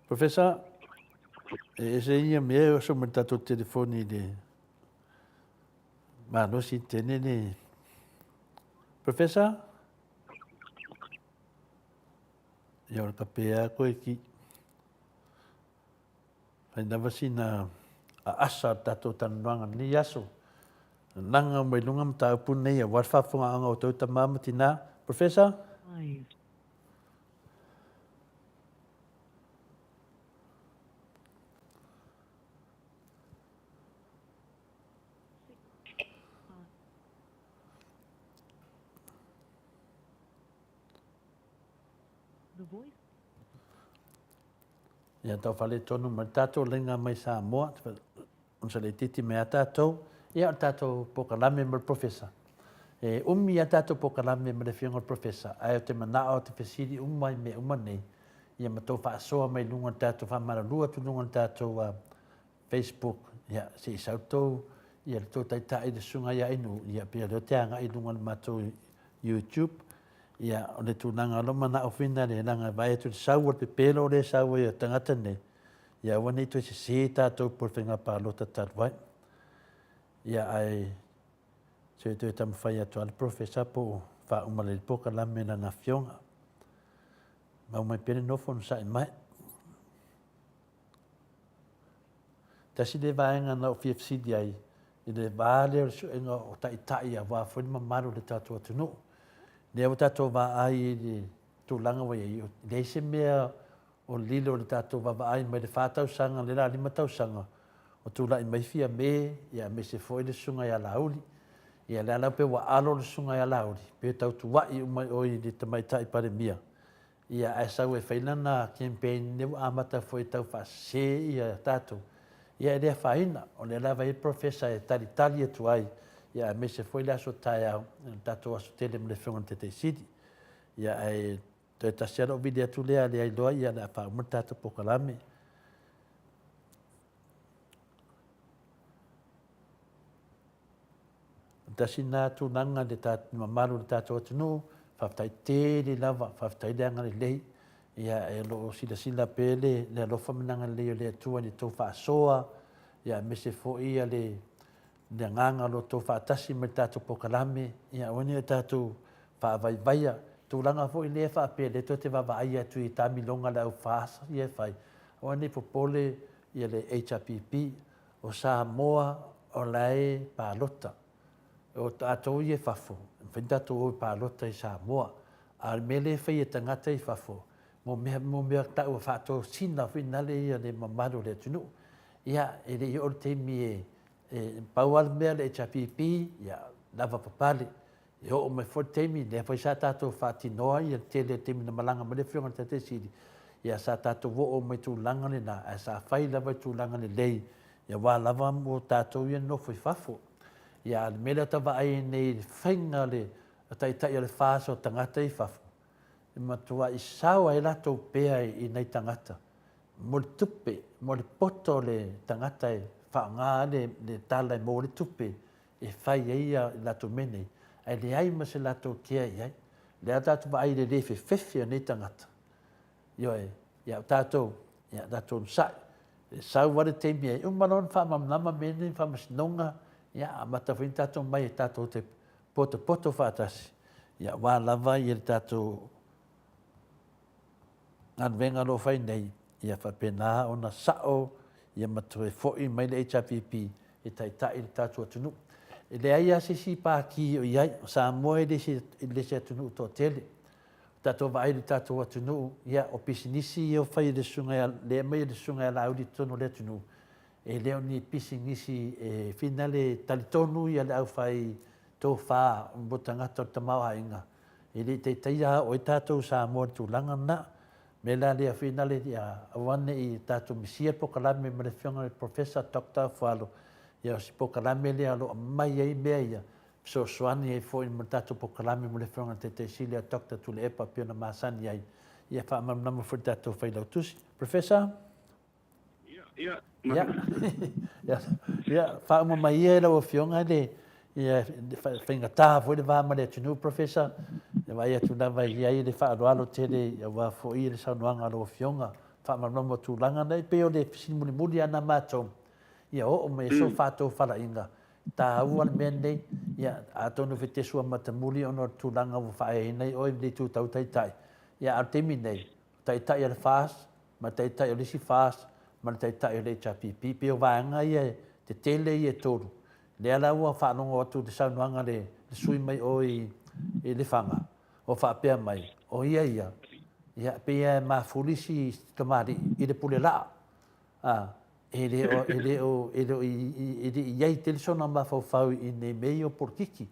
Professor, e ese ia mea e oso mai le tatou telefoni i le malosi tene le... Professor? Ia, o le kape a koe ki. Fai lava sina aasa o le tatou talanoaga i lenei aso. Lalaga mai luga mataupu nei aua le faafofogaaga o outou tama ma tina. Professor? Ia tau faaletonu mai le tatou laina mai Samoa, ona laitiiti mai a tatou, ia o le tatou polokalame ma le Professor. E umi a tatou polokalame ma le afioga i le Professor, ae ou te manao ou te fesili uma i mea uma nei, ia ma tou faasoa mai luga o le tatou faamalulu atu i luga o le tatou Facebook, ia se i sau tou, ia le tou taitai le susuga ia Ainuu, ia pei o lea ou te agai i luga o le matou YouTube, ia o le tulaga o lou manao foi lena leaga e vaai atu i le sau o le pepelo lea e sau ai o tagata nei, ia aua ne i toe sese tatou po o le faiga palota talu ai. Ia ae se i toe taumafai atu lava le Professor po o faauma lelei le polokalame i lana afioga. Mau mai pea le nofo onosai mai. Tasi lea vaega na ou fia fesili ai i le va lea o le suega o taitai aua foi le mamalu o le tatou atunuu. Lea ua tatou vaai i le tulaga ua i ai, e leai se mea o lilo i le tatou vaavaai mai le fa tausaga lea la lima tausaga o tulai mai Fiame, ia aemaise foi le susuga ia Laauli. Ia lea la pei ua alo le susuga ia Laauli, pei e tau tuuai uma i o i le Tamaitai Palemia. Ia ae sau e fai lana campaign lea ua amata foi e tau faasese ia tatou. Ia e le afaina, o lea lava e i ai le Professor e talitali atu ai, ia aemaise foi le aso taeao, le tatou aso tele ma le Afioga i le Taitai Sili. Ia ae toe tasi lava lou vili atu lea, a leai loa ia o le a faauma le tatou polokalame. Tasi lena tulaga i le mamalu o le tatou atunuu, faafetai tele lava, faafetai le agalelei. Ia e lo o silasila pea le, le alofa ma le agalelei o le Atua i le tou faasoa, ia aemaise foi ia le, le agaga o lo outou faatasi ma le tatou polokalame, ia aua ne i o tatou faavaivaia. Tulaga foi lea faapea lea tou te vaavaai atu i taamiloga a le au FAST ia e fai, aua ne i popole ia le HRPP. O Samoa o la e palota. O tatou ia i fafo, e mafai ona tatou o e palota i Samoa. A o le mea lea e fai e tagata i fafo, mo mea, mo mea tau e faatosina foi nale ia le mamalu o le atunuu. Ia, e le i oo le taimi e, e pau lava le mea le HRPP, ia, lavapapale. E oo mai foi le taimi, lea foi sa tatou faatinoa ia le tele o taimi na malaga mai le Afioga i le Taitai Sili, ia sa tatou oo mai i tulaga lena, ae sa fai lava i tulaga lelei, aua lava mo tatou ia nofo i fafo. Ia a o le mea lea ou te vaai ai nei i le faiga o le taitai o le FAST o tagata i fafo, e matuai sao ai latou pea i nai tagata. Mo le tupe, mo le poto o le tagata e faaaoga ai le tala e maua ai le tupe e fai ai i latou mea nei, ae leai ma se latou kea i ai. O lea tatou vaai i le le fefefe o nei tagata. Ioe, ia o tatou, ia tatou onosai. E sau lava le taimi e uma loa ona faamalamalama mea nei faamasinoga, ia amata foi ona tatou omai e tatou te potopoto faatasi, ia aua lava ia le tatou galuega o lo o fai nei, ia faapena ona sao ia ma toe foi mai le HRPP e taitai le tatou atunuu. E leai lava se isi pati o i ai, o Samoa e le se atunuu toatele. O tatou vaai i le tatou atunuu, ia o pisinisi ia o fai e le susuga lea e aumai e le susuga ia Laauli i totonu o le atunuu, e le o ni pisinisi e finale talitonu ia le aufai tofa mo tagata o le tamaoaiga, e le i taitaia o ai tatou Samoa i le tulaga lena. Mea la lea finale ia aua ne i tatou misia le polokalame ma le afioga i le Professor Doctor Afualo, ia o si polokalame lea o lo o aumai ai mea ia, fesoasoani ai foi ma le tatou polokalame ma le afioga i le Taitai Sili ia Doctor Tuilaepa e pei ona masani ai, ia faamalamalama foi i le tatou Failautusi. Professor? Ia, ia. Ia, ia, faauma mai ia e lau Afioga le ia faigata foi le va ma le atunuu, Professor. E vaai atu lava i ai le faaaloalo tele aua foi le saunoaga a lau Afioga, faamalamalama o tulaga nei, pei o le fesili mulimuli lava na matou, ia oo mai e so faatofalaiga, taua le mea lenei, ia, atonu foi e te sua matamuli ona o le tulaga ua faaeaina ai oe i le itu tau taitai, ia, a o le taimi nei, o taitai o le FAST, ma le taitai o le isi FAST, ma le taitai o le HRPP. Pei o vaega ia tetele ia e tolu, lea la ua faalogo atu i le saunoaga a le sui mai o i Lefaga, o faapea mai, o ia ia, ia, pei lava e mafuli si tamalii i le pule laa. A, e le o, e le o, e le o i, e le i i ai tele sona mafaufau i nei mea ia o polokiki.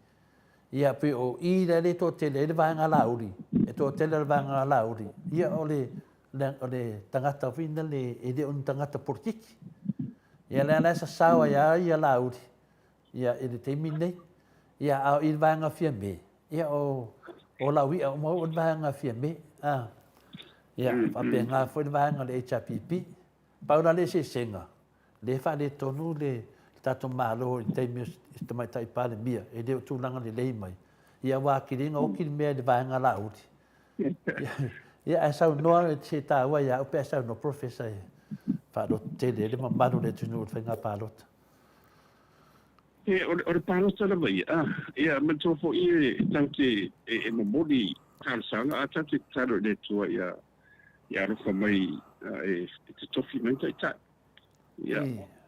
Ia, pei o i lea e toatele ai le vaega Laauli, e toatele le vaega Laauli, ia o le, o le tagata foi lele e le o ni tagata polokiki. Ia lea la e sasao ai lava ia Laauli, ia i le taimi lenei. Ia a o i le vaega Fiame, ia o, o lau i'a uma o le vaega Fiame. A, ia faapena foi le vaega o le HRPP. Pau la le eseesega, lea e faaletonu le tatou Malo i le taimi o le Tamaitai Palemia, e le o tulaga lelei mai. Ia ua atili ona oti le mea i le vaega Laauli. Ia ae saunoa se taua ia au pe a saunoa Professor e faalototele ai le mamalu o le atunuu i le faiga palota. E, o le palota lava ia, a, ia, manatua foi e tatou te e momoli talosaga, a tatou te tatalo i le Atua ia ia alofa mai e totofi mai taitai. Ia,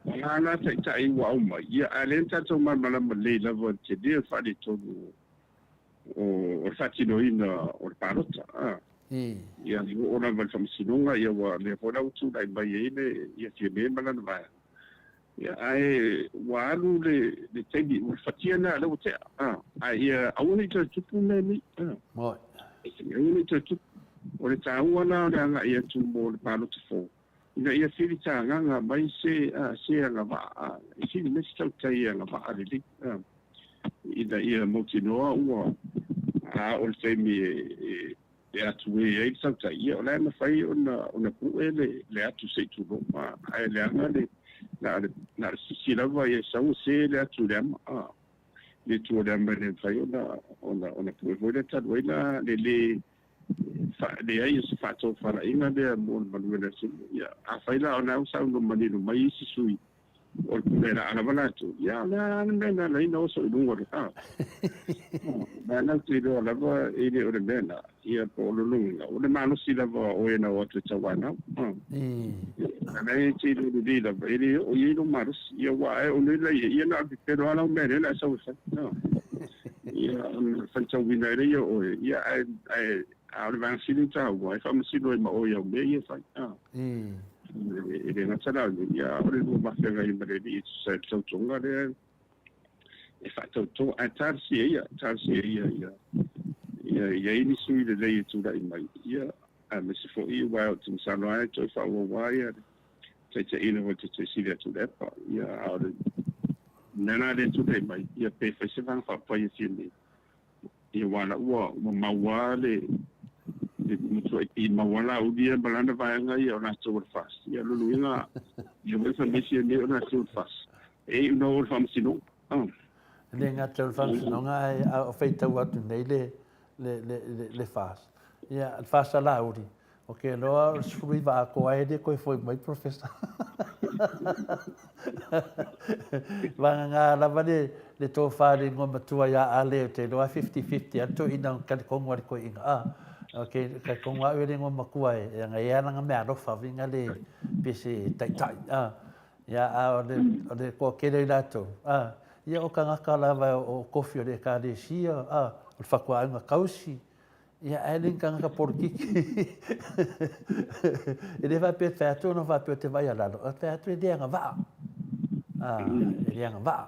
o a la taitai ua aumai, ia, a o lea na tatou malamalama lelei lava i le tele o le faaletonu o le faatinoina o le palota. A, ia, i oo lava i le faamasinoga, ia, ua lea foi la ua tulai mai ai le, ia Fiame ma lana vaega. Ia, ae ua alu le taimi, ua fatia lena lea ua tea. A, ae ia aua ne i toe tupu mea nei. A, aua ne i toe tupu. O le taua la o le agai atu mo le palota fou, ina ia filitagaga mai se, a, se agavaa, a, e sili mai se tautai e agavaa lelei, a, ina ia mautinoa ua, a oo i le taimi e, e atu e ai le tautai, ia o la e mafai ona, ona pue le, le atu se i tulou, a, ae leaga le, na o le, na o le sisi lava ia sau e se le atu i le ama, a, le atu o le ama e le mafai ona, ona, ona pue foi lea talu ai la le lē leai o se faatofalaiga lea mo le manuia o le atunuu. Ia, afai la o lena ua saunoa manino mai isi sui o le pule laa lava latou, ia o le a le mea na ala ai ona oso i luga o le a? O lea latou te iloa lava e le o le mea lena, ia po o lona uiga, o le malosi lava o e na o atu e tauanau. A la e te iloa lelei lava, e le oo i ai lou malosi. Ia aua a e ono la ia, ia na o le pepelo lava lau mea lea o le a sau e fai. Ia ona faitauina ai lea o oe, ia ae, ae, a o le vaega sili ona taua, e faamasino ai ma oe i au mea ia e fai. E le gata la o lea, ia a o le lua mafeagai ma le Alii e tusa ai le tautoga lea e faatauto, ae talosia ia, talosia ia, ia, ia i ai ni sui lelei e tulai mai, ia, aemaise foi aua ou te masalo lava e toe faaauau lava ia le taitaiina o le Taitai Sili a Tuilaepa, ia, a o le mea la lea e tulai mai, ia pe fai se vaega faaupufai e fia nei, ia aua la ua, ua mau lava le, E matuai pimau lava Laauli ia ma lana vaega ia o latou o le FAST. Ia o lona uiga, ia foi fai mai Fiame o latou o le FAST, e iu ina o i le Faamasinoga. Ah. E le gata o le Faamasinoga ae a o faitau atu nei le le le le, le FAST. Ia, le FAST a Laauli, Ou te iloa o le 19 atoa ai e le toe foi mai Professor. Vagana lava le, le tofa i le igoa matua ia Ale, ou te iloa 50-50 lava le toeaina na talitonu lava i le toeaina. Ah, okay, talitonu lava au i le igoa matua e, leaga e i ai lana meaalofa uiga le pe se taitai. Ah, ia, a o le, o le toatele o i latou, ah, ia o tagata lava o tofi o le Ekalesia, ah, o le fatuaiga tausi, Ia, ae le ni tagata polokiki. E le faapea e fai atu ona faapea ou te vaai alalo, e fai atu e le agavaa. Ah, e le agavaa.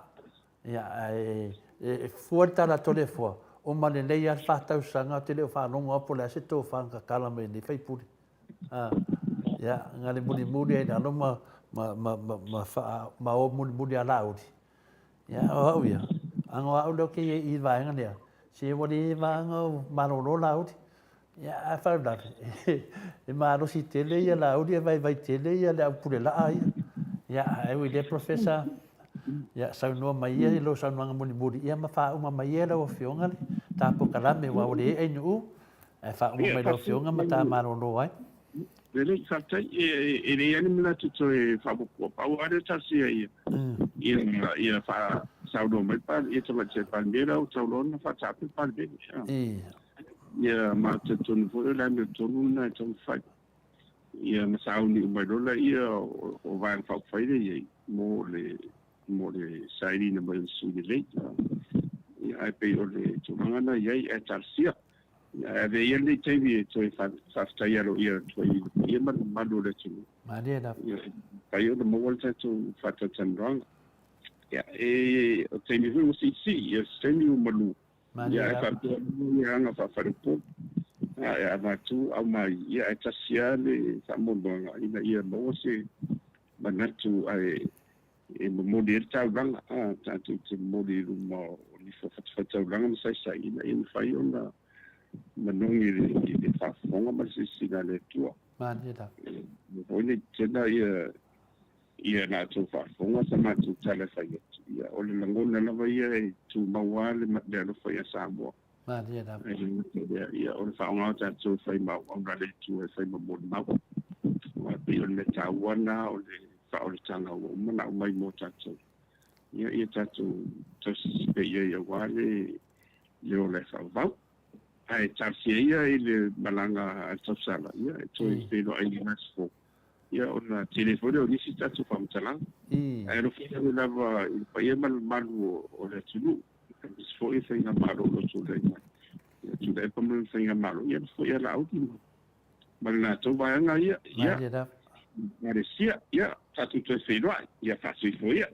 Ia, ae e fua le tala a Toleafoa, uma lelei lava le fa tausaga ou te le o faalogo lava po o le a se tofa na tatala mai e lenei faipule. Ah, ia, na le mulimuli ai i lalo ma, ma, ma, ma, ma, ma, ma o mulimuli a Laauli. Ia, o au ia, ana o au lea ou te i ai i le vaega lea, se ua le vaega o malolo Laauli. Ia, ae faalavelave, e malosi tele ia Laauli, e vaivai tele ia le aupulelaa ia. Ia, ae ui i lea Professor, ia, saunoa mai ia i lau saunoaga mulimuli, ia ma faauma mai ia lau Afioga le ta polokalame, aua ua le ee atunuu, ae faauma mai lau Afioga ma ta malolo ai. Lelei, faafetai. E leai lava ni manatu toe faaopoopo. Pau lava lea talosia ia, ia, ia faasaunoa mai le ia Tamaitai Palemia la ua tauloa ona faataape le Palemene. Ia ma talitonu foi o le amiotonu lena e taumafai. Ia ma sauni uma ai loa lea o Vaega Faaupufai lea e i ai mo le mo le sailiina mai o le sui lelei. Ia ae pei o le tulaga lena e i ai ae talosia. Ae avea ia lenei taimi e toe faafetai aloaia atu ai i le paia ma le mamalu o le atunuu. Malie lava. Ia, e mafai ona maua le tatou faatalatalanoaga. Ia, e, o taimi foi ua siisii, ia, o se taimi ua malu. Malie Ia, ae lava. faapea lava ia aga faa-faleupolu. Ia, e avatu aumai, ia, ae tasi lava le faamoemoega ina ia maua se manatu ae e momoli ai le taulaga, a, tatou te momoli i luma o nifo fatafaitaulaga ma saisai ina ia mafai ona manogi i le, i le faafofoga ma le silasila a le Atua. Malie lava. E foi nei tena ia ia latou faafofoga sa matou tala e fai atu. Ia, o le lagona lava ia e tumau lava le, le alofa ia Samoa. Malie lava. Ae le gata i lea, ia, o le faaaoga o tatou e fai ma auauna a le Atua e fai ma molimau. Aua e pei o le mea taua lena o le faaolataga ua uma ona aumai mo tatou. Ia, ia tatou tausisi pea i ai aua le, le ola e faavavau. Ae talosia ia i le malaga a le tausala, ia, e toe feiloai i le aso fou. Ia, ona tele foi lea o nisi tatou faamatalaga. Ae alofagia ane lava i le paia ma le mamalu o le atunuu, aemaise foi o faigamalo o lo o tulai mai. Ia, Tuilaepa ma lana faigamalo, ia foi ia Laauli ma le latou vaega ia, ia, Malesia, ia, tatou toe feiloai, ia faasoifua ia.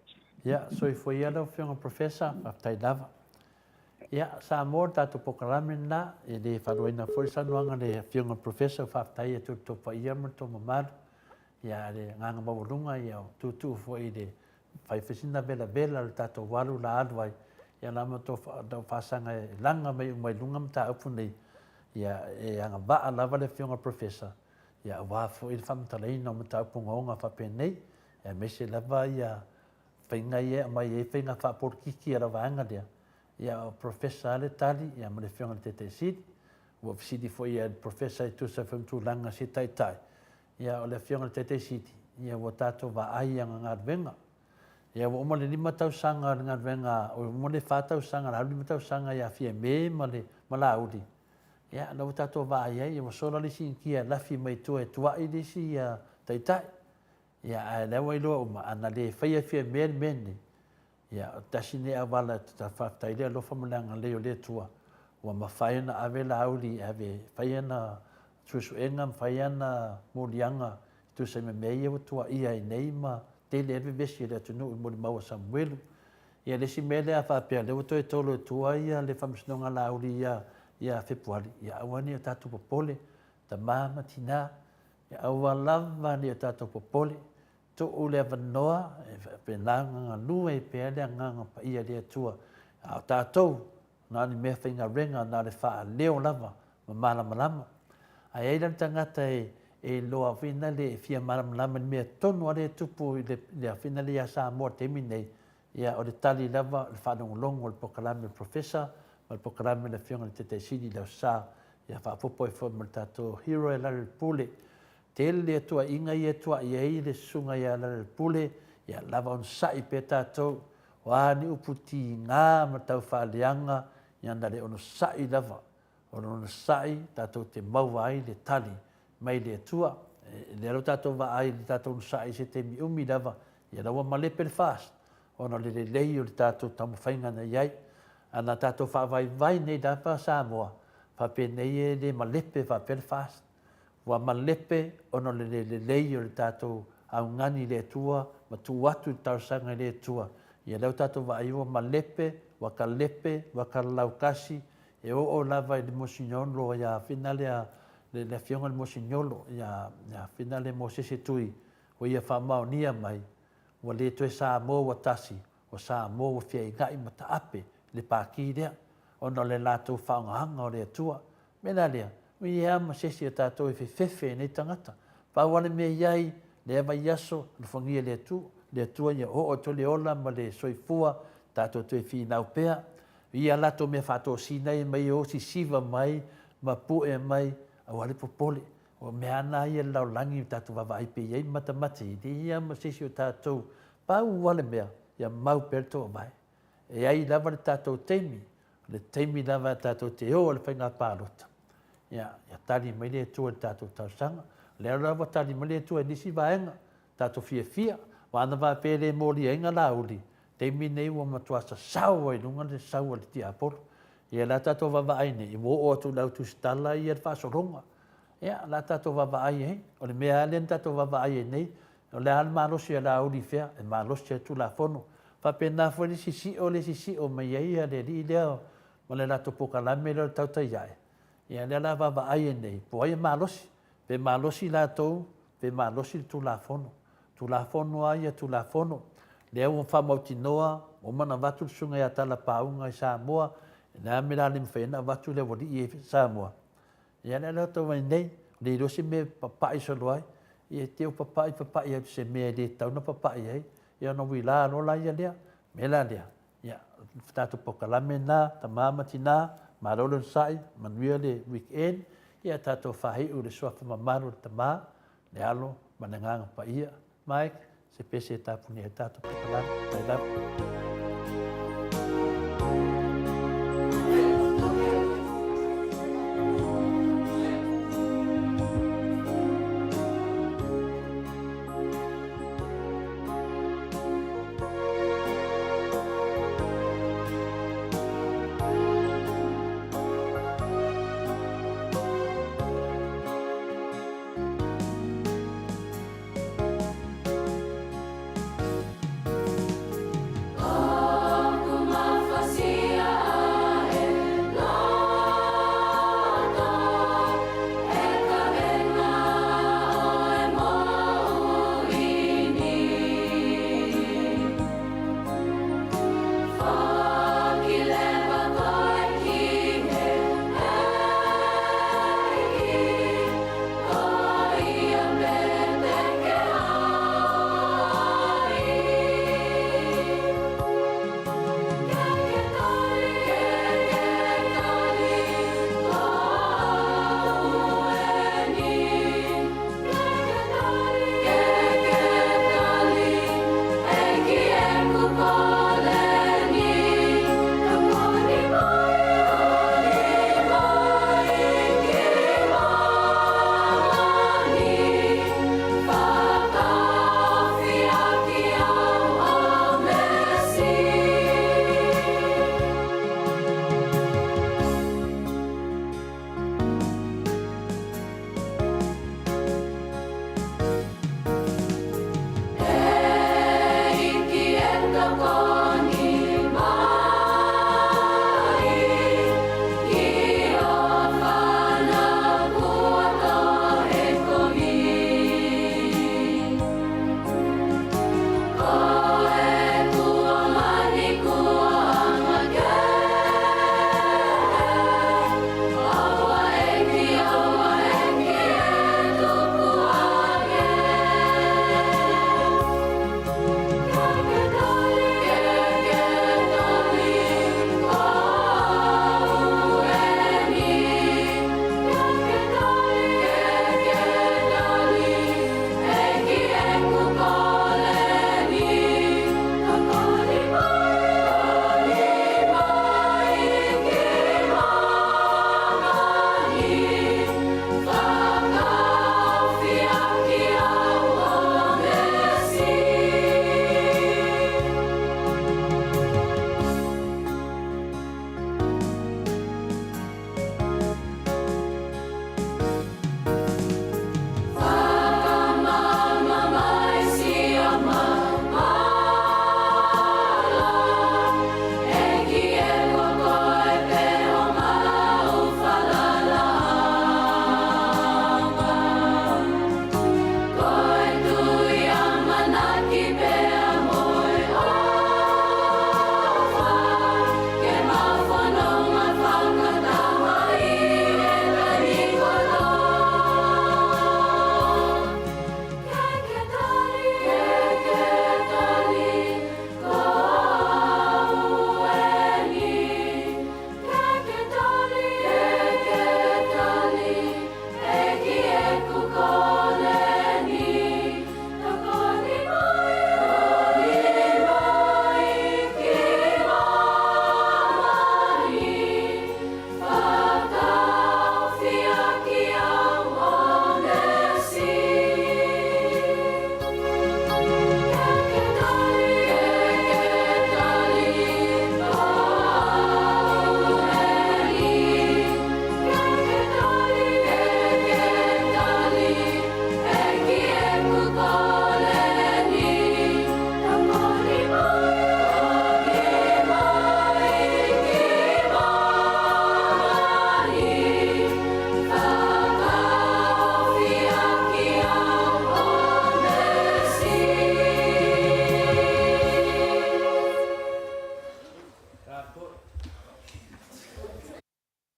Ia, soifua ia lau Afioga Professor, faafetai lava. Ia, Samoa, le tatou polokalame lena, e le faaloaina foi le saunoaga a le Afioga i le Professor, faafetai atu i le tou paia ma le tou mamalu. Ia, le agaga maualuga, ia, o tuutuu foi i le fai foi sina velavela o le tatou alu la alu ai, ia la ma tou faasaga e laga mai uma i luga mataupu nei, ia, e agavaa lava le Afioga i le Professor, ia, aua foi le faamatalaina o mataupu ogaoga faapenei, aemaise lava ia faiga ia e aumai ai faiga faapolokiki a le vaega lea, ia o Professor lava le tali ia ma le Afioga i le Taitai Sili. Ua fesili foi ia le Professor e tusa foi ma tulaga se Taitai, ia o le Afioga i le Taitai Sili, ia ua tatou vaai i ana galuega. Ia ua uma le 5 tausaga o le galuega, ua uma le 4 tausaga, le alu 5 tausaga ia Fiame ma le ma Laauli, ia la ua tatou vaai ai, ua sola le isi initia e lafi mai tua e tuai le isi ia Taitai. Ia, ae lea ua iloa uma, ana le faia Fiame le mea lenei, ia, o tasi lenei auala e faafetai i le alofa ma le agalelei o le Atua, ua mafai ona ave Laauli e ave e fai ana suesuega ma fai ana moliaga e tusa ai ma mea ia ua tuuaia ai nei ma tele ai le vevesi o le atunuu i molimau a Samuelu. Ia, le isi mea lea a faapea o lea ua toe tolo i tua ia le Faamasinoga a Laauli ia, ia Fepuari, ia aua ne i o tatou popole, tama ma tina, Ia aua lava ne i o tatou popole, tuu le avanoa e faapena ona galue ai pea le Agaga Paia i le Atua. A o tatou, na o ni mea faigaluega, na o le faaleo lava ma malamalama. Ae i ai la le tagata e e iloa foi lea e fia malamalama i le mea tonu lava lea e tupu i le afina lea ia Samoa i le taimi lenei, ia o le tali lava o le faalogologo o le polokalame a le Professor ma le polokalame a le Afioga i le Taitai Sili i le Aso Sa, ia faaopoopo ai foi ma le tatou hero ia Lealailepule. Tele tuuaiga ia e tuuai ai le susuga ia Lealailepule, ia lava onosai pea tatou, o a ni upu tiga ma taufaaleaga, ia na le onosai lava. O le onosai tatou te maua ai le tali mai le Atua. E lea ua tatou vaai i le tatou onosai i se taimi umi lava, ia la ua malepe le FAST ona o le lelei o le tatou taumafaiga na i ai. A na tatou faavaivai nei lava Samoa, faapenei e le malepe faapea le FAST. Ua malepe ona o le le lelei o le tatou augani i le Atua ma tuu atu le talosaga i le Atua. Ia lea ua tatou vaai ua malepe, ua kalepe, ua kalalaukasi, e oo lava i le mosignolo ia finalea le afioga i le mosignolo ia finale Mosese Tui ua ia faamaonia mai ua le toe Samoa ua tasi, o Samoa ua feainai ma taape le Pati lea ona o le latou faaaogaga o le Atua. O le mea la lea, ua i ai lava ma se isi o tatou e fefefe i nei tagata. Pau lava le mea e i ai, lea vaiaso, alofagia e le Atua, le Atua ia oo atu le ola ma le soifua, tatou toe finau pea. I a latou mea faatosina ia mai o sisiva mai ma pue mai, aua le popole. O mea lava na ia a le lalolagi tatou vaavaai pea i ai ma matamata i ai, e leai lava ma se isi o tatou. Pau lava le mea, ia mau pea le toovae. E i ai lava le tatou taimi, o le taimi lava tatou te o i le faiga palota, ia, ia tali mai le Atua i le tatou talosaga. O lea lava ua tali mai le Atua i nisi vaega, tatou fiafia, aua ana faapea e le molia ai Galauli, taimi lenei ua matua sasao lava i luga le sau a le tiapolo. Ia o le a tatou vaavaai nei, ua oo atu i le au tusitala ia le faasologa. Ia, o le a tatou vaavaai i ai. O le mea lava lea na tatou vaavaai ai nei, o le a le malosi o Laauli i fea? E malosi lava i le Tulafono. E faapena foi le sisio lea e sisio mai ai le alii lea ma le latou polokalame lea o le tautai ae, ia o lea o le a vaavaai ai nei po o ai e malosi, pe malosi latou pe malosi le Tulafono. Tulafono lava ia Tulafono, lea ua faamautinoa ua uma ona avatu le Susuga ia Talapauga i Samoa, o le a le mea o le a le mafai ai ona avatu le aualii ia i Samoa? Ia lea la tou vaai nei, le iloa se mea e papai solo ai, ia te i ua papai papai atu i se mea e le tatau ona papai ai, ia ona uila loa laia lea. O le mea la lea, ia, o le tatou polokalame lena, tama ma tina, malo le onosai, manuia le weekend, ia tatou faaiu i le suafa mamalu o le Tama, le Alo ma le Agaga Paia. Mike, se pese e tapunia ai le tatou polokalame. Faafetai lava.